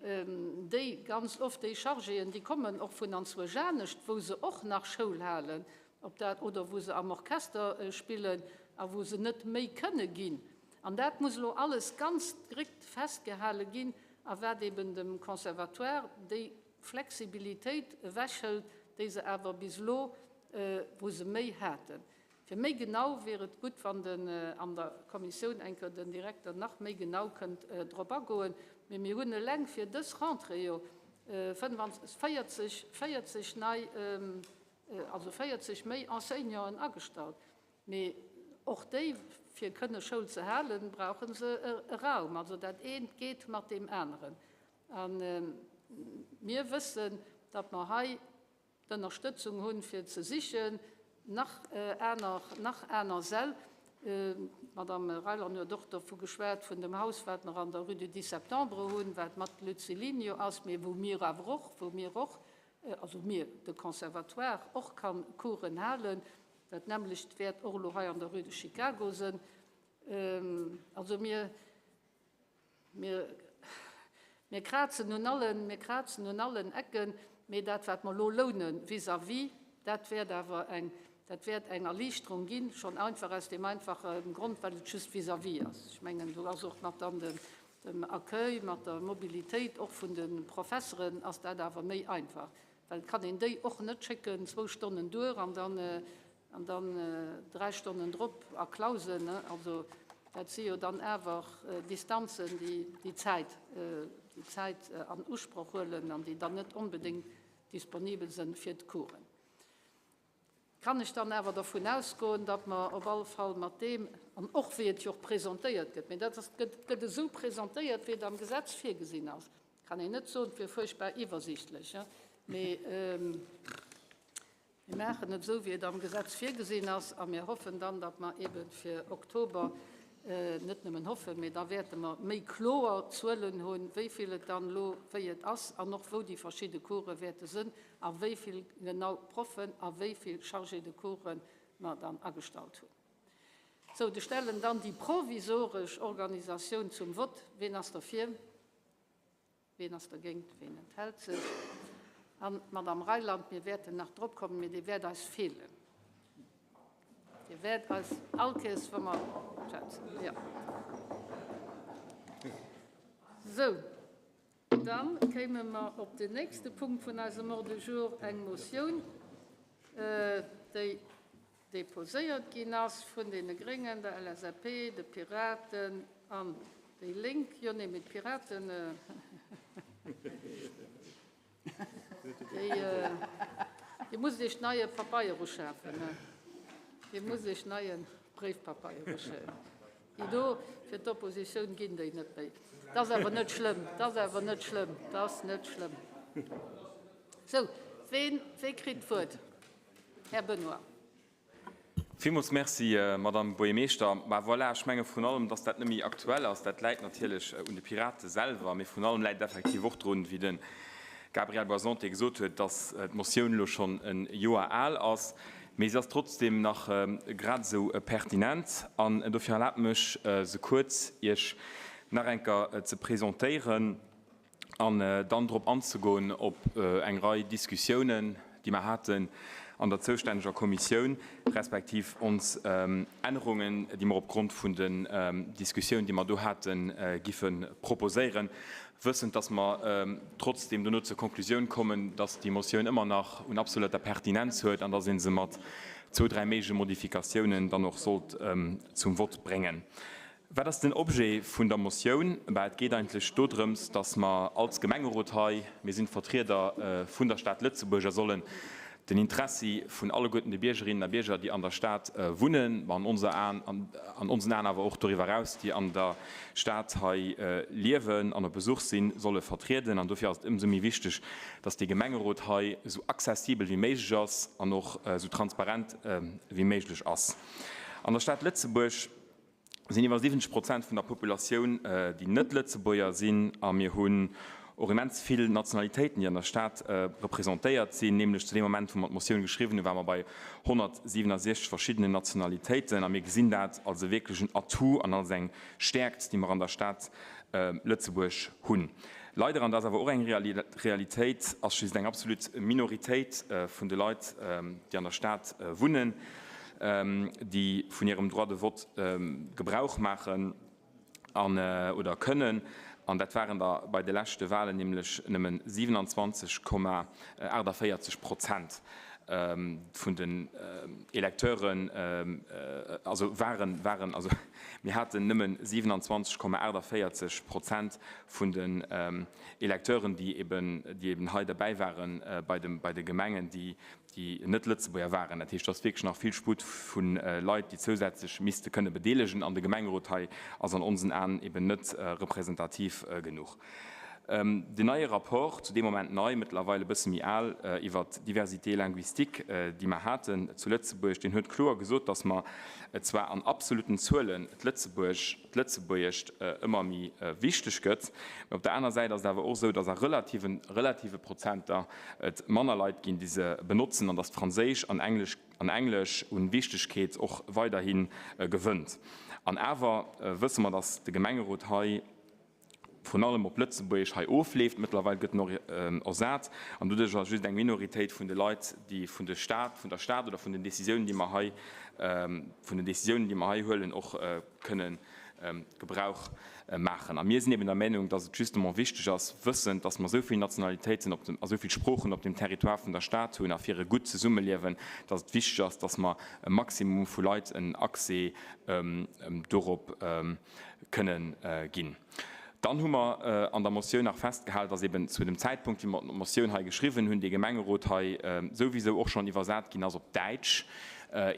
déi ganz oft, déi Chargéen, déi kommen och vun anzwousch anescht, wou se och nach Schoul halen, ob dat, oder wou se am Orchester spillen a wou se net méi kënne ginn. An dat muss elo alles ganz strikt festgehale ginn a wat eben dem Conservatoire déi Flexibilitéit ewechhëlt, déi se awer bis elo, wou se méi haten. Fir méi genau wier et gutt, wann den an der Kommissioun eng Kéier den Direkter nach méi genau kënnt drop agoen. Mee mir hunn eleng fir dës Rentrée jo 45, 40 nei, also 40 méi Enseignanten agestallt. Mee och déi, fir kënne Schoul ze halen, brauche se e Raum. Also dat eent geet mat deem aneren. A mir wëssen, datt mer hei d'Ënnerstëtzung hunn, fir ze sichen nach aner, nach aner Säll. D'Madame Reyland huet och dovu geschwat, vun dem Haus, wat mer an der Rue du 10 Septembre hunn, wat mat Lucilinho ass, mee wou mir awer och, wou mir och, also mir, de Conservatoire, och ka Coursen halen. Dat nämmlecht wäert och elo hei an der Rue de Chicago sënn. Also mir, Mir, mir krazen un allen, mir krazen un allen Ecken, mee dat, wat mer elo lounen vis-à-vis, dat wäert awer eng, dat wäert eng Erliichterung ginn, schonn einfach aus deem einfache Grond, well et just vis-à-vis ass. Ech mengen, do ass och mat dann dem, dem Accueil, mat der Mobilitéit och vun de Professeren ass dat awer méi einfach, well et kann een déi och net schécken zwou Stonnen duer an dann, An dann 3 Stonnen drop a Clausen. Also dat si jo dann awer Distanzen, déi déi Zäit, déi Zäit an Usproch huelen an déi dann net onbedéngt disponibel sënn fir d'Coursen. Kann ech dann awer dervun ausgoen, datt mer op alle Fall mat deem, an och wéi et jo och presentéiert gëtt, mä dat ass, gëtt, gëtt esou presentéiert, wéi et am Gesetz virgesinn ass, kann een net soen, et wier fuerchtbar iwwersichtlech, mee, Mir maachen et esou, wéi et am Gesetz virgesinn ass, a mir hoffen dann, datt mer eebe fir Oktober, net nëmmen hoffen, mee da wäerte mer méi kloer Zuelen hunn, wéi vill et dann elo, wéi et ass an och wou déi verschidde Course wäerte sënn a wéi vill genau Proffen a wéi vill Chargés de coursen mer dann agestallt hunn. Sou, de stellen dann déi provisoresch Organisatioun zum Vott. Ween ass derfir? Ween ass dergéint? Ween enthält sech? An d'Madame Reyland, mir wäerten nach drop kommen, mee Dir wäert eis feelen. Dir wäert eis all Kéiers, wa mer schwätzen, jo. Sou, da kéime mer op den nächste Punkt vun eisem Ordre du jour, eng Motioun, déi deposéiert ginn ass vun deene Gréngen, der LSAP, de Piraten an déi Lénk. Jo, nee, mee d'Piraten, déi, Dir musst Iech neie Pabeier uschafen. Dir musst Iech neie Bréifpabeier uschafen. Déi do fir d'Oppositioun ginn déi net méi. Dat ass awer net schlëmm, dat ass awer net schlëmm, dat ass net schlëmm. Sou, ween, wee kritt d'Wuert? Här Benoy. Villmools Merci, Madame Buergermeeschter. Bah voilà, ech menge vrun allem, dass dat net méi aktuell ass, dat läit natierlech un de Pirate selwer, mee vrun allem läit et effektiv och drun, wéi de Gabriel Boisante gesot huet, dass d'Motioun elo schonn e Joer al ass. Mee se ass trotzdeem nach grad esou pertinent an dofir erlaabt mech, se kuerz Iech nach eng Kéier ze presentéieren. an dann drop anzegoen op eng Rei Diskussiounen, déi mer haten an der zoustänneger Kommissioun, respektiv ons Ännerungen, déi mer opgrond vun den Diskussiounen, déi mer do haten, giffe proposéieren, wëssend, dass mer trotzdem dono zur Konklusioun kommen, dass déi Motioun ëmmer nach un absoluter Pertinenz huet an dass ee se mat zwou, dräi méigleche Modifikatiounen dann och sollt zum Vott bréngen. Wat ass den Objet vun der Motioun? Bah, et geet eigentlech dodrëms, dass mer als Gemengerot hei, mir sinn d'Vertrieder vun der Stad Lëtzebuerg a sollen den Interessi vun alleguerten de Biergerinnen a Bierger, déi an der Stad wunnen, ma an onser Aen, an onsen Aen awer och doriwwer eraus, déi an der Stad hei liewen an op Besuch sinn, solle vertrieden. An dofir ass et ëmsou méi wichteg, dass dee Gemengerot hei esou accessibel wéi méiglech ass an och esou transparent wéi méiglech ass. An der Stad Lëtzebuerg sinn iwwer 70 Prozent vun der Populatioun, déi net Lëtzebuerger sinn. A mir hunn och immens vill Nationalitéiten, déi an der Stad representéiert sinn. Nämlech zu deem Moment, wou mer d'Motioun geschriwwen hunn, ware mer bei 167 verschiddenen Nationalitéiten. A mir gesinn dat als e wierklechen Atout an als eng Stäerkt, déi mer an der Stad Lëtzebuerg hunn. Leider, an dat ass awer och eng Realitéit, ass just eng absolut Minoritéit vun de Leit, déi an der Stad wunnen, déi vun hirem Droit de vote Gebrauch maachen an oder kënnen, an dat waren der bei de leschte Wahlen nämlech nëmmen 27,48 Prozent vun den Electeuren, also waren, waren, also mir haten nëmmen 27,48 Prozent vun den Electeuren, déi eben, déi eben hei derbäi waren bei dem, bei de Gemengen, déi déi net Lëtzebuerger waren. Dat heescht, do ass wierklech nach vill Sputt vu Leit, déi zousätzlech misste kënne bedeelegen. An de Gemengerot hei ass an onsen Aen eben net representativ genuch. Den neie Rapport, zu deem Moment nei, mëttlerweil e bësse méi al, iwwer d'Diversité linguistique, déi mer haten zu Lëtzebuerg, deen huet kloer gesot, dass mer zwar an absoluten Zuelen d'Lëtzebuerg, d'Lëtzebuergescht ëmmer méi wichteg gëtt. Mä op der aner Säit ass et awer och esou, datt a relativen, relative Prozenter et manner Leit ginn, déi se benotzen, an datt Franséisch an Englesch an Englesch un Wichtegkeet och weiderhi gewënnt. An awer wësse mer, datt de Gemengerot hei vrun allem op Lëtzebuergesch hei ofleeft. Mëttlerweil gëtt en och ersat an doduerch ass just eng Minoritéit vun de Leit, déi vun de Stad, vun der Stad oder vun den Décisiounen, déi mer hei, vun den Décisiounen, déi mer hei huelen, och kënnen Gebrauch maachen. A mir sinn eben der Meinung, dass et justement wichteg ass, wëssend, dass mer esou vill Nationalitéiten op dem, a esou vill Sproochen op dem Territoire vun der Stad hunn a fir e gutt Zesummeliewen, dass et wichteg ass, dass mer e Maximum vu Leit en Accès dorop kënnen ginn. Dann hu mer an der Motioun nach festgehalen, dass eben zu dem Zäitpunkt, wéi mer d'Motioun hei geschriwwen hunn, dee Gemengerot hei souwisou och schonn iwwersat ginn ass op Däitsch,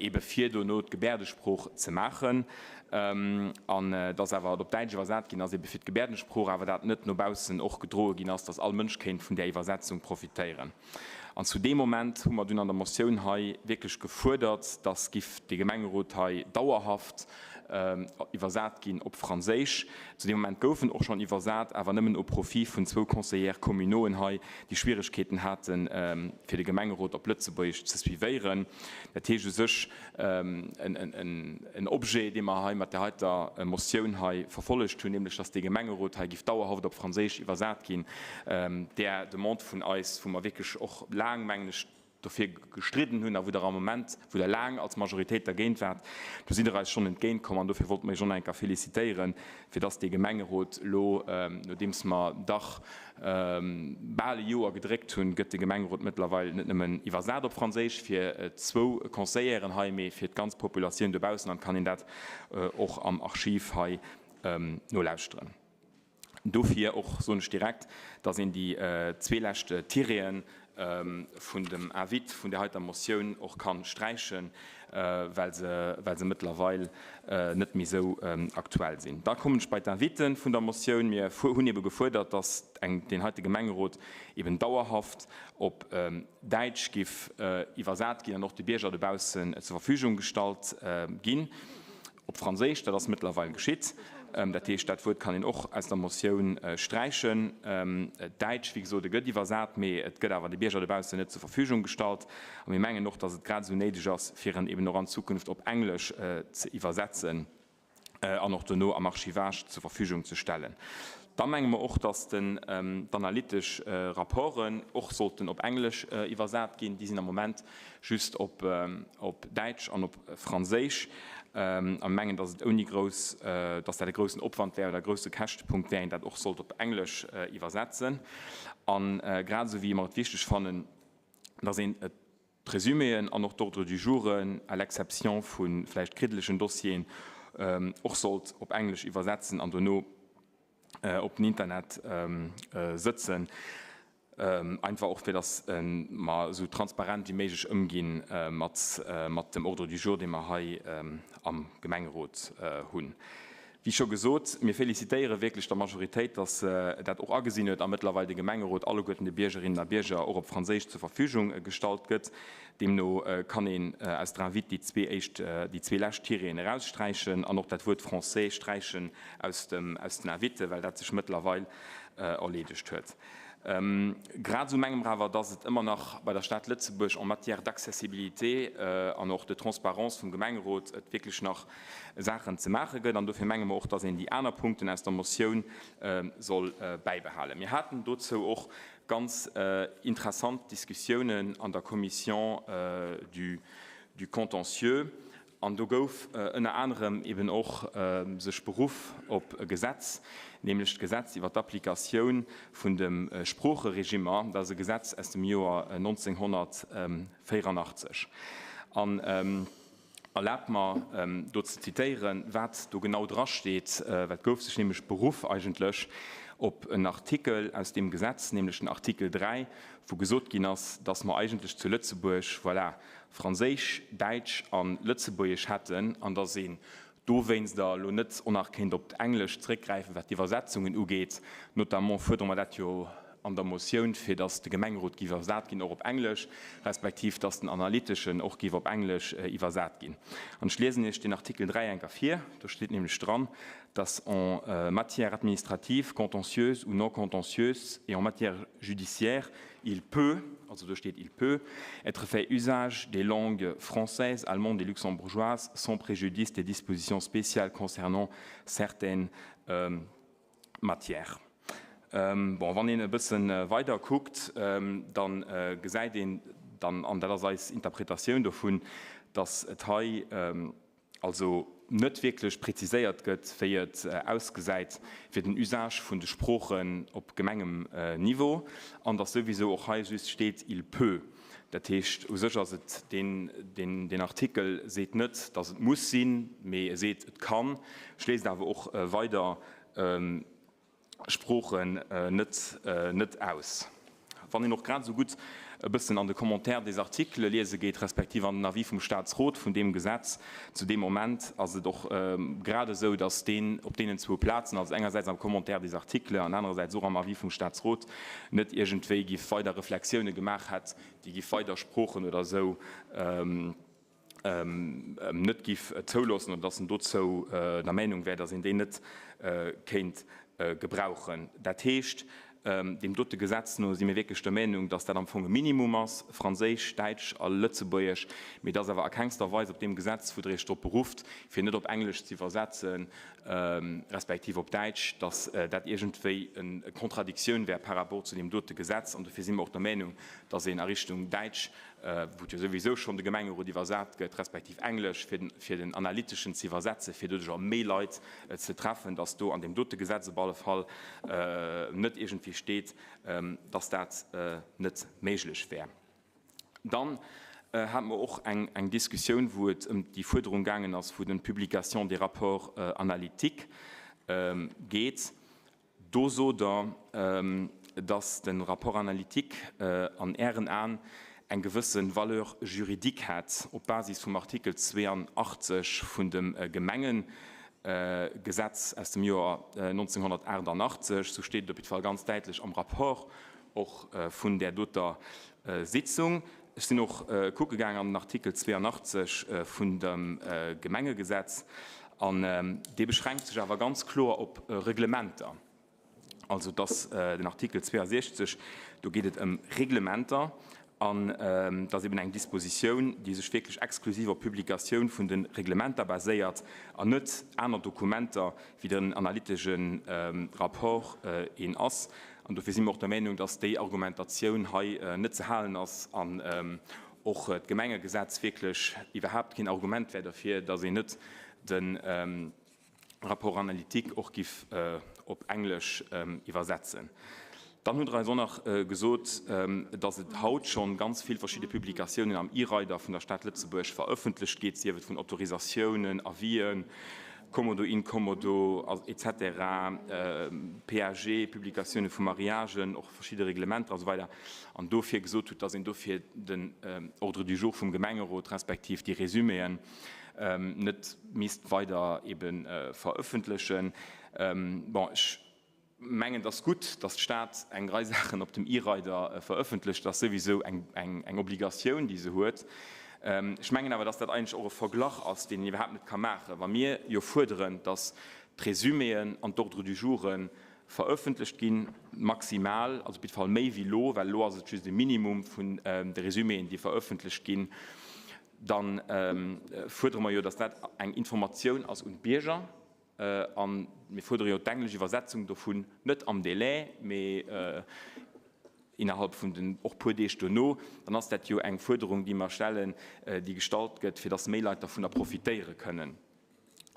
ebe fir dono d'Gebäerdesprooch ze maachen, an dass awer et op Däitsch iwwersat ginn ass, ebe fir d'Gebäerdensprooch, awer dat net no baussen och gedroe ginn ass, dass all Mënsch kéint vun där Iwwersetzung profitéieren. An zu deem Moment hu mer dunn an der Motioun hei wierklech gefuerdert, dass giff dee Gemengerot hei dauerhaft iwwersat ginn op Franséisch. Zu deem Moment gouf en och schonn iwwersat, awer nëmmen au profit vun zwou Conseillères communauxen hei, déi Schwieregkeeten haten, fir de Gemengerot op Lëtzebuergesch ze suivéieren. Dat heescht u sech en Objet, dee mer hei mat där heiter Motioun hei verfollegt hunn, nämlech dass dee Gemengerot hei giff dauerhaft op Franséisch iwwersat ginn. Där Demande vun eis, wou mer wierklech och laang, mengen ech, dofir gestridden hunn a wou Der am Moment, wou Der laang als Majoritéit dergéint waart, do sidd Der eis schonn entgéintkomm an dofir wollte mer Iech och nach eng Kéier félicitéieren, fir dass dee Gemengerot elo, nodeems mer dach bal e Joer gedréckt hunn, gëtt de Gemengerot mëttlerweil net nëmmen iwwersat op Franséisch fir zwou Conseilleren hei, mee fir d'ganz Populatioun dobaussen an et kann een dat och am Archiv hei nolauschteren. Dofir och soen ech direkt, dass een déi zwee lescht Tiréen vun dem Avis vun där heiter Motioun och ka sträichen. well se, well se mëttlerweil net méi esou aktuell sinn. Da kommen ech bei d'Inviten vun der Motioun. Mir hunn ebe gefuerdert, dass eng, deen heite Gemengerot eben dauerhaft op Däitsch giff iwwersat ginn an och de Bierger dobaussen zur Verfügung gestallt ginn. Op Franséisch, dat ass mëttlerweil geschitt. Dat heescht, dat Wuert kann een och aus der Motioun sträichen. Däitsch, wéi gesot, e gëtt iwwersat, mee et gëtt awer de Bierger dobaussen net zur Verfügung gestallt. A mir mengen och, dass et grad esou néideg ass, fir en eben och an Zukunft op Englesch ze iwwersetzen an och dono am Archivage zur Verfügung ze stellen. Da menge mer och, dass d'analytesch Rapporten och sollten op Englesch iwwersat ginn. Déi sinn am Moment just op Däitsch an op Franséisch. A mir mengen, dass et ouni grouss, dass dat e groussen Opwand wär oder e grousse Käschtepunkt wär, een dat och sollt op Englesch iwwersetzen. A grad esou wéi mer et wichteg fannen, dass een d'Resuméen an och d'Ordre du jouren, à l'exception vu vläicht kriddelegen Dossieren, och sollt op Englesch iwwersetzen an dono op den Internet sëtzen, einfach och fir dass mer esou transparent wéi méiglech ëmgi mat dem Ordre du jour, dee mer hei am Gemengerot hunn. Wéi scho gesot, mir félicitéiere wierklech der Majoritéit, dass se dat och agesinn huet a mëttlerweil de Gemengerot alleguerten de Biergerinnen a Bierger och op Franséisch zur Verfügung gestallt gëtt. Deemno kann een aus der Invite déi zwee éischt, déi zwee lescht Tireten eraussträichen an och dat Wuert français sträichen aus dem, aus den Inviten, well dat sech mëttlerweil erleedegt huet. Grad esou menge mer awer, dass et ëmmer nach bei der Stad Lëtzebuerg en matière d'accessibilité an och de transparence vum Gemengerot et wierklech nach Saachen ze maache gëtt. An dofir menge mer och, dass een déi aner Punkten aus der Motioun soll bäibehalen. Mir haten dozou och ganz interessant Diskussiounen an der Commission du contentieux. An do gouf ënner anerem eben och sech beruff op e Gesetz, nämlech d'Gesetz iwwer d'Applikatioun vun de Sproocheregimmer. Dat ass e Gesetz aus dem Joer 1984. An erlaabt mer, do ze zitéieren, wat do genau drasteet, well et gouf sech nämlech beruff eigentlech op en Artikel aus deem Gesetz, nämlech den Artikel 3, wou gesot ginn ass, dass mer eigentlech zu Lëtzebuerg, voilà, Franséisch, Däitsch an Lëtzebuergesch hätten an dass een dowéinster elo net och nach kéint op d'Englescht zréckgräifen, wat d'Iwwersetzungen ugeet. Notamment fuerdere mer dat jo an der Motioun, fir dass de Gemengerot géif iwwersat ginn och op Englesch, respektiv dass den Analyteschen och géif op Englesch iwwersat ginn. An ech liesen Iech deen Artikel 3 eng Kéier vir. Do steet nämlech dran, dass en matière administrative, contentieuse ou non contentieuse et en matière judiciaire, il peut, also do steet il peut, être fait usage des langues françaises, allemandes et luxembourgeoises sans préjudice des dispositions spéciales concernant certaines matières. Bon, wann een e bësse weider kuckt, da gesäit een dann, an dat ass eis Interpretatioun dovun, dass et hei also net wierklech präziséiert gëtt, wéi et ausgesäit fir den Usage vun de Sproochen op Gemengemniveau, an dass souwisou och hei just steet il peut. Dat heescht, u sech ass et deen, deen Artikel seet net, dass et muss sinn, mee e seet, et kann, schléisst awer och weider Sproochen net net aus. Wann een och grad esou gutt e bëssen an de Commentaire des articles liese geet, respektiv an den Avis vum Statsrot vun deem Gesetz zu deem Moment, ass et och grad esou, datt deen op deenen zwou Plazen, also engersäits am Commentaire des articles an anerersäits och am Avis vum Statsrot, net iergendwéi giff weider Reflexioune gemaach hätt, déi giff weider Sproochen oder esou net giff zouloossen oder dass en dozou der Meinung wär, dass een déi net kéint gebrauchen. Dat heescht, deem dote Gesetz no si mir wierklech der Meinung, dass dat am Fong e Minimum ass, Franséisch, Däitsch a Lëtzebuergesch, mee dass awer a kengster Weis op deem Gesetz, wou Der Iech drop berufft, fir net op Englesch ze iwwersetzen, respektiv op Däitsch, dass dat iergendwéi eng Contradictioun wär par rapport zu deem dote Gesetz. An dofir si mer och der Meinung, dass een a Richtung Däitsch wou et jo souwisou schonn de Gemengerot iwwersat gëtt, respektiv Englesch, fir den Analyteschen ze iwwersetzen, fir doduerch och méi Leit ze treffen, dass do an deem dote Gesetz op alle Fall net iergendwéi steet, dass dat net méiglech wär. Dann hate mer och eng Diskussioun, wou et ëm déi Fuerderung gaangen ass, wou et ëm d'Publication des rapports analytiques geet. Do sot Der, dass de Rapport analytique an Ären Aen. eng gewësse Valeur juridique hätt op Basis vum Artikel 82 vun dem Gemengegesetz aus dem Joer 1988. Sou steet et op jidde Fall ganz däitlech am Rapport och vun där doter Sitzung. Ech sinn och kucke gaang an den Artikel 82 vun dem Gemengegesetz an dee beschränkt sech awer ganz kloer op Reglementer. Also dass den Artikel 62, do geet et ëm Reglementer an dat ass eben eng Dispositioun, déi sech wierklech exklusiv op d'Publikatioun vun de Reglementer baséiert an net aner Dokumenter wéi den analytesche Rapport een ass. An dofir si mir och der Meinung, dass déi Argumentatioun hei net ze halen ass an och d'Gemengegesetz wierklech iwwerhaapt keen Argument wär derfir, dass een net de Rapport analytique och giff op Englesch iwwersetzen. Dann hutt Der eis och nach gesot, dass et haut schonn ganz vill verschidde Publikatiounen am e-Rider vun der Stad Lëtzebuerg verëffentlecht gétt, sief et vun Autorisatiounen, Avisen, Kommodo, Inkommodo, etc., PAG, Publikatioune vu Mariagen, och verschidde Reglementer a sou weider, an dofir gesot hutt, dass een dofir den Ordre du jour vum Gemengerot respektiv déi Résuméen net misst weider ebe verëffentlechen. Bon, ech mengen, et ass gutt, dass d'Stad eng Rei Saachen op dem E-Rider verëffentlecht. Dat ass souwisou eng Obligatioun, déi se huet. Ech mengen awer, dass dat eigentlech och e Verglach ass, deen een iwwerhaapt net ka maachen. Wa mir jo fuerderen, dass d'Resuméen an d'Ordre du joure verëffentlecht ginn, maximal, also op jidde Fall méi wéi elo, well elo ass et just e Minimum vun de Resuméen, déi verëffentlecht ginn, da fuerdere mer jo, dass dat eng Informatioun ass un d'Bierger. A mir fuerdere jo d'englesch Iwwersetzung dovun net am Délai, mee innerhalb vun den och puer Deeg duerno. Dann ass dat jo eng Fuerderung, déi mer stellen, déi gestallt gëtt, fir dass méi Leit dervunner profitéiere kënnen.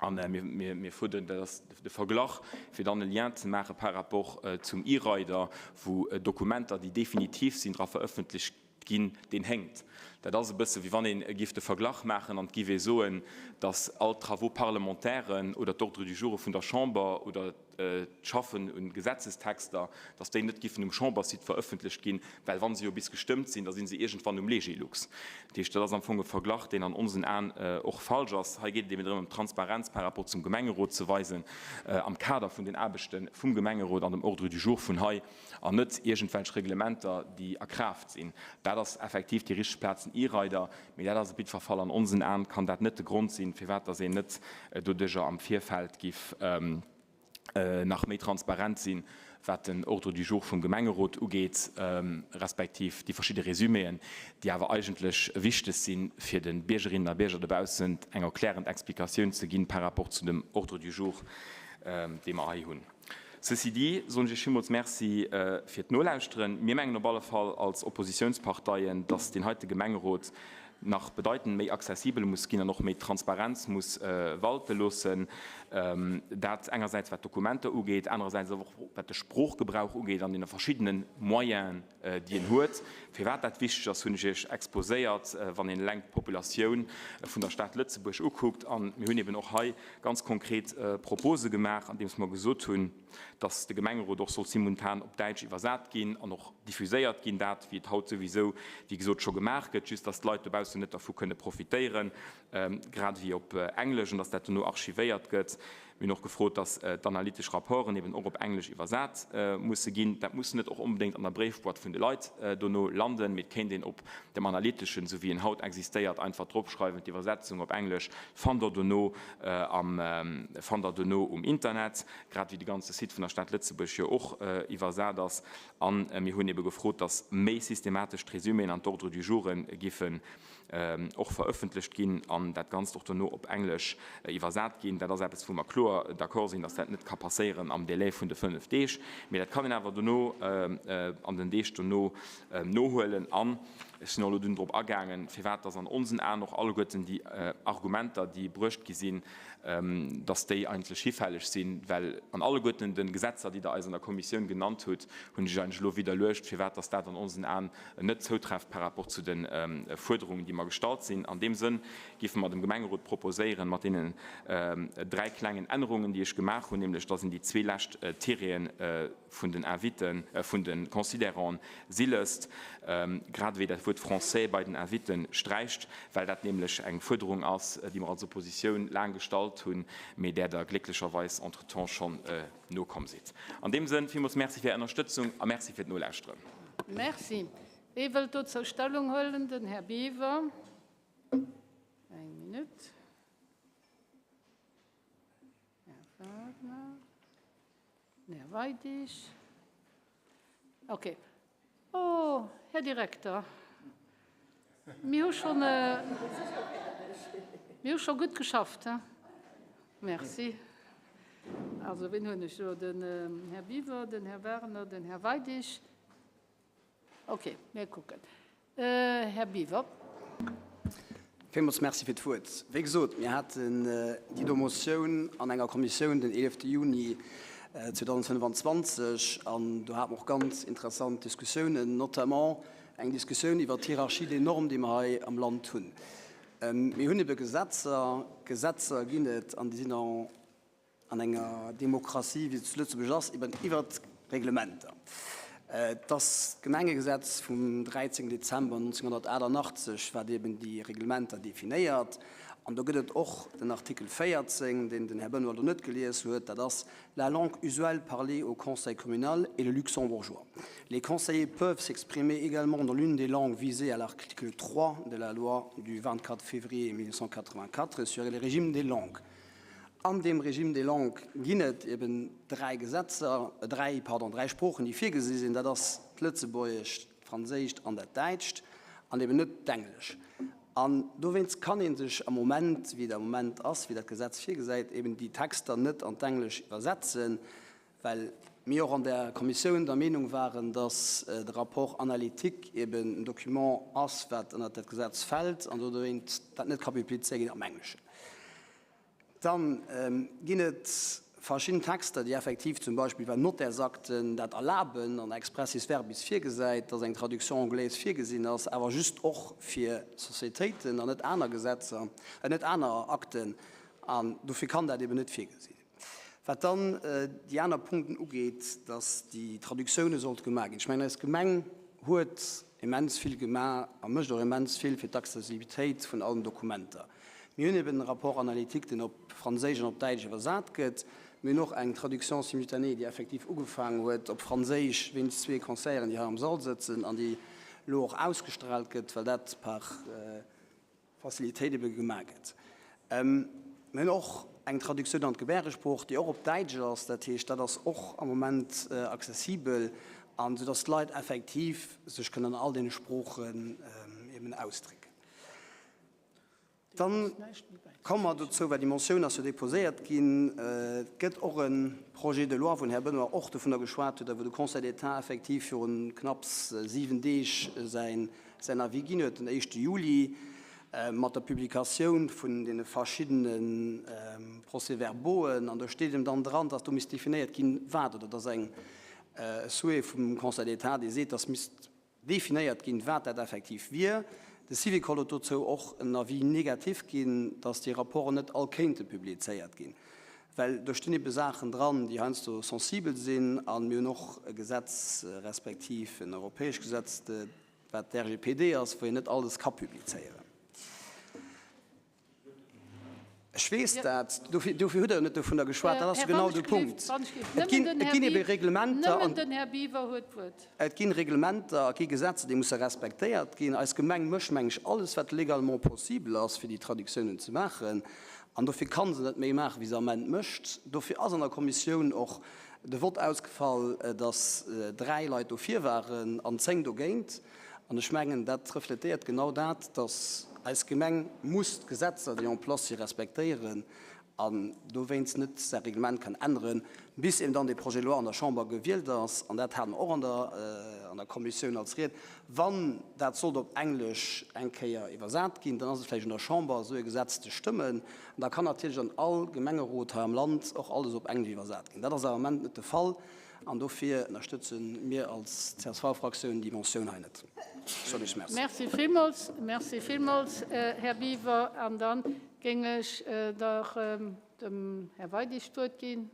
A mir fuerderen, dat ass de Verglach, fir dann e Lien ze maache par rapport zum E-Rider, wou Dokumenter, déi definitiv sinn, dra verëffentlecht ginn, deen hénkt. Dat ass e bësse wéi wann ee giff de Verglach maachen an et giff ee soen, datt all d'Travaux parlementairen oder d'Ordre du joure vun der Chamber oder d'Schaffen un Gesetzestexter, datt déi net giffen um Chambersite verëffentlecht ginn, well wa se jo bis gestëmmt sinn, da si se iergendwann um Legilux. Dat heescht, dat ass am Fong e Verglach, deen an onsen Aen och falsch ass. Hei geet et eben drëm, ëm d'Transparenz par rapport zum Gemengerot ze weisen am Kader vun den Aarbechte vum Gemengerot an dem Ordre du jour vun hei. an net iergendwelch Reglementer, déi a Kraaft sinn. Dat ass effektiv déi richteg Plaz, den E-Rider, mee dat ass op jiddwer Fall an onsen Aen kann dat net de Grond sinn, firwat dass een net doduerjer am Virfeld giff nach méi transparent sinn, wat den Ordre du jour vum Gemengerot ugeet, respektiv déi verschidde Résuméen, déi awer eigentlech wichteg sinn, fir de Biergerinnen a Bierger dobaussen eng erklärend Explikatioun ze ginn par rapport zu dem Ordre du jour, dee mer hei hunn. Ceci dit soen ech Iech villmools Merci fir d'Nolauschteren. Mir mengen op alle Fall als Oppositionsparteien, dass deen heite Gemengerot nach bedeitend méi accessibel muss ginn an och méi Transparenz muss walte loossen. Dat engersäits wat d'Dokumenter ugeet, anerersäits awer och wat de Sproochgebrauch ugeet an deene verschiddene Moyenen, déi en huet. Firwat dat wichteg ass, hunn ech Iech exposéiert, wann een eleng d'Populatioun vun der Stad Lëtzebuerg ukuckt. A mir hunn eben och hei ganz konkret Propose gemaach, andeems mer gesot hunn, dass de Gemengerot och soll simultan op Däitsch iwwersat ginn an och diffuséiert ginn, dat wéi et haut souwisou, wéi gesot, scho gemaach gëtt, just dass d'Leit dobaussen net dervu kënne profitéieren, grad ewéi op Englesch, an dass dat dono archivéiert gëtt. Mir hunn och gefrot, dass d'analytesch Rapporten eben och op Englesch iwwersat musse ginn. Dat muss net och onbedéngt an der Bréifboîte vun de Leit dono landen, mee et kéint een op dem analyteschen, esou wéi en haut existéiert, einfach dropschreiwen, d'Iwwersetzung op Englesch fannt Der dono am, fannt Der dono um Internet, grad wéi de ganze Site vun der Stad Lëtzebuerg jo och iwwersat ass. A mir hunn ebe gefrot, dass méi systematesch d'Resuméen an d'Ordre du joure giffen och verëffentlecht ginn an dat Ganzt och dono op Englesch iwwersat ginn. Dat ass eppes, wou mer kloer d'accord sinn, dass dat net ka passéieren am Délai vun de fënnf Deeg, mee dat kann een awer dono an den Deeg dono nohuelen. An ech sinn och elo dunn drop agaangen, firwat dass an onsen Aen och alleguerten déi Argumenter, déi bruecht gi sinn, dass déi eigentlech hifälleg sinn, well an alleguerten de Gesetzer, déi Der eis an der Kommissioun genannt hutt, hunn ech eigentlech elo widderluecht, firwat dass dat an onsen Aen net zoutreff par rapport zu de Fuerderungen, déi. déi mer gestallt sinn. An deem Sënn géife mer dem Gemengerot proposéieren, mat deenen dräi klengen Ännerungen, déi ech gemaach hunn, nämlech dass een déi zwee lescht Tireten vun den Inviten, vun de Considéranten si lësst, grad ewéi dat Wuert français bei den Inviten sträicht, well dat nämlech eng Fuerderung ass, déi mer als Oppositioun laang gestallt hunn, mee där Der glécklecherweis entretemps schonn nokomm sidd. An deem Sënn, villmools Merci fir Är Ënnerstëtzung a Merci fir d'Nolauschteren. Merci. Wee wëllt dozou Stellung huelen? Den Här Biever. Eng Minutt. Här Wagner. Den Här Weidig. Okay. Oh, Här Direkter, mir hu schonn, mir hu scho gutt geschafft, he? Merci. Also, wien hunn ech do? Den Här Biwer, den Här Werner, den Här Weidig. Okay, mir kucken. Här Biwer. Villmools Merci fir d'Wuert. Wéi gesot, mir haten déi do Motioun an enger Kommissioun den 11 Juni 2025 an do hate mer och ganz interessant Diskussiounen, notamment eng Diskussioun iwwert d'Hierarchie des normes, déi mer hei am Land hunn. Mir hunn ebe Gesetzer, Gesetzer ginn et an déi sinn en an enger Demokratie, wéi se zu Lëtzebuerg ass, eben iwwert Reglementer. Et ass d'Gemengegesetz vum 13 Dezember 1988, wat eben déi Reglementer definéiert. An do gëtt et och den Artikel 14, deen den Här Benoy elo net gelies huet, dat ass, La langue usuelle parlée au Conseil communal est le luxembourgeois. Les conseillers peuvent s'exprimer également dans l'une des langues visées à l'article 3 de la loi du 24 février 1984 sur le régime des langues. An deem Régime des langues ginn et eben dräi Gesetzer, dräi, pardon, dräi Sproochen, déi virgesi sinn. Dat ass d'Lëtzebuergescht, d'Franséischt an dat Däitscht an eben net d'Englesch. An dowéinst kann ee sech am Moment, wéi et am Moment ass, wéi dat Gesetz virgesäit, eben déi Texter net an d'Englesch iwwersetzen, well mir och an der Kommissioun der Meenung waren, dass de Rapport analytique eben en Document ass, wat ënnert dat Gesetz fält an dowéint dat net ka publizéiert ginn am Engleschen. Dann ginn et verschidden Texter, déi effektiv zum Beispill iwwer Notärsakten dat erlaben an expressis verbis virgesäit, dass eng Traduction anglaise virgesinn ass, awer just och fir Sociétéiten an net aner Gesetzer, net aner Akten. An dofir kann dat eben net virgesinn. Wat dann déi aner Punkten ugeet, dass déi Traductioune sollte gemaach ginn, ech mengen, eis Gemeng huet immens vill gemaach a mécht och immens vill fir d'Accessibilitéit vun allen Dokumenter. Mir hunn eben e Rapport analytique, deen op Franséisch an op Däitsch iwwersat gëtt. Mir hunn och eng Traduction simultanée, déi effektiv ugefaangen huet op Franséisch wéinst zwee Conseilleren, déi hei am Sall sëtzen an déi elo och ausgestrahlt gëtt, well dat par Facilitéit ebe gemaach gëtt. Mir hunn och eng Traductioun an d'Gebärdesprooch, déi och op Däitsch ass. Dat heescht, dat ass och am Moment accessibel, an soudass d'Leit effektiv sech kënnen an all deene Sproochen eben ausdrécken. Dann komme mer dozou, well déi Motioun ass jo déposéiert ginn. Et gëtt och e Projet de loi, wou den Här Benoy och dovunner geschwat huet a wou de Conseil d'État effektiv viru knapps 7 Deeg säin Avis ginn huet, den éischte Juli, mat der Publikatioun vun deene verschiddene Procès-verbauen. An do steet eben dann dran, dass do misst definéiert ginn, wat, oder dass eng e Souhait vum Conseil d'État, dee seet, dass misst definéiert ginn, wat dat effektiv wier. De Syvicol huet dozou och en Avis négatif ginn, datt déi Rapporten net all kéinte publizéiert ginn, well do stinn ebe Saachen dran, déi heiansdo sensibel sinn. A mir hunn och e Gesetz, respektiv en europäescht Gesetz, wat d'RGPD ass, wou een net alles ka publizéieren. Ech weess dat, dofir hutt Der jo net dovunner geschwat. Dat ass jo genau de Punkt. Et ginn ebe Reglementer an et gi Reglementer a gi Gesetzer, déi musse respektéiert ginn. Eis Gemeng mécht, meng ech, alles, wat légalement possible ass, fir déi Traductiounen ze maachen. An dofir ka se net méi maachen, wéi se am Ament mécht. Dofir ass an der Kommissioun och de Vott ausgefall, datt dräi Leit dofir waren an 10 dogéint. An ech mengen, dat refletéiert genau dat, dass eis Gemeng muss d'Gesetzer, déi en place si respektéieren an dowéinst net säi Reglement kann änneren, bis eben dann dee Projet de loi an der Chamber gewielt ass. An dat hate mer och an der an der Kommissioun als Ried. Wann dat sollt op Englesch eng Kéier iwwersat ginn, dann ass et vläicht un der Chamber, esou e Gesetz ze stëmmen. An da kann natierlech an all Gemengerot hei am Land och alles op Englesch iwwersat ginn. Dat ass awer am Ament net de Fall. An dofir ënnerstëtze mir als CSV-Fraktioun déi Motioun hei net. Ech soen Iech Merci. Merci villmools. Merci villmools, Här Biwer. An da géing ech der dem Här Weidig d'Wuert ginn.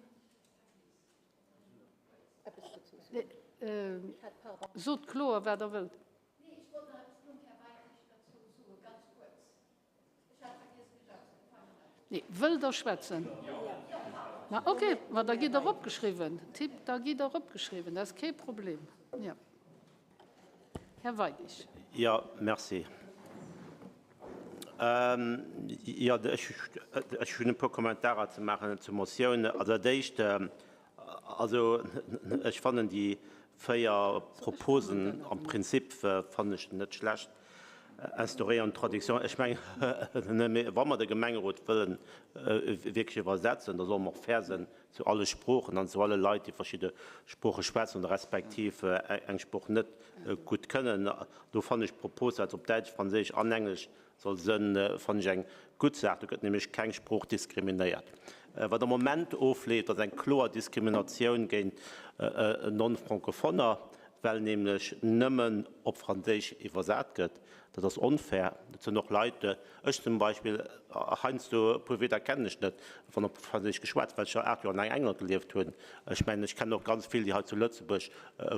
Sot kloer, wat Der wëllt. Nee, wëllt Der schwätzen? Ma okay, ma da gitt Der opgeschriwwen. Tipp, da gitt Der opgeschriwwen, dat ass kee Problem. Jo. Här Weidig. Jo, merci. Jo, ech hunn e puer Kommentarer ze maachen zur Motioun. Also dat Éischt, also ech fannen déi 4 Proposen am Prinzip fannen ech net schlecht. Instaurer une traduction, ech mengen, wa mer de Gemengerot wëllen wierklech iwwersetzen, da solle mer och fair sinn zu alle Sproochen an zu alle Leit, déi verschidde Sprooche schwätzen oder respektiv eng Sprooch net gutt kënnen. Do fannen ech d'Propos, dat se op Däitsch, Franséisch an Englesch soll sënn, fannen ech eng gutt Saach. Do gëtt nämlech keng Sprooch diskriminéiert. Wat am Moment ofleeft, ass eng kloer Diskriminatioun géint Non-Francophoner, well nämlech nëmmen op Franséisch iwwersat gëtt. Dat ass onfair. Et sënn och Leit, ech zum Beispill, heiansdo e puer Wierder kennen ech net, wann op Franséisch geschwat, well ech jo 8 Joer an England gelieft hunn. Ech mengen, ech kennen och ganz vill, déi hei zu Lëtzebuerg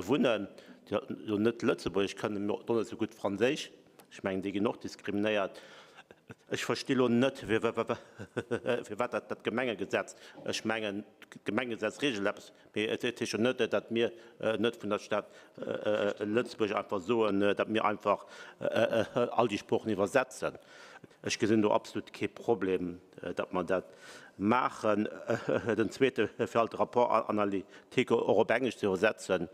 wunnen, déi elo net Lëtzebuergesch kënnen, mee och net esou gutt Franséisch. Ech mengen, déi ginn och diskriminéiert. Ech versti lo net, firwat dat Gemengegesetz, ech mengen, d'Gemengegesetz regelt eppes, mee et heescht jo net, datt mir net vun der Stad Lëtzebuerg einfach soen, datt mir einfach all déi Sproochen iwwersetzen. Ech gesinn do absolut kee Problem, datt mer dat maachen. Den zweete, fir all de Rapport analytique och op Englesch ze iwwersetzen.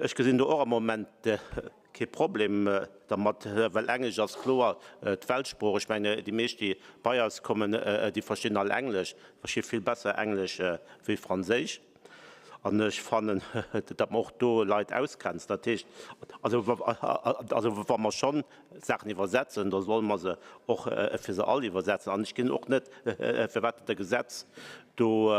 Ech gesinn do och am Moment kee Problem dermat, well Englesch ass kloer d'Weltsprooch. Ech mengen, déi meescht, déi bei eis kommen, déi verstinn all Englesch, versti vill besser Englesch wéi Franséisch. An ech fannen, datt mer och do Leit ausgrenzen. Dat heescht, also wa mer schonn Saachen iwwersetzen, da solle mer se och fir se all iwwersetzen. An ech gesinn och net, firwat dat Gesetz do,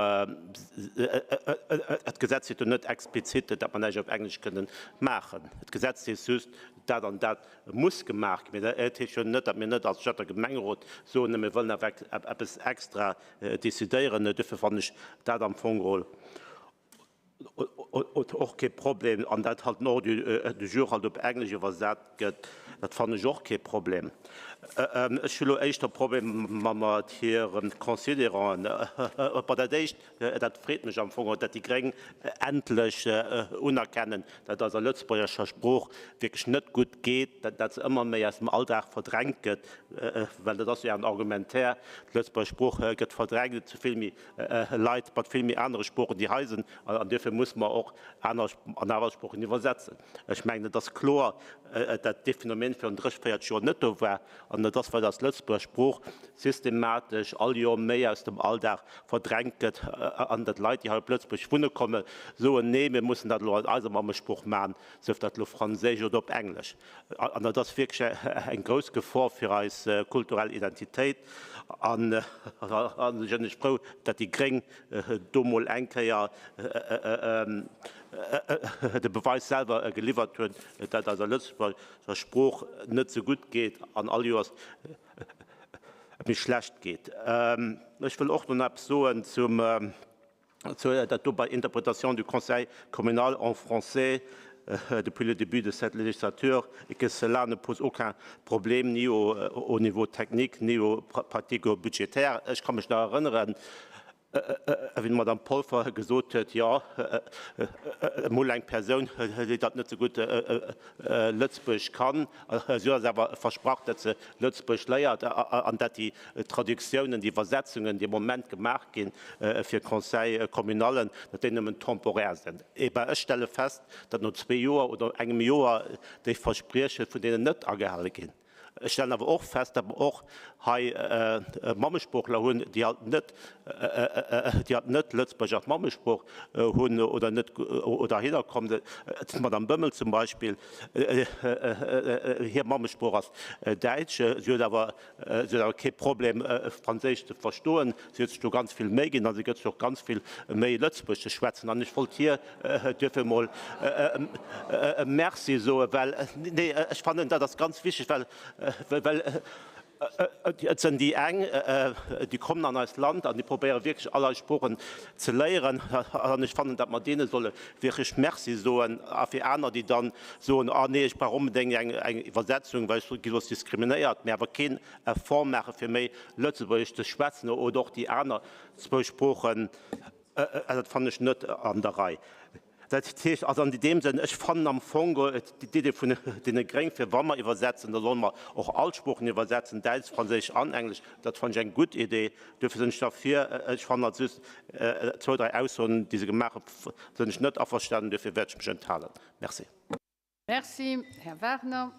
d'Gesetz seet jo net explizit, datt mer näischt op Englesch kënnen maachen. D'Gesetz seet just, dat an dat muss gemaach ginn. Mee dat heescht jo net, datt mir net als Stater Gemengerot soen, mir wëllen awer eppes extra decidéieren. Duerfir fannen ech dat am Fong geholl Och kee Problem. An dat halt den Ordre du jour halt op Englesch iwwersat gëtt, dat fannen ech och kee Problem. Ech hu lo éischter Problem mat hire Considéranten. Bon, dat éischt, dat freet mech am Fong, datt déi Gréng endlech unerkennen, datt eiser lëtzebuergescher Sprooch wierklech net gutt geet, datt se ëmmer méi aus dem Alldag verdrängt gëtt, well dat ass jo en Argumentaire, d'lëtzebuergesch Sprooch gëtt verdrängt, et si vill méi Leit mat vill méi anere Sproochen, déi hei sinn, an duerfir musse mer och aner an aner Sproochen iwwersetzen. Ech mengen, et ass kloer, dat dee Phänomen virun 30, 40 Joer net do war, an et ass, well eis Lëtzebuerger Sprooch systematesch all Joer méi aus dem Alldag verdrängt gëtt, an datt Leit, déi hei op Lëtzebuerg wunne kommen, soen, nee, mir mussen dat elo an eiser Mammesprooch maachen, sief dat elo Franséisch oder op Englesch. An dat ass wierklech eng grouss Gefor fir eis kulturell Identitéit. An ech sinn frou, datt déi Gréng do mol eng Kéier de Beweis selwer geliwwert hunn, datt eiser Lëtzebuerger Sprooch net esou gutt geet an all Joers méi schlecht geet. Ech wëll och nach eppes soen zum dat do bei Interprétation du Conseil communal en français depuis le début de cette législature et que cela ne pose aucun problème ni au, au niveau technique ni au pratico-budgétaire. Ech ka mech nach erënneren, wéi d'Madame Polfer gesot huet, jo, emol eng Persoun, déi dat net esou gutt Lëtzebuergesch kann, si huet eis awer versprach, datt se Lëtzebuergesch léiert an datt déi Traductiounen, déi Iwwersetzungen, déi am Moment gemaach gi fir Conseil communallen, datt déi nëmmen temporär sinn. Eh ben, ech stelle fest, datt no zwee Joer oder engem Joer déi Versprieche vun deenen net agehale ginn. Ech stellen awer och fest, datt mer och hei Mammesproochler hunn, déi halt net, déi halt net Lëtzebuergesch als Mammesprooch hunn oder net oder heihinner kommen. D'Madame Boemmel zum Beispill, hir Mammesprooch ass Däitsch, si huet awer, si huet awer kee Problem, Franséisch ze verstoen. Si huet sech do ganz vill Méi ginn a si gëtt sech och ganz vill Méi, Lëtzebuergesch ze schwätzen. An ech wollt hir duerfir emol e Merci soen, well, nee, ech fannen, dat ass ganz wichteg, well, well et sinn déi eng, déi kommen an eist Land an déi probéiere wierklech all eis Sproochen ze léieren. An ech fannen, datt mer deene solle wierklech Merci soen. A fir aner, déi dann soen, Ah nee, ech brauch onbedéngt eng Iwwersetzung, well ech gi soss diskriminéiert, mä awer keen Effort maache fir méi Lëtzebuergesch ze schwätzen oder och déi aner zwou Sproochen, dat fannen ech net an der Rei. Dat heescht also an deem Sënn, ech fannen am Fong d'Idee vun deene Gréng, fir wa mer iwwersetzen, da solle mer och all d'Sproochen iwwersetzen, Däitsch, Franséisch an Englesch, dat fannen ech eng gutt Idee. Duerfir sinn ech derfir. Ech fannen halt just zwou, dräi Aussoen, déi se gemaach hunn, sinn ech net averstanen, duerfir wäert ech mech enthalen. Merci. Merci. Här Wagner.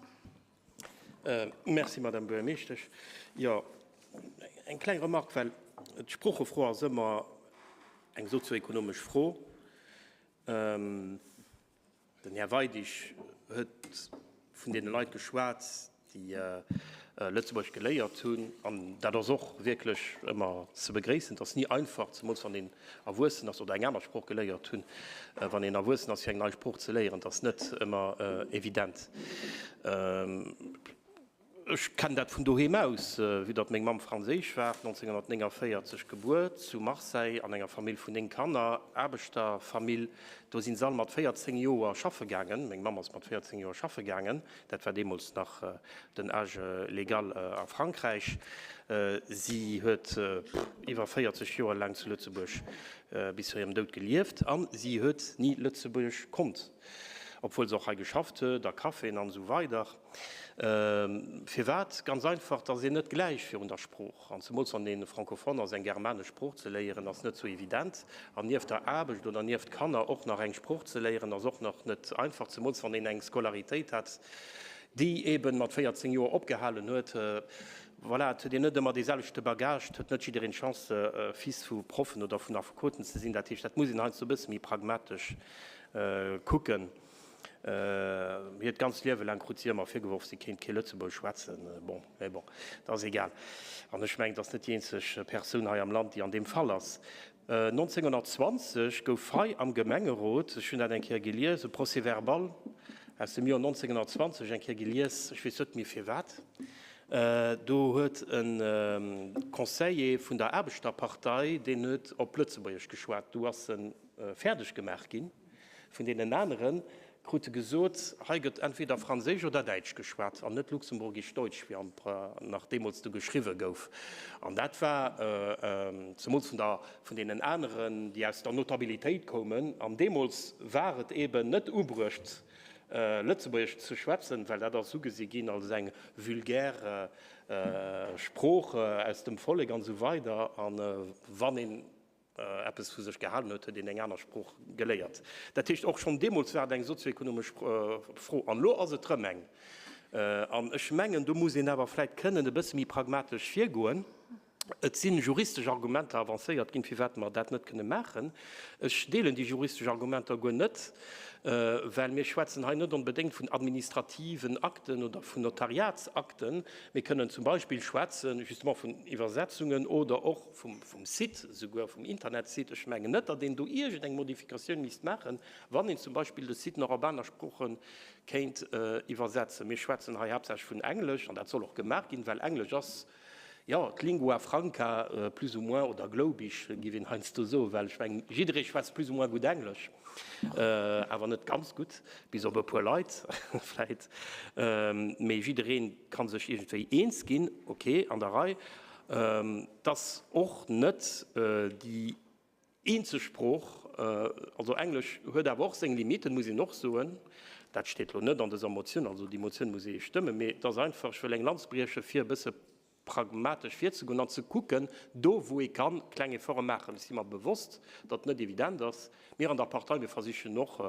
Merci, Madame Buergermeeschtesch. Jo, eng kleng Remarque, well d'Sproochefro ass ëmmer eng sozioekonomesch Fro. Den Här Weidig huet vun deene Leit geschwat, déi Lëtzebuergesch geléiert hunn, an dat ass och wierklech ëmmer ze begréissen. Et ass ni einfach, zemools wann een erwuessen ass oder eng aner Sprooch geléiert hunn, wann een erwuessen ass, fir eng nei Sprooch ze léieren. Et ass net ëmmer evident. Ech kennen dat vun doheem aus, vue datt meng Mamm franséisch war, 1949 gebuer zu Marseille an enger Famill vun 9 Kanner, Aarbechterfamill. Do si se all mat 14 Joer schaffe gaangen. Meng Mamm ass mat 14 Joer schaffe gaangen. Dat war deemools nach den Âge légal a Frankräich. Si huet iwwer 40 Joer laang zu Lëtzebuerg bis zu hirem Doud gelieft a si huet ni Lëtzebuergesch konnt, obwuel se och hei geschafft huet a Caféen an esou weider. Firwat? Ganz einfach, et ass een net gläich virun der Sprooch. An zemools wann ee Francophone ass, eng germanesch Sprooch ze léieren, ass net sou evident. An nieft der Aarbecht oder nieft Kanner och nach eng Sprooch ze léieren, ass och nach net einfach, zemools wann een eng Scolaritéit hat, déi eeben mat 14 Joer opgehalen huet. Voilà, et huet een net ëmmer dee selwechte Bagage, et huet net jiddereen d'Chance, Fils vu Proffen oder vun Affekoten ze sinn. Dat heescht, dat muss een heiansdo e bësse méi pragmatesch kucken. Hiert ganzt Liewe laang krut si ëmmer virgeworf, si kéint kee Lëtzebuergesch schwätzen. Bon, mä bon, dat ass egal. An ech mengen, et ass net déi eenzeg Persoun hei am Land, déi an deem Fall ass. 1920 gouf hei am Gemengerot, ech hunn dat eng Kéier gelies, e Procès-verbal aus dem Joer 1920 eng Kéier gelies, ech weess net méi firwat, do huet e Conseiller vun der Aarbechterpartei, deen huet op Lëtzebuergesch geschwat, du ass e fäerdeg gemaach ginn. Vun deenen anere krut e gesot, hei gëtt entweder Franséisch oder Däitsch geschwat an net Luxemburgisch-Deutsch, wéi am nach deemools du geschriwwe gouf. An dat war zemools vun der, vun deenen aneren, déi aus der Notabilitéit koumen. An deemools war et eeben net ubruecht, Lëtzebuergesch ze schwätzen, well dat ass ugesi ginn als eng vulgär Sprooch aus dem Vollek an esou weider. A wann een eppes vu sech gehalen huet, huet een eng aner Sprooch geléiert. Dat heescht, och schonn deemools war et eng sozioekonomesch Fro an elo ass et erëm eng. An ech mengen, do muss een awer vläicht kënnen e bësse méi pragmatesch virgoen. Et si juristesch Argumenter avancéiert ginn, firwat mer dat net kënne maachen. Ech deelen déi juristesch Argumenter guer net, well mir schwätzen hei net onbedéngt vun administrativen Akten oder vun Notariatsakten. Mir kënnen zum Beispill schwätzen justement vun Iwwersetzungen oder och vum Site, souguer vum Internetsite. Ech mengen net, datt een do iergendeng Modifikatioun misst maachen, wann een zum Beispill de Site nach op aner Sprooche kéint iwwersetzen. Mir schwätzen hei haaptsächlech vun Englesch, an dat soll och gemaach ginn, well Englesch ass, jo, d'Lingua franca plus ou moins, oder globisch, géif een heiansdo soen, well ech mengen, jidderee schwätzt plus ou moins gutt Englesch, awer net ganz gutt, bis op e puer Leit vläit, mee jidderee ka sech iergendwéi eens ginn, okay, an der Rei. 't ass och net déi eenzeg Sprooch, also Englesch huet awer och seng Limiten, muss een och soen. Dat steet elo net an dëser Motioun, also déi Motioun muss ee stëmmen, mee et ass einfach, ech wëll eng Lanz brieche fir e bësse. pragmatesch virzegoen an ze kucken, do wou ee kann, kleng Efforte maachen. Ech si mer bewosst, datt et net evident ass. Mir an der Partei, mir versichen och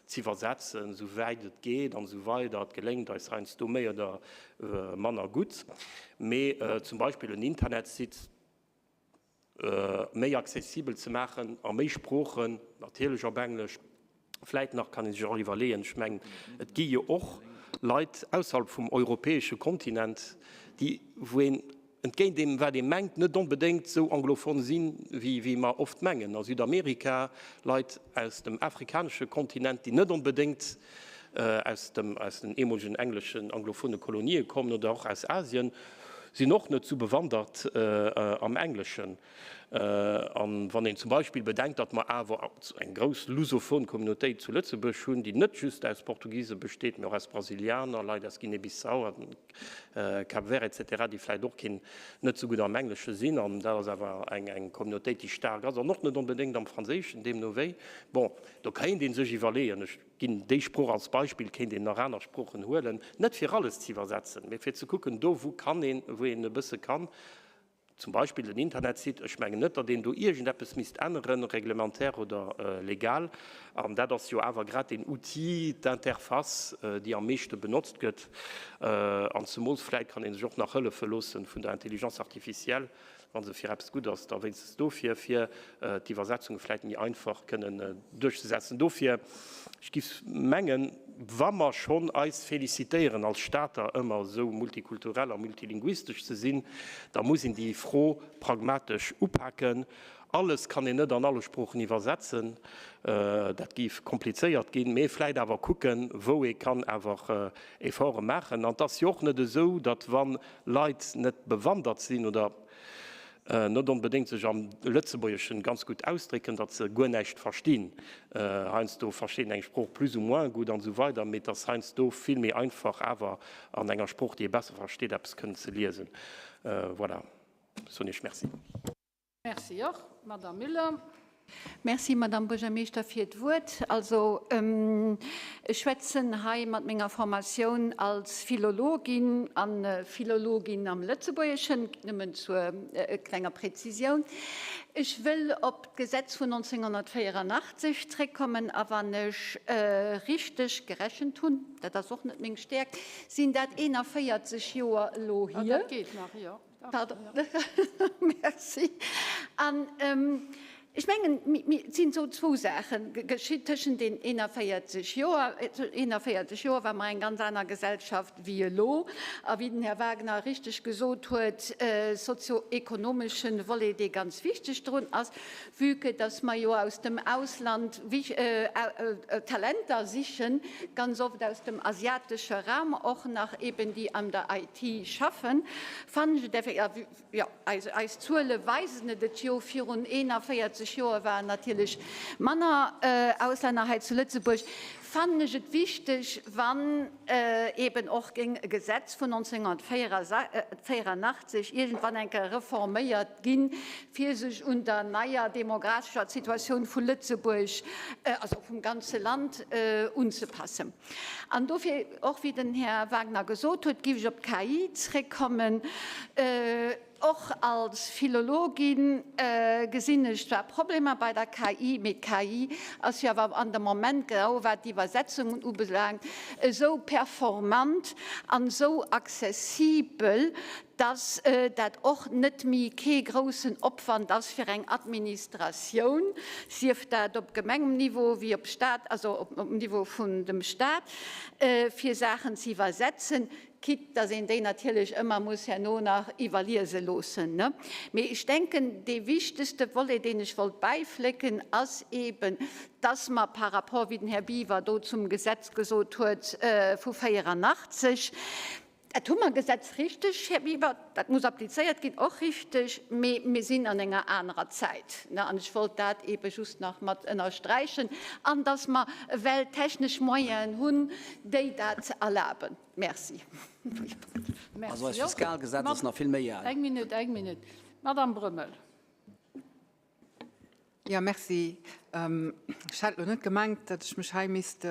z'iwwersetzen, esou wäit et geet an esou weider. Et geléngt eis heiansdo méi oder manner gutt. Mee zum Beispill en Internetsite méi accessibel ze maachen a méi Sproochen, natierlech op Englesch, vläit nach kann ee sech och iwwerleeën, ech mengen, et gi jo och Leit ausserhalb vum europäesche Kontinent, déi, wou een entgéint deem wat ee mengt, net onbedéngt esou anglophon sinn, wéi mer oft mengen, a Südamerika, Leit aus dem afrikanesche Kontinent, déi net onbedéngt aus dem, aus den eemolegen engleschen anglophone Kolonië kommen oder och aus Asien, sinn och net sou bewandert am Engleschen. An wann een zum Beispill bedenkt, datt mer awer eng grouss lusophon Communautéit zu Lëtzebuerg hunn, déi net just aus Portugise besteet, mee och aus Brasilianer, Leit aus Guinée-Bissau an Cap Vert et cetera, déi vläicht och keen net sou gutt am Englesche sinn, an dat ass awer eng eng Communautéit, déi staark ass an och net onbedéngt am Franséischen, deemno wéi. Bon, do kéint ee sech iwwerleeën, ech ginn déi Sprooch als Beispill, kéint een nach aner Sproochen huelen, net fir alles ze iwwersetzen, mee fir ze kucken, do wou kann een, wou een e bësse kann, Zum Beispill den Internetsite. Ech mengen net, datt een do iergendeppes misst änneren, réglementaire oder legal. An dat ass jo awer grad deen Outil, d'Interface, déi am meeschte benotzt gëtt. An zemools vläit kann ee sech och nach hëllefe loosse vun der Intelligence artificielle, wa se fir eppes gutt ass, da wéinstens dofir, fir d'Iwwersetzunge vläit méi einfach kënnen duerchzesetzen. Dofir, ech giff mengen, wa mer schonn eis félicitéieren als Stater ëmmer esou multikulturell a multilinguistesch ze sinn, da muss een déi Fro pragmatesch upaken. Alles kann een net an alle Sproochen iwwersetzen, dat géif komplizéiert ginn, mee vläit awer kucken, wou ee kann awer Efforte maachen. An et ass jo och net esou, datt wa Leit net bewandert sinn oder net onbedéngt sech am Lëtzebuergeschen ganz gutt ausdrécken, datt se guer näischt verstinn. Heiansdo versteet een eng Sprooch plus ou moins gutt an esou weider, mee et ass heiansdo vill méi einfach awer an enger Sprooch, déi ee besser versteet, eppes kënnen ze liesen. Voilà, soen Iech Merci. Merci och. Madamm Müller. Merci, Madamm Buergermeeschter, fir d'Wuert. Also, ech schwätzen hei mat menger Formatioun als Philologin a Philologin am Lëtzebuergeschen, nëmmen zur klenger Präzisioun. Ech wëll op d'Gesetz vun 1984 zréckkommen a wann ech richteg gerechent hunn, dat ass och net meng Stäerkt, sinn dat 41 Joer elo hier. Dat geet nach, jo. Pardon. Merci. An ech mengen, et sinn esou zwou Saache geschitt tëschent den 41 Joer. 41 Joer war mer eng ganz aner Gesellschaft wéi elo. A wéi den Här Wagner richteg gesot huet, sozioekonomeschen Volet, dee ganz wichteg drun ass, vue que dass mer jo aus dem Ausland Talenter sichen, ganz oft aus dem asiatesche Raum och nach eben, déi an der IT schaffen, fannen ech et effektiv, a jo, eis Zuele weisen et et jo, virun 41 Joer waren natierlech manner Auslänner hei zu Lëtzebuerg, fannen ech et wichteg, wann eben och géing e Gesetz vun 1984 iergendwann eng Kéier reforméiert ginn, fir sech un der neier demographescher Situatioun vu Lëtzebuerg, also vum ganze Land, unzepassen. An dofir, och wéi den Här Wagner gesot huet, géif ech op d'KI zréckkommen. Och als Philologin gesinn ech zwar Problemer bei der KI, mee d'KI ass jo awer an de Moment, genau wat d'Iwwersetzungen ubelaangt, esou performant an esou accessibel, dass dat och net méi kee groussen Opwand ass fir eng Administratioun, sief dat op Gemengenniveau wéi op Stat, also op Niveau vun dem Stat, fir Saachen ze iwwersetzen. Quitte dass een déi natierlech ëmmer muss herno nach iwwerliese loossen. Mee ech denken, dee wichtegste Volet, deen ech wollt bäiflécken, ass eeben, dass mer par rapport, wéi den Här Biwer do zum Gesetz gesot huet vu 84, dat hu mer Gesetz richteg, Här Biwer, dat muss applizéiert ginn, och richteg, mee mir sinn an enger anerer Zäit. An ech wollt dat eebe just nach mat ënnersträichen, an dass mer ewell technesch Moyenen hunn, déi dat erlaben. Merci. Also eist Fiskalgesetz ass nach vill méi al. Eng Minutt, eng Minutt. Madame Brömmel. Jo, merci. Ech hat elo net gemengt, datt ech mech hei misst.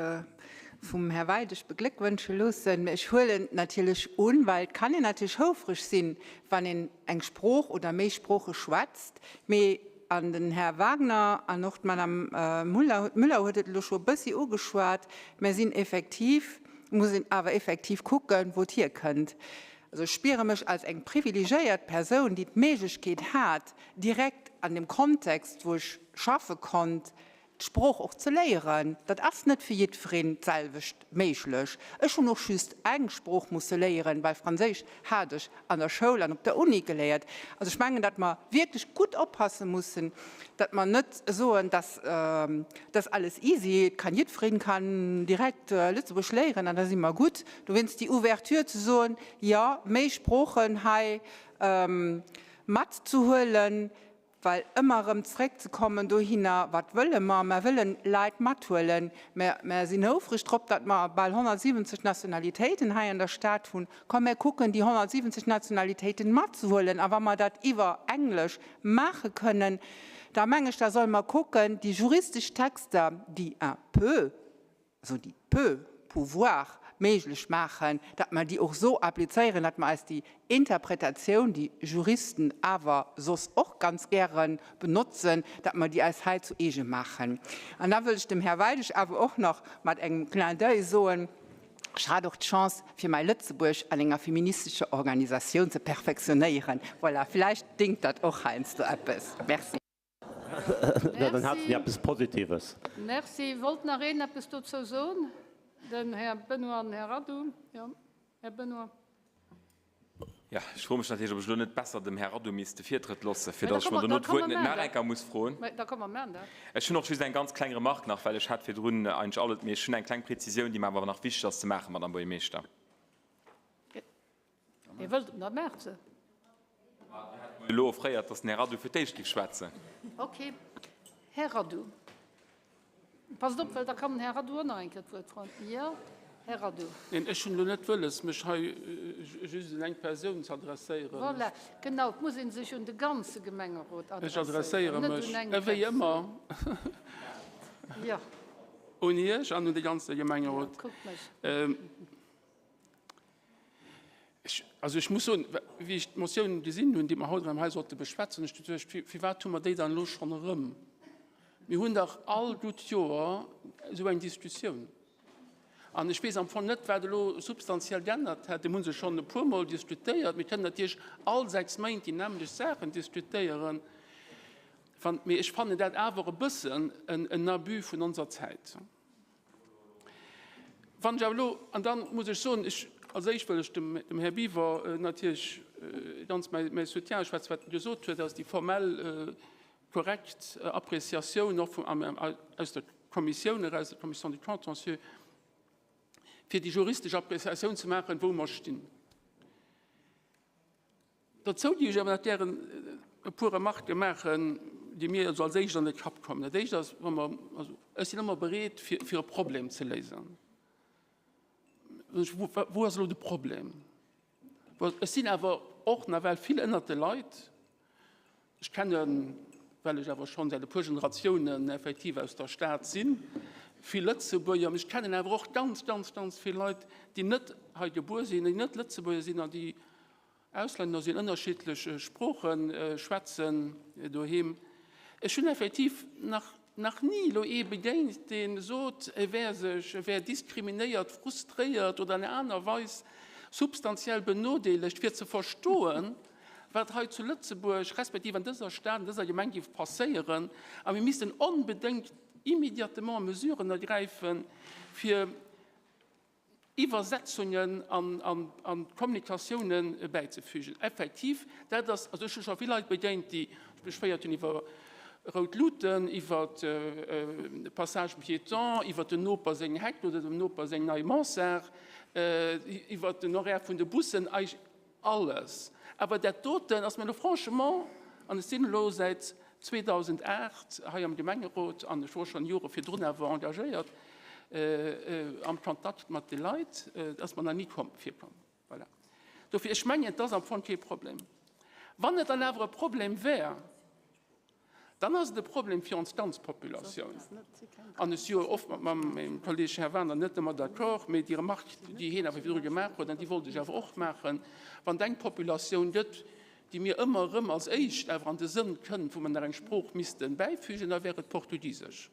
vum Här Weidig begléckwënsche loossen. Mä ech huelen natierlech un, well et kann een natierlech houfreg sinn, wann een eng Sprooch oder méi Sprooche schwätzt. Mee, an den Här Wagner an och d'Madame Müller huet et elo scho e bëssi ugeschwat, mer sinn effektiv, muss een awer effektiv kucken, wou et hierkënnt. Also ech spiere mech als eng privilegéiert Persoun, déi d'Méiglechkeet hat, direkt an dem Kontext, wou ech schaffe konnt, d'Sprooch och ze léieren. Dat ass net fir jiddwereen d'selwecht méiglech. Ech hunn och just eng Sprooch musse léieren, well Franséisch hat ech an der Schoul an op der Uni geléiert. Also ech mengen, datt mer wierklech gutt oppasse mussen, datt mer net soen, dass dat alles easy, et kann jiddwereen kann direkt Lëtzebuerg léieren an da si mer gutt. Dowéinst déi Ouverture ze soen, jo, méi Sproochen hei matzehuelen, Well ëmmer erëm zréckzekommen dohinner, wat wëlle mer? Mer wëllen Leit mathuelen. Mer, mer sinn houfreg drop, datt mer bal 170 Nationalitéiten hei an der Stad hunn. Komm, mer kucken, déi 170 Nationalitéiten matzehuelen. A wa mer dat iwwer Englesch maache kënnen, da meng ech, da solle mer kucken, déi juristesch Texter, déi un peu, also déi peu pouvoir méiglech maachen, datt mer déi och esou applizéieren, datt mer eis déi Interpretatioun, déi Juristen awer soss och ganz gäre benotzen, datt mer déi eis hei zu eege maachen. An da wëll ech dem Här Weidig awer och nach mat engem Clin d'oeil soen, Ech hat och d'Chance, fir mäi Lëtzebuergesch an enger feministescher Organisatioun ze perfektionéieren. Voilà, villäicht dingt dat och heiansdo eppes. Merci. Dann hat se eppes Positives. Merci. Wollt nach een eppes dozou soen? Den Här Benoy an den Här Radu. Jo, Här Benoy. Jo, ech froe mech natierlech, ob ech elo net besser dem Här Radu misst de Virtrëtt loossen, fir datt ech mer dono d'Wuert net nach eng Kéier muss froen. Ech hunn och just eng ganz kleng Remarque nach, well ech hat virdrun eigentlech alles, mee ech hunn eng kleng Prezisioun, déi mer awer nach wichteg ass ze maachen, Madame Buergermeeschter. Dir wëllt, da maacht se. Elo offréiert, dass den Här Radu fir d'éischt géif schwätzen. Okay. Här Radu. Passt op, well da kann den Här Radu och nach eng Kéier d'Wuert froen. Jo, Här Radu. Neen, ech hunn elo net wëlles, mech hei just un eng Persoun ze adresséieren. Voilà, genau, et muss ee sech un de ganze Gemengerot Ech adresséieren, net un eng Persoun. Ech adresséiere mech, ewéi ëmmer, un Iech an un de ganze Gemengerot. Jo, kuckt mech. Also ech muss soen, wéi ech d'Motioun gesinn hunn, déi mer haut erëm hei sollte beschwätzen, hunn ech geduecht, Firwat hu mer déi dann elo schonn erëm? Mir hunn dach all gutt Joer esou eng Diskussioun. An ech weess am Fong net, wat elo substantiell geännert hätt. Mir hu se schonn e puermol diskutéiert. Mir kënnen natierlech all sechs Méint déi nämmlecht Saachen diskutéieren. Mee ech fannen dat awer e bëssen en Abus vun onser Zäit. Wann ech awer elo, an da muss ech soen, ech, als éischt wëll ech dem, dem Här Biwer natierlech ganz mäi, mäi Soutien auschwätzen, wat en gesot huet, dass déi formell korrekt Appréciatioun och vum, am, aus der Kommissioun eraus, der Commission du contentieux, fir déi juristesch Appréciatioun ze maachen, wou mer stinn. Dozou géif ech awer nach gären e puer Remarquë maachen, déi mir also als éischt an de Kapp kommen. Dat éischt ass, wa mer, also ech sinn ëmmer bereet, fir, fir e Problem ze léisen. Wou ass elo de Problem? Ech sinn awer och nawell vill ënnert de Leit. Ech kennen, well ech awer schonn säit e puer Generatiounen effektiv aus der Stad sinn, vill Lëtzebuerger, mee ech kennen awer och ganz, ganz, ganz vill Leit, déi net hei gebuer sinn, déi net Lëtzebuerger sinn an déi Auslänner sinn, ënnerschiddlech Sprooche schwätzen doheem. Ech hunn effektiv nach nach ni elo ee begéint, dee sot, e wär sech, e wär diskriminéiert, frustréiert oder an aner Weis substantiell benodeelegt, fir ze verstoen, wat hei zu Lëtzebuerg respektiv an dëser Stad, an dëser Gemeng géif passéieren. A mir missten onbedéngt immédiatement Mesuren ergräifen, fir Iwwersetzungen an Kommunikatiounen bäizefügen. Effektiv, dat ass, also ech hu scho vill Leit begéint, déi sech beschwéiert hunn iwwer rout Luuten, iwwer de Passage piéton, iwwer den Noper seng Heck oder dem Noper seng nei Mansard, iwwer den Horaire vun de Bussen, eigentlech Alles. Awer dat doten ass mir elo franchement, an ech sinn elo säit 2008 hei am Gemengerot an ech wor schonn Jore virdrun awer engagéiert am Kontakt mat de Leit, et ass mer nach ni komm, virkomm. Voilà. Dofir, ech mengen, et ass am Fong kee Problem. Wann et dann awer e Problem wär, Dann ass et e Problem fir ons ganz Populatioun. An ech si jo oft mat mengem Kolleeg Här Wagener net ëmmer d'accord, mee déi Remarque, déi hien awer virdru gemaach huet, an déi wollt ech awer och maachen, Wann et eng Populatioun gëtt, déi mir ëmmer erëm als éischt awer an de Sënn kënnt, wou mer nach eng Sprooch misste bäifügen, da wär et d'Portugisesch.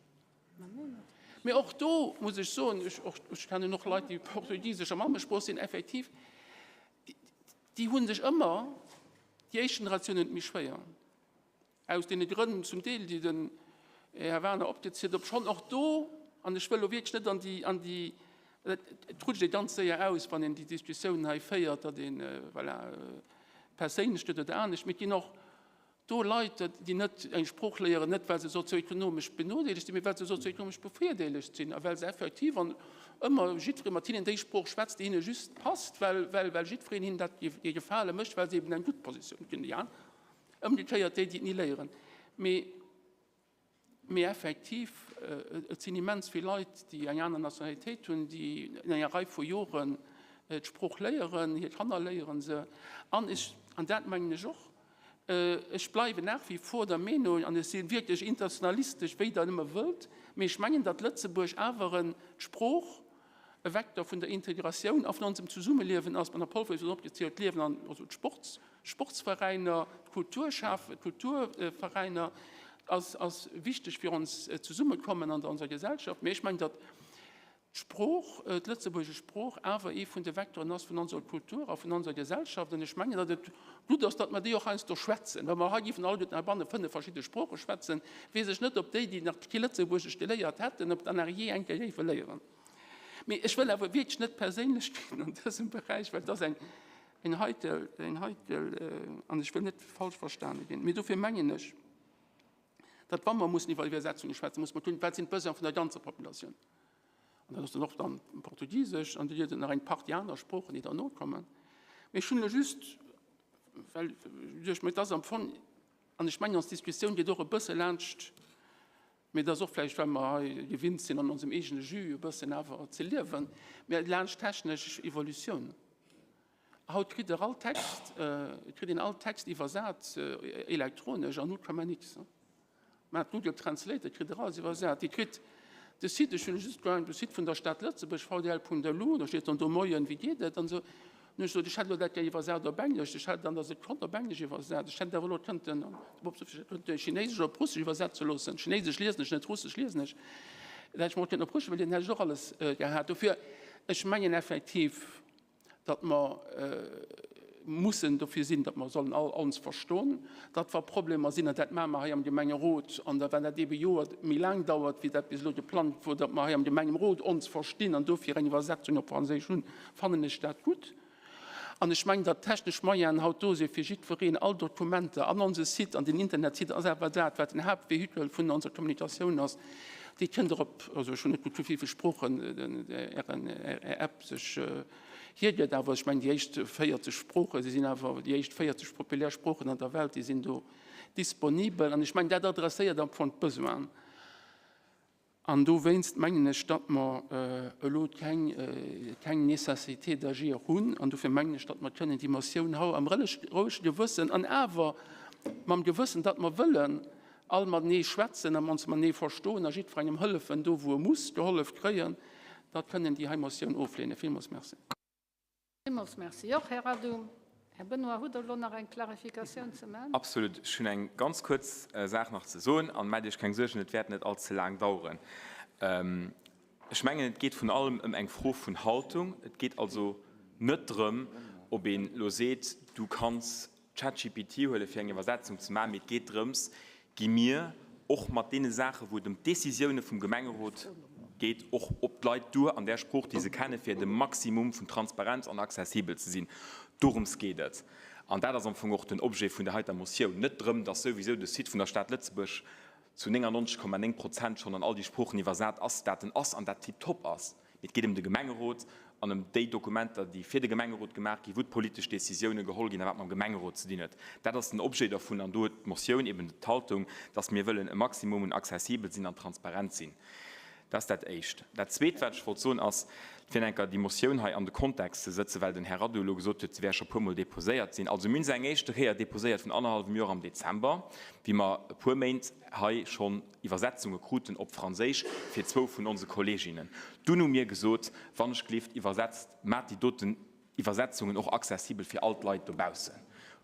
Mee och do muss ech soen, ech kennen och Leit, déi portugisescher Mammesprooch sinn, effektiv, déi hu sech ëmmer, déi éischt Generatioun huet et méi schwéier. Aus deene Grënn zum Deel, déi den Här Werner opgezielt huet, obschonn och do, an ech wëll elo wierklech net an déi, an déi, et rutscht ee ganz séier aus, wann een déi Diskussioun hei féiert, datt een, voilà, perséinlech gëtt oder anescht, mee et ginn och do Leit, déi net eng Sprooch léieren, net well se sozioekonomesch benodeelegt sinn, mee well se sozioekonomesch bevirdeelegt sinn a well se effektiv an ëmmer jiddweree mat hinnen déi Sprooch schwätzt, déi hinne just passt, well, well, well jiddwereen hinnen dat e Gefale mécht, well se eben eng gutt Positioun hunn. Déi aner Ëmgekéiert déi, déi et ni léieren. Mee, mee effektiv, et sinn immens vill Leit, déi eng aner Nationalitéit hunn, déi no enger Rei vu Joren d'Sprooch léieren, hir Kanner léiere se. An ech, an dat mengen ech och, ech bleiwen nach wie vor der Meenung, an ech si wierklech internationalistesch, wéi Der nëmme wëllt, mee ech mengen, datt Lëtzebuerg awer en, d'Sprooch e Vecteur vun der Integratioun a vun onsem Zesummeliewen ass. D'Madame Polfer huet et opgezielt, d'Liewen an, also d'Sports, Sportsveräiner, d'Kulturschaf, d'Kulturveräiner ass, ass wichteg fir ons Zesummekommen an onser Gesellschaft. Mee ech mengen, datt d'Sprooch, d'lëtzebuergesch Sprooch awer ee vun de Vecteuren ass vun onser Kultur a vun onser Gesellschaft. An ech mengen, datt et gutt ass, datt mer déi och heiansdo schwätzen. Wa mer hei géifen alleguerten heibanne fënnf verschidde Sprooche schwätzen, weess ech net, ob déi, déi nach kee Lëtzebuergesch geléiert hätten, ob dann nach jee eng Kéier géife léieren. Mee ech wëll awer wierklech net perséinlech ginn an dësem Beräich, well et ass eng, eng heikel, eng heikel, an ech wëll net falsch verstane ginn. Mee dofir mengen ech, datt wa mer mussen iwwer Iwwersetzunge schwätzen, muss mer kucken, wat sinn d'Besoine vun der ganzer Populatioun. An dat ass dann och dann Portugisesch an da gëtt et nach eng Partie aner Sproochen, déi derno kommen. Mee ech hunn elo just, well duerch, mee et ass am Fong, an ech mengen, ons Diskussioun geet och e bësse laanscht, Mee et ass och vläicht, well mer hei gewinnt sinn, an onsem eegene Jus e bëssen awer ze liewen, mä laanscht d'technesch Evolutioun. Haut kritt Der all Text, kritt een all Text iwwersat elektronesch an null Komma nix. Mä Google Translator kritt Der alles iwwersat. Dir kritt de Site, ech hunn just de Site vun der Stad Lëtzebuerg, vdl.lu, do steet dann do Moien, wéi geet et an esou. Hunn ech gesot, ech hätt elo dat gär iwwersat op Englesch. Ech hätt an der Sekonn op Englesch iwwersat. Ech hätt awer elo kënnten op Chinesesch oder op Russesch iwwersetze loossen. Chinesesch liesen ech net, Russesch liesen ech. Dat hätt ech mer och kënnen op Russesch iwwerleeën, hätt ech och alles gehat. Dofir, ech mengen effektiv, datt mer mussen dofir sinn, datt mer sollen all ons verstoen, datt wa Problemer sinn, an dat maache mer hei am Gemengerot, an da wann dat eebe Joer méi laang dauert, wéi dat bis elo geplangt wor, datt mer hei am Gemengerot ons verstinn an dofir eng Iwwersetzung op Franséisch hunn, fannen ech dat gutt. An ech mengen, datt d'technesch Moyenen haut do si fir jiddwereen all Dokumenter an onse Site, an den Internetsite ass awer dat, wat den Haaptvehikel vun onser Kommunikatioun ass, déi kënnt Der op, also ech hunn net gekuckt, wéi vill Sproochen Är App sech hiergëtt, awer ech mengen, déi éischt 40 Sproochen, se sinn awer déi éischt 40 populär Sproochen an der Welt, déi sinn do disponibel. An ech mengen, dat adresséiert am Fong d'Besoinen. An dowéinst mengen ech, datt mer elo keng, keng Nécessité d'agir hunn. An dofir mengen ech, datt mer kënnen déi Motioun hau am rouege Gewëssen an awer mam Gewëssen, datt mer wëllen all matenee schwätzen an ons matenee verstoen a jiddwerengem hëllefen do, wou e muss gehollef kréien, datt kënnen déi hei Motioun ofleenen. Villmools Merci. Villmools Merci och, Här Adoum. Här Benoy, hutt Der elo nach eng Klarifikatioun ze man? Absolut. Ech hunn eng ganz kuerz Saach nach ze soen. An maacht Iech keng Suergen, et wäert net all ze laang daueren. Ech mengen, et geet vun allem ëm eng Fro vun Haltung. Et geet also net drëm, ob een elo seet, du kanns ChatGPT huelen, fir eng Iwwersetzung ze maachen, mee et geet drëms, gi mir och mat deene Saachen, wou et ëm d'Décisioune vum Gemengerot geet, och op d'Leit duer an där Sprooch, déi se kennen, fir de Maximum vun Transparenz an accessibel ze sinn. Dorëms geet et. An dat ass am Fong och den Objet vun där heiter Motioun. Net drëm, dass souwisou de Site vun der Stad Lëtzebuerg zu 99,9 Prozent schonn an all déi Sproochen iwwersat ass, dat en ass an dat tiptop ass. Mee et geet ëm de Gemengerot an ëm déi Dokumenter, déi fir de Gemengerot gemaach ginn, wou d'politesch Décisioune geholl ginn a wat mam Gemengerot ze dinn huet. Dat ass den Objet dervun. An do huet d'Motioun eben d'Haltung, dass mir wëllen e Maximum un accessibel sinn an transparent sinn. Dat ass dat Éischt. Dat Zweet, wat ech wollt soen, ass, fir nach eng Kéier déi Motioun hei an de Kontext ze sëtzen, well den Här Radu elo gesot huet, se wär scho e puermol déposéiert sinn. Also mir hu se eng éischte Kéier déposéiert vun annerhallwem Joer am Dezember, wéi mer e puer Méint hei schonn Iwwersetzunge kruten op Franséisch fir zwou vun onse Kolleginnen. Dunn hu mir gesot, Wannechgelift, iwwersetzt, maacht déi doten Iwwersetzungen och accessibel fir all d'Leit dobaussen.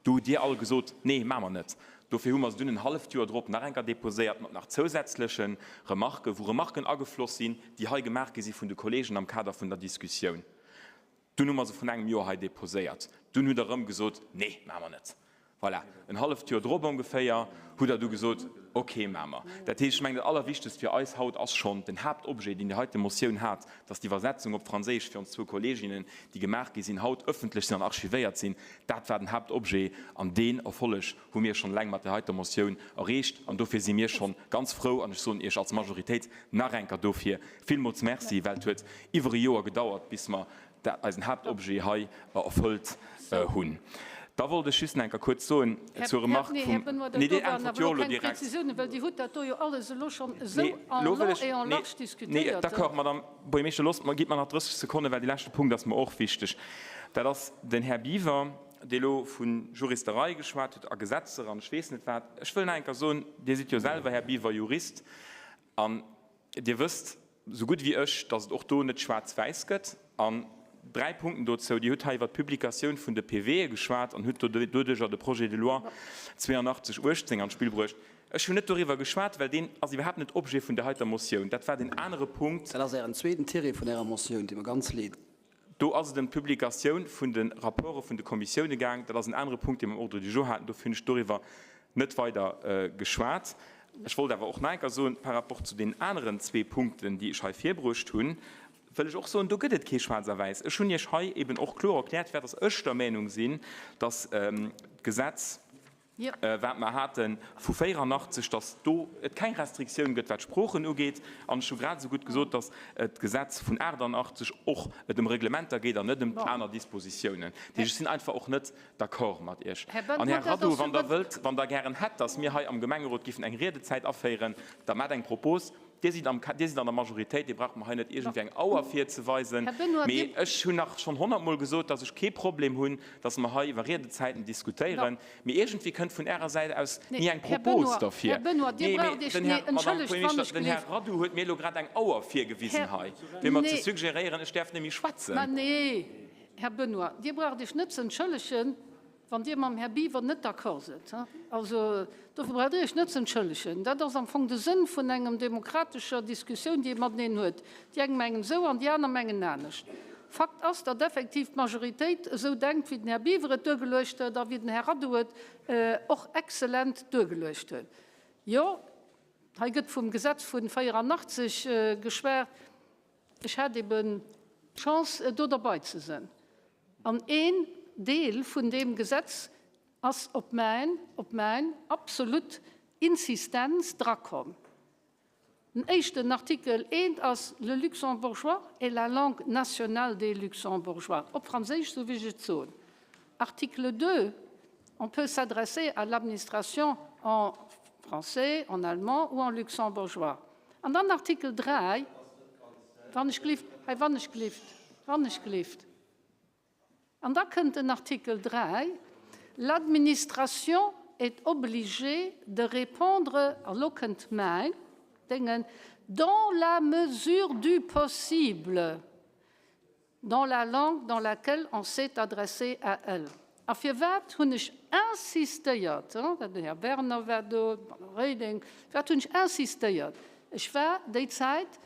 Do hutt Dir all gesot, Nee, maache mer net. Dofir hu mer se dunn en halleft Joer drop nach eng Kéier deposéiert mat nach zousätzleche Remarken, wou Remarken agefloss sinn, déi hei gemaach gi si vun de Kollegen am Kader vun der Diskussioun. Dunn hu mer se vrun engem Joer hei deposéiert. Dunn hutt Der erëm gesot, Nee, maache mer net. Voilà, en halleft Joer drop ongeféier hutt Der du gesot, Ok, maache mer. Dat heescht, ech mengen, dat Allerwichtegst fir eis haut ass schonn den Haaptobjet, deen déi heite Motioun hat, dass d'Iwwersetzung op Franséisch fir ons zwou Kolleginnen, déi gemaach gi sinn, haut ëffentlech sinn an archivéiert sinn. Dat war den Haaptobjet an deen Erfolleg hu mir schonn eleng mat där heiter Motioun erreecht. An dofir si mir schonn ganz frou an ech soen Iech als Majoritéit nach eng Kéier dofir villmools Merci, well et huet iwwer e Joer gedauert, bis mer eisen Haaptobjet hei erfëllt hunn. Da wollt ech just nach eng Kéier kuerz soen zur Remarque vum. Nee, Dir äntwert jo elo direkt. Nee, elo wëll ech, nee, nee, d'accord, Madame Buergermeeschter, loosst mer, gitt mer nach 30 Sekonnen, well dee leschte Punkt ass mer och wichteg. Dat ass den Här Biwer, dee elo vu Juristerei geschwat huet a Gesetzer an ech weess net wat. Ech wëll nach eng Kéier soen, Dir sidd jo selwer, Här Biwer, Jurist an Dir wësst esou gutt wéi ech, datt et och do net schwaarz-wäiss gëtt. An dräi Punkten dozou, Dir hutt hei iwwert d'Publikatioun vun de PWe geschwat an hutt doduerjer de Projet de loi 82 18 an d'Spill bruecht. Ech hunn net doriwwer geschwat, well deen ass iwwerhaapt net Objet vun där heiter Motioun. Dat war deen anere Punkt. Dat ass Ären zweeten Tiret vun Ärer Motioun. Deet mer ganz leed. Do ass et ëm d'Publikatioun vun de Rapporte vun de Kommissioune gaang. Dat ass en anere Punkt, dee mer am Ordre du jour haten. Dofir hunn ech doriwwer net weider geschwat. Ech wollt awer och nach eng Kéier soen, par rapport zu deenen aneren zwee Punkten, déi ech hei virbruecht hunn, wëll ech och soen, do gëtt et kee Schwaarz a Wäiss. Ech hunn Iech hei eben och kloer erkläert, firwat dass ech der Meinung sinn, dass d'Gesetz, wat mer hate vu 84, datt do et keng Restriktioun gëtt, wat d'Sproochen ugeet. An ech hu grad esou gutt gesot, datt d'Gesetz vun 88 och et ëm Reglementer geet an net ëm aner Dispositiounen. Dat heescht, ech sinn einfach och net d'accord mat Iech. An Här Radu, wann Der wëllt, wann Der gären hätt, datt mir hei am Gemengerot giffen eng Riedezäit aféieren, da maacht eng Propos. Dir sidd am, Dir sidd an der Majoritéit, Dir braucht mer hei net iergendwéi eng Auer virzeweisen. Mee ech hunn nach schonn honnertmol gesot, dass ech kee Problem hunn, dass mer hei iwwer Riedezäiten diskutéieren. Mee iergendwéi kënnt vun Ärer Säit aus ni eng Propos derfir. Nee, mee den Här, Madame Buergermeeschter, den Här Radu huet mir elo grad eng Auer virgewisen hei, fir mer ze suggeréieren, ech däerf net méi schwätzen. Mä nee, Här Benoy, Dir braucht Iech net ze entschëllegen. Wann Dir mam Här Biwer net d'accord sidd, also dofir braucht Dir Iech net ze entschëllegen. Dat ass am Fong de Sënn vun engem demokratescher Diskussioun, déi ee mateneen huet. Déi eng mengen esou an déi aner mengen anescht. Fakt ass, datt effektiv d'Majoritéit esou denkt, wéi den Här Biwer et duergeluecht huet a wéi den Här Radu et och exzellent duergeluecht huet. Jo, hei gëtt vum Gesetz vun 84 geschwat. Ech hat eben d'Chance, do derbei ze sënn. An een Deel vun deem Gesetz ass op mäin, op mäin absolut Insistenz drakomm. Den éischten Artikel eent ass, Le luxembourgeois est la langue nationale des Luxembourgeois, op Franséisch, sou wéi ech et soen. Article deux, On peut s'adresser à l'administration en français, en allemand ou en luxembourgeois. An dann Artikel 3, wann ech glift, hei, wann ech glift, wann ech glift. An da kënnt den Artikel 3, L'administration est obligée de répondre, a lo kënnt mäin Déngen, dans la mesure du possible. Dans la langue dans laquelle on s'est adressé à elle. A firwat hunn ech insistéiert, den Här Werner war do, d'Madame Reding, firwat hunn ech insistéiert? Ech war déi Zäit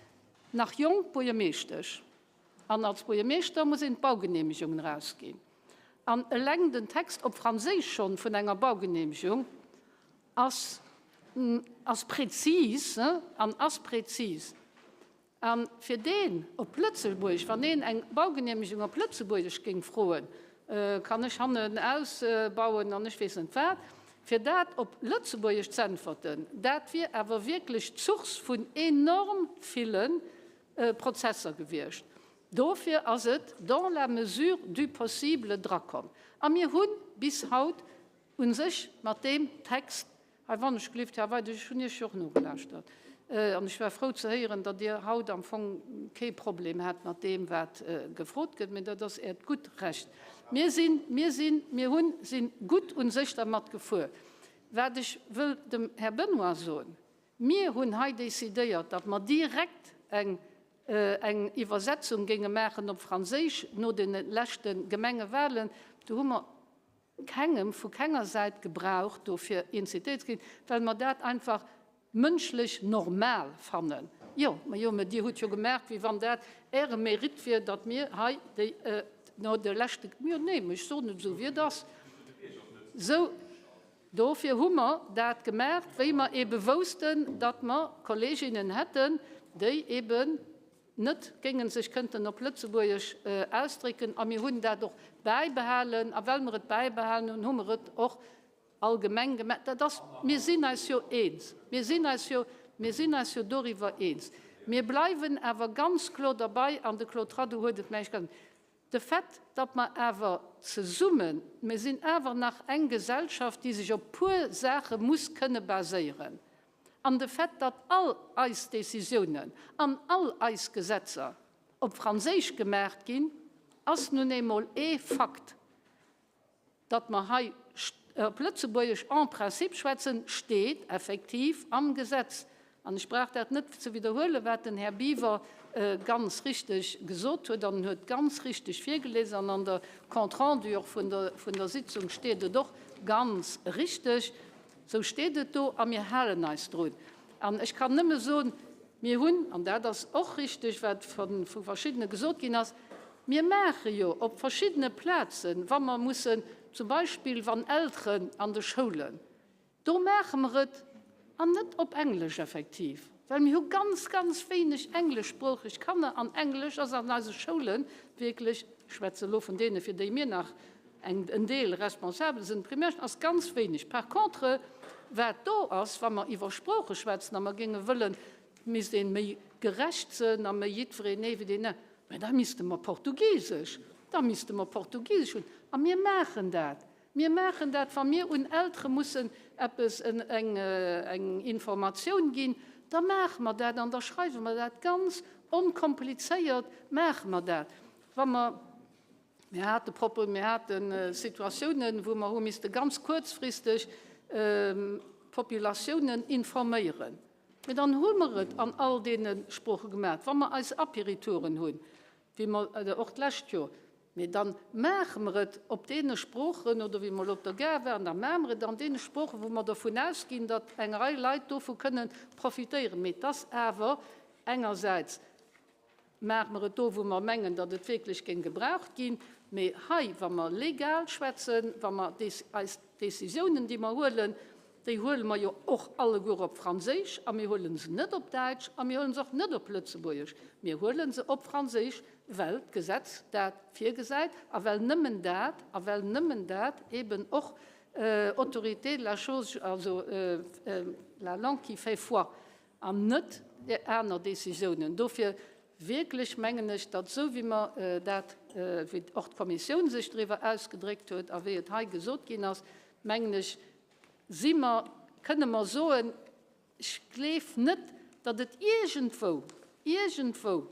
nach jonk Buergermeeschtesch an als Buergermeeschter muss een d'Baugenehmegungen erausginn. An eleng den Text op Franséisch schonn vun enger Baugenehmegung ass, ass präzis an ass präzis. A fir deen op Lëtzebuerg, wann een eng Baugenehmegung op Lëtzebuergesch géing froen, kann ech hannen ausbauen an ech weess net wat, fir dat op Lëtzebuergesch z'äntwerten, dat wier awer wierklech d'Source vun enorm ville Prozesser gewiescht. Dofir ass et dans la mesure du possible drakomm. A mir hu bis haut u sech mat deem Text Hei wann ech gelift, Här Weidig, ech hunn Iech jo och nogelauschtert. An ech war frou ze héieren, datt Dir haut am Fong kee Problem hat mat deem, wat gefrot gëtt. Mä dat ass Äert gutt Recht. Mir sinn, mir sinn, mir hunn, sinn gutt u sech dermat gefuer. Wat ech wëll dem Här Benoy soen, Mir hunn hei decidéiert, datt mer direkt eng, eng Iwwersetzung géinge maachen op Franséisch no de leschte Gemengewahlen. Do hu mer kengem vu kenger Säit gebraucht dofir incitéiert ze ginn, well mer dat einfach mënschlech normal fannen. Jo, ma jo, mä Dir hutt jo gemaach, wéi wann dat Äre Mérite wier, datt mir hei déi no de leschte, jo, nee, mä ech soen et esou, wéi et ass, esou, dofir hu mer dat gemaach, wéi mer ebe woussten, datt mer Kolleeginnen hätten, déi eben net géingen sech kënnten op Lëtzebuergesch ausdrécken. A mir hunn dat och bäibehalen. A well mer et bäibehalen hunn, hu mer et och allgemeng gemaach. Dat ass, mir sinn eis jo eens. Mir sinn eis jo, mir sinn eis jo doriwwer eens. Mir bleiwen awer ganz kloer derbei, an de Claude Radoux huet et mech ganz, de Fait, datt mer awer zesummen, mir sinn awer nach eng Gesellschaft, déi sech op puer Saache muss kënne baséieren, An de Fait, datt all eis Décisiounen an all eis Gesetzer op Franséisch gemaacht ginn, ass nun eemol ee Fakt. Datt mer hei op Lëtzebuergesch en principe schwätzen, steet effektiv am Gesetz. An ech brauch dat net ze widderhuelen, wat den Här Biwer ganz richteg gesot huet. An en huet ganz richteg virgelesen. An an der Compte-rendu och vun der Sitzung steet et och ganz richteg. Sou steet et do a mir halen eis drun. An ech kann nëmme soen, mir hunn, an dat ass och richtig, wat vu verschiddene gesot ginn ass, mir maache jo op verschiddene Plazen, wa mer mussen, zum Beispill wann Elteren an de Schoulen, do maache mer et an net op Englesch effektiv, well mir hu ganz, ganz wéineg engleschsproocheg Kanner an Englesch ass an eise Schoule wierklech, ech schwätze elo vun deene fir déi mir nach eng en Deel responsabel sinn, d'Primärschoul ass ganz wéineg. Par contre, wat do ass, wa mer iwwer Sprooche schwätzen a mer géinge wëllen, et misst ee méi gerecht sënn a méi jiddwereen ee wéi deen, mä da misste mer Portugisesch, da misste mer Portugisesch hunn. A mir maachen dat. Mir maachen dat, wa mir un Eltere mussen eppes, eng eng Informatioun ginn, da maache mer dat an da schreiwe mer dat ganz onkomplizéiert, maache mer dat. Wa mer Mir hate Propo, mir hate Situatiounen, wou mer hu misste ganz kuerzfristeg d'Populatiounen informéieren. Mee dann hu mer et an all deene Sprooche gemaach. Wa mer eis Aperitouren hunn, wéi mer och d'lescht Joer, mee da maache mer et op deene Sproochen, oder wéi mer elo op der Gare waren, da maache mer et an deene Sproochen, wou mer dervun ausginn, datt eng Rei Leit dovu kënnen profitéieren. Mee et ass awer engersäits Maache mer et do, wou mer mengen, datt et wierklech géing gebraucht ginn. Mee hei, wa mer legal schwätzen, wa mer eis Décisiounen, déi mer huelen, déi huele mer jo och alleguer op Franséisch a mir huele se net op Däitsch a mir huele se och net op Lëtzebuergesch. Mir huele se op Franséisch, well d'Gesetz dat virgesäit a well nëmmen dat, a well nëmmen dat eeben och Autorité de la chose, also la langue qui fait foi, An net aner Décisiounen. Dofir wierklech mengen ech, datt esou wéi mer dat, wéi och d'Kommissioun sech driwwer ausgedréckt huet a wéi et hei gesot ginn ass, mengen ech, si mer, kënne mer soen, ech gleef net, datt et iergendwou, iergendwou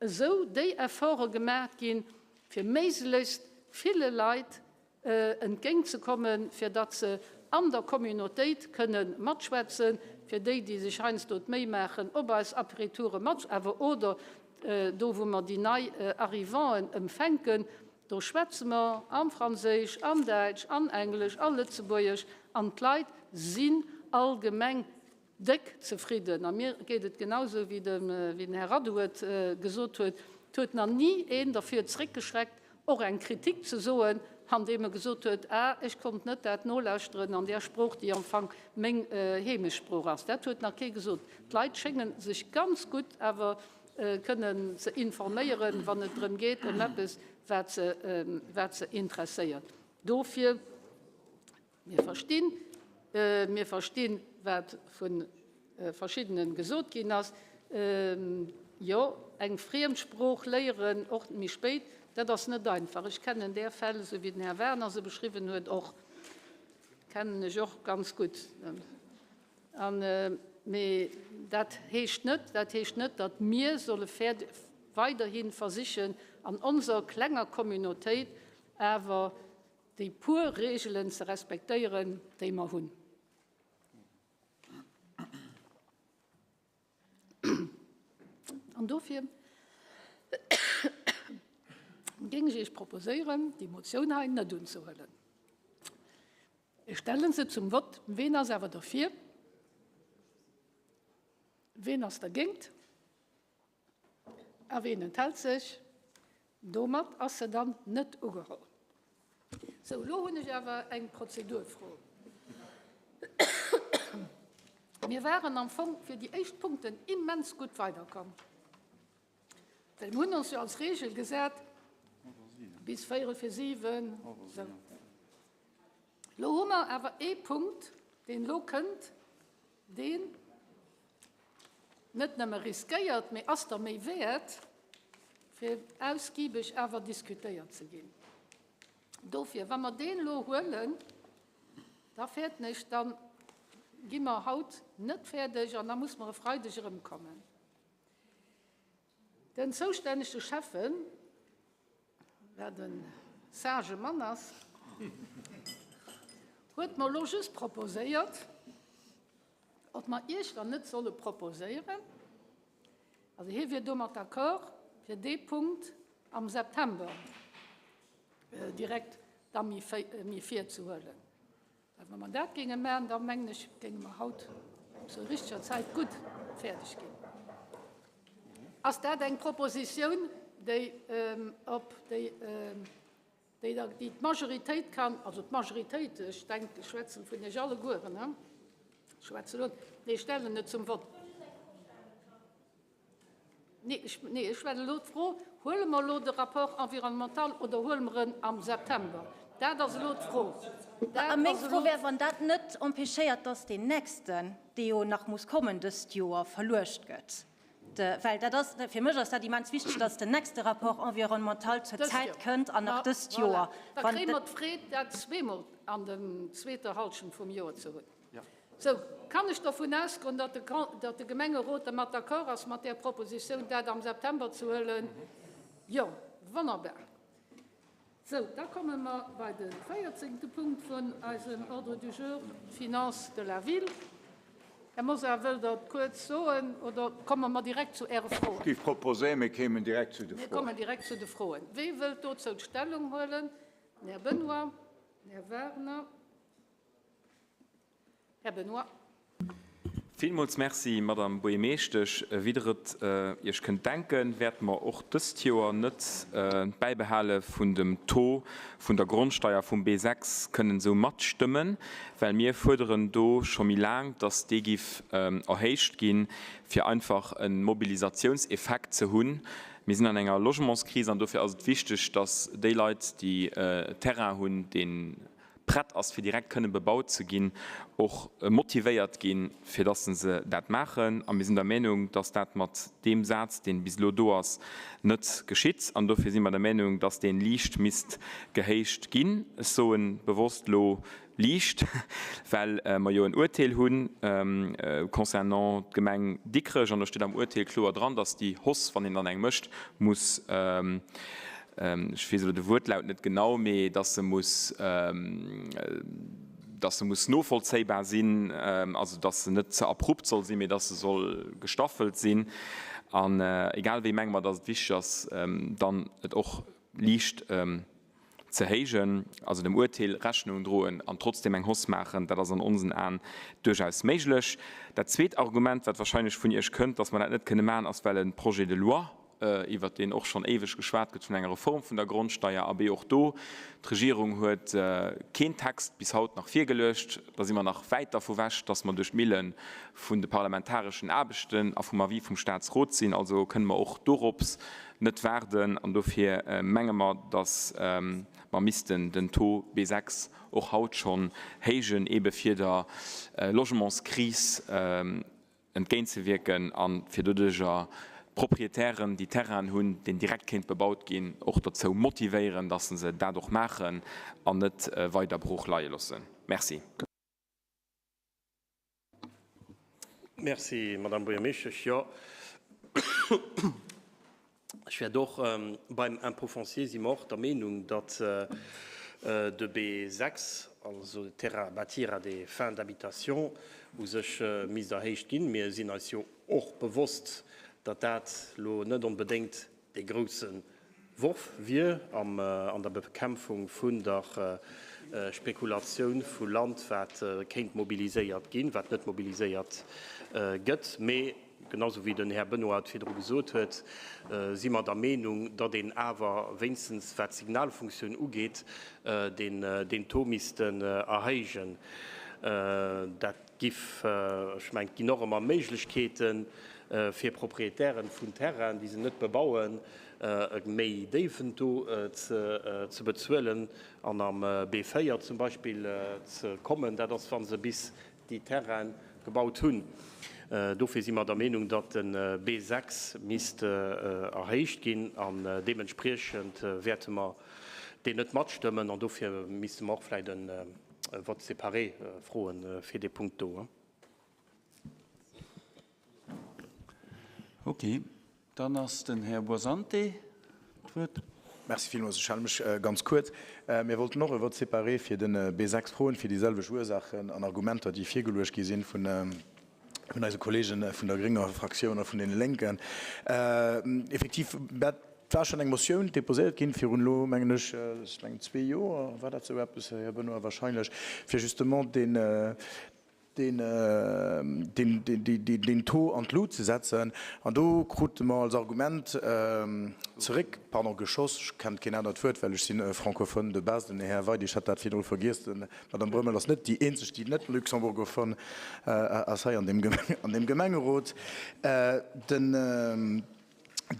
esou déi Efforte gemaach ginn, fir méiglechst ville Leit entgéintzekommen, fir datt se an der Communautéit kënne matschwätzen, fir déi, déi sech heiansdo d'Méi maachen, op eis Aperitoure mat, awer oder do, wou mer déi nei Arrivanten empfänken, do schwätze mer am Franséisch, an Däitsch, an Englesch, a Lëtzebuergesch, an d'Leit sinn allgemeng Déck zefridden. A mir geet et genau esou, wéi den Här Radoux et gesot huet, Et huet nach ni een dervir zréckgeschreckt, och eng Kritik ze soen, andeem e gesot huet, Ah, ech konnt net dat nolauschteren an där Sprooch, déi am Fong meng Heemechtssprooch ass. Dat huet nach kee gesot. D'Leit schénge sech ganz gutt awer kënnen ze informéieren, wann et drëm geet, ëm eppes, wat se interesséiert. Dofir. Mir verstinn, mir verstinn, wat vu verschiddene gesot ginn ass. Jo, eng Friemsprooch léieren, och méi spéit, dat ass net einfach. Ech kennen där Fäll, esou wéi den Här Werner se beschriwwen huet, och kennen ech och ganz gutt. Mee dat heescht net, dat heescht net, datt mir solle weiderhi versichen, an onser klenger Communautéit awer déi puer Reegelen ze respektéieren, déi mer hunn. An dofir géing ech Iech proposéieren, déi Motioun hei net unzehuelen. Ech stelle se zum Vott. Ween ass awer derfir? Ween ass dergéint? A ween enthält sech? Domat ass se dann net ugeholl. Sou, elo hunn ech awer eng Prozedurfro. Mir waren am Fong fir déi éischt Punkten immens gutt weiderkomm, well mir hunn ons jo als Regel gesat, bis véierel vir siwen. Sou. Elo hu mer awer ee Punkt, deen elo kënnt, deen net nëmme riskéiert, mee ass der méi wäert, fir ausgiebeg awer diskutéiert ze ginn. Dofir, wa mer deen elo huelen, da fäerten ech, da gi mer haut net fäerdeg an da muss mer e Freideg erëmkommen. Den zoustännege Schäffen, wat e sage Mann ass, huet mer elo just proposéiert, ob mer Iech dann net solle proposéieren, also hie wier domat d'accord, fir dee Punkt am September direkt da méi vir ze huelen. Well wa mer dat géinge maachen, da mengen ech, géinge mer haut zur richteger Zäit gutt fäerdeg ginn. Ass dat eng Propositioun, déi op déi, déi der, déi d'Majoritéit kann, also d'Majoritéit, ech denken, ech schwätzen vun Iech allegueren, ech schwätzen elo, nee, ech stellen et zum Vott. Nee, ech, nee, ech stellen elo d'Fro, Huele mer elo de Rapport environnemental oder huele mer en am September? Dat ass elo d'Fro. A meng Fro wär, wann dat net empêchéiert, dass deen nächsten, dee jo nach muss kommen dëst Joer, verluecht gëtt. Well dat ass, fir mech ass dat immens wichteg, dass den nächste Rapport environnemental zur Zäit kënnt an nach dëst Joer. Da kréie mer d'Freed, dat zweemol an der zweeter Hallschent vum Joer ze hunn. Sou, kann ech dovun ausgoen, datt de Gemengerot dermat d'accord ass, mat där Propositioun, dat am September ze huelen? Jo, wonnerbar. Sou, da komme mer bei de véierzéngte Punkt vun eisem Ordre du jour, d'Finances de la ville. Här Mosar, wëllt Der et kuerz soen oder komme mer direkt zu Äre Froen? Ech géif proposéieren, mir kéimen direkt zu de Mir Froen. kommen direkt zu de Froen. Wee wëllt dozou d'Stellung huelen? Den Här Benoy, den Här Wagner. Här Benoy. Villmools Merci, Madame Buergermeeschtesch. Wéi Der et Iech kënnt denken, wäerte mer och dëst Joer net d'Bäibehale vun dem Taux vun der Grondsteier vum B6 kënnen esou matstëmmen, well mir fuerderen do scho méi laang, dass dee giff erhéicht ginn, fir einfach e Mobilisatiounseffekt ze hunn. Mir sinn an enger Logementskris an dofir ass et wichteg, dass déi Leit, déi Terrain hunn, dee prett ass fir direkt kënne bebaut ze ginn, och motivéiert ginn, fir dass se dat maachen. A mir sinn der Meenung, dass dat mat deem Saz, dee bis elo do ass, net geschitt. An dofir si mer der Meenung, dass dee liicht misst gehéicht ginn. Ech soe bewosst elo liicht, well mer jo en Uerteel hu concernant d'Gemeng Dikrech. An do steet am Uerteel kloer dran, dass déi Hausse, wann een dann eng mécht, muss ech weess elo de Wuertlaut net genau, mee dass se muss, dass se muss novollzéibar sinn, also dass se net ze abrupt soll sinn, mee dass se soll gestaffelt sinn. An egal wéi menge mer, dass et wichteg ass, dann et och liicht ze héijen, also dem Uerteel Rechnung droen an trotzdem eng Hausse maachen, dat ass an onsen Aen duerchaus méiglech. Dat zweet Argument, wat wahrscheinlech vun Iech kënnt, dass mer dat net kënne maachen, ass well e Projet de loi iwwert deen och schonn éiweg geschwat gëtt, vun enger Reform vun der Grondsteier, abee och do, d'Regierung huet keen Text bis haut nach virgeluecht, da si mer nach wäit dervu wech, datt mer duerch d'Mille vun de parlamentareschen Aarbechten a vum Avis vum Statsrot sinn. Also kënne mer och dorops net waarden an dofir menge mer, datt mer missten den Taux B6 och haut schonn héijen, eebe fir der Logementskris entgéintzewierken a fir doduerjer d'Proprietären, déi Terrainen hunn, deen direkt kéint bebaut ginn, och dozou motivéieren, dass se dat och maachen an net weider brooch leie loossen. Merci. Merci, Madame Buergermeeschtesch. Jo, ech wäert och beim Impôt foncier si mer och der Meenung, datt de B6, also de Terrain à bâtir à des fins d'habitation, u sech misst erhéicht ginn. Mir sinn eis jo och bewosst, datt dat elo net onbedéngt dee grousse Worf wier an der Bekämpfung vun der Spekulatioun vu Land, wat kéint mobiliséiert ginn, wat net mobiliséiert gëtt. Mee genau sou wéi den Här Benoy et virdru gesot huet, si mer der Meenung, datt een awer wéinstens wat d'Signalfunktioun ugeet, deen Taux missten erhéijen. Dat giff, ech mengen, et ginn och ëmmer Méiglechkeeten, fir Proprietären vun Terrainen, déi se net bebauen, e méi déiwen Taux ze bezuelen an am B4 zum Beispill ze kommen. Dat ass, wa se bis déi Terraine gebaut hunn. Dofir si mer der Meenung, datt de B6 misst erhéicht ginn an deementspriechend wäerte mer deen net matstëmmen an dofir misste mer och vläicht e Vote séparé froe fir dee Punkt do. Ok, dann ass den Här Boisante d'Wuert. Merci villmools. Ech hale mech ganz kuerz. Mir wollten och e Vote séparé fir de B6 froen, fir déi selwecht Ursaachen an Argumenter, déi virgeluecht gi sinn vun eise Kollegen vun der grénger Fraktioun a vun deene Lénken. Effektiv, dat war schonn eng Motioun déposéiert ginn virun elo, mengen ech, ech mengen zwee Joer war dat esou eppes, Här Benoy, wahrscheinlech, fir justement deen, deen Taux an d'Lut ze setzen. An do krute mer als Argument zeréck, pardon, geschoss, ech kennt keen anert Wuert, well ech si Francophone de base, den Här Weidig hat dat virdru vergiess, d'Madame Brömmel ass net déi eenzeg, déi net luxembourgophone ass hei an deem Gemengerot, den.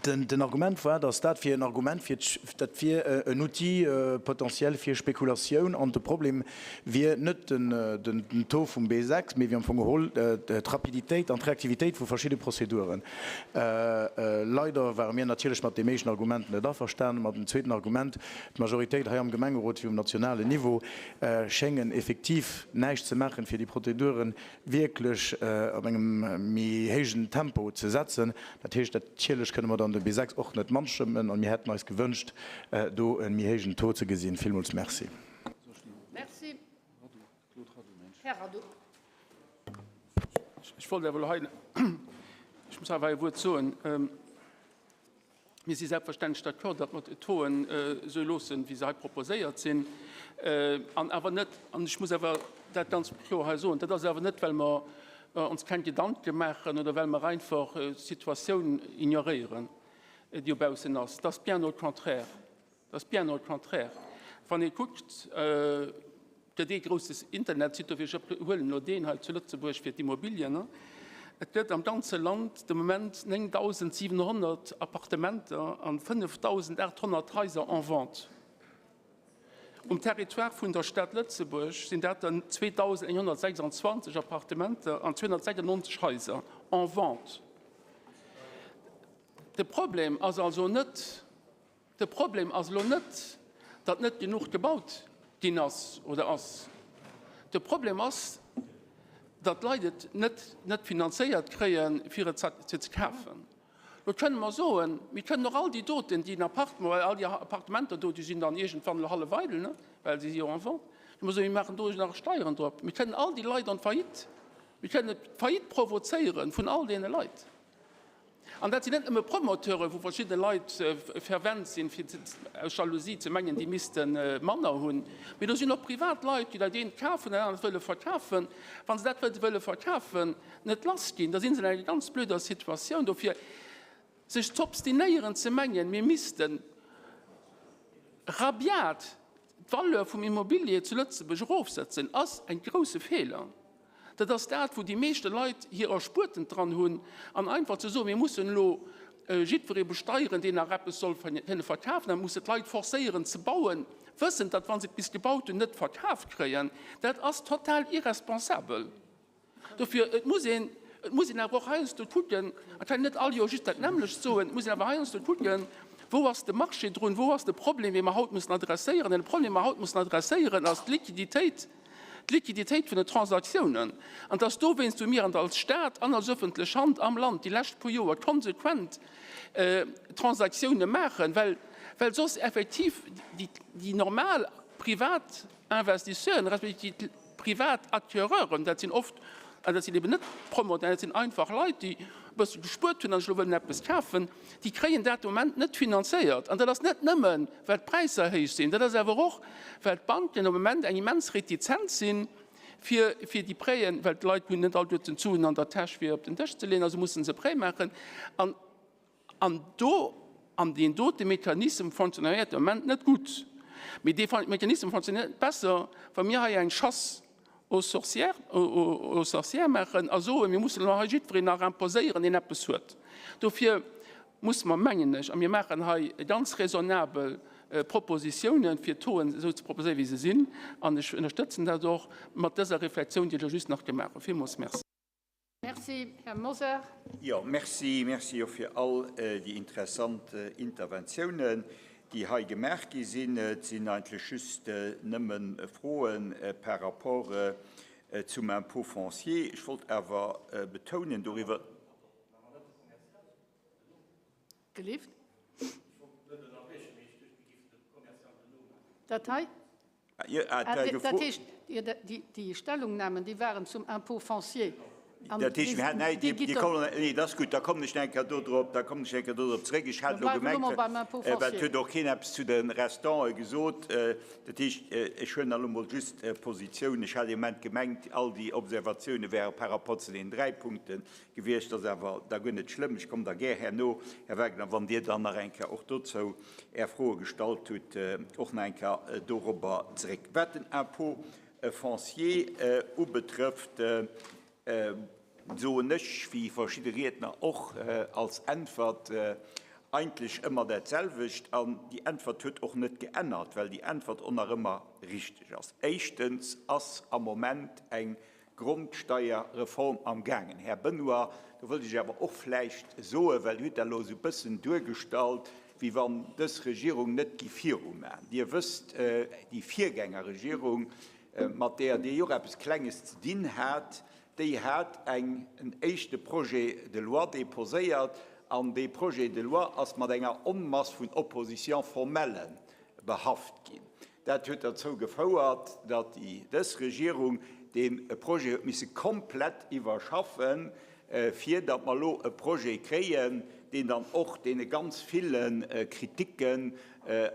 Den Argument war, datt dat wier en Argument fir, dat wier en Outil potentiel fir Spekulatioun an de Problem wier net den Taux vum B6, mee wier am Fong geholl d'Rapiditéit an d'Reaktivitéit vu verschidde Prozeduren. Leider ware mir natierlech mat deem éischten Argument net averstanen. Mat dem zweeten Argument, d'Majoritéit hei am Gemengerot wéi um nationalen Niveau schéngen effektiv näischt ze maachen, fir déi Prozeduren wierklech op engem méi héijen Tempo ze setzen. Dat heescht, natierlech kënne mer dann de B6 och net matstëmmen a mir hätten eis gewënscht, do e méi héijen Taux ze gesinn. Villmools Merci. Merci. Här Radu. Ech wollt awer elo hei, ech muss awer hei e Wuert soen. Mir si selbstverständlech d'accord, datt mer d'Tauxen esou loossen, wéi se hei proposéiert sinn, an awer net, an ech muss awer dat ganz kloer hei soen, dat ass awer net, well mer ons keng Gedanke maachen oder well mer einfach d'Situatioun ignoréieren, déi dobaussen ass. Dat ass bien au contraire. Dat ass bien au contraire. Wann ee kuckt, gëtt ee grousses Internetsite, dofir ech huelen elo deen hei zu Lëtzebuerg fir d'Immobilien, et gëtt am ganze Land de Moment 9.700 Appartementer an 5.800 Haiser en vente. Um Territoire vun der Stad Lëtzebuerg sinn dat der 2.126 Appartementer an 296 Haiser en vente. De Problem ass also net, De Problem ass elo net, datt net genuch gebaut ginn ass oder ass. De Problem ass, datt d'Leit et net net finanzéiert kréien, fir et ze kafen. Lo kënne mer soen, mir kënnen och all déi doten, déi en Appartement, well all déi Appartementer do, déi sinn dann iergendwann elo hallef eidel, ne, well se si jo en vente, da mer soen, mir maachen do nach Steieren drop. Mir kënnen all déi Leit an d'Faillite, mir kënnen d'Faillite provozéiere vun all deene Leit. An dat sinn net nëmme Promoteuren, wou verschidde Leit fervent sinn, fir aus Jalousie ze mengen, déi misste manner hunn, mee do sinn och privat Leit, déi dat eent kafen, dat anert wëlle verkafen. Wa se dat wëlle verkafen, net lass ginn, da si se an enger ganz blöder Situatioun. Dofir sech z'obstinéieren ze mengen, mir misste rabiat d'Valeur vum Immobilier zu Lëtzebuerg erofsetzen, ass en grouse Feeler. Dat ass dat, wou déi meeschte Leit hir Erspuertent dran hunn. An einfach ze soen, mir mussen elo jiddweree besteieren, deen nach eppes soll kënne verkafen, a mir musse d'Leit forcéieren ze bauen, wëssend, datt, wa se et bis gebaut hunn, net verkaf kréien, dat ass total irresponsabel. Dofir, et muss een, et muss een awer och heiansdo kucken, et kann een net all Joer just dat nämmlecht soen, et muss een awer heiansdo kucken, Wou ass de Marché drun, wou ass de Problem, dee mer haut mussen adresséieren? An de Problem, dee mer haut mussen adresséieren, ass d'Liquiditéit. d'Liquiditéit vun den Transaktiounen. An et ass dowéinst, wou mir an als Stat an als öffentlech Hand am Land déi lescht puer Joer konsequent Transaktioune maachen, well well soss effektiv déi normal privat Investisseuren, respektiv déi privat Acquéreuren, dat sinn oft, an dat sinn eben net Promoteuren, dat sinn einfach Leit, déi e bësse gespuert hunn an sech elo wëllen eppes kafen, déi kréien dat de Moment net finanzéiert. An dat ass net nëmmen, well d'Präisser héich sinn, dat ass awer och, well d'Banken am Moment eng immens retizent sinn, fir fir déi Prêten, well d'Leit hunn net alleguerten d'Suen an der Täsch, fir op den Dësch ze leeën, also musse se Prêt maachen. An An do, an deen dote Mechanissem fonctionnéiert de Moment net gutt. Mee dee Mechanissem fonctionnéiert besser, wa mir hei eng Chasse aux sorcières, aux sorcières maachen a soen, mir mussen elo hei jiddwereen nach imposéieren, deen eppes huet. Dofir musse mer, mengen ech, a mir maachen hei ganz raisonnabel Propositiounen, fir d'Tauxen esou ze proposéieren, wéi se sinn, an ech ënnerstëtzen dat och mat dëser Reflexioun, déi ech elo just nach gemaach hunn. Villmools Merci. Merci, Här Mosar. Jo, merci. Merci och fir all déi interessant Interventiounen, déi hei gemaach gi sinn. Et sinn eigentlech just nëmme Froe par rapport zum Impôt foncier. Ech wollt awer betounen, doriwwer. Gelift? Dat hei? Dat heescht, déi Stellungnahmen, déi waren zum Impôt foncier. Dat heescht, mir haten, déi kommen, nee, dat ass gutt, da kommen ech nach eng Kéier do drop, da kommen ech nach eng Kéier do drop zréck. Ech hat elo gemengt, well et huet och keen eppes zu de Restante gesot, dat heescht, ech huelen elo mol just Positioun. Ech hat ee Moment gemengt, all déi Observatioune wäre par rapport zu deenen 3 Punkte gewiescht. Dat ass awer da guer net schlëmm. Ech kommen da gär herno, Här Wagner, wann Dir dann nach eng Kéier och dozou Är Froe gestallt hutt, och nach eng Kéier dorobber zeréck. Wat den Impôt foncier ubetrëfft, soen ech, wéi verschidde Riedner och, als Äntwert eigentlech ëmmer dat selwecht. An déi Äntwert huet och net geännert, well déi Äntwert och nach ëmmer richteg ass. Éischtens ass am Moment eng Grondsteierreform am gaangen. Här Benoy, do wëllt ech awer och vläicht soen, well Dir hutt dat elo esou e bëssen duergestallt, wéi wann dës Regierung net giff viruman. Dir wësst, déi Virgängerregierung, mat där Dir jo och eppes Klenges ze dinn hat, déi hat eng en éischte Projet de loi déposéiert an dee Projet de loi ass mat enger Onmass vun Opposition formelle behaft ginn. Dat huet derzou gefouert, datt déi dës Regierung dee Projet huet misse komplett iwwerschaffen, fir datt mer elo e Projet kréien, deen dann och deene ganz ville Kritiken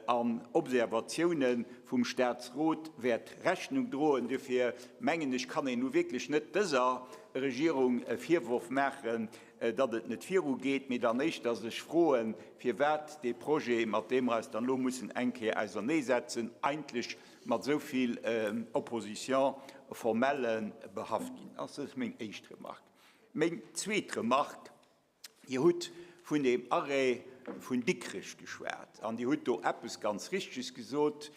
an Observatiounen vum Statsrot wäert Rechnung droen. Duerfir mengen ech, kann een nu wierklech net dëser Regierung e Virwurf maachen, datt et net virugeet, mee dann éischter sech froen, firwat dee Projet, mat deem mer eis dann elo mussen eng Kéier auserneesetzen, eigentlech mat esou vill Opposition formelle behaft ginn ass. Dat ass meng éischt Remarque. Meng zweet Remarque, Dir hutt vun deem Arrêt vun Dikrech geschwat an Dir hutt do eppes ganz Richteges gesot,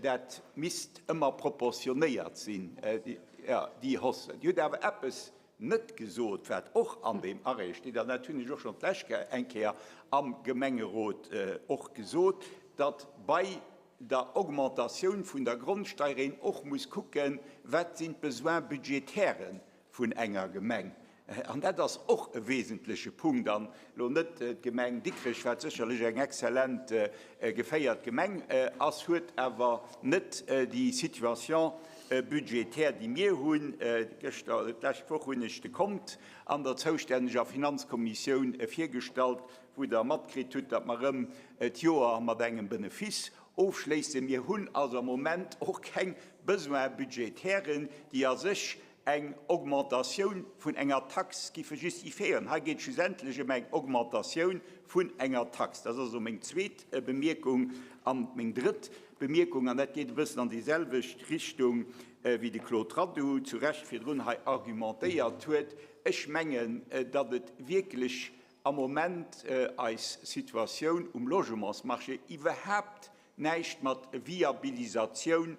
dat misst ëmmer proportionéiert sinn, déi Hausse. Dir hutt awer eppes net gesot, wat och an deem Arrêt steet, an dat hunn ech och schonn d'lescht eng Kéier am Gemengerot och gesot, datt bei der Augmentatioun vun der Grondsteier een och muss kucken, wat sinn d'Besoins budgétairen vun enger Gemeng. An dat ass och e wesentleche Punkt. An elo net d'Gemeng Dikrech, wat sécherlech eng exzellent geféiert Gemeng ass, huet awer net déi Situation budgétaire, déi mir hunn. Gëschter, d'lescht Woch hunn ech de Kont an der zoustänneger Finanzkommissioun virgestallt, wou Der matkritt hutt, datt mer erëm d'Joer mat engem Benefice ofschléissen. Mir hunn also am Moment och keng Besoins budgétairen, déi a sech eng Augmentatioun vun enger Tax giffe justifiéieren. Hei geet et schlussendlech ëm eng Augmentatioun vun enger Tax. Dat ass also meng zweet Bemierkung. An meng drëtt Bemierkung, an dat geet e bëssen an déi selwecht Richtung, wéi de Claude Radoux zu Recht virdrun hei argumentéiert huet, Ech mengen, datt et wierklech am Moment eis Situatioun um Logementsmarché iwwerhaapt näischt mat Viabilisatioun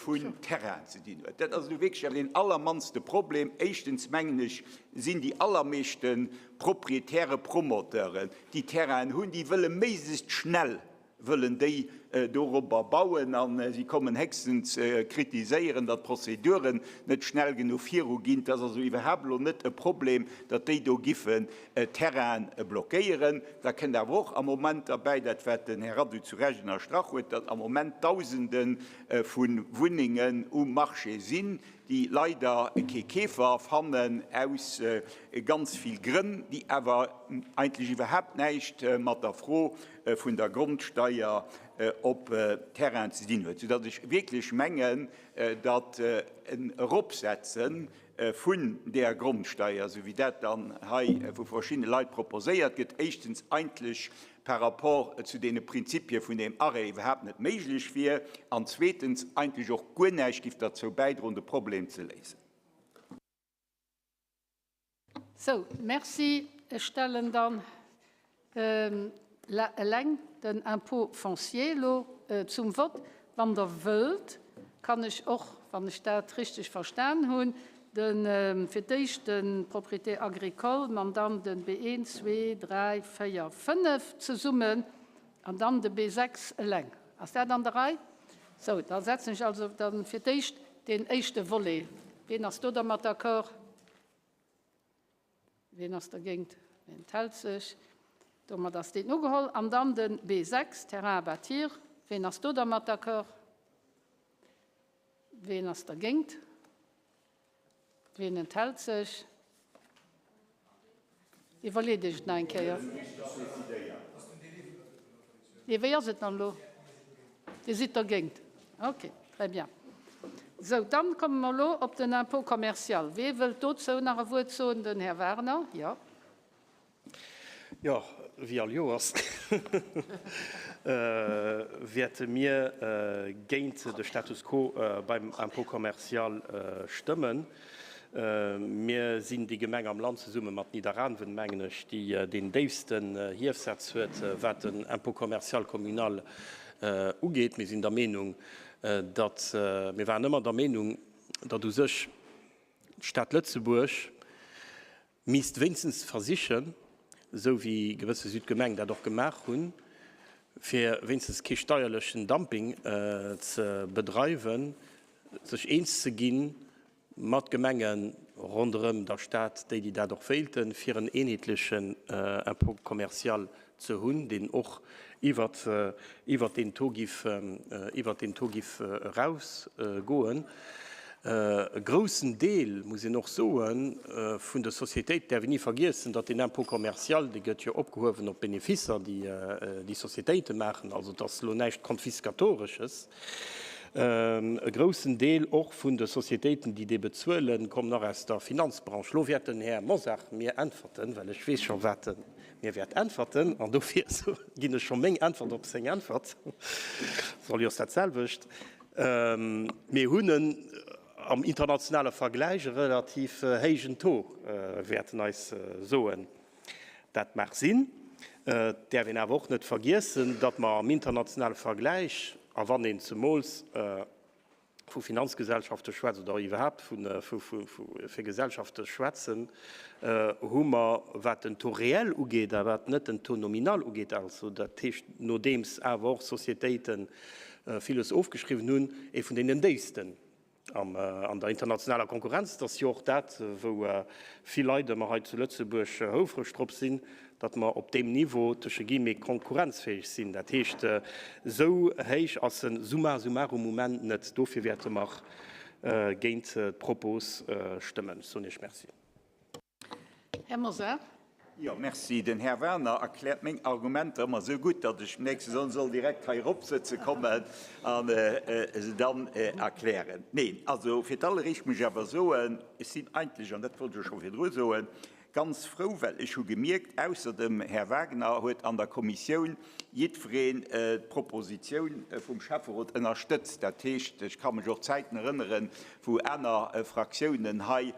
vun Terrainen ze dinn huet. Dat ass elo wierklech awer deen allermannste Problem. Éischtens, mengen ech, sinn déi allermeeschte Proprietäre, Promoteuren, déi Terrainen hunn, déi wëlle méiglechst schnell. wëllen déi dorobber bauen a si kommen héchstens kritiséieren, datt d'Prozeduren net schnell genuch viruginn. Et ass also iwwerhaapt elo net e Problem, datt déi do giffen Terraine blockéieren. Da kënnt awer och am Moment derbäi, dat wat den Här Radu zu Recht ënnerstrach huet, datt am Moment Dausende vu Wunnengen um Marché sinn, déi leider kee Keefer fannen, aus ganz vill Grënn, déi awer eigentlech iwwerhaapt näischt mat der Fro vun der Grondsteier op Terrainen ze dinn huet, soudatt ech wierklech mengen, datt en Eropsetze vun där Grondsteier, esou wéi dat dann hei vu verschiddene Leit proposéiert gëtt, éischtens eigentlech par rapport zu deene Prinzipie vun deem Arrêt iwwerhaapt net méiglech wier an zweetens eigentlech och guer näischt giff derzou bäidroen, de Problem ze léisen. Sou, merci. Ech stellen dann eleng den Impôt foncier elo zum Vott. Wann Der wëllt, kann ech och, wann ech dat richteg verstan hunn, de fir d'éischt de Propriété agricole an dann de B1, 2, 3, 4, 5 zesummen an dann de B6 eleng. Ass dat an der Rei? Sou, da setzen ech also dann fir d'éischt deen éischte Volet. Wien ass do dermat d'accord? Wien ass dergéint? Wien enthält sech? Domat ass deen ugeholl. An dann de B6, Terrain à bâtir. Wien ass do dermat d'accord? Wien ass dergéint? Wien enthält sech? Iwwerleet Iech et nach eng Kéier. Nee, wéi ass et dann elo? Dir sidd dergéint. Okay, très bien. Sou, dann komme mer elo op den Impôt commercial. Wee wëllt dozou nach e Wuert soen? Den Här Wagner, jo. Jo, wéi all Joers wäerte mir géint de Status quo beim Impôt commercial stëmmen. Mir sinn déi Gemeng am Land, zesumme mat Nidderaanwen, mengen ech, déi deen déifsten Hiefsaz huet, wat den Impôt commercial communal ugeet. Mir sinn der Meenung, datt, mir waren ëmmer der Meenung, datt u sech d'Stad Lëtzebuerg misst wéinstens versichen, esou wéi gewësse Südgemeng dat och gemaach hunn, fir wéinstens kee steierlechen Dumping ze bedreiwen, sech eens ze gi mat Gemenge ronderëm der Stad, déi, déi dat och wéilten, fir en eenheetlechen Impôt commercial ze hunn, deen och iwwert, iwwert deen Taux giff, iwwert deen Taux giff erausgoen. E groussen Deel, muss een och soen, vun de Sociétéiten, däerf een ni vergiessen, datt deen Impôt commercial, dee gëtt jo opgehuewen op d'Beneficer, déi déi Sociétéite maachen, also et ass elo näischt Konfiskatoresches. E groussen Deel och vun de Sociétéiten, déi dee bezuelen, kommen och aus der Finanzbranche. Elo wäert den Här Mosar mir äntwerten, well ech weess scho wat e mir wäert äntwerten, an dofir ginn ech scho meng Äntwert op seng Äntwert. Soll jo ass dat selwecht. Mir hunn en am internationale Vergläich e relativ héijen Taux, wäerten eis soen. Dat mag sinn. Et däerf een awer och net vergiessen, datt mer am internationale Vergläich, a wann een zemools vu Finanzgesellschafte schwätzt oder iwwerhaapt vu fir Gesellschafte schwätzen, hu mer, wat den Taux réel ugeet a wat net den Taux nominal ugeet, also dat heescht nodeems awer och Sociétéite villes ofgeschriwwen hunn, ee vun deenen déifsten. An der internationaler Konkurrenz, dat ass jo och dat, wou vill Leit ëmmer hei zu Lëtzebuerg houfreg drop sinn, datt mer op deem Niveau tësche guillemets konkurrenzfäeg sinn. Dat heescht, esou héich ass e summa summarum Moment net. Dofir wäerte mer géint d'Propos stëmmen. Ech soen Iech Merci. Här Mosar. Jo, merci. Den Här Werner erkläert meng Argumenter ëmmer esou gutt, datt ech d'nächste Sonn soll direkt hei eropsëtze kommen a se dann erklären. Neen, also fir d'alleréischt muss ech awer soen, ech sinn eigentlech, an dat wollt ech och scho virdru soen, ganz frou, well ech hu gemierkt, ausser dem Här Wagner huet an der Kommissioun jiddwereen d'Propositioun vum Schäfferot ënnerstëtzt. Dat heescht, ech ka mech och Zäiten erënneren, wou aner Fraktiounen hei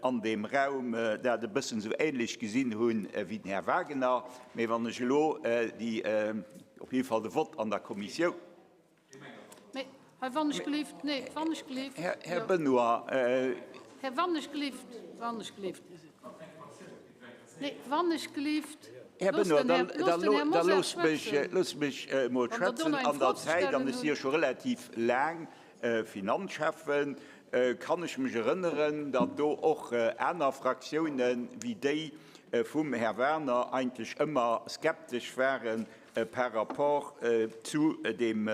an deem Raum dat e bëssen esou ähnlech gesinn hunn wéi den Här Wagener. Mee wann ech elo déi, op jidde Fall de Vott an der Kommissioun. Mee, Här Wannechgelift, nee, Wannechgelift. Här Benoy. Här Wannechgelift, Wannechgelift. Nee, wann ech gelift, Här loosst Benoy, den Här, da, loosst den Här da Mosar loosst mech, schwätzen. loosst mech emol Wann der do schwätzen. nach eng An Fro der ze Zäit, an stellen ech si jo hutt. scho relativ laang Finanzschäffen, kann ech mech erënneren, datt do och aner Fraktiounen wéi déi vum Här Werner eigentlech ëmmer skeptesch ware par rapport zu deem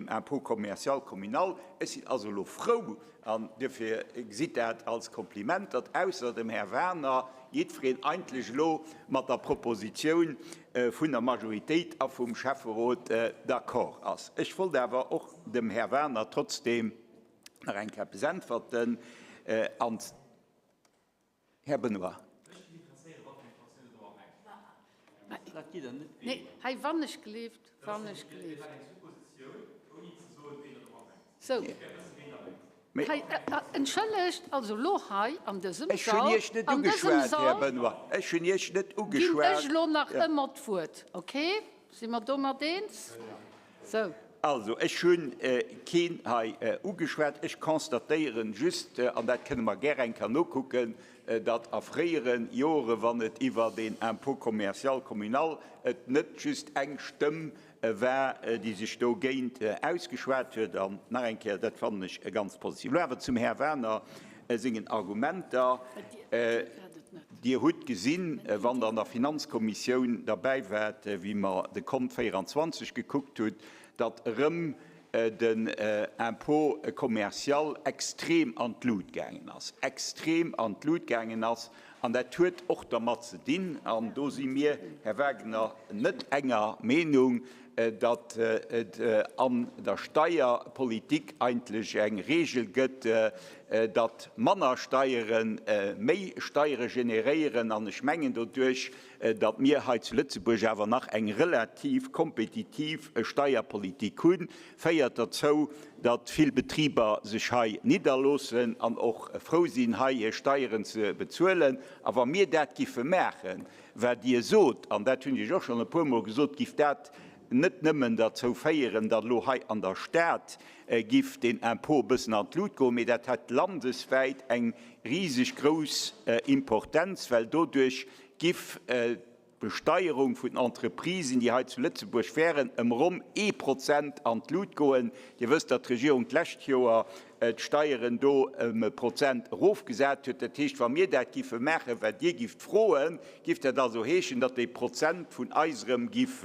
Impôt commercial communal. Ech sinn also elo frou, an duerfir gesitt dat als Kompliment, datt ausser dem Här Werner jiddwereen eigentlech elo mat der Propositioun vun der Majoritéit a vum Schäfferot d'accord ass. Ech wollt awer och dem Här Werner trotzdem nach eng Kéier eppes äntwerten. An, Här Benoy. Nee, hei wann ech gelift, wann ech gelift. Sou. Hei, entschëllegt, also elo hei an dësem Ech hunn Sall, Iech net an dësem ugeschwat, Här Sall Benoy. Ech hunn Iech net ginn ugeschwat. ech elo nach ëmmer d'Wuert, okay? Si mer domat eens? Sou. Also, ech hu keen hei ugeschwat. Ech constatéieren just, an dat kënne mer gär eng Kéier nokucken, datt a fréiere Jore, wann et iwwer een Impôt commercial communal, et net just eng Stëmm war, déi sech dogéint ausgeschwat huet. An nach eng Kéier, dat fannen ech ganz positiv. Elo awer zum Här Werner sengen Argumenter. Dir hutt gesinn, wann Der an der Finanzkommissioun derbäi waart, wéi mer de Kont 24 gekuckt hunn, datt erëm den Impôt commercial extrem an d'Lut gaangen ass, extrem an d'Lut gaangen ass. An dat huet och dermat ze dinn, an do si mir, Här Wagner, net enger Meenung, datt et an der Steierpolitik eigentlech eng Regel gëtt, datt manner Steiere méi Steiere generéieren. An ech mengen doduerch, datt mir hei zu Lëtzebuerg awer nach eng relativ kompetitiv Steierpolitik hunn, féiert derzou, datt vill Betriber sech hei nidderloossen an och frou sinn, hei hir Steieren ze bezuelen. A wa mir dat giffe maachen, wat Dir sot, an dat hunn ech och schonn e puermol gesot, giff dat net nëmmen derzou féieren, datt elo hei an der Stad giff deen Impôt e bëssen an d'Lut goen, mee dat hätt landeswäit eng riseg grouss Importenz, well doduerch giff d'Besteierung vun den Entreprisen, déi hei zu Lëtzebuerg wären, ëm ronn ee Prozent an d'Lut goen. Dir wësst, datt d'Regierung d'lescht Joer d'Steieren do ëm e Prozent erofgesat huet. Dat heescht, wa mir dat giffe maachen, wat Dir gifft froen, giff dat also heeschen, datt dee Prozent vun eis erëm giff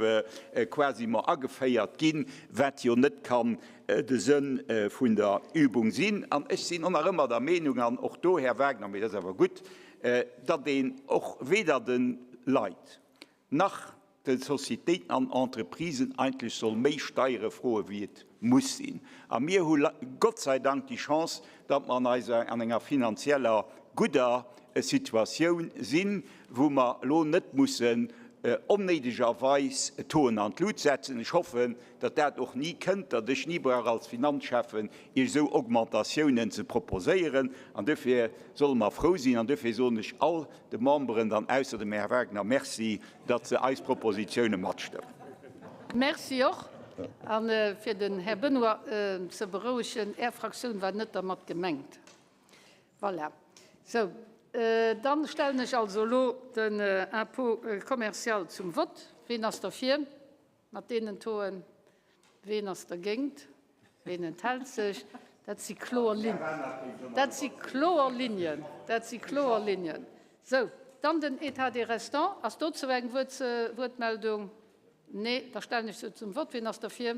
quasiment ageféiert ginn, wat jo net kann de Sënn vun der Übung sinn. An ech sinn och nach ëmmer der Meenung, an och do, Här Wagner, mee dat ass awer gutt, datt een och weder de Leit nach de Sociétéiten an Entreprisen eigentlech soll méi Steiere froe wéi et muss sinn. A mir hu Gott sei Dank déi Chance, datt mer an eiser, an enger finanzieller gudder Situatioun sinn, wou mer elo net mussen onnéidegerweis d'Toen an d'Lut setzen. Ech hoffen, datt dat och ni kënnt, datt ech ni brauch als Finanzschäffen Iech esou Augmentatiounen ze proposéieren. An duerfir solle mer frou sinn an duerfir soen ech all de Memberen dann, ausser dem Här Wagner, Merci, datt se eis Propositiounen matstëmmen. Merci och. A fir den Här Benoy ze berouegen, Är Fraktioun war net dermat gemengt. Voilà. Sou, dann stellen ech also elo den Impôt commercial zum Vott. Ween ass derfir? Mat deenen Toen, ween ass dergéint, ween enthält sech? Dat si kloer Linien. Dat si kloer Linien. Dat si kloer Linien. Sou, dann den État des restants. Ass dozou eng Wuertmeldung? Nee, da stellen ech se zum Vott. Ween ass derfir?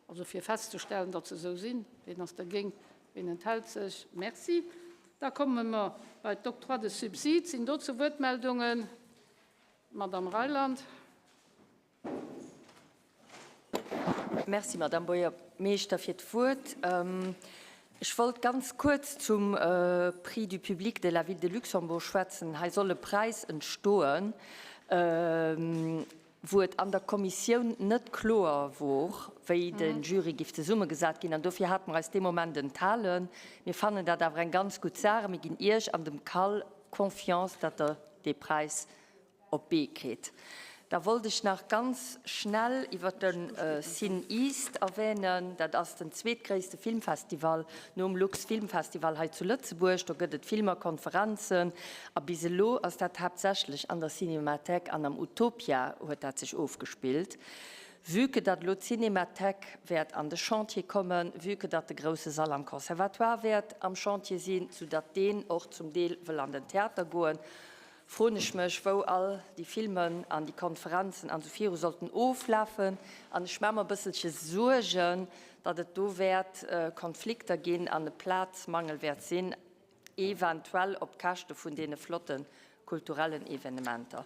Also fir festzestellen, datt se esou sinn. Ween ass dergéint? Ween enthält sech? Merci. Da komme mer bei d'Octroi de subsides. Sinn dozou Wuertmeldungen? Madamm Reyland. Merci, Madamm Buergermeeschter, fir d'Wuert. Ech wollt ganz kuerz zum Prix du public de la Ville de Luxembourg schwätzen. Hei soll e Präis entstoen, wou et an der Kommissioun net kloer wor, wéi de Jury giff zesummegesat ginn. An dofir hate mer eis dee Moment enthalen. Mir fannen dat awer eng ganz gutt Saach a mir ginn Iech an dem CAL Confiance, datt Der dee Präis op d'Bee kritt. Da wollt ech nach ganz schnell iwwert de CinEast erwänen. Dat ass den zweetgréisste Filmfestival nom Lux-Filmfestival hei zu Lëtzebuerg. Do gëtt et Filmer, Konferenzen a bis elo ass dat haaptsächlech an der Cinémathèque an am Utopia huet dat sech ofgespillt. Vue que datt elo d'Cinémathèque wäert an de Chantier kommen, vue que datt de grousse Sall am Conservatoire wäert am Chantier sinn, soudatt deen och zum Deel wëll an den Theater goen, froen ech mech, wou all déi Filmen an déi Konferenzen an esou viru sollten oflafen. An ech maache mer e bësselche Suergen, datt et do wäert Konflikter ginn an e Plazmangel wäert sinn, eventuell op Käschte vun deene flotte kulturellen Evenementer.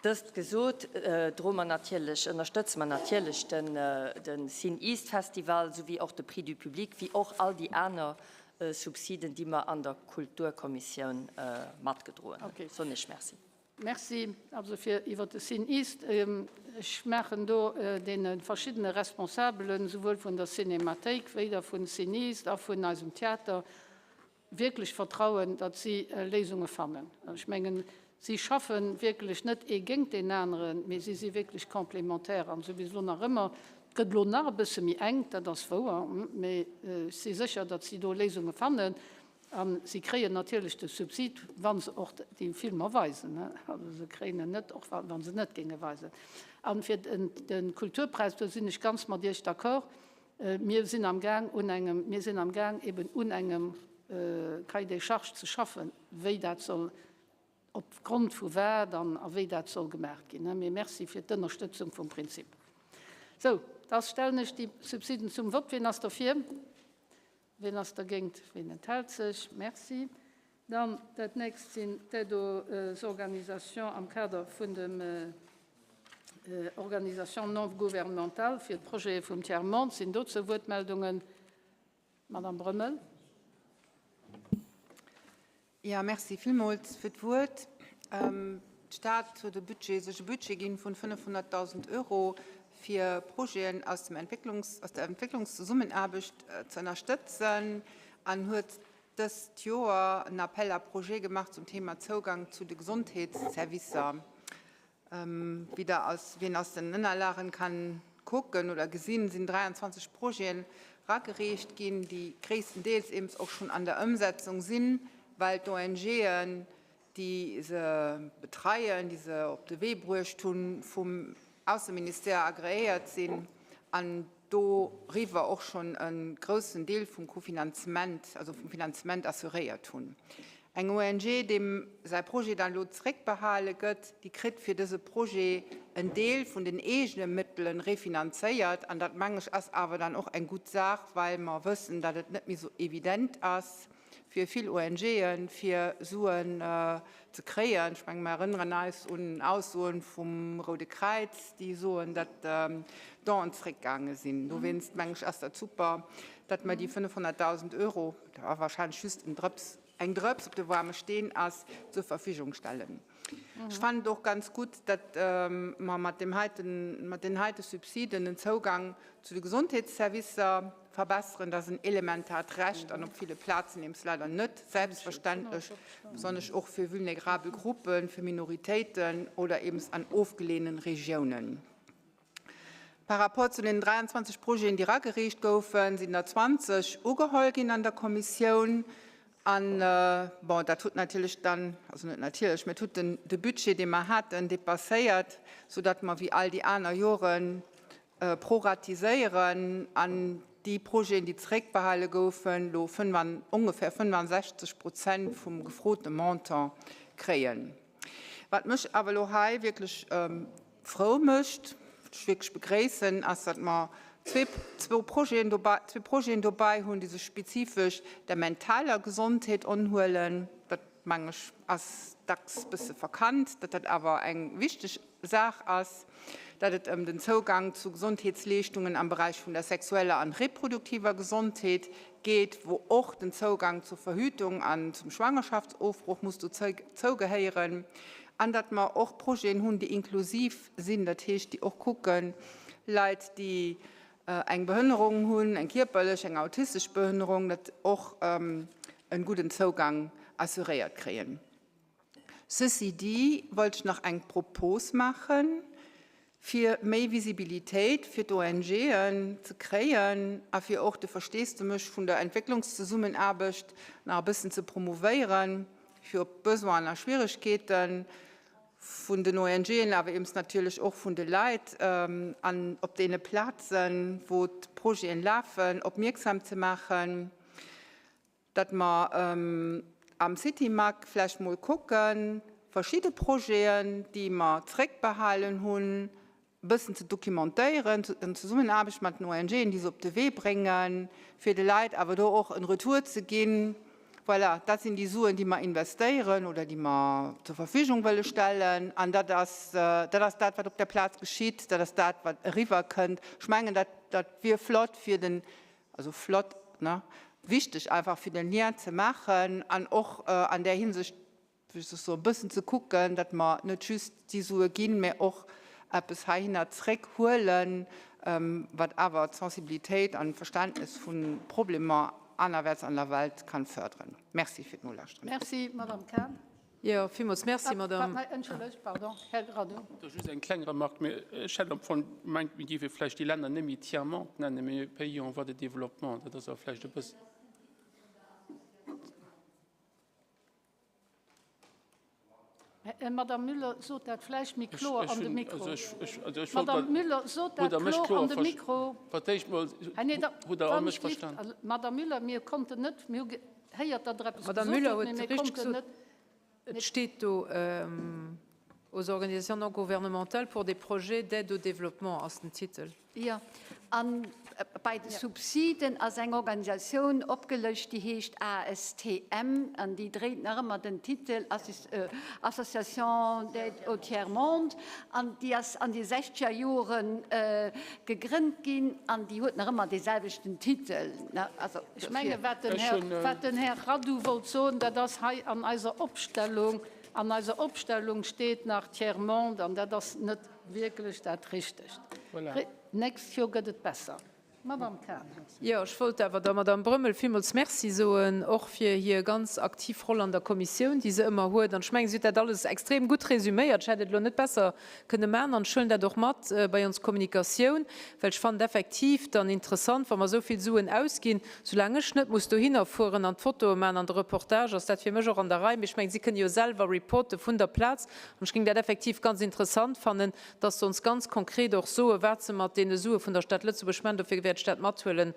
Dëst gesot, droe mer natierlech, ënnerstëtze mer natierlech de CinEast Festival souwéi och de Prix du Public, wéi och all déi aner Subsiden, déi mer an der Kulturkommissioun matgedroen hunn. Soen ech Merci. Merci. Also fir iwwert de CinEast, ech maachen do deene verschiddene Responsabelen, souwuel vun der Cinémathéik wéi der vun CinEast a vun eisem Theater, wierklech vertrauen, datt si Léisunge fannen. Ech mengen, si schaffe wierklech net ee géint deen aneren, mee si si wierklech complémentaire an esou bis elo nach ëmmer. Et gëtt elo nach e bësse méi enk, dat ass wouer, mee ech si sécher, datt si do Léisunge fannen. A si kréien natierlech de Subsid, wa se och déi Filmer weisen. Also se kréien en net, och wa se net géinge weisen. A fir de Kulturpräis, do sinn ech ganz mat Iech d'accord, Mir sinn am Gaang un engem, mir sinn am Gaang eben un engem Cahier des charges ze schaffen, wéi dat soll, op Grond vu wat an a wéi dat soll gemaach ginn. Mee Merci fir d'Ënnerstëtzung vum Prinzip. Sou, da stellen ech déi Subsiden zum Vott. Wien ass derfir? Wien ass dergéint? Wien enthält sech? Merci. Dann dat nächst sinn d'Aides aux organisations am Kader vun dem Organisations non gouvernementales fir d'Projete vum Tiers monde. Sinn dozou Wuertmeldungen? Madame Brömmel. Jo, merci villmools fir d'Wuert. D'Stad huet e Budget, sech e Budget ginn vun 500.000 Euro, fir Projeten aus dem Entwécklungs-, aus der Entwécklungszesummenaarbecht ze ënnerstëtzen an huet dëst Joer en Appel à projets gemaach zum Thema Zougang zu de Gesondheetsservicer. Wéi der aus, wien aus den Ënnerlagen kann kucken oder gesinn, sinn 23 Projeten eragereecht ginn, déi gréisstendeels eben och schonn an der Ëmsetzung sinn, well d'ONGen, déi se betreien, déi se op de Wee bruecht hunn, vum Ausseministère agreéiert sinn an doriwwer och schonn e groussen Deel vum Cofinanzement, also vum Finanzement assuréiert hunn. Eng ONG, deem säi Projet dann elo zeréckbehale gëtt, déi kritt fir dëse Projet en Deel vun den eegene Mëttele refinanzéiert. An dat, meng ech, ass awer dann och eng gutt Saach, well mer wëssen, datt et net méi esou evident ass fir vill ONGen, fir Suen ze kréien. Ech menge mer erënneren eis un Aussoen vum Roude Kräiz, déi soen, datt d'Donen zeréckgaange sinn. Dowéinst, meng ech, ass dat super, datt mer déi 500.000 Euro, dat war wahrscheinlech just en Drëps, eng Drëps op de waarme Steen ass, zur Verfügung stellen. Ech fannen et och ganz gutt, datt mer mat deem heiten, mat deenen heite Subsiden den Zougang zu de Gesondheetsservicer verbesseren. Dat ass en elementaart Recht an op ville Plazen eems leider net selbstverständlech, besonnesch och fir vulnerabel Gruppen, fir Minoritéiten oder eems an ofgeleeënen Regiounen. Par rapport zu den 23 Projeten, déi eragereecht goufen, sinn der 20 ugeholl ginn an der Kommissioun. An, bon, dat huet natierlech dann, also net natierlech, mä et huet den, de Budget, dee mer haten, dépasséiert, soudatt mer wéi all déi aner Jore proratiséieren an déi Projeten, déi zeréckbehale goufen, elo ongefähr 65 Prozent vum gefrote Montant kréien. Wat mech awer elo hei wierklech frou mécht, wat ech wierklech begréissen, ass, datt mer zwou Projeten dobäi, zwee Projeten dobäi hunn, déi sech spezifesch der mentaler Gesondheet unhuelen. Dat, meng ech, ass dacks e bësse verkannt, datt dat awer eng wichteg Saach ass, datt et ëm den Zougang zu Gesondheetsleeschtungen am Beräich vun der sexueller an reproduktiver Gesondheet geet, wou och den Zougang zur Verhütung an zum Schwangerschaftsofbroch muss dozougehéieren, an datt mer och Projeten hunn, déi inklusiv sinn, dat heescht, déi och kucken, Leit, déi eng Behënnerung hunn, eng kierperlech, eng autistesch Behënnerung, datt och e gudden Zougang assuréiert kréien. Ceci dit wollt ech nach eng Propos maachen, fir méi Visibilitéit fir d'ONGen ze kréien a fir och de Versteesdemech vun der Entwécklungszesummenaarbecht nach e bëssen ze promouvéieren, fir op d'Besoinen a Schwieregkeete vun den ONGen, awer eems natierlech och vun de Leit an op deene Plazen, wou d'Projeten lafen, opmierksam ze maachen, datt mer am CityMac vläicht mol kucken, verschidde Projeten, déi mer zréckbehalen hunn, e bëssen ze documentéieren, an Zesummenaarbecht mat den ONGen, déi se op de Wee bréngen, fir de Leit awer do och en Retour ze ginn, Voilà, dat sinn déi Suen, déi mer investéieren oder déi mer zur Verfügung wëlle stellen. An dat ass, dat ass dat, wat op der Plaz geschitt, dat ass dat, wat eriwwerkënnt. Ech mengen, dat, dat wier flott fir den, also flott, ne, wichteg einfach fir den Lien ze maachen an och an där Hinsicht, wéi soll ech soen, e bëssen ze kucken, datt mer net just déi Sue ginn, mä och eppes heihinner zréckhuelen, wat awer d'Sensibilitéit an d'Verständnis vu Problemer anerwäerts an der Welt kann fördern. Merci fir d'Nolauschteren. Merci, Madame Cahen. Jo, villmools Merci, Madame. Ah, entschëllegt, pardon, Här Grado. Just eng kleng Remarque. Mee ech hätt am Fong gemengt, mir géife vläicht déi Länner net méi Tiers-monde nennen, mee Pays en voie de développement. Dat ass awer vläicht e bëssen. Madame Müller, sot dat vläicht méi kloer an de Mikro. Madame Müller, sot dat kloer an de Mikro. Madame Müller, mir konnten net, mir hu gehéiert, datt Der eppes gesot hutt, mee mir konnten net. Et steet do, Aux organisations non gouvernementales pour des projets d'aide au développement ass den Titel. Jo, a bei de Subsiden ass eng Organisatioun opgelëscht, déi heescht ASTM, an déi dréit nach ëmmer den Titel Association d'aide au tiers-monde, an déi ass an de sechzeger Jore gegrënnt ginn an déi huet nach ëmmer dee selwechten Titel. Ech menge wat den Här Radu wollt soen, dat ass hei an eiser Opstellung, an eiser Opstellung steet nach Tiers-monde, an dat ass net Wierklech dat Richtegt. Voilà. D'nächst Joer gëtt et besser. Madame Cahen. Jo, ech wollt awer der Madame Brömmel villmools Merci soen, och fir hir ganz aktiv Roll an der Kommissioun, déi se ëmmer huet. An ech mengen, si huet dat alles extrem gutt resüméiert. Ech hätt et elo net besser kënne maachen. An ech huelen dat och mat bei ons Kommunikatioun, well ech fannen et effektiv dann interessant, wa mer esou vill Suen ausginn, soulaang ech net muss dohinner fueren an d'Fotoe maachen an de Reportage, ass dat fir mech och an der Rei. Mee ech mengen, si kënne jo selwer reporte vun der Plaz. An ech géing dat effektiv ganz interessant fannen, dass se ons ganz konkret och soen, wat se mat deene Sue vun der Stad Lëtzebuerg maachen. Dofir wäert ech dat mathuelen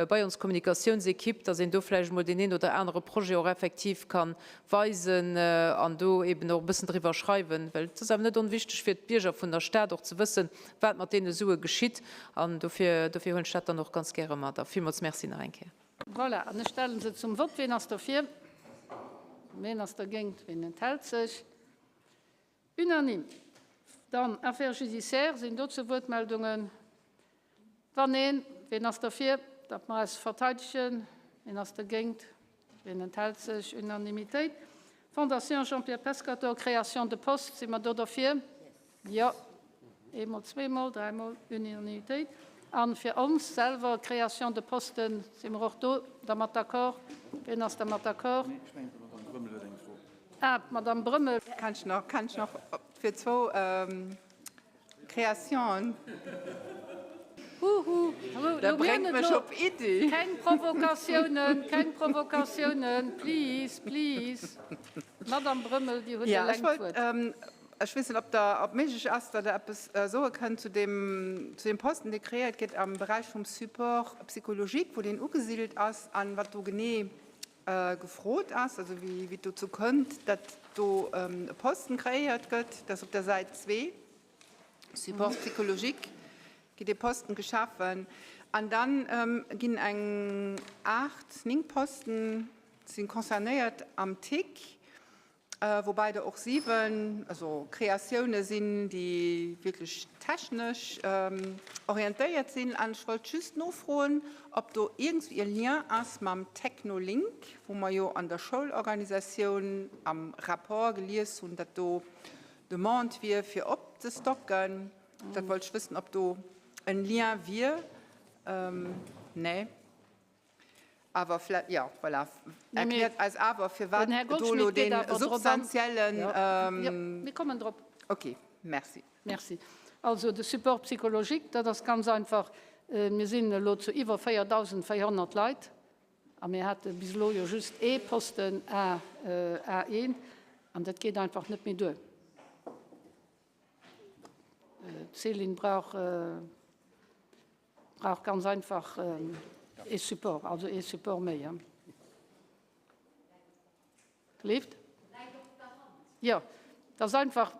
bei ons Kommunikatiounsequipe, dass een do vläicht emol deen een oder anere Projet och effektiv ka weisen an do eben och e bëssen driwwer schreiwen, well et ass awer net onwichtig fir d'Bierger vun der Stad och ze wëssen, wat mat deene Sue geschitt. An dofir, dofir huelen ech dat dann och ganz gäre mat. A villmools Merci nach eng Kéier. Voilà, an ech stelle se zum Vott. Wien ass derfir? Wien ass dergéint? Wien enthält sech? Unanime. Dann, Affaires judiciaires, sinn dozou Wuertmeldungen? Wann neen, wien ass derfir, datt mer eis verteidegen? Wien ass dergéint? Wien enthält sech? Unanimitéit. Fondation Jean-Pierre Pescatore, Création de postes, si mer do derfir? Jo, eemol, zweemol, dräimol, Unanimitéit. A fir ons selwer, Création de posten, si mer och do dermat d'accord? Wien ass dermat d'accord? Ah, d'Madame Brömmel. Kann ech nach, kann ech nach fir zwou Créationen? Huhu, Dat bréngt mech op Iddi. Keng Provokatiounen, keng Provokatiounen, please, please. Madame Brömmel, Dir hutt eleng d'Wuert. Ech weess net, ob der, ob méiglech ass, datt Der eppes soe kënnt zu deem, zu deem Posten, dee kreéiert gëtt am Beräich vum Support psychologique, wou deen ugesidelt ass an wat do genee gefrot ass, also wéi, wéi et dozou kënnt, datt do e Posten kreéiert gëtt. Dat ass op der Säit zwee, Support psychologique, gëtt ee Posten geschafen. An dann ginn eng aacht, néng Posten si concernéiert am TIC. Woubäi der och 7 also Kreatioune sinn, déi wierklech technesch orientéiert sinn. An ech wollt just nofroen, ob do iergendwéi e Lien ass mam Technolink, wou mer jo an der Schoulorganisatioun am Rapport gelies hunn, datt do Demande wier, fir opzestocken. Dat wollt ech wëssen, ob do en Lien wier. Nee. Awer vläicht, jo, voilà, erkläert eis awer, firwat do elo dee substantiellen. Jo, mir kommen drop. Okay, merci. Merci. Also de Support psychologique, dat ass ganz einfach, mir sinn elo zu iwwer 4.400 Leit a mir hate bis elo jo just ee Posten A, A1, an dat geet einfach net méi duer. D'Céline brauch, brauch ganz einfach ee Support, also ee Support méi. Leeft? Jo, et ass einfach,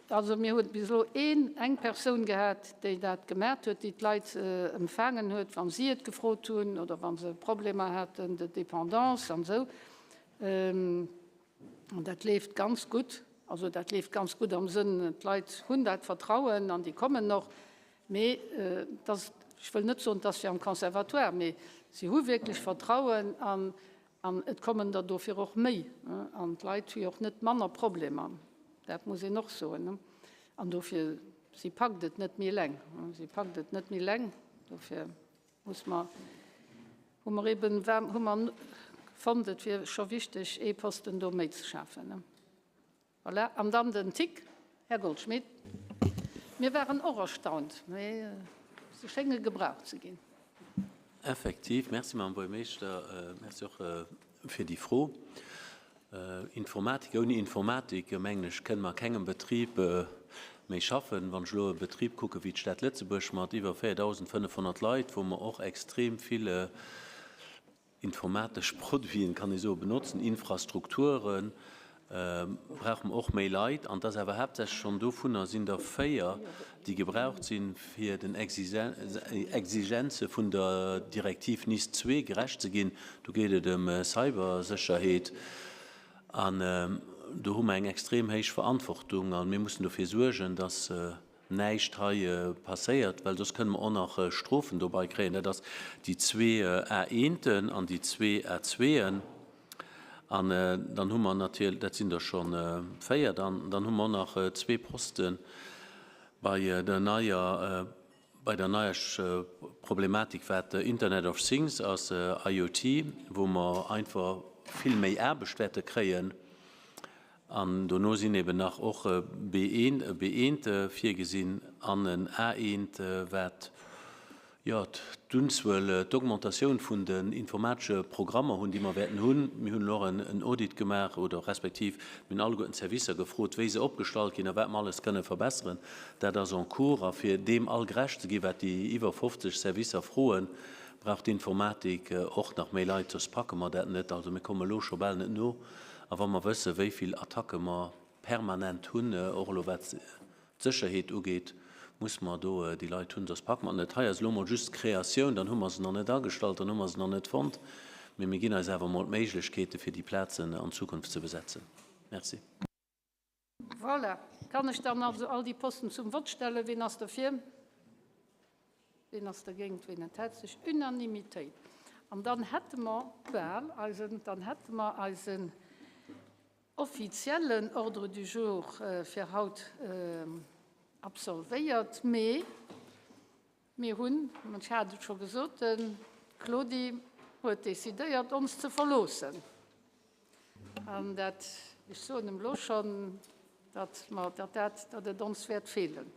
also mir hunn bis elo een, eng Persoun gehat, déi dat gemat huet, déi d'Leit empfaangen huet, wa si et gefrot hunn oder wa se Problemer haten de dépendance an esou. An dat leeft ganz gutt. Also dat leeft ganz gutt am Sënn, d'Leit hunn dat Vertrauen an déi kommen och. Mee et ass, ech wëll net soen, et ass wéi am Conservatoire, mee si hu wierklech Vertrauen an An et kommen der dofir och méi. An d'Leit hu jo och net manner Problemer, dat muss een och soen. An dofir, si packt et net méi eleng. Si packt et net méi eleng. Dofir muss mer, hu mer eben, hu mer fonnt, et wier scho wichteg, ee Posten do méi ze schafen. Voilà, an dann den Tick, Här Goldschmidt. Mir waren och erstaunt, mee se schénge gebraucht ze ginn. Effektiv. Merci, Madame Buergermeeschter. Merci och fir déi Fro. Informatik, ouni Informatik, mengen ech, kënne mer a kengem Betrib méi schaffen. Wann ech elo e Betrib kucke wéi d'Stad Lëtzebuerg mat iwwer 4.500 Leit, wou mer och extrem vill informatesch Produiten, kann ee soen, benotzen, Infrastrukturen, brauche mer och méi Leit. An et ass awer haaptsächlech schonn, dovunner sinn der 4, déi gebraucht sinn, fir den Exigenze vun der Direktiv NIS 2 gerecht ze ginn. Do geet et ëm Cybersécherheet. An do hu mer eng extrem héich Verantwortung a mir mussen dofir suergen, dass näischt hei passéiert, well soss kënne mer och nach Strofen dobei kréien. Dat ass déi zwee A-eenten an déi zwee A-zweeën. An dann hu mer natierlech, dat sinn der scho 4, dann, dann hu mer och nach zwee Poste bei der neier, bei der neier Problematik, wat Internet of Things ass, IoT, wou mer einfach vill méi Aarbecht wäerte kréien. An dono sinn eben nach och e B1, e B-eent virgesinn an en A-eent, wat, jo, d'Unzuel, d'Augmentatioun vun den informatesche Programmer hunn, déi mer wäerten hunn. Mir hunn elo och en Audit gemaach oder respektiv mir hunn alleguerten d'Servicer gefrot, wéi se opgestallt ginn a wat mer alles kënne verbesseren. Dat ass en cours. A fir deem all gerecht ze ginn, wat déi iwwer 50 Servicer froen, brauch d'Informatik och nach méi Leit, soss packe mer dat net. Also mir komme elo scho bal net no. A wa mer wëssen, wéi vill Attacke mer permanent hunn, och elo wat d'Sécherheet ugeet, muss mer do déi Leit hunn, soss packe mer et net. Hei ass elo emol just d'Kreatioun, dann hu mer se nach net agestallt, dann hu mer se nach net fonnt, mee mir ginn eis awer emol d'Méiglechkeete fir déi Plazen an Zukunft ze besetzen. Merci. Voilà. Kann ech dann also all déi Posten zum Vott stellen? Ween ass derfir? Ween ass dergéint? Ween enthält sech? Unanimitéit. An dann hätte mer bal eisen, dann hätte mer eisen offiziellen Ordre du jour fir haut absolvéiert. Mee mir hunn, ech hat et scho gesot, de Claudi huet decidéiert, ons ze verloossen. An dat, ech soen em elo schonn, datt mer, datt dat, datt et ons wäert feelen.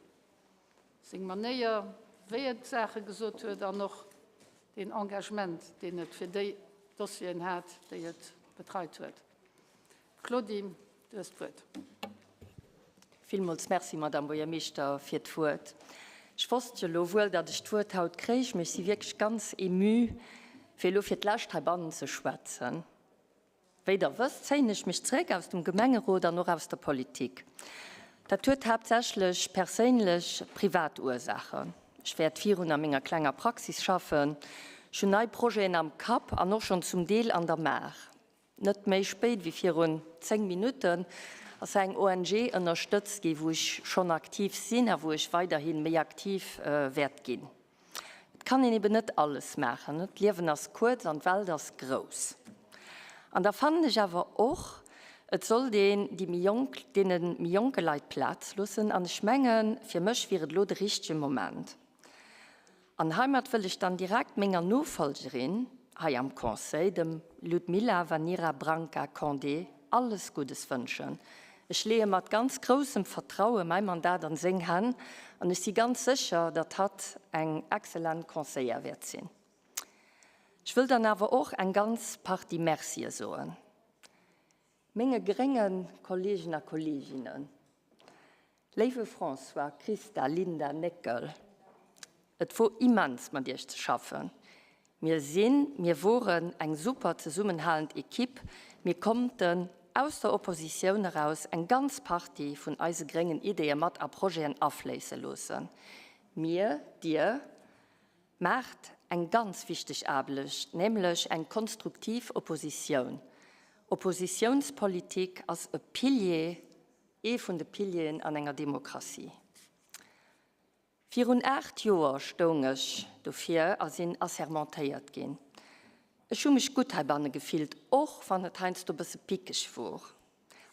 Seng Manéier, wéi et d'Saache gesot huet an och deen Engagement, deen et fir déi Dossieren hat, déi et betreit huet. Claudine, du hues d'Wuert. Villmools Merci, Madame Buergermeeschter, fir d'Wuert. Ech wosst jo elo wuel, datt ech d'Wuert haut kréich, mee ech si wierklech ganz émue, fir elo fir d'lescht heibannen ze schwätzen. Wéi Der wësst, zéien ech mech zeréck aus dem Gemengerot an och aus der Politik. Dat huet haaptsächlech perséinlech, privat Ursaachen. Ech wäert virun a menger klenger Praxis schaffen. Ech hunn nei Projeten am Kapp an och schonn zum Deel an der Maach. Net méi spéit wéi virun 10 Minutten ass eng ONG ënnerstëtzt gi wou ech schonn aktiv sinn a wou ech weiderhi méi aktiv wäert ginn. Et kann een eben net alles maachen, d'Liewen ass kuerz an d'Welt ass grouss. An da fannen ech awer och, et sollt een déi méi jonk, deene méi jonke Leit Plaz loossen an ech mengen, fir mech wier et elo de richtege Moment. An heimat wëll ech dann direkt menger Nofolgerin. hei am Conseil, dem Ludmila Vanira Branca Condé, alles Guddes wënschen. Ech leeë mat ganz groussem Vertraue mäi Mandat an seng Hänn an ech si ganz sécher, datt hatt eng excellent Conseillère wäert sinn. Ech wëll dann awer och eng ganz Partie Mercië soen. Menge grénge Kollegen a Kolleginnen, léiwe François, Christa, Linda, Néckel, et wor immens mat iech ze schaffen. Mir sinn, mir woren eng super zesummenhalend Equipe. Mir konnten aus der Oppositioun eraus eng ganz Partie vun eise gréngen Ideeë mat a Projeten afléisse loossen. Mir, dir, Maacht eng ganz wichteg Aarbecht, nämlech eng konstruktiv Oppositioun. Oppositiounspolitik ass e Pilier, ee vun de Pilieren an enger Demokratie. Virun 8 Joer stoung ech dofir a sinn assermentéiert ginn. Ech hu mech gutt heibanne gefillt, och wann et heiansdo e bësse pickeg wor.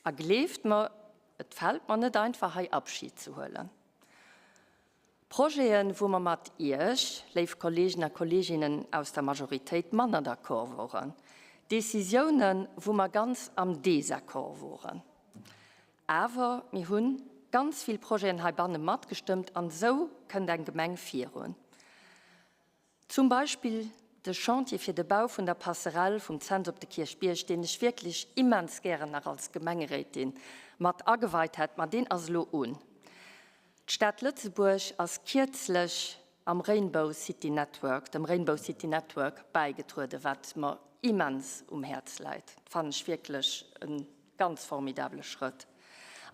A gleeft mer, et fält mer net einfach, hei Abschid ze huelen. Projeten, wou mer mat Iech, léif Kollegen a Kolleginnen aus der Majoritéit, manner d'accord woren. Décisiounen, wou mer ganz am Désaccord woren. Awer mir hu ganz vill Projeten heibanne matgestëmmt an esou kënnt eng Gemeng virun. Zum Beispill de Chantier fir de Bau vun der Passerelle vum Cents op de Kierchbierg, deen ech wierklech immens gären nach als Gemengeréitin mat ageweit hätt, ma deen ass elo un. D'Stad Lëtzebuerg ass kierzlech am Rainbow City Network, dem Rainbow City Network bäigetrueden, wat mer immens um Häerz läit. Dat fannen ech wierklech e Ganz formidable Schrëtt.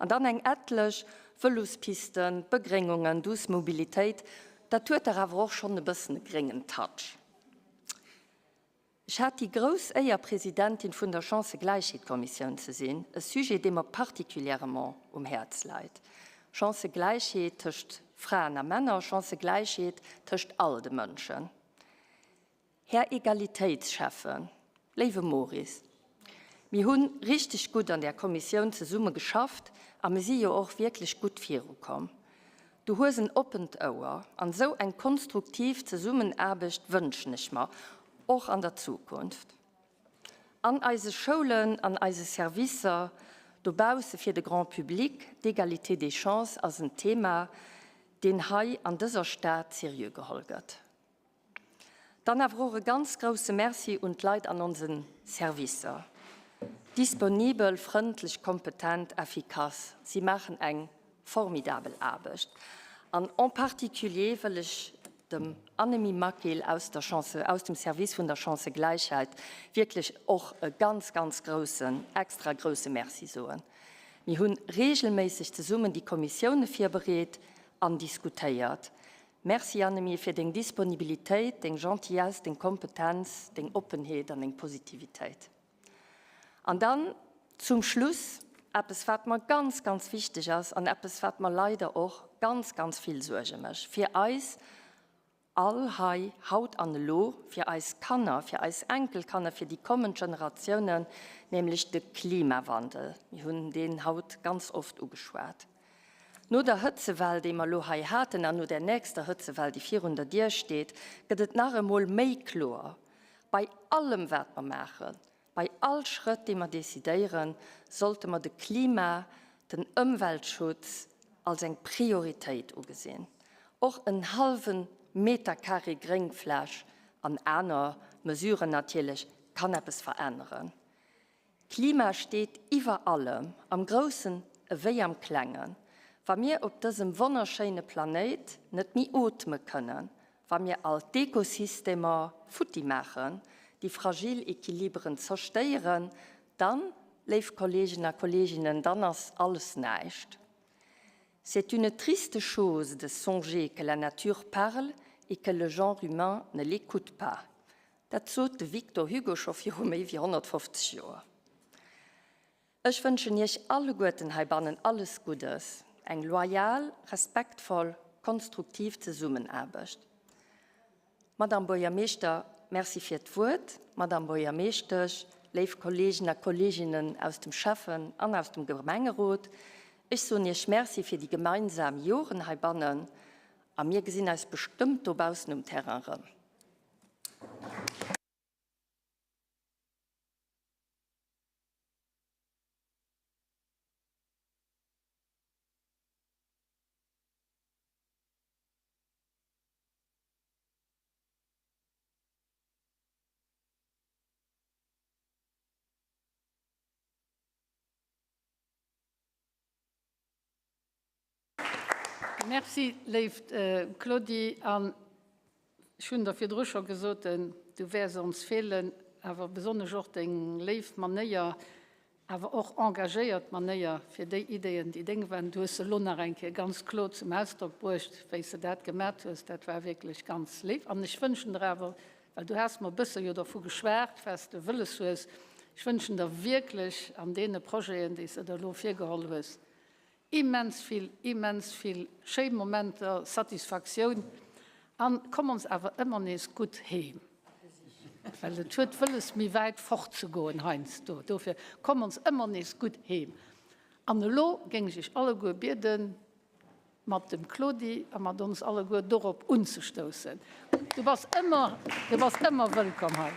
An dann eng etlech Vëlospisten, Begréngungen, douce Mobilitéit, dat huet dach awer och schonn e bëssen e gréngen Touch. Ech hat déi grouss Éier, Presidentin vun der Chancëgläichheetkommissioun ze sinn, e Sujet, dee mer particulièrement um Häerz läit. Chancëgläichheet tëscht Fraen a Männer, Chancëgläichheet tëscht all de Mënschen. Här Egalitéitsschäffen, léiwe Maurice, mir hu richteg gutt an där Kommissioun zesumme geschafft a mir si jo och wierklech gutt virukomm. Du hues en oppent Ouer an esou eng konstruktiv Zesummenaarbecht wënschen ech mer och an der Zukunft. An eise Schoulen, an eise Servicer, dobausse fir de Grand public, d'Égalité des chances ass en Thema, deen hei an dëser Stad seriö geholl gëtt. Dann awer och e ganz grousse Merci un d'Leit an onse Servicer. Disponibel, frëndlech, kompetent, effikass, si maachen eng formidabel Aarbecht. An en particulier wëll ech dem Annemie Maquil aus der Chance, aus dem Service vun der Chancëgläichheit wierklech och e ganz, ganz groussen, extra grousse Merci soen. Mir hu regelméisseg zesummen déi Kommissioune virbereet an diskutéiert. Merci Annemie fir deng Disponibilitéit, deng Gentillesse, deng Kompetenz, deng Oppenheet an deng Positivitéit. An dann zum Schluss eppes wat mer ganz, ganz wichteg ass an eppes wat mer leider och ganz, ganz vill Suerge mécht, fir eis all hei haut an elo, fir eis Kanner, fir eis Enkelkanner, fir déi kommend Generatiounen, nämlech de Klimawandel. Mir hunn deen haut ganz oft ugeschwat. No der Hëtzewell, déi mer elo hei haten, an no där nächster Hëtzewell, déi virun der Dier steet, gëtt et nach emol méi kloer, Bei allem, wat mer maachen, bei all Schrëtt, dee mer decidéieren, sollte mer de Klima, den Ëmweltschutz als eng Prioritéit ugesinn. Och en hallwe Metercarré Gréngfläch an aner Mesuren natierlech kann eppes veränneren. D'Klima steet iwwer allem, am Groussen ewéi am Klengen. Wa mir op dësem wonnerschéine Planéit net méi ootme kënnen, wa mir all d'Ekosystemer futti maachen, déi fragil Equiliberen zerstéieren, dann, léif Kolleegen a Kolleeginnen, dann ass alles näischt. C'est une triste chose de songer que la nature parle et que le genre humain ne l'écoute pas. Dat sot de Victor Hugo scho viru méi wéi 150 Joer. Ech wënschen Iech alleguerten heibannen alles Guddes, eng loyal, respektvoll, konstruktiv Zesummenaarbecht. Madame Buergermeeschter, Merci fir d'Wuert. Madame Buergermeeschtesch, léif Kolleegen a Kolleeginnen aus dem Schäffen an aus dem Gemengerot, ech soen Iech Merci fir déi gemeinsam Joren heibannen a mir gesinn eis bestëmmt dobaussen um Terrain erëm. Merci, léift Claudie. An ech hunn der virdru scho gesot, du wäers ons feelen, awer besonnesch och deng léif Manéier, awer och engagéiert Manéier fir déi Ideeën, déi deng waren. Du hues se elo nach eng Kéier ganz kloer zum Ausdrock bruecht, wéi s de dat gemat hues. Dat war wierklech ganz léif. An ech wënschen der awer, well du has mer e bësse jo dervu geschwat, wat s de wëlles hues, ech wënschen der wierklech an deene Projeten, déi s de der elo virgeholl hues, Immens vill, immens vill schéi Momenter, Satisfaktioun an komm ons awer ëmmer nees gutt heem, well et huet wëlles méi wäit fort ze goen heiansdo. Dofir komm ons ëmmer nees gutt heem. An elo géing ech iech alleguer bieden, mat dem Claudie a mat ons alleguer dorop unzestoussen. Du bass ëmmer, du bass ëmmer wëllkomm hei.